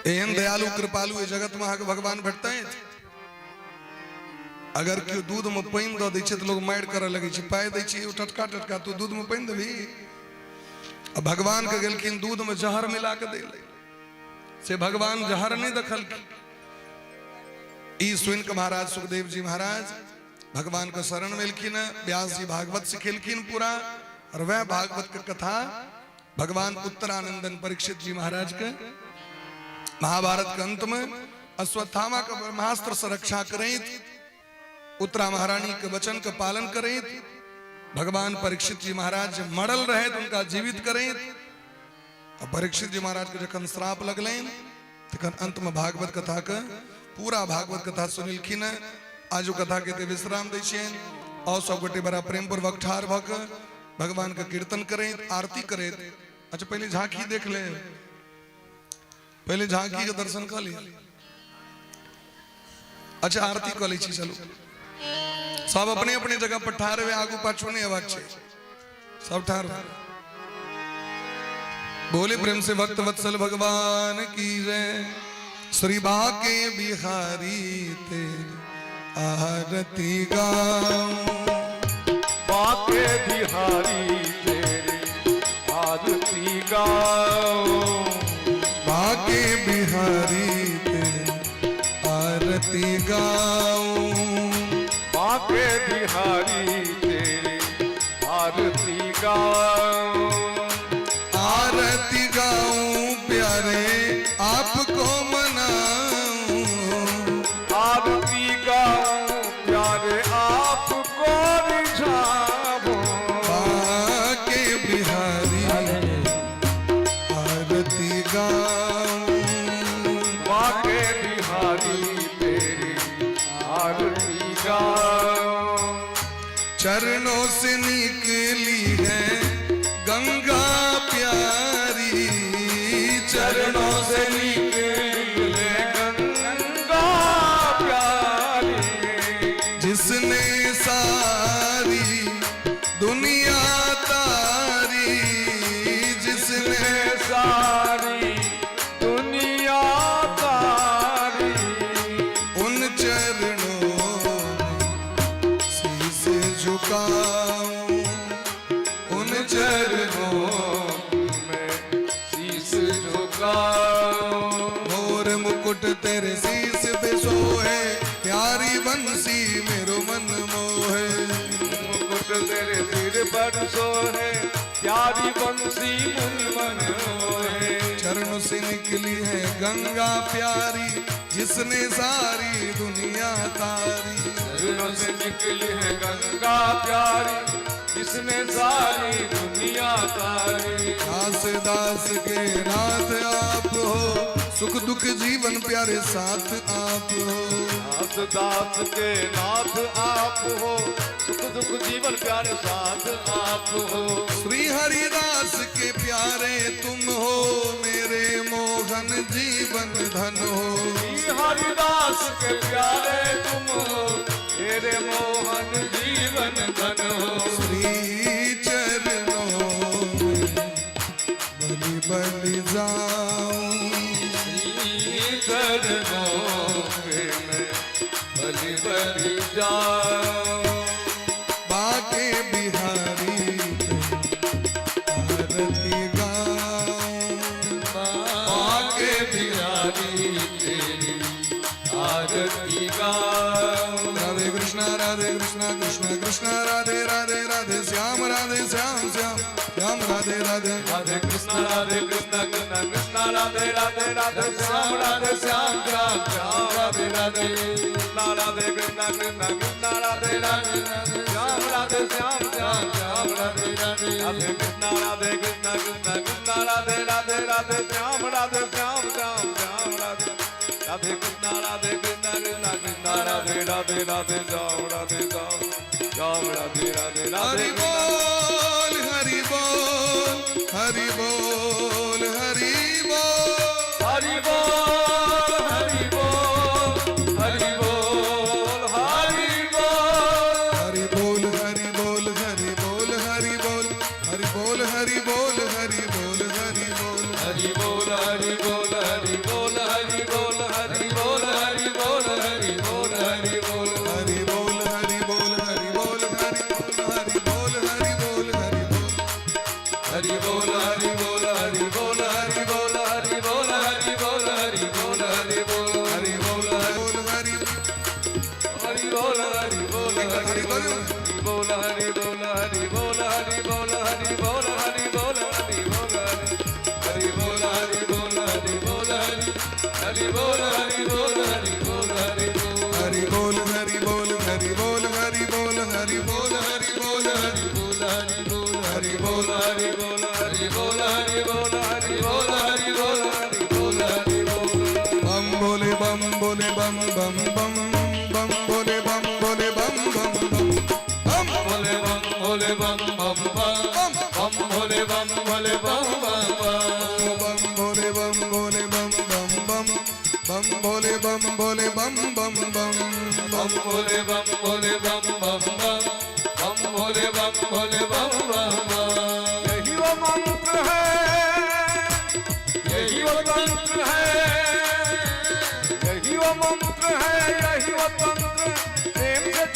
एहन दयालु कृपालु एहि जगत में अहाँके भगवान भेटतै? अगर केओ दूध में पानि दऽ दै छै तऽ लोग मारि करऽ लगै छै, पाइ दै छै टटका टटका, तू दूध में पानि देबही? आ भगवान के गेलखिन दूध में जहर मिला के दै लए, से भगवान जहर नहीं देखलखिन। ई सुनि के महाराज सुखदेव जी महाराज भगवान के शरण में एलखिन, व्यास जी भागवत सिखेलखिन पूरा, और वह भागवत के कथा भगवान उत्तरानंदन परीक्षित जी महाराज के महाभारत के अंत में अश्वत्थामा के ब्रह्मास्त्र से रक्षा करैत, उत्तरा महारानी के वचन के पालन करैत, भगवान परीक्षित जी महाराज मरल रहे उनका जीवित करैत, आ परीक्षित जी महाराज के जखन श्राप लगलनि तखन अंत में भागवत कथा के पूरा भागवत कथा सुनलखिन। आजू कथा के एते विश्राम दै छियनि। और सब गोटे बड़ा प्रेम पूर्वक ठाढ़ भऽ के भगवान के कीर्तन करैत आरती करैत। अच्छा पहले झांकी देख ले, पहले झांकी के दर्शन कऽ लिअ। अच्छा आरती कऽ लै छी, चलू सब अपने अपने जगह पर ठाढ़ हुए, आगू पाछू नहीं हेबाक छै, सब ठाढ़। बोले प्रेम से भक्त वत्सल भगवान की जय। श्री बाके बिहारी तेरी आरती गाऊं। बाके बिहारी तेरी आरती गाऊं। बाके बिहारी तेरी आरती गाऊं। बाके बिहारी तेरी आरती गाऊं। आरती गाऊं प्यारे आपको मनाऊं। आरती गाऊं प्यारे आपको रिझाऊं। बाके बिहारी आरती गाऊं। बाके बिहारी तेरी आरती गाऊं। चरणों से निकली है गंगा प्यारी। चरणों से निकले गंगा प्यारी। जिसने सारी दुनिया तारी। जिसने सारी दुनिया तारी। उन चरणों में शीश झुकाऊं। उन चरणों में शीश झुकाऊं। मोर मुकुट तेरे शीश पे सोहे, प्यारी बंसी मेरो मन मोहे। मुकुट तेरे सिर पर सोहे, प्यारी बंसी मुन मन मोहे। चरणों से निकली है गंगा प्यारी, जिसने सारी दुनिया तारी। चरणों से निकली है गंगा प्यारी, जिसने सारी दुनिया तारी। दास दास के नाथ आप हो, सुख दुख जीवन प्यारे साथ आप हो। दास दास के नाथ आप हो, सुख दुख जीवन प्यारे साथ आप हो। श्री हरिदास के प्यारे तुम हो, मेरे मोहन जीवन धन हो। श्री हरिदास के प्यारे तुम हो, मेरे मोहन जीवन धन हो। श्री चरणों में बलि बलि जाऊं। श्री चरणों में मैं बलि बलि जाऊं। बाके बिहारी आरती गाऊं। बाके बिहारी तेरी आरती गाऊं। राधे कृष्णा कृष्णा कृष्णा राधे राधे, राधे श्याम राधे श्याम श्याम श्याम राधे राधे। राधे कृष्णा कृष्णा कृष्णा राधे राधे, राधे श्याम राधे श्याम श्याम श्याम राधे राधे। कृष्णा राधे कृष्णा कृष्णा कृष्णा राधे राधे, श्याम राधे श्याम श्याम श्याम राधे राधे। राधे कृष्णा कृष्णा कृष्णा राधे राधे, राधे श्याम राधे श्याम श्याम श्याम राधे राधे। कृष्णा कृष्णा कृष्णा राधे राधे, राधे श्याम राधे श्याम श्याम राधे राधे। राधे हरि बोल हरि बोल हरि बोल हरि बोल। हरि बोल हरि बोल हरि बोल हरि बोल। हरि बोल हरि बोल हरि बोल हरि बोल हरि बोल हरि बोल हरि बोल हरि बोल। हरि बोल हरि बोल हरि बोल हरि बोल हरि बोल हरि बोल हरि बोल हरि बोल। हरि बोल हरि बोल हरि बोल हरि बोल हरि बोल हरि बोल हरि बोल। हरि बोल हरि बोल हरि बोल हरि बोल हरि बोल हरि बोल हरि बोल हरि बोल हरि बोल बोल हरि हरि बोल हरि बोल हरि बोल हरि बोल हरि बोल हरि बोल हरि बोल हरि बोल हरि बोल हरि बोल हरि बोल हरि बोल हरि बोल हरि हरि बोल हरि बोल हरि बोल हरि बोल। हरि बोल हरि बोल हरि बोल हरि बोल हरि बोल हरि बोल हरि बोल हरि बोल हरि बोल हरि बोल हरि बोल हरि बोल हरि बोल हरि बोल हरि बोल हरि बोल। बम बोले बम बोले बम बम बम बम बोले बम बोले बम बम बम बम। भोले बम भोले बम बम बम बम भोले बम भोले बम बम बम। बम भोले बम भोले बम बम बम बम भोले बम भोले बम बम बम बम भोले बम भोले बम बम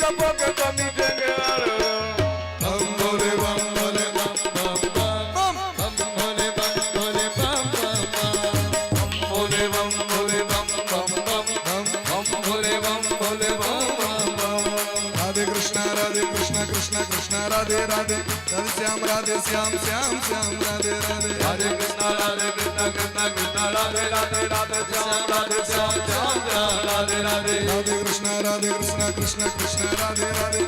जपोगे तो मिटेंगे हर बम भोले बम भोले बम बम बम बम भोले बम भोले बम बम बम भोले बम भोले बम बम बम बम बम भोले बम भोले बम बम बम। राधे कृष्णा कृष्णा कृष्णा राधे राधे, राधे श्याम श्याम श्याम राधे राधे। राधे कृष्णा कृष्णा कृष्णा राधे राधे, राधे श्याम श्याम श्याम राधे राधे। राधे कृष्णा कृष्णा कृष्णा राधे राधे,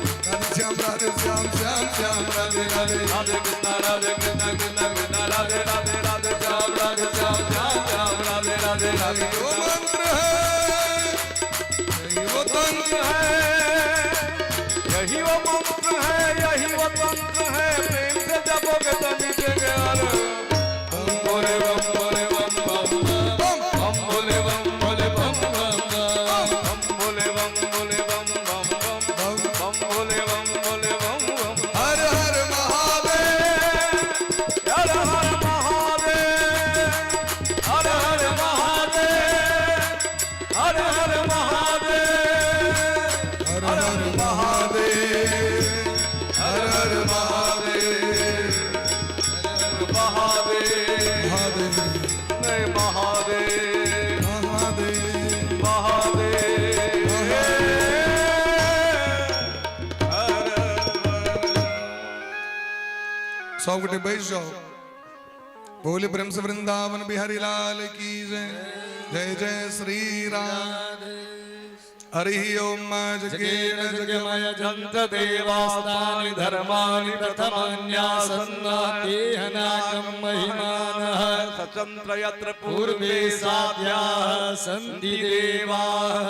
राधे श्याम श्याम श्याम राधे राधे। राधे कृष्णा कृष्णा कृष्णा राधे राधे, राधे श्याम श्याम श्याम राधे राधे। यही वो मंत्र है, यही वो तंत्र है, यही वो मंत्र है, यही वो तंत्र है, प्रेम से जपोगे तो मिटेंगे हर। बम भोले बम भोले बम बम बम बम भोले बम भोले बम बम बम बम भोले बम भोले बम बम बम बम बम भोले बम भोले बम बम। हर हर महादेव। हर हर महादेव, हर हर महादेव, हर हर महादेव, हर हर महादेव, हर हर महादेव, महादेव, महादेव जय महादेव, महादेव। महादेव। हर हर। सब गोटे बैस जाओ। बोले प्रेम से वृंदावन बिहारी लाल की जय। जय जय श्री राम। हरि ओम। जगेन जग जगमय जन्त देवास्तानि धर्माणि प्रथमान्यासन्नातेहनाकं महिमानः सचंद्र यत्र पूर्वे साध्याः सन्ति देवाः।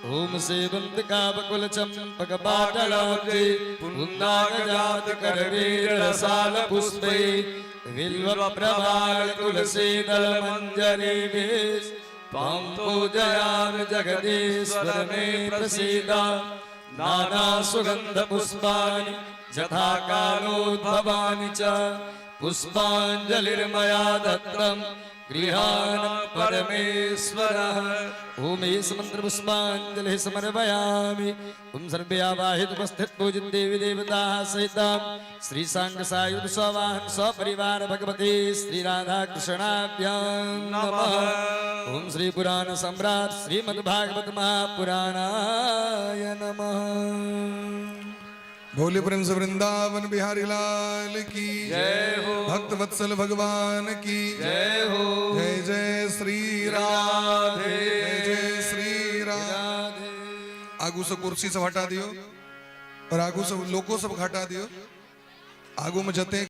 ॐ सेवन्तकाबकुलचम्पकपाटलाब्जे पुन्नागजातकरवीररसालपुष्पै बिल्वप्रभालतुलसीदलमञ्जरीभिः त्वां पूजयामि जगदीश्वर मे प्रसीद। नानासुगन्धपुष्पाणि यथा कालोद्भवानि च पुष्पाञ्जलिर्मया दत्तं गृहाण परमेश्वरः। ॐ एष मन्त्रपुष्पाञ्जलिः समर्पयामि। ॐ सर्वे आवाहित उपस्थित पूजित देवी देवताः सहितां श्रीसाङ्ग सायुध सवाहन सपरिवार भगवती श्री राधा कृष्णाभ्यां नमः। ॐ श्री पुराण सम्राट श्रीमद्भागवत महापुराणाय नमः। भोले प्रेम से वृंदावन बिहारी लाल की जय हो। भक्त वत्सल भगवान की जय हो। जय जय श्री राम। राधे। जय जय श्री राम। आगू से कुर्सी सब हटा दियो और आगू से लोगों सब हटा दियो। आगू में जते